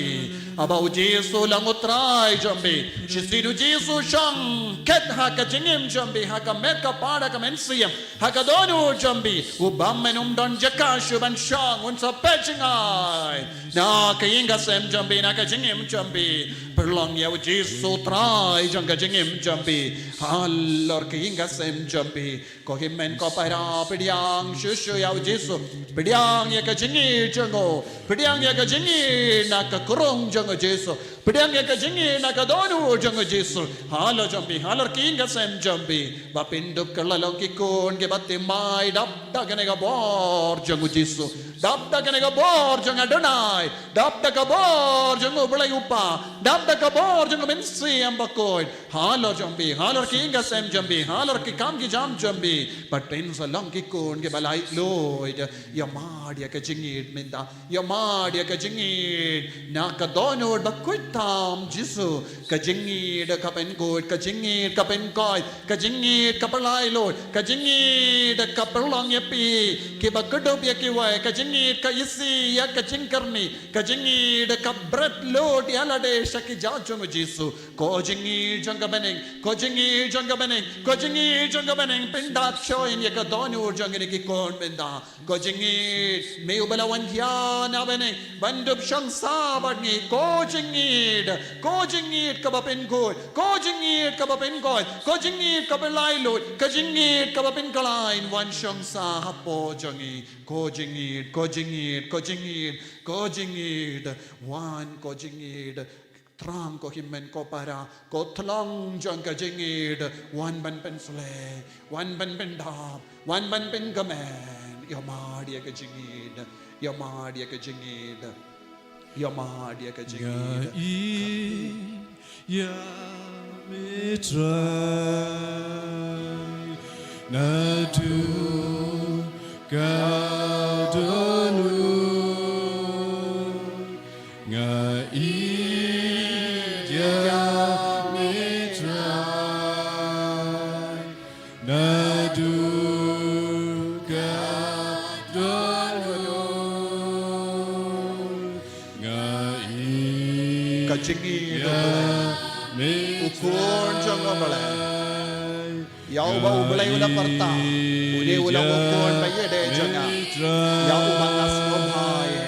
Haba u Jisu long u Trai jong phi, shisien u Jisu shong khet ha ka jingim jong phi, ha ka met ka phad, ha ka mynsiem, ha ka dohnud jong phi. U bymmen um don jaka shuh ban shong, un sa peit jngai na ka ïing ka sem jong phi, na ka jingim jong phi. Pynlong ïa u Jisu Trai jong ka jingim jong phi halor ka ïing ka sem jong phi. Ko hynmen ko para, pdiang shuh shuh ïa u Jisu. Pdiang ïa ka jingïeit jong u. Pdiang ïa ka jingïeit na ka khunlung jong u Jisu. Pdiang ïa ka jingïeit na ka dohnud jong u Jisu halor jong phi, halor ki ïing ki sem jong phi. Ba phin dup kylla long ki khun kiba thymmai, dap da kane ka bor jong u Jisu, dap da kane ka bor jong Adonai, dap da ka bor jong u Blei u Kpa, dap da ka bor jong u Mynsiem Bakhuid halor jong phi, halor ki ïing ki sem jong phi, halor ki kam ki jam jong phi. Bad phin sa long ki khun kiba laitluid. Ïa mad ïa ka jingïeit mynta. Ïa mad ïa ka jingïeit na ka dohnud ba khuid tam Jisu. Ka jingïeit ka pynkhuid, ka jingïeit ka pynkoit, ka jingïeit ka pynlaitluid, ka jingïeit ka pynlong ïa phi kiba kdup ïa kiwei, ka jingïeit ka isih ïa ka jingkyrni, ka jingïeit ka bret lut ïa lade sha ki jait jong u Jisu. Ko jingïeit jong ka bneng, ko jingïeit jong ka bneng, ko jingïeit jong ka bneng, pyndap shuh ïa ka dohnud jong kine ki khun mynta. Ko jingïeit, me uba la wan hiar na bneng ban dup shong sah bad ngi. Ko jingïeit, ko jingïeit kaba pynkhuid, ko jingïeit kaba pynkoit, ko jingïeit kaba pynlaitluid, ko jingïeit kaba pynkylla, wan shong sah hapoh jong ngi. Ko jingïeit, ko jingïeit, ko jingïeit, ko jingïeit. Wan ko jingïeit. Thrang ko hynmen ko para, ko thlong jong ka jingïeit, wan ban pynsleh, wan ban pyndap, wan ban pynkmen. Ïa mad ïa ka jingïeit, ïa mad ïa ka jingïeit, ïa mad ïa ka jingïeit. Nga ïeit ïa me Trai, naduh ka dohnud. Nga ïeit ïa me Trai, naduh ka dohnud. Nga ïeit, ka jingïeit ïa u Blei, me u Khun jong u Blei. Ïa uba u Blei u la pyrta, une u long u Khun ba ïeit jong nga. Ïa uba nga sngewbha ïa.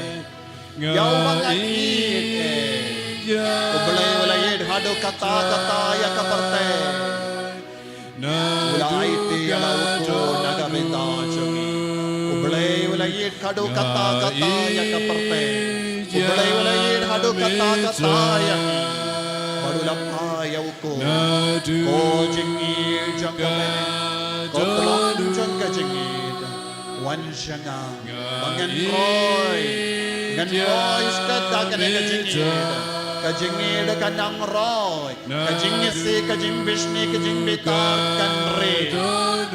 Ïa uba nga ïeit ïa. U Blei u la ïeit haduh katta katta ïa ka pyrthei. U la aiti ïa la u Khun na ka bynta jong ngi. U Blei u la ïeit haduh katta katta ïa ka pyrthei. U Blei u la ïeit haduh katta katta ïa ngi. Bad u la phah ïa u Khun. Ko jingïeit jong ka bneng, ko thlong jong ka jingïeit. Wan sha nga ba ngan roi, ngan roi stet da kane ka jingïeit. Ka jingïeit ka nang roi, ka jingisih, ka jingbishni, ka jingbitar kan rit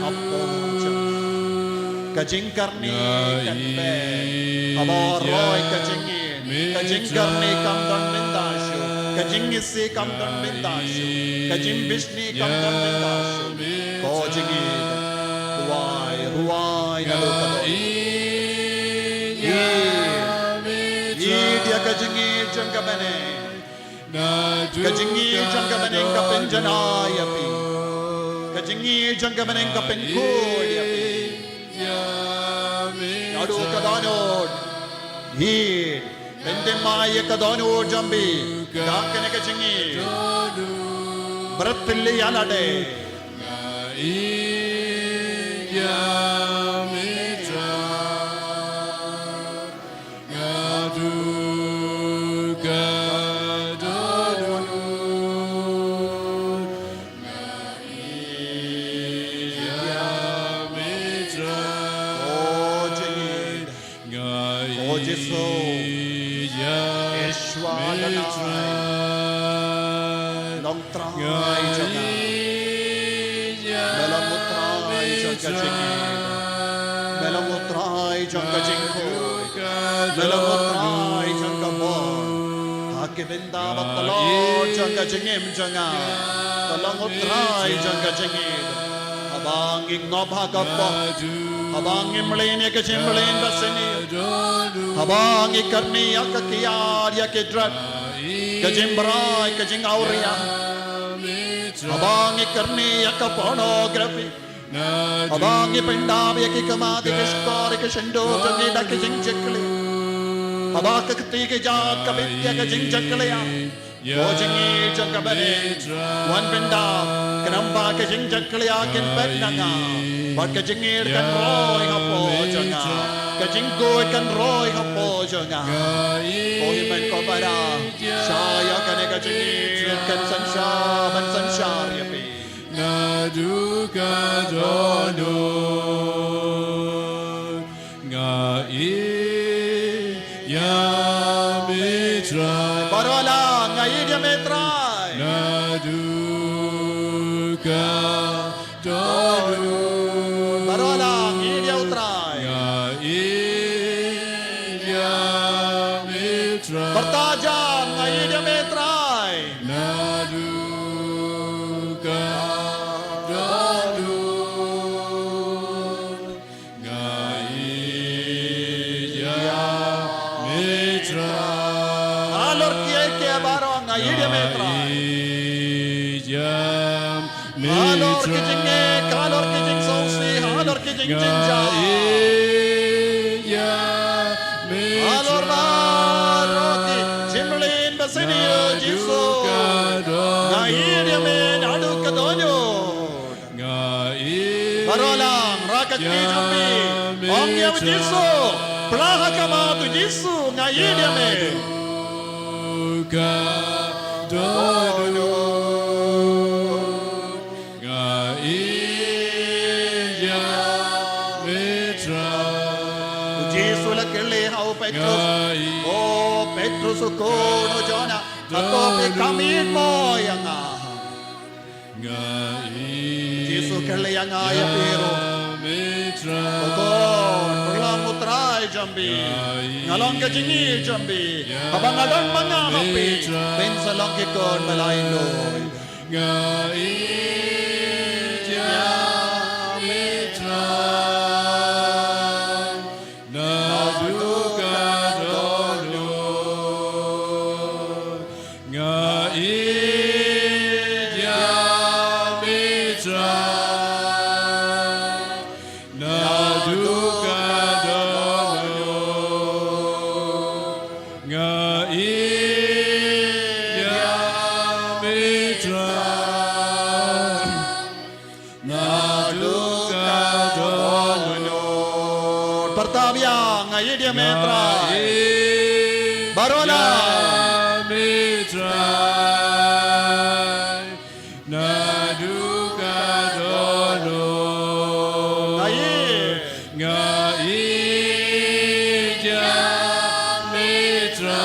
hapoh jong nga. Ka jingkyrni kan beh haba roi ka jingïeit. Ka jingkyrni kam don bynta shuh, ka jingisih kam don bynta shuh, ka jingbishni kam don bynta shuh. Ko jingïeit, rwai, rwai naduh ka dohnud. Ïeit, ïeit ïa ka jingïeit jong ka bneng. Ka jingïeit jong ka bneng ka pynjanai ïa phi. Ka jingïeit jong ka bneng ka pynkhuid ïa phi. Naduh ka dohnud. Ïeit, pynthymmai ïa ka dohnud jong phi da kane ka jingïeit. Bret pynleit ïa lade. Ko Jisu, Yeshua Adonai, long Trai jong nga. Me long u Trai jong ka jingïeit. Me long U Trai jong ka jingkhuid. Me long U Trai jong ka bor. Ha ki bynta ba tlot jong ka jingim jong nga, to long U Trai jong ka jingïeit. Haba ngi ngop ha ka bor, haba ngi mlien ïa ka jingmlien basniew, haba ngi kyrni ïa ka kiad ïa ki drug, ka jingbrai, ka jingawria, haba ngi kyrni ïa ka pornography, haba ngi pyndap ïa ki khmat, ïa ki shkor, ïa ki shyndur jong ngi da ki jingjakhlia, haba ka kti ka jait ka bit ïa ka jingjakhlia. Ko jingïeit jong ka bneng, wan pyndap, khnang ba ka jingjakhlia kan pep na nga, bad ka jingïeit kan roi hapoh jong nga, ka jingkhuid kan roi hapoh jong nga. Ko hynmen ko para, shah ïa kane ka jingïeit kan synshar, ban synshar ïa phi. Naduh ka dohnud nga ïeit ïa me Trai. Baroh lang, nga ïeit ïa me Trai. Naduh ka dohnud. Baroh lang, nga ïeit ïa u Trai. Nga ïeit ïa me Trai. Pyrta jam, nga ïeit ïa me Trai. Naduh ka dohnud nga ïeit ïa me Trai. Halor kiei kiei baroh nga ïeit ïa me Trai. Nga ïeit ïa me Trai. Halor ki jingngeit, halor ki jingsngewsih, halor ki jingjynjar, halor baroh ki jingmlien basniew, Jisu, nga ïeit ïa me naduh ka dohnud. Baroh lang, rah ka kti jong phi. Ong ïa u Jisu, pla ha khmat u Jisu, nga ïeit ïa me. Ka dohnud nga ïeit ïa me Trai. U Jisu la kylli ha u Petrus. Nga ïeit. O Petrus u khun u Jona, hato phi kam ïeit mo ïa nga? Nga ïeit. Jisu kylli ïa nga ïa phi ruh. Me Trai. Ko khun, pyrshang U Trai jong phi. Nga ïeit. Nga long ka jingïeit jong phi. Haba nga don ma nga ha phi, me Trai, phin sa long ki khun ba laitluid. Nga ïeit ïa me Trai, naduh ka dohnud. Nga ïeit ïa me Trai, naduh ka dohnud. Nga ïeit ïa me Trai, naduh ka dohnud. Pyrta biang, nga ïeit ïa me Trai. Baroh lang. Nga ïeit ïa me Trai, naduh ka dohnud. Nga ïeit. Nga ïeit ïa me Trai,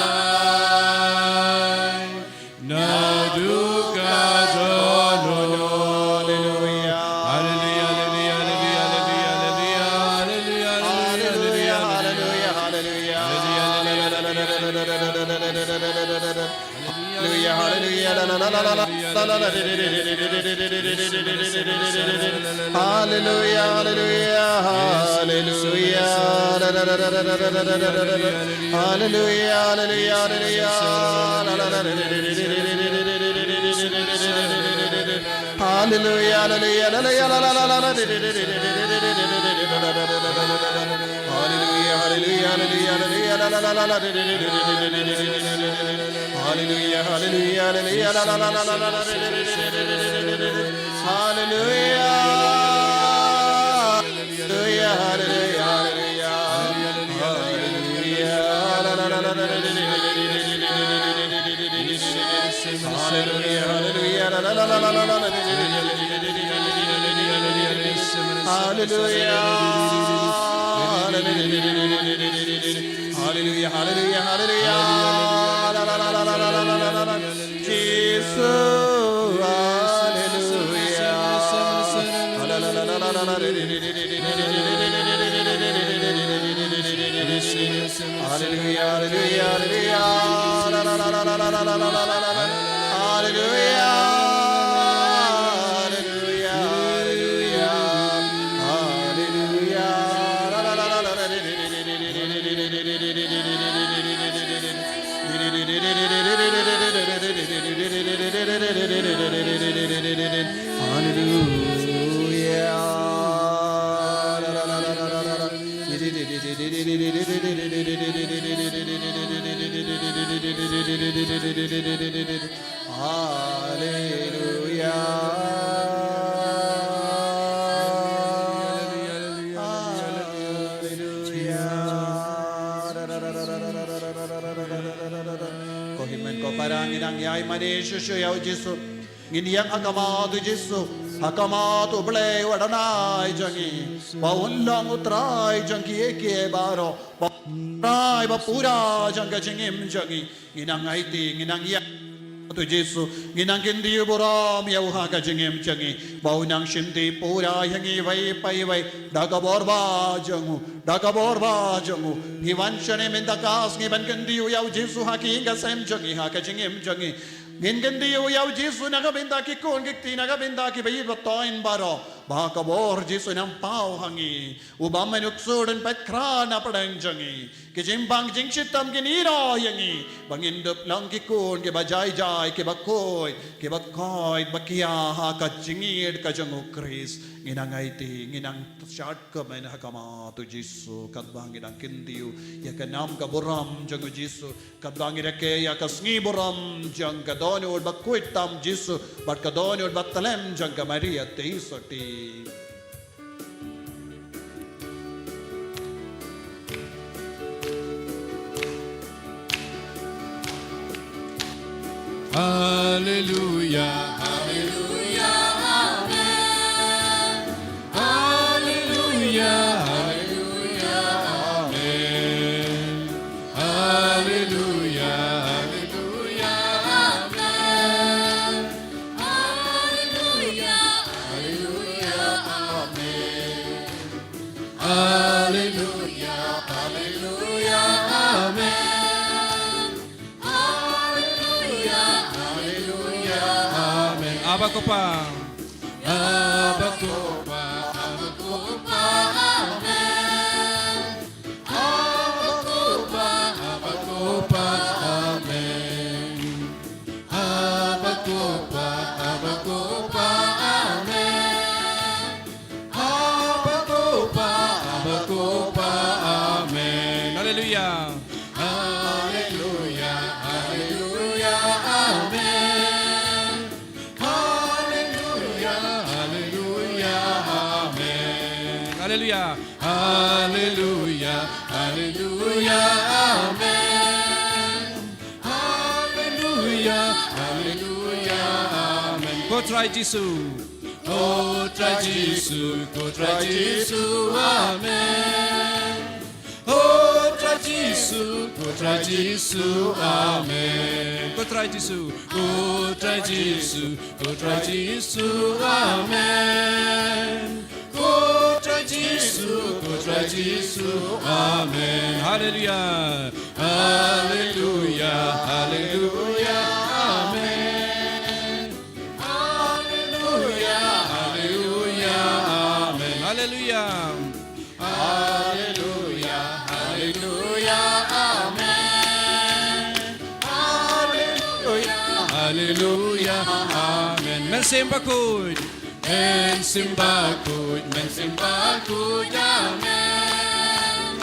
naduh ka dohnud. Haleluia. Haleluia, haleluia, haleluia, haleluia. Haleluia, haleluia, haleluia. Haleluia, haleluia, la, la, la, la. Haleluia, haleluia, haleluia. Haleluia, haleluia, haleluia. La, la, la, la. Haleluia, haleluia, haleluia, la, la, la, la, la. Haleluia, haleluia, haleluia, haleluia, la, la, la, la, la. Haleluia, haleluia, haleluia, la, la, la, la, la, la. Haleluia. Haleluia, haleluia, haleluia. Haleluia, la, la, la, la, la. Haleluia, haleluia, la, la, la, la, la. Haleluia. Haleluia, haleluia, haleluia. La, la, la, la. Jisu, haleluia. La, la, la, la, la. Hallelujah, hallelujah, hallelujah, hallelujah. Hallelujah. Hallelujah. Ko hynmen ko para, ngi nang ïai mane shuh shuh ïa u Jisu. Ngin ïeng ha khmat u Jisu. Ha khmat U Blei u Adonai jong ngi. Ba un long u Trai jong kiei kiei baroh. Ba un long u Trai ba pura jong ka jingim jong ngi. Ngi nang aiti, ngi nang ïeng ha u Jisu, ngi nang kyntiew burom ïa u ha ka jingim jong ngi. Ba u nang shimti pura ïa ngi iwei pa iwei da ka bor ba jong u, da ka bor ba jong u. Ngi wan shane mynta ka sngi ban kyntiew ïa u Jisu ha ki ïing ka sem jong ngi, ha ka jingim jong ngi. Ngin kyntiew ïa u Jisu na ka bynta ki khun ki kti, na ka bynta kiba ïeit ba toiñ baroh. Ba ka bor Jisu nang paw ha ngi. U bym ai u ksuid un peit khraw na pdeng jong ngi. Ki jingbang jingshitom kin ïehnoh ïa ngi. Ba ngin dup long ki khun kiba jai jai, kiba khuid, kiba khuid, ba khia ha ka jingïeit ka jong u Khrist. Ngi nang aiti, ngi nang shad kumne ha khmat u Jisu, katba ngi dang kyntiew ïa ka nam ka burom jong u Jisu, katba ngi rakhe ïa ka sngi burom jong ka dohnud ba khuid tam Jisu bad ka dohnud ba tlem jong ka Maria Theisotti. Hallelujah, hallelujah, amen. Hallelujah, hallelujah, amen. Hallelujah, hallelujah, amen. Hallelujah, hallelujah, amen. Hallelujah, hallelujah, amen. Hallelujah, hallelujah, amen. Abba Ko Pa. Abba Ko Pa, Abba Ko Pa, amen. Abba Ko Pa, Abba Ko Pa, amen. Abba Ko Pa, Abba Ko Pa, amen. Abba Ko Pa, Abba Ko Pa, amen. Hallelujah. Hallelujah, hallelujah, amen. Hallelujah, hallelujah, amen. Hallelujah. Hallelujah, hallelujah, amen. Hallelujah, hallelujah, amen. Ko Trai Jisu. Ko Trai Jisu, ko Trai Jisu, amen. Ko Trai Jisu, ko Trai Jisu, amen. Ko Trai Jisu, ko Trai Jisu, ko Trai Jisu, amen. Ko Trai Jisu, ko Trai Jisu, amen. Hallelujah. Hallelujah, hallelujah, amen. Hallelujah, hallelujah, amen. Hallelujah. Hallelujah, hallelujah, amen. Hallelujah, hallelujah, amen. Mynsiem Bakhuid. Mynsiem Bakhuid, Mynsiem Bakhuid, amen.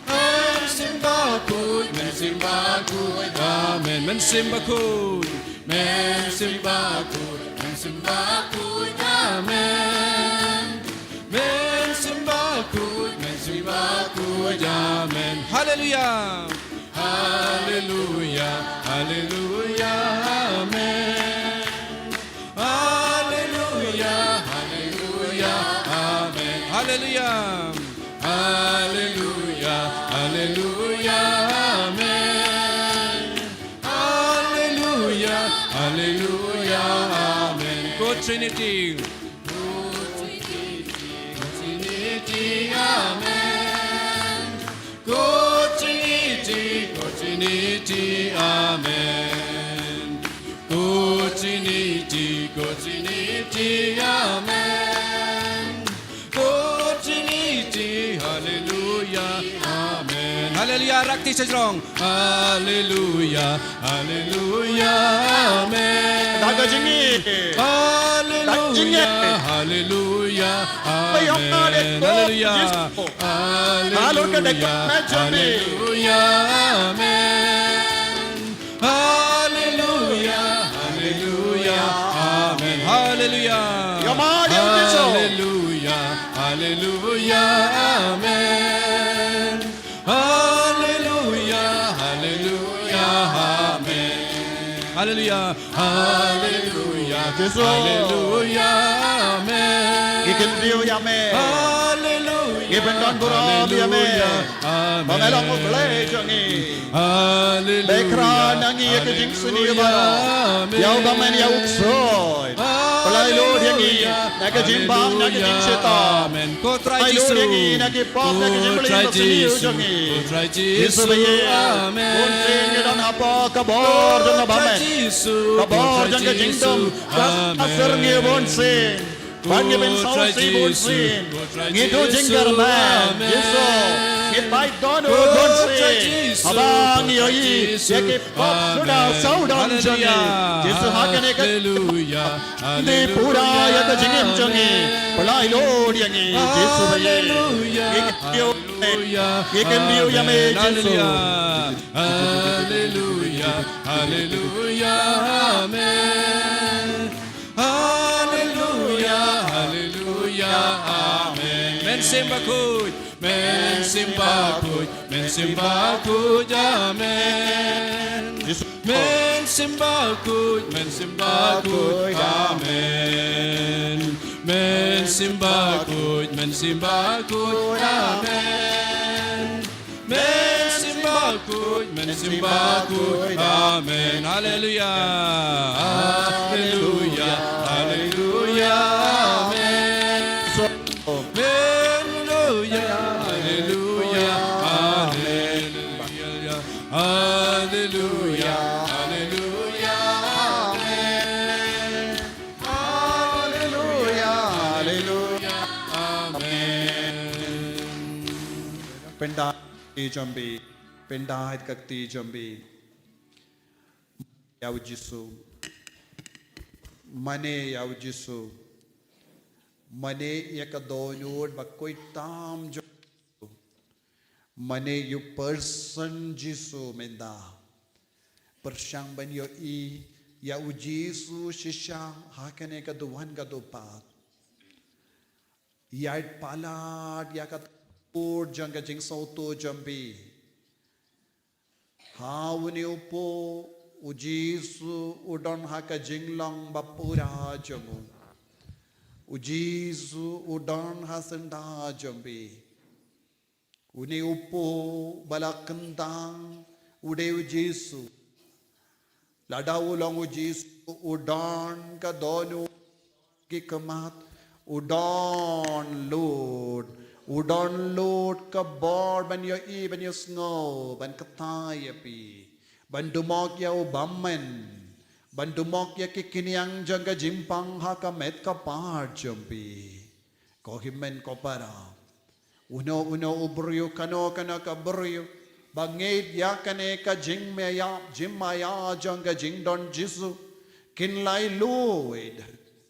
Mynsiem Bakhuid, Mynsiem Bakhuid, amen. Mynsiem Bakhuid, Mynsiem Bakhuid, Mynsiem Bakhuid, amen. Mynsiem Bakhuid, Mynsiem Bakhuid, amen. Hallelujah. Hallelujah, hallelujah, amen. Hallelujah, hallelujah, amen. Hallelujah. Hallelujah, hallelujah, amen. Hallelujah, hallelujah, amen. Ko Trinity. Ko Trinity, ko Trinity, amen. Ko Trinity, ko Trinity, amen. Haleluya, rakti sejrong. Haleluya, haleluya, amen. Da ka jingngeit. Haleluya, haleluya, amen. Haleluya. Haleluya, haleluya, amen. Haleluya, haleluya, amen. Haleluya. Haleluya, haleluya, amen. Haleluya, haleluya, amen. Haleluya, haleluya, Jisu. Haleluya, amen. Ngi kyntiew ïa me. Haleluya. Ngi pyndonburom ïa me. Haleluya, amen. Ba me long U Blei jong ngi. Haleluya. Ba kren na ngi ïa ka jingsniew baroh. Amen. Ïa u bymman ïa u ksuid. Haleluya. Pynlait lut ïa ngi na ka jingbam, na ka jingshitom. Amen. Ko Trai Jisu. Pynlait lut ïa ngi na ki pop, na ka jingpynim, ko Trai Jisu, jong ngi. Ko Trai Jisu. Jisu ba ïeit. Amen. Bunsien ngi don hapoh ka bor jong ka bymman. Ko Trai Jisu. Ka bor jong ka jingdum. Amen. Ka syrngi bunsien. Ban ngi pynsngewsih bunsien. Ngi duh jingkyrmen. Jisu. Ngi pait dohnud bunsien. Haba ngi ïohi ïa ki pop suda sawdong jong ngi. Jisu, ha kane ka, haleluya, ngi pura ïa ka jingim jong ngi. Pynlait lut ïa ngi. Jisu ba ïeit. Ngi kyntiew, ngi kyntiew ïa me, Jisu. Haleluya, haleluya, amen. Haleluya, haleluya, amen. Mynsiem Bakhuid, Mynsiem Bakhuid, Mynsiem Bakhuid, amen. Mynsiem Bakhuid, Mynsiem Bakhuid, amen. Mynsiem Bakhuid, Mynsiem Bakhuid, amen. Mynsiem Bakhuid, Mynsiem Bakhuid, amen. Haleluya. Haleluya, haleluya, amen. Haleluya, haleluya, amen. Haleluya, haleluya, amen. Haleluya, haleluya, amen. Pynda i jong phi, pynda ïa ka kti jong phi. Ïa u Jisu. Mane ïa u Jisu. Mane ïa ka dohnud bakhuid tam jong u Jisu. Mane ïa u person Jisu mynta. Pyrshang ban ïohi ïa u Jisu shisha ha kane ka duwan ka dewpath. Ïaid palat ïa ka dohnud jong ka jingsngewthuh jong phi. Ha une u pud u Jisu u don ha ka jinglong ba pura jong u. U Jisu u don ha syndah jong phi. Une u pud ba la kyntang u dei u Jisu. Lada u long u Jisu u don ka dohnud ki khmat, u don lut, u don lut ka bor ban ïohi, ban ïohsngew, ban kyntait ïa phi, ban dumok ïa u bymman, ban dumok ïa ki khñiang jong ka jingpang ha ka met ka phad jong phi. Ko hynmen ko para. Uno uno u briew, kano kano ka briew ba ngeit ïa kane ka jingmaïa, jingmaïa jong ka jingdon Jisu. Kin lait luid,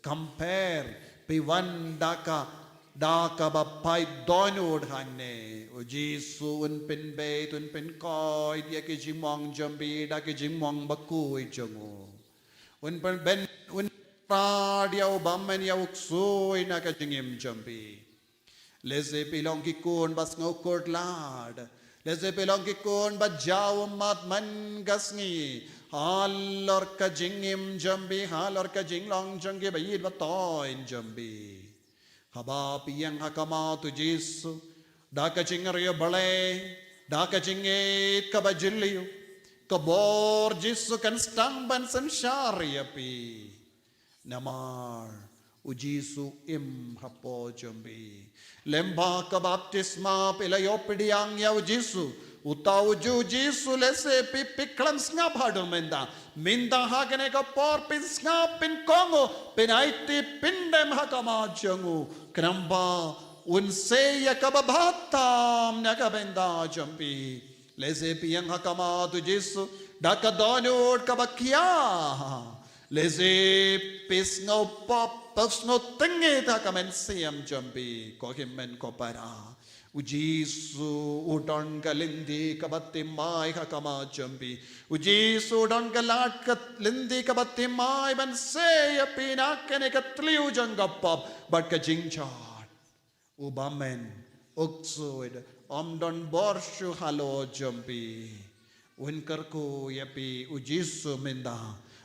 compare, phi wan da ka, da kaba pait dohnud hangne. U Jisu un pynbeit, un pynkoit ïa ki jingmong jong phi da ki jingmong bakhuid jong u. Un pynbeit, un pynrad ïa u bymman ïa u ksuid na ka jingim jong phi. Lehse phi long ki khun ba sngewkhuslai. Lehse phi long ki khun ba jaw ummat man ka sngi. Halor ka jingim jong phi, halor ka jinglong jong ki ba ïeit ba thoiñ jong phi. Haba phi ïeng ha khmat u Jisu, da ka jingriewblei, da ka jingngeit kaba jylliew, ka bor Jisu kan sdang ban synshar ïa phi. Namar u Jisu im hapoh jong phi. Lyngba ka baptisma phi la ïoh pdiang ïa u Jisu. Uta u Jisu lehse phi, phi khlem sngap haduh mynta. Mynta ha kane ka por phin sngap, phin kohnguh, phin aiti, phin dem ha khmat jong u. Khnang ba un sei ïa kaba bha tam na ka bynta jong phi. Lehse phi ïeng ha khmat u Jisu da ka dohnud kaba khia. Lehse phi sngewpop, phi sngewtyngeit ha ka mynsiem jong phi, ko hynmen ko para. U Jisu u don ka lynti kaba thymmai ha khmat jong phi. U Jisu u don ka lad ka lynti kaba thymmai ban sei ïa phi na kane ka thliew jong ka pop bad ka jingjot. U bymmen, u ksuid, um don bor shuh halor jong phi. Un kyrkhu ïa phi u Jisu mynta.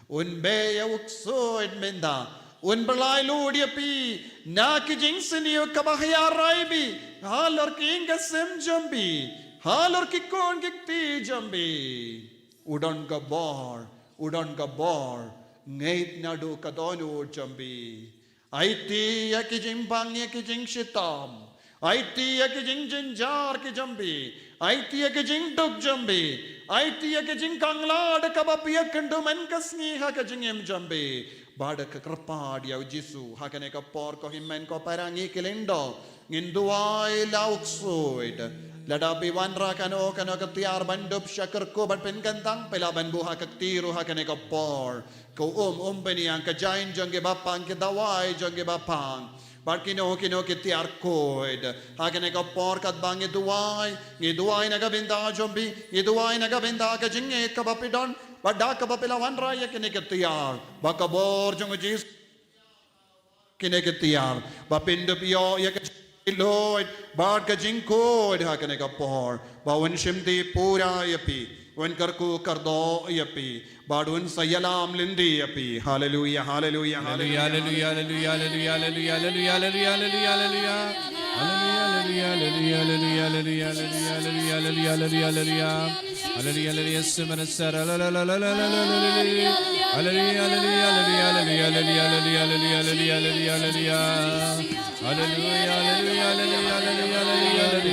Un beh ïa u ksuid mynta. Un pynlait lut ïa phi na ki jingsniew kaba hiar rai phi halor ki ïing ka sem jong phi, halor ki khun ki kti jong phi. U don ka bor, u don ka bor. Ngeit naduh ka dohnud jong phi. Aiti ïa ki jingbang ïa ki jingshitom. Aiti ïa ki jingjynjar ki jong phi. Aiti ïa ki jingduk jong phi. Aiti ïa ki jingkhanglad kaba phi ïakynduh man ka sngi ha ka jingim jong phi. Bad kyrpad ïa u Jisu ha kane ka por, ko hynmen ko para, ngi ki lyngdoh. Ngin duwai la u ksuid. Lada phi wanrah kano kano ka tiar ban dup sha kyrkhu bad pynkyntang, phi lah ban buh ha ka kti ruh ha kane ka por. Ka um, um pynïaid, ka jaiñ jong ki bapang, ki dawai jong ki bapang. Bad kino kino ki tiar khuid. Ha kane ka por katba ngi duwai, ngi duwai na ka bynta jong phi, ngi duwai na ka bynta ka jingngeit kaba phi don, bad da kaba phi la wanrah ïa kine ki tiar. Ba ka bor jong u Jisu kine ki tiar. Ba phin dup ïoh ïa ka jingkhuid bad ka jingkhuid ha kane ka por. Ba un shimti pura ïa phi, un kyrkhu kyrdoh ïa phi, bad un sa ïalam lynti ïa phi. Haleluia, haleluia, haleluia. Haleluia, haleluia, haleluia, haleluia. Haleluia, haleluia, haleluia, haleluia. Haleluia, haleluia, haleluia, haleluia. Haleluia, haleluia, haleluia. Haleluia, haleluia, haleluia, haleluia.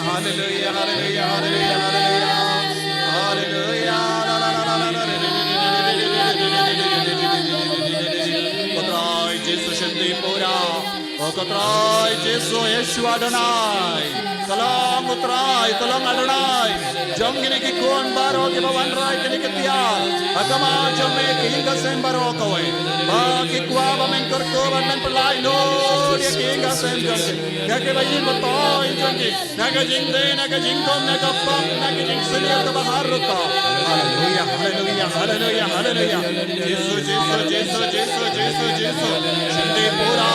Haleluia. Ko Trai Jisu shimti pura. O ko Trai Jisu, Yeshua Adonai. Ka long u Trai, ka long Adonai jong kine ki khun baroh kiba wanrah ïa kine ki tiar ha khmat jong me, ki ïing ki sem baroh kawei. Ba ki kwah ba men kyrkhu, ba men pynlait lut ïa ki ïing ki sem jong ki, ïa kiba ïeit ba thymmai jong ki na ka jingdei, na ka jingdum, na ka pop, na ka jingsniew kaba har rukom. Haleluia, haleluia, haleluia, haleluia. Jisu, Jisu, Jisu, Jisu, Jisu, Jisu. Shimti pura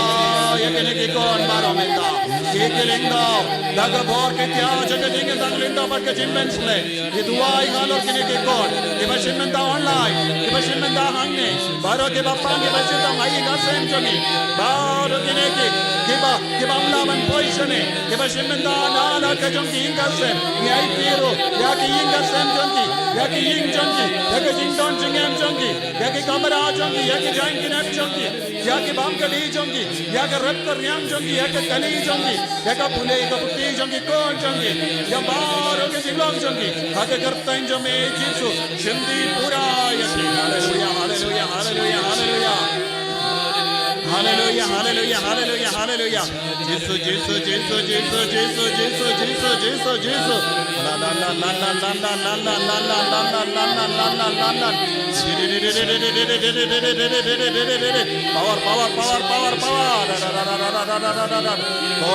ïa kine ki khun baroh mynta. Ki ki lyngdoh da ka bor ki tiar jong ka jingkyntang lyngdoh bad ka jingpynsleh. Ngi duwai halor kine ki khun kiba shim mynta online, kiba shim mynta hangne. Baroh kiba pang, kiba shim tang ha ïing ha sem jong ngi. Baroh kine ki, kiba, kiba ym lah ban poi shane, kiba shim mynta na la ka jong ki ïing ka sem. Ngi aiti ruh ïa ki ïing ka sem jong ki, ïa ki ïing jong ki, ïa ka jingdon jingem jong ki, ïa ki kamra jong ki, ïa ki jaiñ ki nep jong ki, ïa ki bam kali jong ki, ïa ka rep ka riang jong ki, ïa ka kali jong ki, ïa ka pule ka puthi jong ki, khun jong ki, ïa baroh ka jinglong jong ki. Ha ka kyrteng jong me Jisu, shimti pura ïa ki. Haleluia, haleluia, haleluia, haleluia. Haleluia, haleluia, haleluia, haleluia. Jisu, Jisu, Jisu. La, la, la, la, la. Power, power, power, power, power. Ko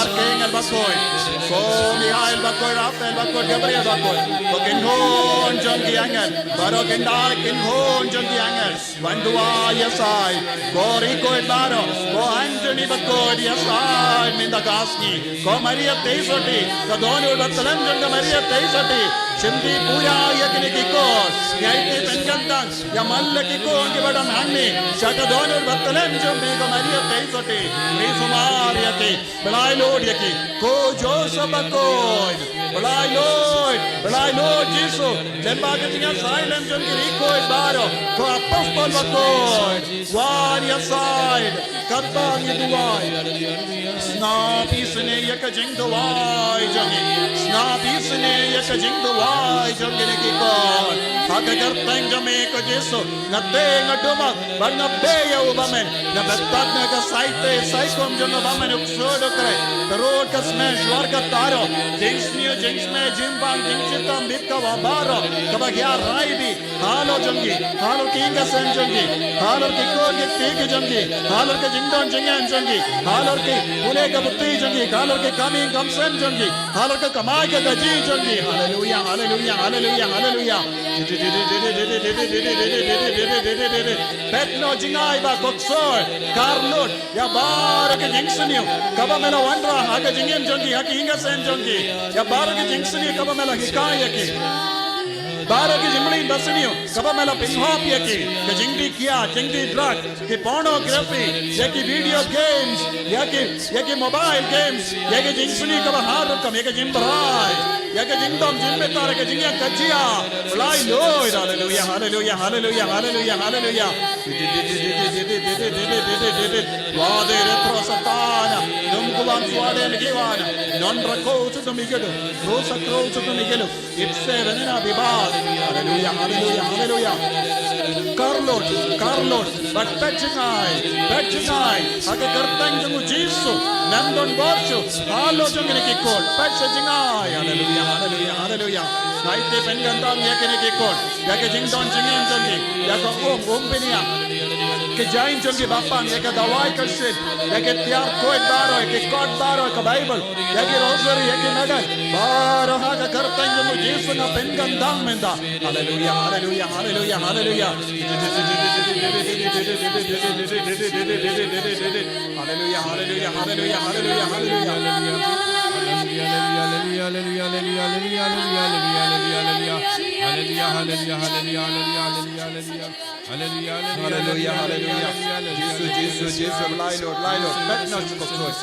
archangel bakhuid, ko Mikhael bakhuid, Raphael bakhuid, Gabriel bakhuid, ko kynhun jong ki angel, baroh kynthei kynhun jong ki angel, ban duwai ïasaid. Ko rikhuid baroh, ko Anthony bakhuid, ïasaid mynta ka sngi. Ko Maria Theisotti, ka dohnud ba tlem jong ka Maria Theisotti, shimti pura ïa kine ki khun. Ngi aiti pynkyntang ïa man la ki khun kiba don hangne sha ka dohnud ba tlem jong me, ko Maria Theisotti. Ngi sumar ïa ki. Pynlait lut ïa ki. Ko Joseph bakhuid, pynlait lut, pynlait lut Jisu. Lyngba ka jingïasaid lem jong ki rikhuid baroh, ko apostol bakhuid, wan ïasaid. Ka Ba ngi duwai. Sngap isynei ïa ka jingduwai jong ngi. Sngap isynei ïa ka jingduwai jong ngi, kine ki khun. Ha ka kyrteng jong me ko Jisu, nga tieng, nga duwai bad nga bei ïa u Bamen. Nga batai na ka saite saikum jong u Bamen, u ksuid u kreh, ka rud ka smen, shuwa ka taro, jingsniew, jingsmeh, jingbang, jingshitom, bit kaba baroh kaba hiar, rai bha halor jong ngi, halor ki ïing ki sem jong ngi, halor ki khun ki kti ki jong ngi, halor ka jingdon jingem jong ngi, halor ki pule ka puthi jong ngi, halor ki kam ïing kam sem jong ngi, halor ka kamai ka kaji jong ngi. Haleluya, haleluya, haleluya, haleluya. Peit noh jingai ba ko ksuid, kar lut ïa baroh ka jingsniew kaba me la wanrah ha ka jingim jong ngi, ha ka ïing ka sem jong ngi, ïa baroh ka jingsniew kaba me la hikai ïa ki. Baroh ki jingmlien basniew kaba me la pynhap ïa ki, ka jingdih kiad, jingdih drug, ki pornography, ïa ki video games, ïa ki, ïa ki mobile games, ïa ki jingsniew kaba har rukom, ïa ki jingbrai, ïa ki jingdom jingbitar, ïa ki jingïakajia. Lai loi, haleluya, haleluya, haleluya, haleluya, haleluya. Wa de retro Satana, dum kuwan suade mikiwana, non rako sutum ikelu, rosa kro sutum ikelu. Ipse venena bibas. Haleluya, haleluya, haleluya. Kar lut, kar lut. Bad peit jingai, peit jingai ha ka kyrteng jong u Jisu. Nang don bor shuh halor jong kine ki khun. Peit sha jingai. Haleluya, haleluya, haleluya. Ngai te pynkyntang ïa kine ki khun, ïa ka jingdon jingem jong ki, ïa ka um, um bniah, ka jaiñ jong ki ba pang, ïa ka dawai ka shin, ïa ka tiar khuid baroh, ïa ki kot baroh, ka Baibl, ïa ki rosary, ïa ki medal, baroh ha ka kyrteng jong u Jisu nga pynkyntang mynta. Haleluya, haleluya, haleluya, haleluya. Haleluya, haleluya, haleluya, haleluya, haleluya. Haleluya, haleluya. Jisu, Jisu, Jisu, lai lut, lai lut. Peit noh ko ksuid.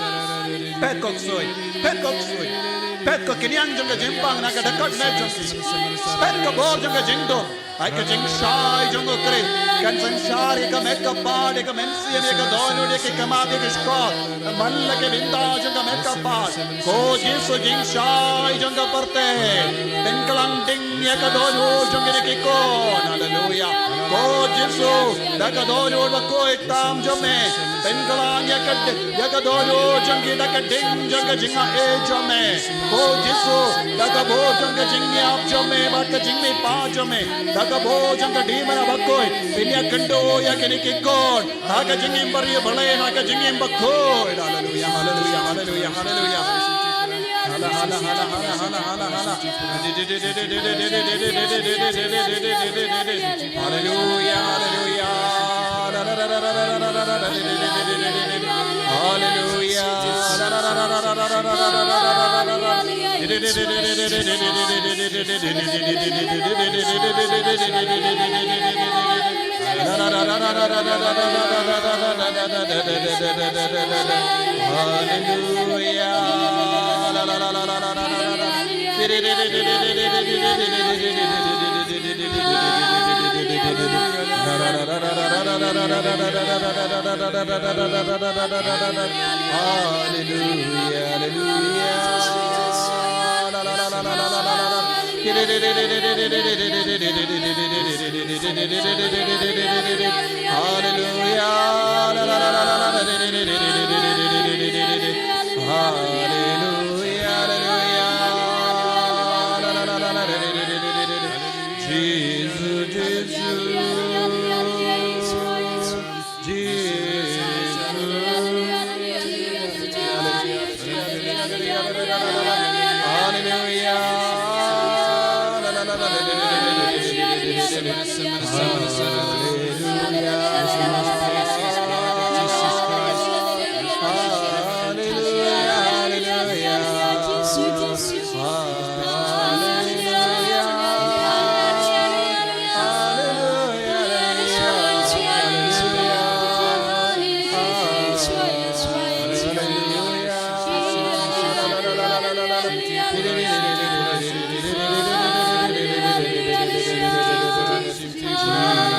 Peit ko ksuid. Peit ko ksuid. Peit ko kñiang jong ka jingpang na ka dkhot met jong ki. Peit ka bor jong ka jingdum. Ai ka jingshai jong u Khrist kan synshar ïa ka met ka phad, ïa ka mynsiem, ïa ka dohnud, ïa ki khmat, ïa ki shkor. Man la ki bynta jong ka met ka phad. Ko Jisu, jingshai jong ka pyrthei, pynklang ding ïa ka dohnud jong kine ki khun. Haleluya. Ko Jisu, da ka dohnud bakhuid tam jong me, pynklang ïa ka, ïa ka dohnud jong ki da ka ding jong ka jingaiei jong me. Ko Jisu, da ka bor jong ka jingïap jong me bad ka jingmihpat jong me, da ka bor jong ka Dei Mara Bakhuid, pynïakynduh ïa kine ki khun ha ka jingim bariewblei, ha ka jingim bakhuid. Haleluya, haleluya, haleluya, haleluya. Hala, hala, hala, hala, hala, hala, hala. Haleluya, haleluya. Haleluya. Haleluya. Haleluya, haleluya. Haleluya. Haleluya, haleluya. Jisu, Jisu. Jisu. Haleluya. Haleluya. Haleluya, haleluya. Haleluya.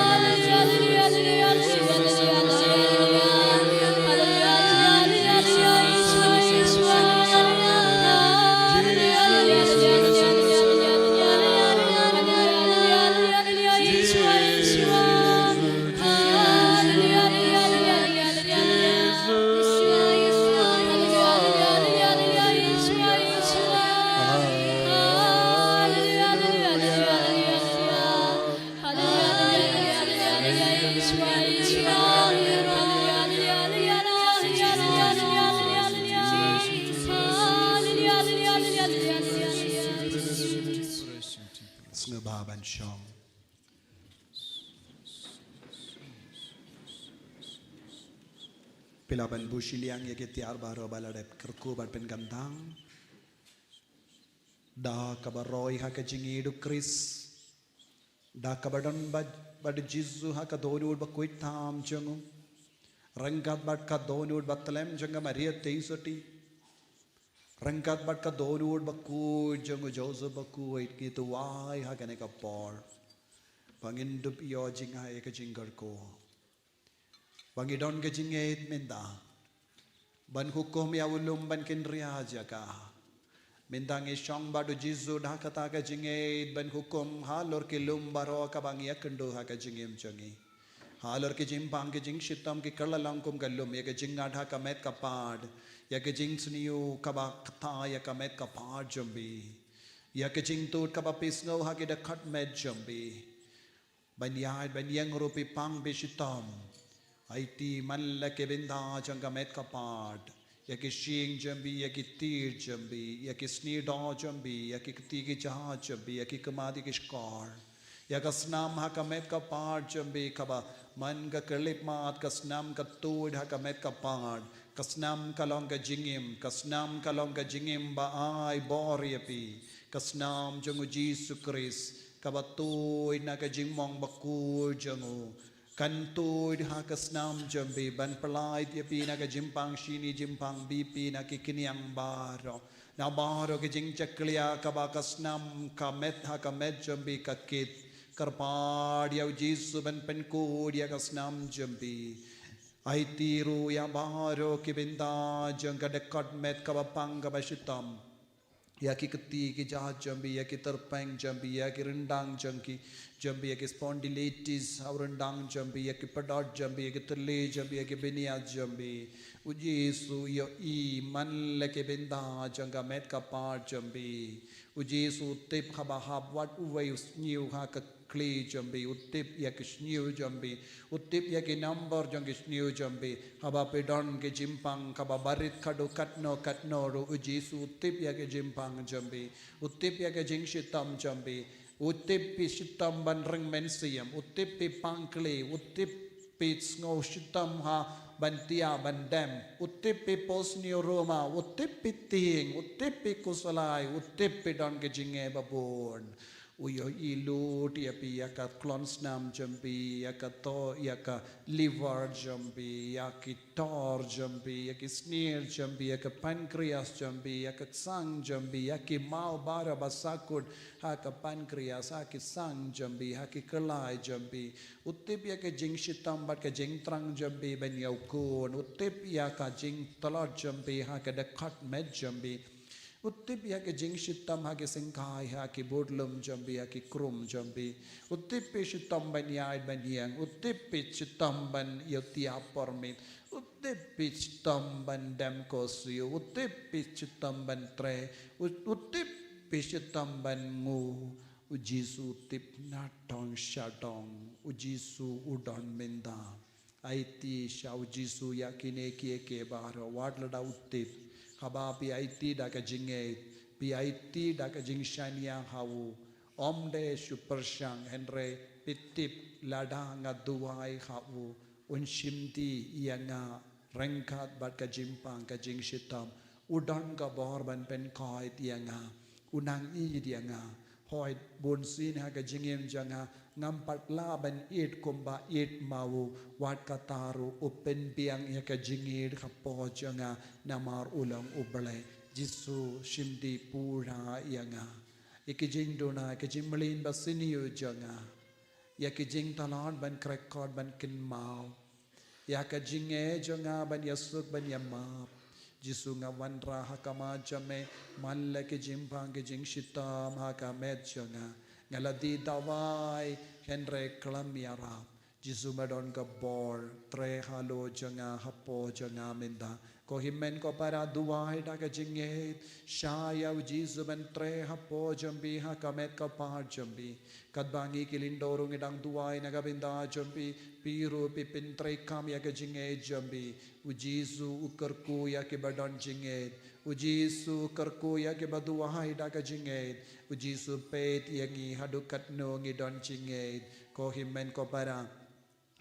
Haleluya. Shong. Phi lah ban buh shiliang ïa ki tiar baroh ba la dep kyrkhu bad pynkyntang. Da kaba roi ha ka jingïeit u Khrist. Da kaba don bad, bad u Jisu ha ka dohnud bakhuid tam jong u. Ryngkat bad ka dohnud bathlem jong ka Maria Theisotti. Ryngkat bad ka dohnud bakhuid jong u Joseph bakhuid, ngi duwai ha kane ka por ba ngin dup ïoh jingaiei ka jingkyrkhu. Ba ngi don ka jingngeit mynta ban hukum ïa u lum ban kynriah jaka. Mynta ngi shong bad u Jisu da kata ka jingngeit ban hukum halor ki lum baroh kaba ngi ïakynduh ha ka jingim jong ngi. Halor ki jingpang ki jingshitom ki kylla lang kum ka lum, ïa ka jingngat ha ka met ka phad, ïa ka jingsniew kaba kta ïa ka met ka phad jong phi. Ïa ka jingtud kaba phi sngew ha ki dkhot met jong phi. Ban ïaid ban ïeng ruh phi pang phi shitom. Aiti man la ki bynta jong ka met ka phad. Ïa ki shyieng jong phi, ïa ki tied jong phi, ïa ki sniewdoh jong phi, ïa ki kti ki jait jong phi, ïa ki khmat ïa ki shkor. Ïa ka snam ha ka met ka phad jong phi kaba man ka khyllipmat, ka snam ka tuid ha ka met ka phad. Ka snam ka long ka jingim, ka snam ka long ka jingim ba ai bor ïa phi. Ka snam jong u Jisu Khrist kaba tuid na ka jingmong bakhuid jong u. Kan tuid ha ka snam jong phi ban pyllait ïa phi na ka jingpang shini jingpang bieit phi na ki khñiang baroh. Na baroh ki jingshakri kaba ka snam ka met ha ka met jong phi ka kit. Kyrpad ïa u Jisu ban pynkhuid ïa ka snam jong phi. Aiti ruh ïa baroh ki bynta jong ka dkhot met kaba pang kaba shitom. Ïa ki kti ki jait jong phi, ïa ki tyrpeng jong phi, ïa ki ryndang jong ki, jong phi, ïa ki spondylitis, ha u ryndang jong phi, ïa ki pdot jong phi, ïa ki thylli jong phi, ïa ki bniat jong phi. U Jisu ïohi man la ki bynta jong ka met ka phad jong phi. U Jisu u tip haba hap wat uwei u sniew ha ka khlieh jong phi, u tip ïa ki sniew jong phi, u tip ïa ki number jong ki sniew jong phi. Haba phi don ki jingpang kaba barit khadduh katno katno ruh u Jisu u tip ïa ki jingpang jong phi, u tip ïa ki jingshitom jong phi, u tip phi shitom ban ring mynsiem, u tip phi pang khlieh, u tip phi sngew shitom ha ban thiah ban dem, u tip phi pos sniew ruma, u tip phi tieng, u tip phi khuslai, u tip phi don ki jingeh babun. U ïohi lut ïa phi, ïa ka khlon snam jong phi, ïa ka toh, ïa ka liver jong phi, ïa ki tor jong phi, ïa ki snier jong phi, ïa ka pancreas jong phi, ïa ka sang jong phi, ïa ki maw baroh ba sahkut ha ka pancreas, ha ki sang jong phi, ha ki khlai jong phi. U tip ïa ka jingshitom bad ka jingthrang jong phi ban ïa u khun. U tip ïa ka jingtlot jong phi ha ka dkhot met jong phi. U tip ïa ka jingshitom ha ki syngkai, ha ki budlum jong phi, ha ki krum jong phi. U tip phi shitom ban ïaid ban ïeng, u tip phi shitom ban ïa thiah por miet, u tip phi shitom ban dem ko siew, u tip phi shitom ban trei, u, u tip phi shitom ban nguh. U Jisu u tip na tong sha tong, u Jisu u don mynta. Aiti sha u Jisu ïa kine kiei kiei baroh wat lada u tip. Haba phi aiti da ka jingngeit, phi aiti da ka jingshaniah ha u. Ym dei shu pyrshang hynrei phi tip lada nga duwai ha u, un shimti ïa nga ryngkat bad ka jingpang ka jingshitom. U don ka bor ban pynkhuid ïa nga. U nang ïeit ïa nga. Hooid, bunsien ha ka jingim jong nga ngam pat lah ban ïeit kumba ïeit ma u, wat kata ruh u pynbiang ïa ka jingïeit hapoh jong nga namar u long u Blei. Jisu shimti pura ïa nga. Ïa ki jingduna, ïa ki jingmlien ba sniew jong nga. Ïa ki jingtlot ban kyrkhu ban kynmaw. Ïa ka jingeh jong nga ban ïasuk ban ïamap. Jisu nga wanrah ha khmat jong me man la ki jingpang ki jingshitom ha ka met jong nga. Nga la dih dawai hynrei khlem ïarap. Jisu me don ka bor, trei halor jong nga hapoh jong nga mynta. Ko hynmen ko para duwai da ka jingngeit, shah ïa u Jisu ban trei hapoh jong phi ha ka met ka phad jong phi. Katba ngi ki lyngdoh ruh ngi dang duwai na ka bynta jong phi, Phi ruh phi pyntreikam ïa ka jingngeit jong phi. U Jisu u kyrkhu ïa kiba don jingngeit. U Jisu u kyrkhu ïa kiba duwai da ka jingngeit. U Jisu u peit ïa ngi haduh katno ngi don jingngeit. Ko hynmen ko para,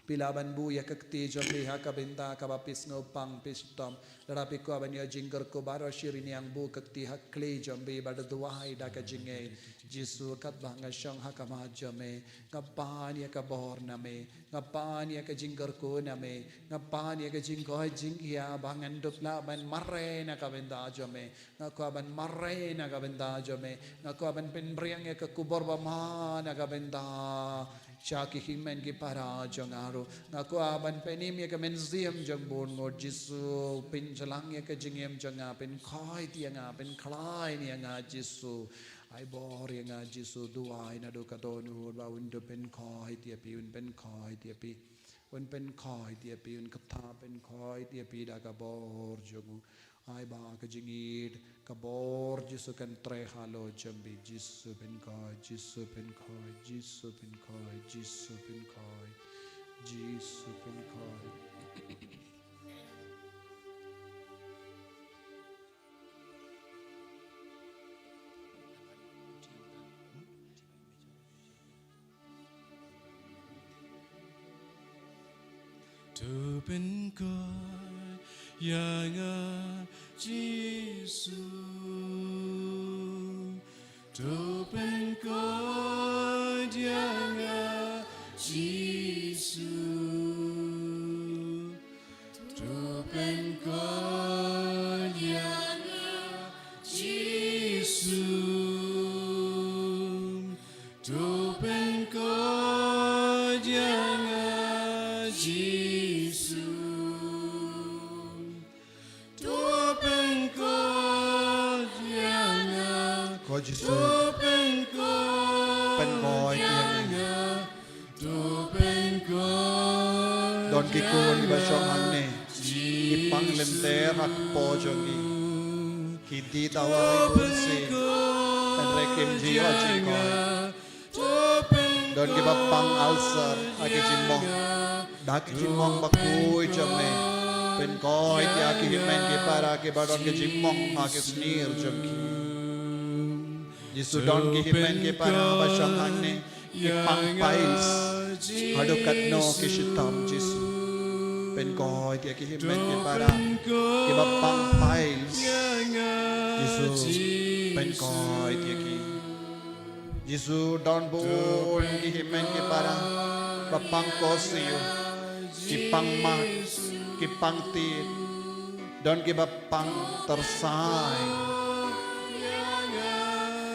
phi lah ban buh ïa ka kti jong phi ha ka bynta kaba phi sngewpang phi shitom. Lada phi kwah ban ïoh jingkyrkhu baroh shi ri, niang buh ka kti ha khlieh jong phi bad duwai da ka jingngeit. Jisu, katba nga shong ha khmat jong me, nga pan ïa ka bor na me, nga pan ïa ka jingkyrkhu na me, nga pan ïa ka jingkoit jingkhiah ba ngan dup lah ban mareh na ka bynta jong me. Nga kwah ban mareh na ka bynta jong me. Nga kwah ban pynbring ïa ka khubor bymman na ka bynta jong ki hynmen ki para jong nga ruh. Nga kwah ban pynim ïa ka mynsiem jong bun ngut. Jisu, pynjlan ïa ka jingim jong nga, pynkhoit ïa nga, pynkhlaiñ ïa nga Jisu. Ai bor ïa nga Jisu, duwai naduh ka dohnud ba un dup pynkhoit ïa phi, un pynkhoit ïa phi. Un pynkhoit ïa phi, un kata pynkhoit ïa phi da ka bor jong u. Ai ba ka jingïeit, ka bor Jisu kan trei halor jong phi. Jisu pynkhoit, Jisu pynkhoit, Jisu pynkhoit, Jisu pynkhoit, Jisu pynkhoit. To pynkhoit ïa nga Jisu. To pynkhoit ïa nga Jisu. To pynkhoit ïa nga Jisu. To pynkhoit ïa nga Jisu. To pynkhoit ïa nga. Ko Jisu. To pynkhoit. Pynkhoit ïa nga. To pynkhoit. Don ki khun kiba shong hangne. Ki pang lynter ha kpoh jong ki. Ki die tawar i bun sien. Hynrei kim ju ïoh jingkoit. Don kiba pang ulcer ha ki jingmong. Da ki jingmong bakhuid jong me. Pynkhoit ïa ki hynmen ki para kiba don ki jingmong ha ki snier jong ki. Jisu, don ki hynmen ki para ba shong hangne ki pang piles. Haduh katno ki shitom Jisu. Pynkhoit ïa ki hynmen ki para kiba pang piles. Jisu, pynkhoit ïa ki. Jisu, don bun ki hynmen ki para ba pang kosiew, ki pang mat, ki pang tied, don kiba pang tyrsai.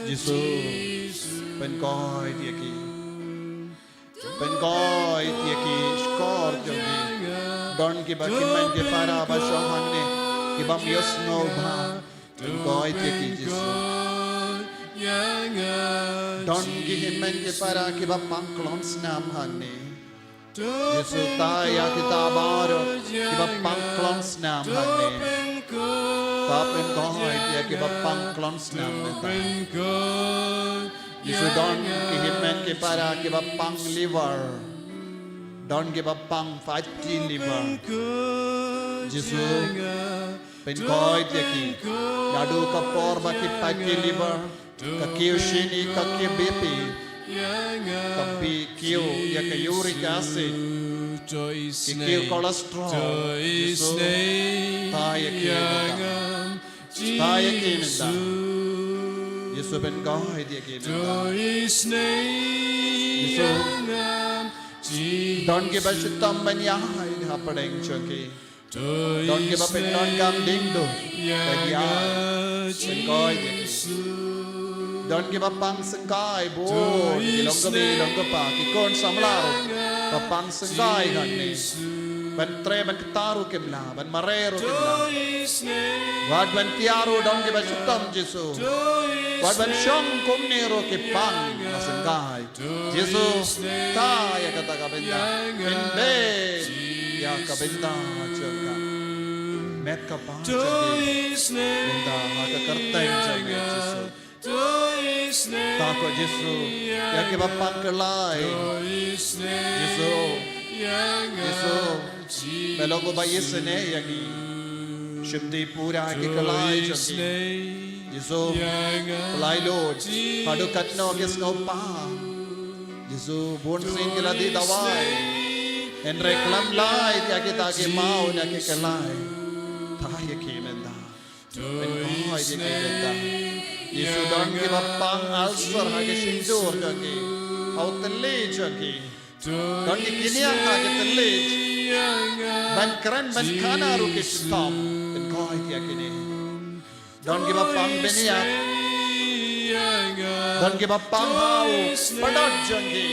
Jisu, pynkhoit ïa ki. Pynkhoit ïa ki shkor jong ki. Don kiba ki hynmen ki para ba shong hangne kibym ïohsngew bha. Pynkhoit ïa ki Jisu. Don ki hynmen ki para kiba pang klong snam hangne. Jisu, tai ïa kita baroh kiba pang klong snam hangne. To pynkhoit ïa kiba pang klong snam mynta. Jisu, don ki hynmen ki para kiba pang liver. Don kiba pang fatty liver. Jisu, pynkhoit ïa ki. Naduh ka por ba ki fatty liver, ka kiew shini, ka kiew B P, ka B P, kiew ïa ka uric acid, ki kiew cholesterol. Jisu, tai ïa ki mynta. Tai ïa ki mynta. Jisu, pynkhoit ïa ki mynta. Jisu, don kiba shitom ban ïaid hapdeng jong ki. Don kiba pyndonkam dieng duh ban ïaid, pynkhoit ïa ki. Don kiba pang syngkai bun, ki long kmie long kpa, ki khun samla ruh ba pang syngkai hangne. Ban trei ban kta ruh kim lah, ban mareh ruh kim lah. Wat ban tiar ruh don kiba shitom Jisu. Wat ban shong kumne ruh ki pang la syngkai. Jisu, tai ïa kata ka bynta. Pynbeit ïa ka bynta jong ka met ka bam jong ki. Bynta ha ka kyrteng jong me Jisu. Tai ko Jisu ïa kiba pang kyllai. Jisu, Jisu, me long uba isynei ïa ngi. Shim dei pura ki kyllai jong ngi. Jisu, pyllait lut haduh katno ki sngewbha. Jisu, bun sien ki la dih dawai, hynrei khlem lait ïa kita ki maw na ki kyllai. Tha ïa ki mynta. Pynkoit ïa ki mynta. Jisu, don kiba pang ulcer ha ki shyntur jong ki, ha u thylli jong ki. Don ki kynïang ha ki thylli. Ban kren ban khana ruh ki shitom. Pynkoit ïa kine. Don kiba pang bniat. Don kiba pang ha u pdot jong ki.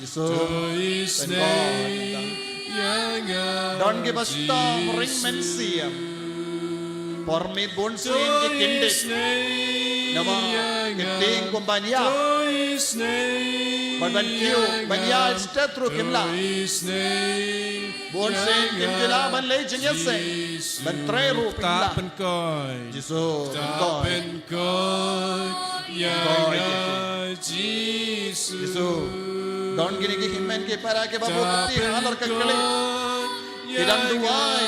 Jisu, pynkoit mynta. Don kiba shitom ring mynsiem. Por miet bun sien ki kyndit. Namar ki tieng kumba ban ïap. Bad ban kiew, ban ïaid stet ruh kim lah. Bun sien kim ju lah ban leit jingïaseng. Ban trei ruh kim lah. Jisu, pynkoit. Pynkoit ïa ki. Jisu. Don kine ki hynmen ki para kiba buh kti halor ka kli. Ki dang duwai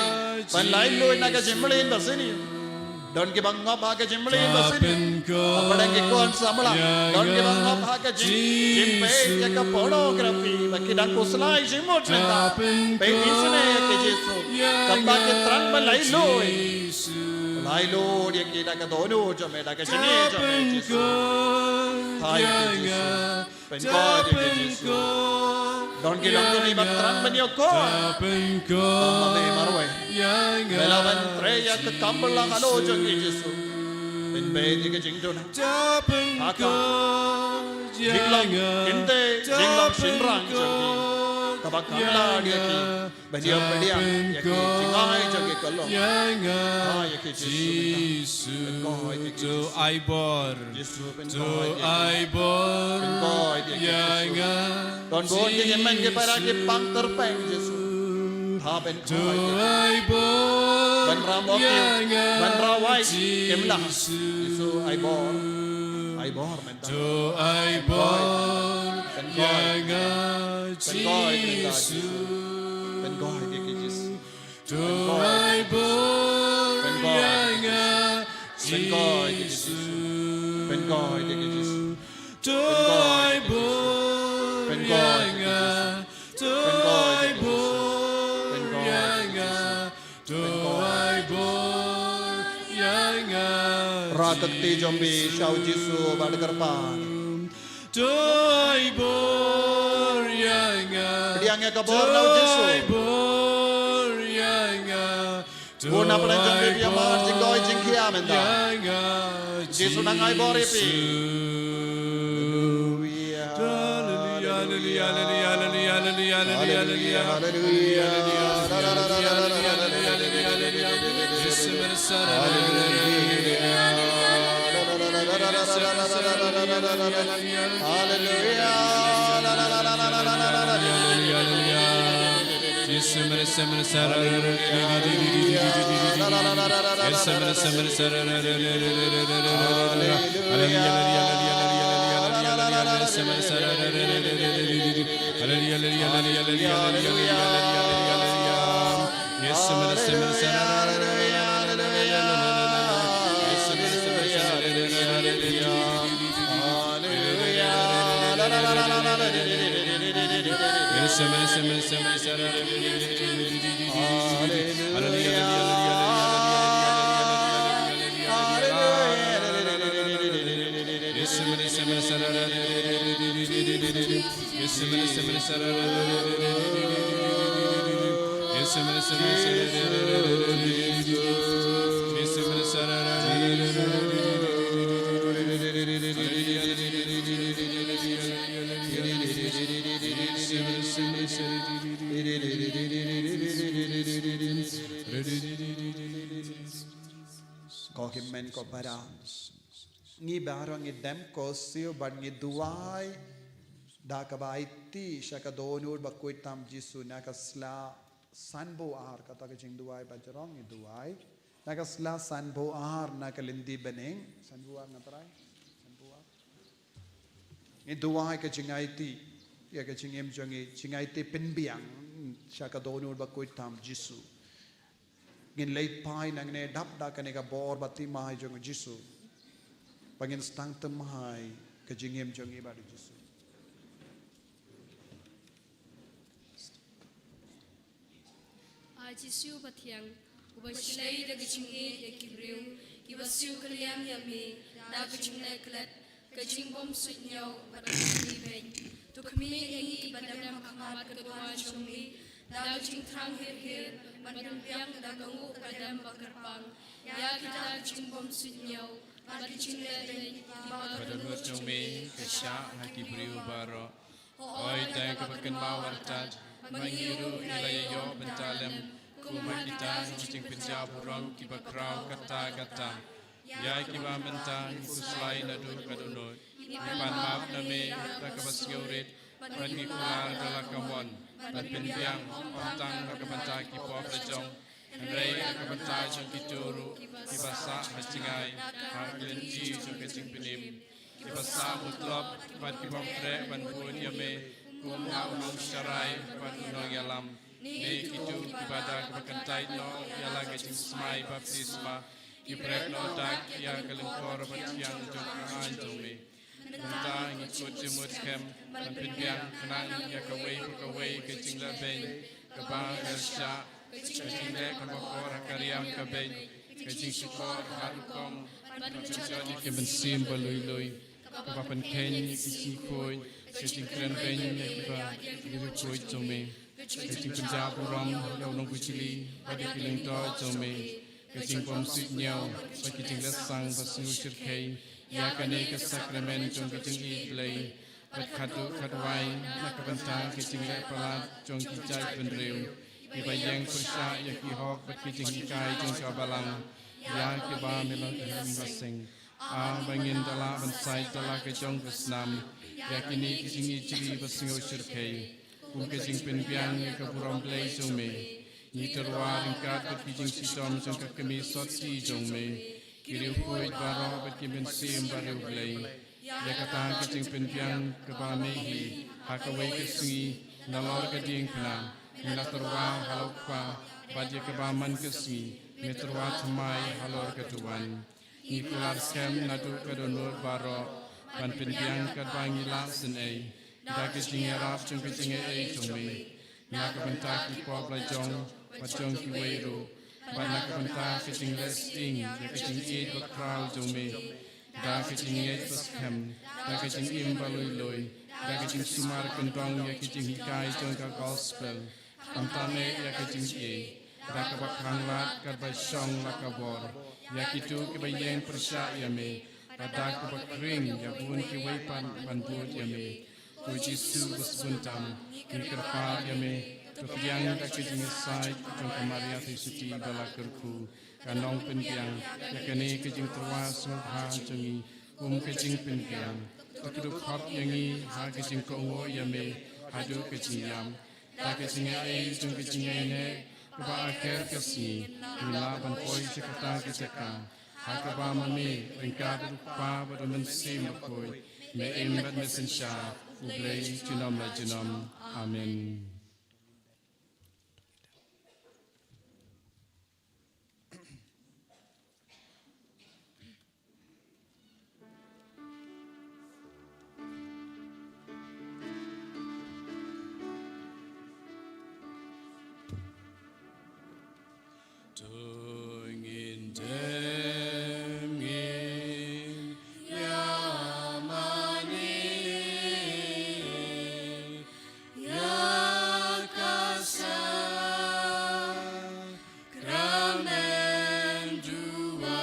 ban laitluid na ka jingmlien basniew. Don kiba ngop ha ka jingmlien basniew. Hapdeng ki khun samla. Don kiba ngop ha ka jing, jingpeit ïa ka pornography. Ba ki dang khuslai jingmut mynta. Peit isynei ïa ki Jisu. Kata ki thrang ban laitluid. Laitluid ïa ki da ka dohnud jong me, da ka jingïeit jong me Jisu. Tha ïa ki Jisu. Pynkoit ïa ki Jisu. Don ki longkmie ba thrang ban ïakor. Tang ma me marwei. Me lah ban trei ïa ka kam balang halor jong ki Jisu. Pynbeit ïa ka jingduna. Ha ka jinglong kynthei, jinglong shynrang jong ki. Kaba khang lad ïa ki. Ban ïoh pdiang ïa ki jingai jong ki ka long. Tha ïa ki Jisu mynta. Pynkoit ïa ki Jisu. Ai bor. Jisu pynkoit ïa ki. Pynkoit ïa ki Jisu. Don bun ki hynmen ki para ki pang tyrpeng Jisu. Tha pynkoit ïa ki. Ban rawai ki, ban rawai kim lah. Jisu ai bor. Ai bor mynta. To ai bor ïa nga Jisu. Pynkoit ïa ki Jisu. To ai bor ïa nga Jisu. Pynkoit ïa ki Jisu. To ai bor ïa nga. To ai bor ïa nga. To ai bor ïa nga. Rah ka kti jong phi sha u Jisu bad kyrpad. To ai bor ïa nga. Pdiang ïa ka bor na u Jisu. To ai bor ïa nga. Bun na pdeng jong phi ïa mar jingkoit jingkhiah mynta. Jisu nang ai bor ïa phi. Hallelujah, hallelujah, hallelujah. Ko hynmen ko para, ngi baroh ngi dem ko siew bad ngi duwai da kaba aiti sha ka dohnud bakhuid tam Jisu na ka sla sanphew ar, kata ka jingduwai ba jrong ngi duwai. Na ka sla sanphew ar na ka lynti bneng, sanphew ar nga trai, sanphew ar. Ngi duwai ka jingaiti. ïa ka jingim jong ngi, jingïaid te pynbiang sha ka dohnud bakhuid tam Jisu. Ngin leit phai nangne dap da kane ka bor baptisma jong Jisu. Ba ngin sdang thymmai ka jingim jong ngi bad u Jisu. A Jisu bathiang, uba shlei da ka jingïeit ïa ki briew kiba siew kylliang ïa me da ka jingleh klet, ka jingbymsuidñiew bad ka jingibeiñ. To khmih ïa ngi kiba dem ha khmat ka duwan jong me da ka jingthrang her her, ban pynbiang da ka nguh ka dem ba kyrpang ïa kita ka jingbymsuidñiew bad ka jingleh beiñ kiba ka dohnud jong me ka shah ha ki briew baroh. Hooid, da kaba kynmaw artat ba ngi ruh ngi la ïa ïoh bynta lem kum ha kita ki jingpynjah burom kiba khraw katta katta, ïa kiba mynta ngi khuslai naduh ka dohnud. Ngi pan map na me da kaba sngewrit bad ngi kular da la ka mon ban pynbiang, ym tang na ka bynta ki pop la jong, hynrei na ka bynta jong kito ruh kiba sah ha jngai ha ka lynti jong ka jingpynim, kiba sah mutlop bad ki bym treh ban bud ïa me kum u nongsharai bad u nongïalam, ne kito kiba da kaba kyntait noh ïa la ka jingsmai baptisma, ki pret noh dak ïa ka lyngkor bathiang jong ka aiñ jong me. Mynta ngi kut jingmut skhem ban pynbiang khnang ïa kawei pa kawei ka jingleh beiñ kaba la shah, ka jingleh kaba kor ha ka riam ka beiñ, ka jingshukor ha rukom, ban pynjot ïa ki mynsiem ba lui lui, kaba pynkheiñ ïa ki jingkhuid, ka jingkren beiñ ïa kiba riewkhuid jong me, ka jingpynjah burom ïa u Nongbiejli bad ïa ki lyngdoh jong me, ka jingbymsuidñiew bad ki jingleh sang ba sngewshyrkhei ïa kane ka sakramen jong ka jingïeit Blei, bad khatduh khatwai na ka bynta ka jingleh palat jong ki jaitbynriew, kiba ïeng pyrshah ïa ki hok bad ki jinghikai jong ka Balang, ïa kiba me la, me la seng. A ba ngin da lah ban said da la ka jong ka snam ïa kine ki jingïeit jong me ba sngewshyrkhei, kum ka jingpynbiang ïa ka burom Blei jong me. Ngi tyrwa ryngkat bad ki jingshitom jong ka kmie sotti jong me, ki riewkhuid baroh bad ki mynsiem ba riewblei, ïa kata ka jingpynbiang kaba me hi ha kawei ka sngi nalor ka diengphna, ngi la tyrwa halor u Kpa, bad ïa kaba man ka sngi me tyrwa thymmai halor ka duwan. Ngi kular skhem naduh ka dohnud baroh ban pynbiang katba ngi lah synei, da ka jingïarap jong ka jingaiei jong me, na ka bynta ki pop la jong bad jong kiwei ruh, bad na ka bynta ka jingleh sting ïa ka jingïeit ba khraw jong me, da ka jingngeit ba skhem, da ka jingim ba lui lui, da ka jingsumar kyndong ïa ka jinghikai jong ka gospel, khamtam eh ïa ka jingïeit, da kaba khanglad katba shong la ka bor ïa kito kiba ïeng pyrshah ïa me, da kaba khring ïa bun kiwei pat ban bud ïa me. Ko Jisu ba sbun tam, ngi kyrpad ïa me, to pdiang da ka jingïasaid jong ka Maria Theisotti ba la kyrkhu, ka nongpynbiang ïa kane ka jingtyrwa sngewbha jong ngi kum ka jingpynbiang. To kdup hok ïa ngi ha ka jingkohnguh ïa me haduh ka jingïap, da ka jingaiei jong ka jingaiei kaba akher ka sngi, ngi lah ban poi sha kata ka jaka ha kaba ma me ryngkat u Kpa bad u Mynsiem Bakhuid, me im bad me synshar, U Blei junom la junom. Amen. To ngin dem ngin ïa mane ïa ka sakramen duwan.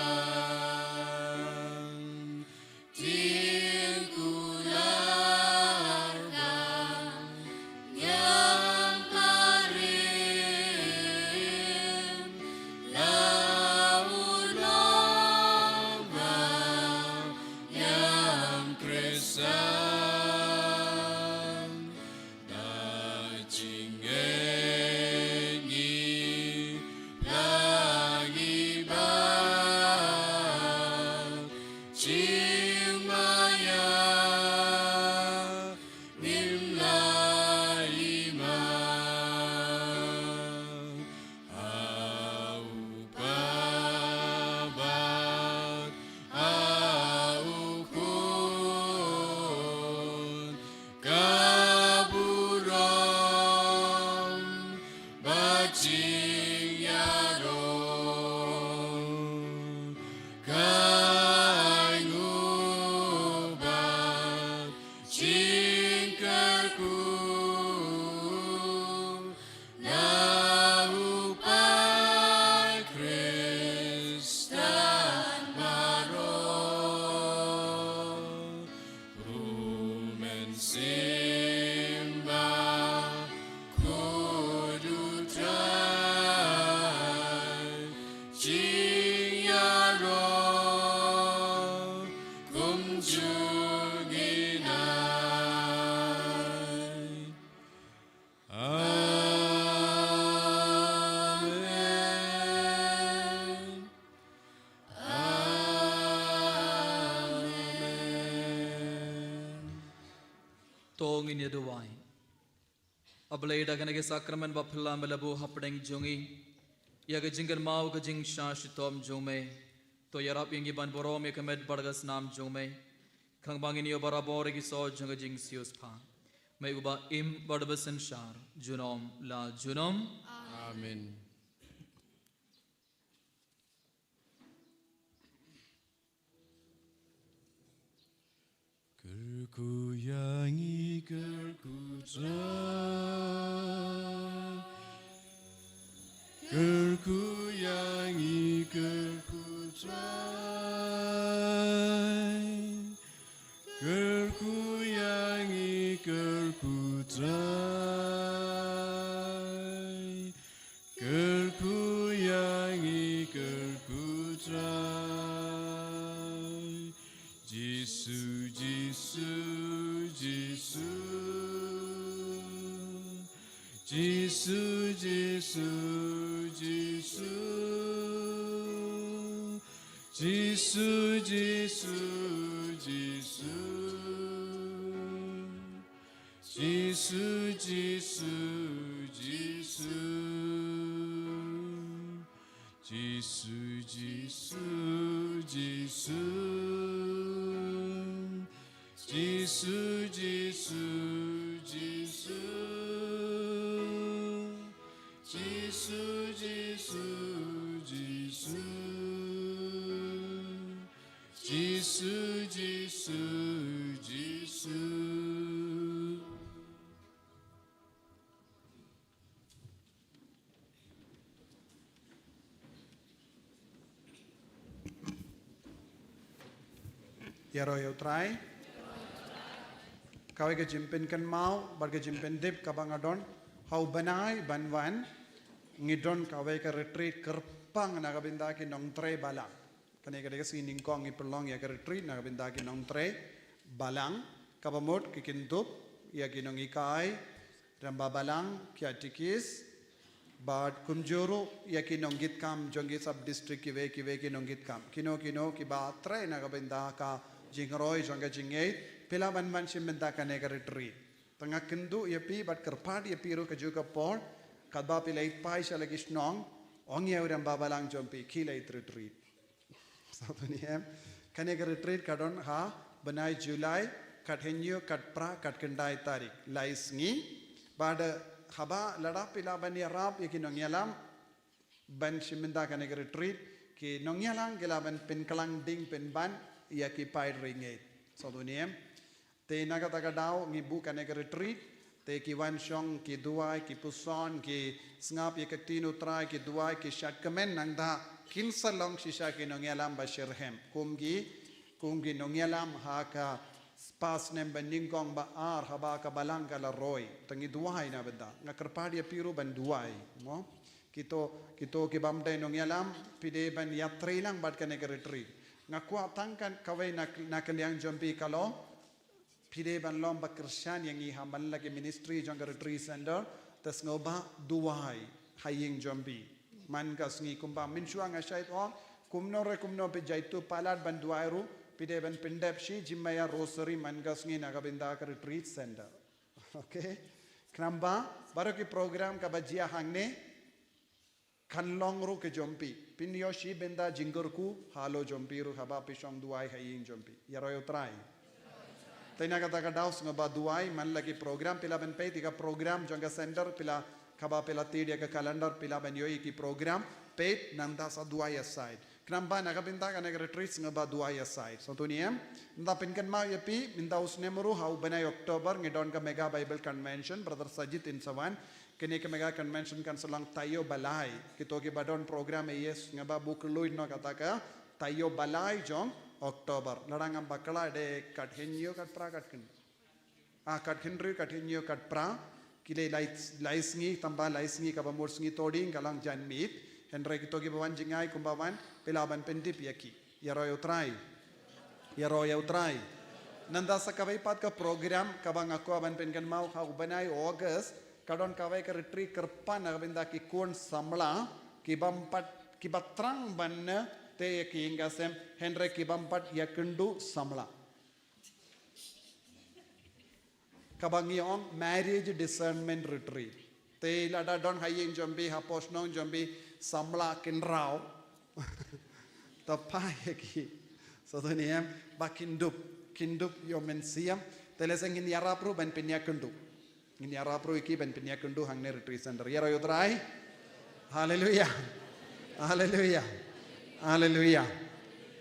To ngin ïa duwai. A Blei, da kane ka sakramen ba phi la buh hapdeng jong ngi ïa ka jingkynmaw ka jingshah shitom jong me, to ïarap ïa ngi ban burom ïa ka met bad ka snam jong me, khnang ba ngin ïoh barabor ïa ki soh jong ka jingsiewspah. Me uba im bad uba synshar junom la junom. Amen. Kyrkhu ïa ngi, kyrkhu Trai. Kyrkhu ïa ngi, kyrkhu Trai. Kyrkhu ïa ngi, kyrkhu Trai. Kyrkhu ïa ngi, kyrkhu Trai. Jisu, Jisu, Jisu. Jisu, Jisu, Jisu. Jisu, Jisu, Jisu. Jisu, Jisu, Jisu. Jisu, Jisu, Jisu. Jisu, Jisu, Jisu. Jisu, Jisu, Jisu. Jisu, Jisu, Jisu. Ïaroh ïa U Trai. Kawei ka jingpynkynmaw bad ka jingpyntip kaba nga don ha u bnai ban wan, ngi don kawei ka retreat kyrpang na ka bynta ki nongtrei balang. Kane ka dei ka sngi nyngkong ngi pynlong ïa ka retreat na ka bynta ki nongtrei balang, kaba mut ki kyndup ïa ki nonghikai rangbah balang, ki katikis, bad kumjuh ruh ïa ki nongkitkam jong ki sub district kiwei kiwei, ki nongkitkam kino kino kiba trei na ka bynta ka jingroi jong ka jingngeit, phi lah ban wan shim bynta kane ka retreat. Te nga kynduh ïa phi bad kyrpad ïa phi ruh kajuh ka por, katba phi leit phai sha la ki shnong, ong ïa u rangbah balang jong phi, khie leit retreat. Sa to ni em. Kane ka retreat ka don ha bnai July, kat hynñiew, kat phra, kat khyndai tarik, lai sngi. Bad haba lada phi lah ban ïarap ïa ki nongïalam ban shim bynta kane ka retreat, ki nongïalam ki lah ban pynklang ding pynban ïa ki paid riewngeit. Sa to ni em. Te na kata ka daw ngi buh kane ka retreat, te ki wan shong, ki duwai, ki puson, ki sngap ïa ka ktien U Trai, ki duwai, ki shad kmen, nangta kin sa long shisha ki nongïalam ba shitrhem kum ki, kum ki nongïalam ha ka spah snem ba nyngkong ba ar haba ka balang ka la roi. Te ngi duwai na bynta, nga kyrpad ïa phi ruh ban duwai, mo. Kito, kito ki bym dei nongïalam, phi dei ban ïatrei lang bad kane ka retreat. Nga kwah tang kan kawei na, na ka liang jong phi ka long, phi dei ban long ba kyrshan ïa ngi ha man la ki ministry jong ka retreat center, te sngewbha duwai ha ïing jong phi. Man ka sngi kumba mynshuwa nga shait ong, kumno re kumno phi jaituh palat ban duwai ruh, phi dei ban pyndep shi jingma ïa rosary man ka sngi na ka bynta ka retreat center. Okay? Khnang ba baroh ki program kaba jia hangne kan long ruh ka jong phi. Phin ïoh shi bynta jingkyrkhu halor jong phi ruh haba phi shong duwai ha ïing jong phi. Ïaroh ïa U Trai. Te na kata ka daw sngewbha duwai man la ki program, phi lah ban peit ïa ka program jong ka center, phi lah, kaba phi la tied ïa ka calendar, phi lah ban ïohi ki program, peit nangta sa duwai ïa side. Khnang ba na ka bynta kane ka retreat sngewbha duwai ïa side. Sa to ni em. Nda pynkynmaw ïa phi, mynta u snem ruh ha u bnai October ngi don ka Mega Bible Convention, Brother Sajid in sa wan. Kane ka Mega Convention kan sa long taïew ba lai. Kito kiba don program ïa sngewbha buh kylluid noh kata ka taïew ba lai jong October. Lada ngam bakla dei kat hynñiew, kat phra, kat khyn Ah, kat hynriew, kat hynñiew, kat phra, ki leh lai, lai sngi, tangba lai sngi kaba mut sngi Thohdieng ka long janmiet, hynrei kito kiba wan jngai kumba wan, phi lah ban pyntip ïa ki. Ïaroh ïa U Trai. Ïaroh ïa U Trai. Nangta sa kawei pat ka program kaba nga kwah ban pynkynmaw ha u bnai August, ka don kawei ka retreat kyrpang na ka bynta ki khun samla, ki bym pat, kiba thrang ban tei ïa ki ïing ki sem, hynrei ki bym pat ïakynduh samla. kaba ngi ong marriage discernment retreat. Te lada don ha ïing jong phi, hapoh shnong jong phi samla kynraw, to phai ïa ki. Sa to ne em, ba kin dup, kin dup ïoh mynsiem. Te lehse ngin ïarap ruh ban pynïakynduh. Ngin ïarap ruh ïa ki ban pynïakynduh hangne retreat center. Ïaroh ïa U Trai. Haleluia. Haleluia. Haleluia.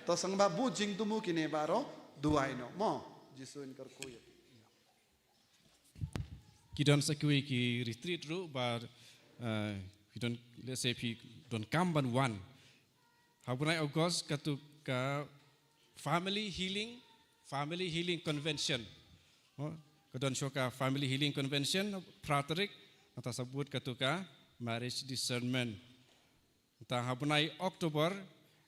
To sngewbha buh jingthmu kine baroh, duwai noh. Mo, Jisu yn kyrkhu ïa phi. Ki don sa kiwei ki retreat ruh ba, eh, phi don, lehse phi donkam ban wan. Ha u bnai August katu ka Family Healing, Family Healing Convention. Oh, ka don shuwa ka Family Healing Convention, phra tarik, nangta sa bud katu ka Marriage Discernment. Nangta ha u bnai October,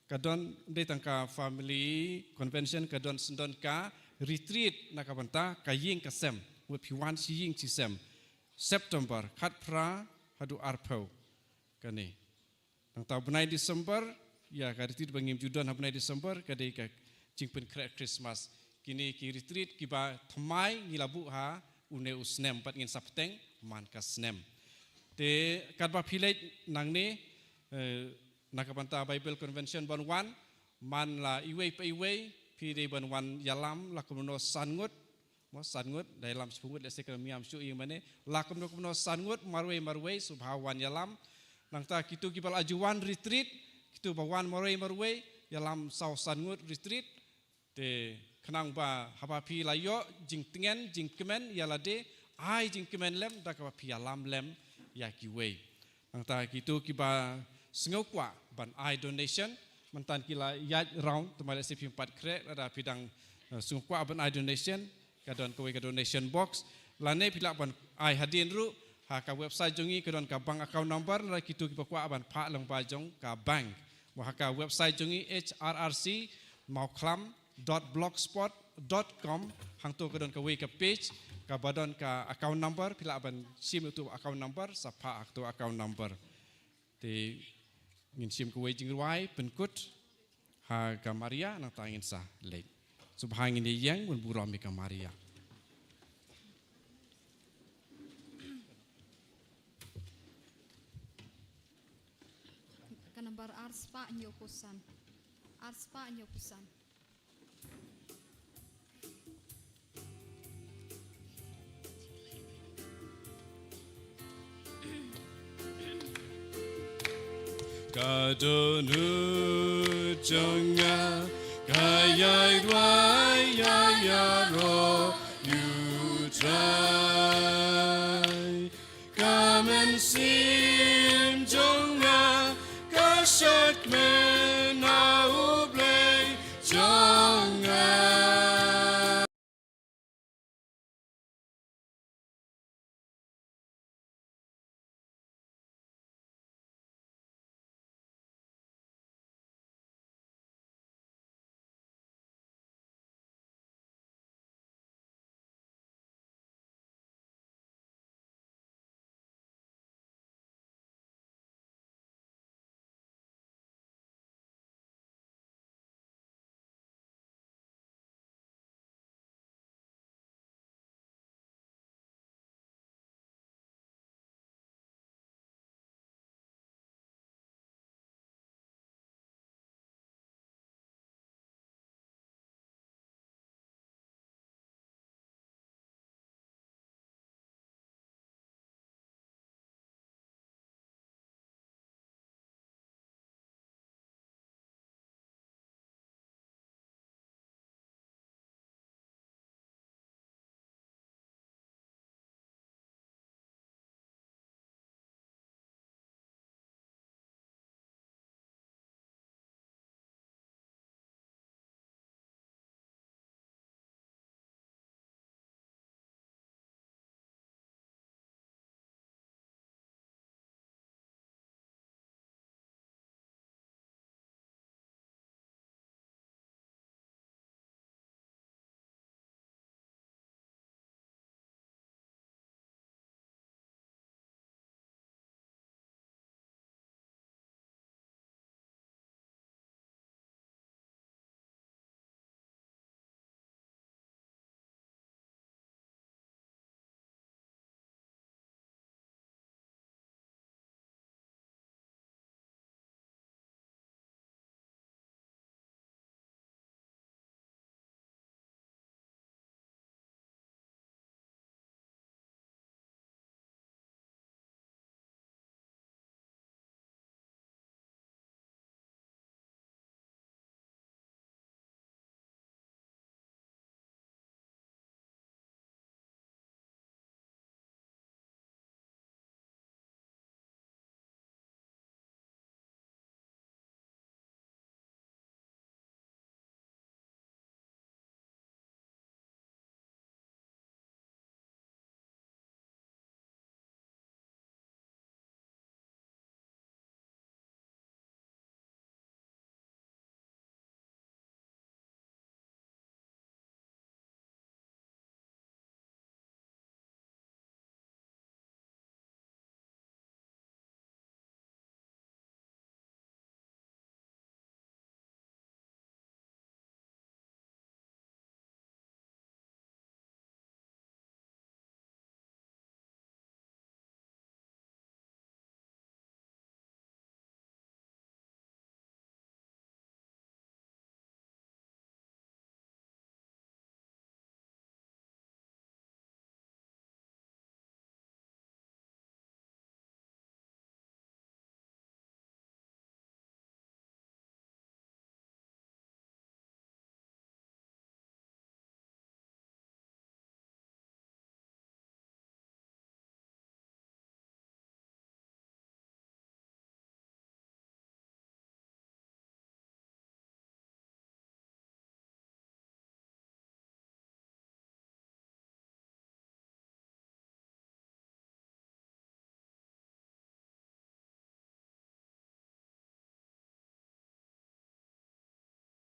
ka don dei tang ka Family Convention, ka don shen don ka retreat na ka bynta ka ïing ka sem. Mut phi wan shi ïing shi sem. September, khatphra haduh arphew. Kane. Nangta u bnai December, ïa ka retreat ba ngim ju don ha u bnai December, ka dei ka jingpynkhreh Christmas. Kine ki retreat kiba thymmai ngi la buh ha une u snem, bad ngin sa bteng man ka snem. Te katba phi leit nangne, eh, na ka bynta Bible Convention ban wan, man la iwei pa iwei, phi dei ban wan ïalam la kumno san ngut, mo san ngut, da ïalam shiphew ngut, lehse ka miam shuh ïing mane, la kumno kumno san ngut, marwei marwei, sngewbha wan ïalam. Nangta kitu kiba la ju wan retreat, kitu ba wan marwei marwei, ïalam saw san ngut retreat. Te khnang ba haba phi la ïoh jingtngen, jingkmen ïa lade, ai jingkmen lem da kaba phi ïalam lem ïa kiwei. Nangta kitu kiba sngewkwah ban ai donation, mynta ki la ïaid round, te ma lehse phim pat khreh, lada phi dang, eh, sngewkwah ban ai donation, ka don kawei ka donation box. Lane phi lah ban ai hadien ruh, ha ka website jong ngi ka don ka bank account number, lada kitu kiba kwah ban phah lyngba jong ka bank. Mo ha ka website jong ngi H R R C Mawkhlam dot blogspot dot com, hangto ka don kawei ka page, kaba don ka account number, phi lah ban shim ïa utu account number, sa phah ha utu account number. Te ngin shim kawei jingrwai pynkut ha ka Maria, nangta ngin sa leit. Sngewbha ngin ïeng ban burom ïa ka Maria. Ka number ar spah hynñiewphew san. Ar spah hynñiewphew san. Ka dohnud jong nga ka ïai duwai ïa ïaroh ïa U Trai. Ka mynsiem jong nga ka shakmen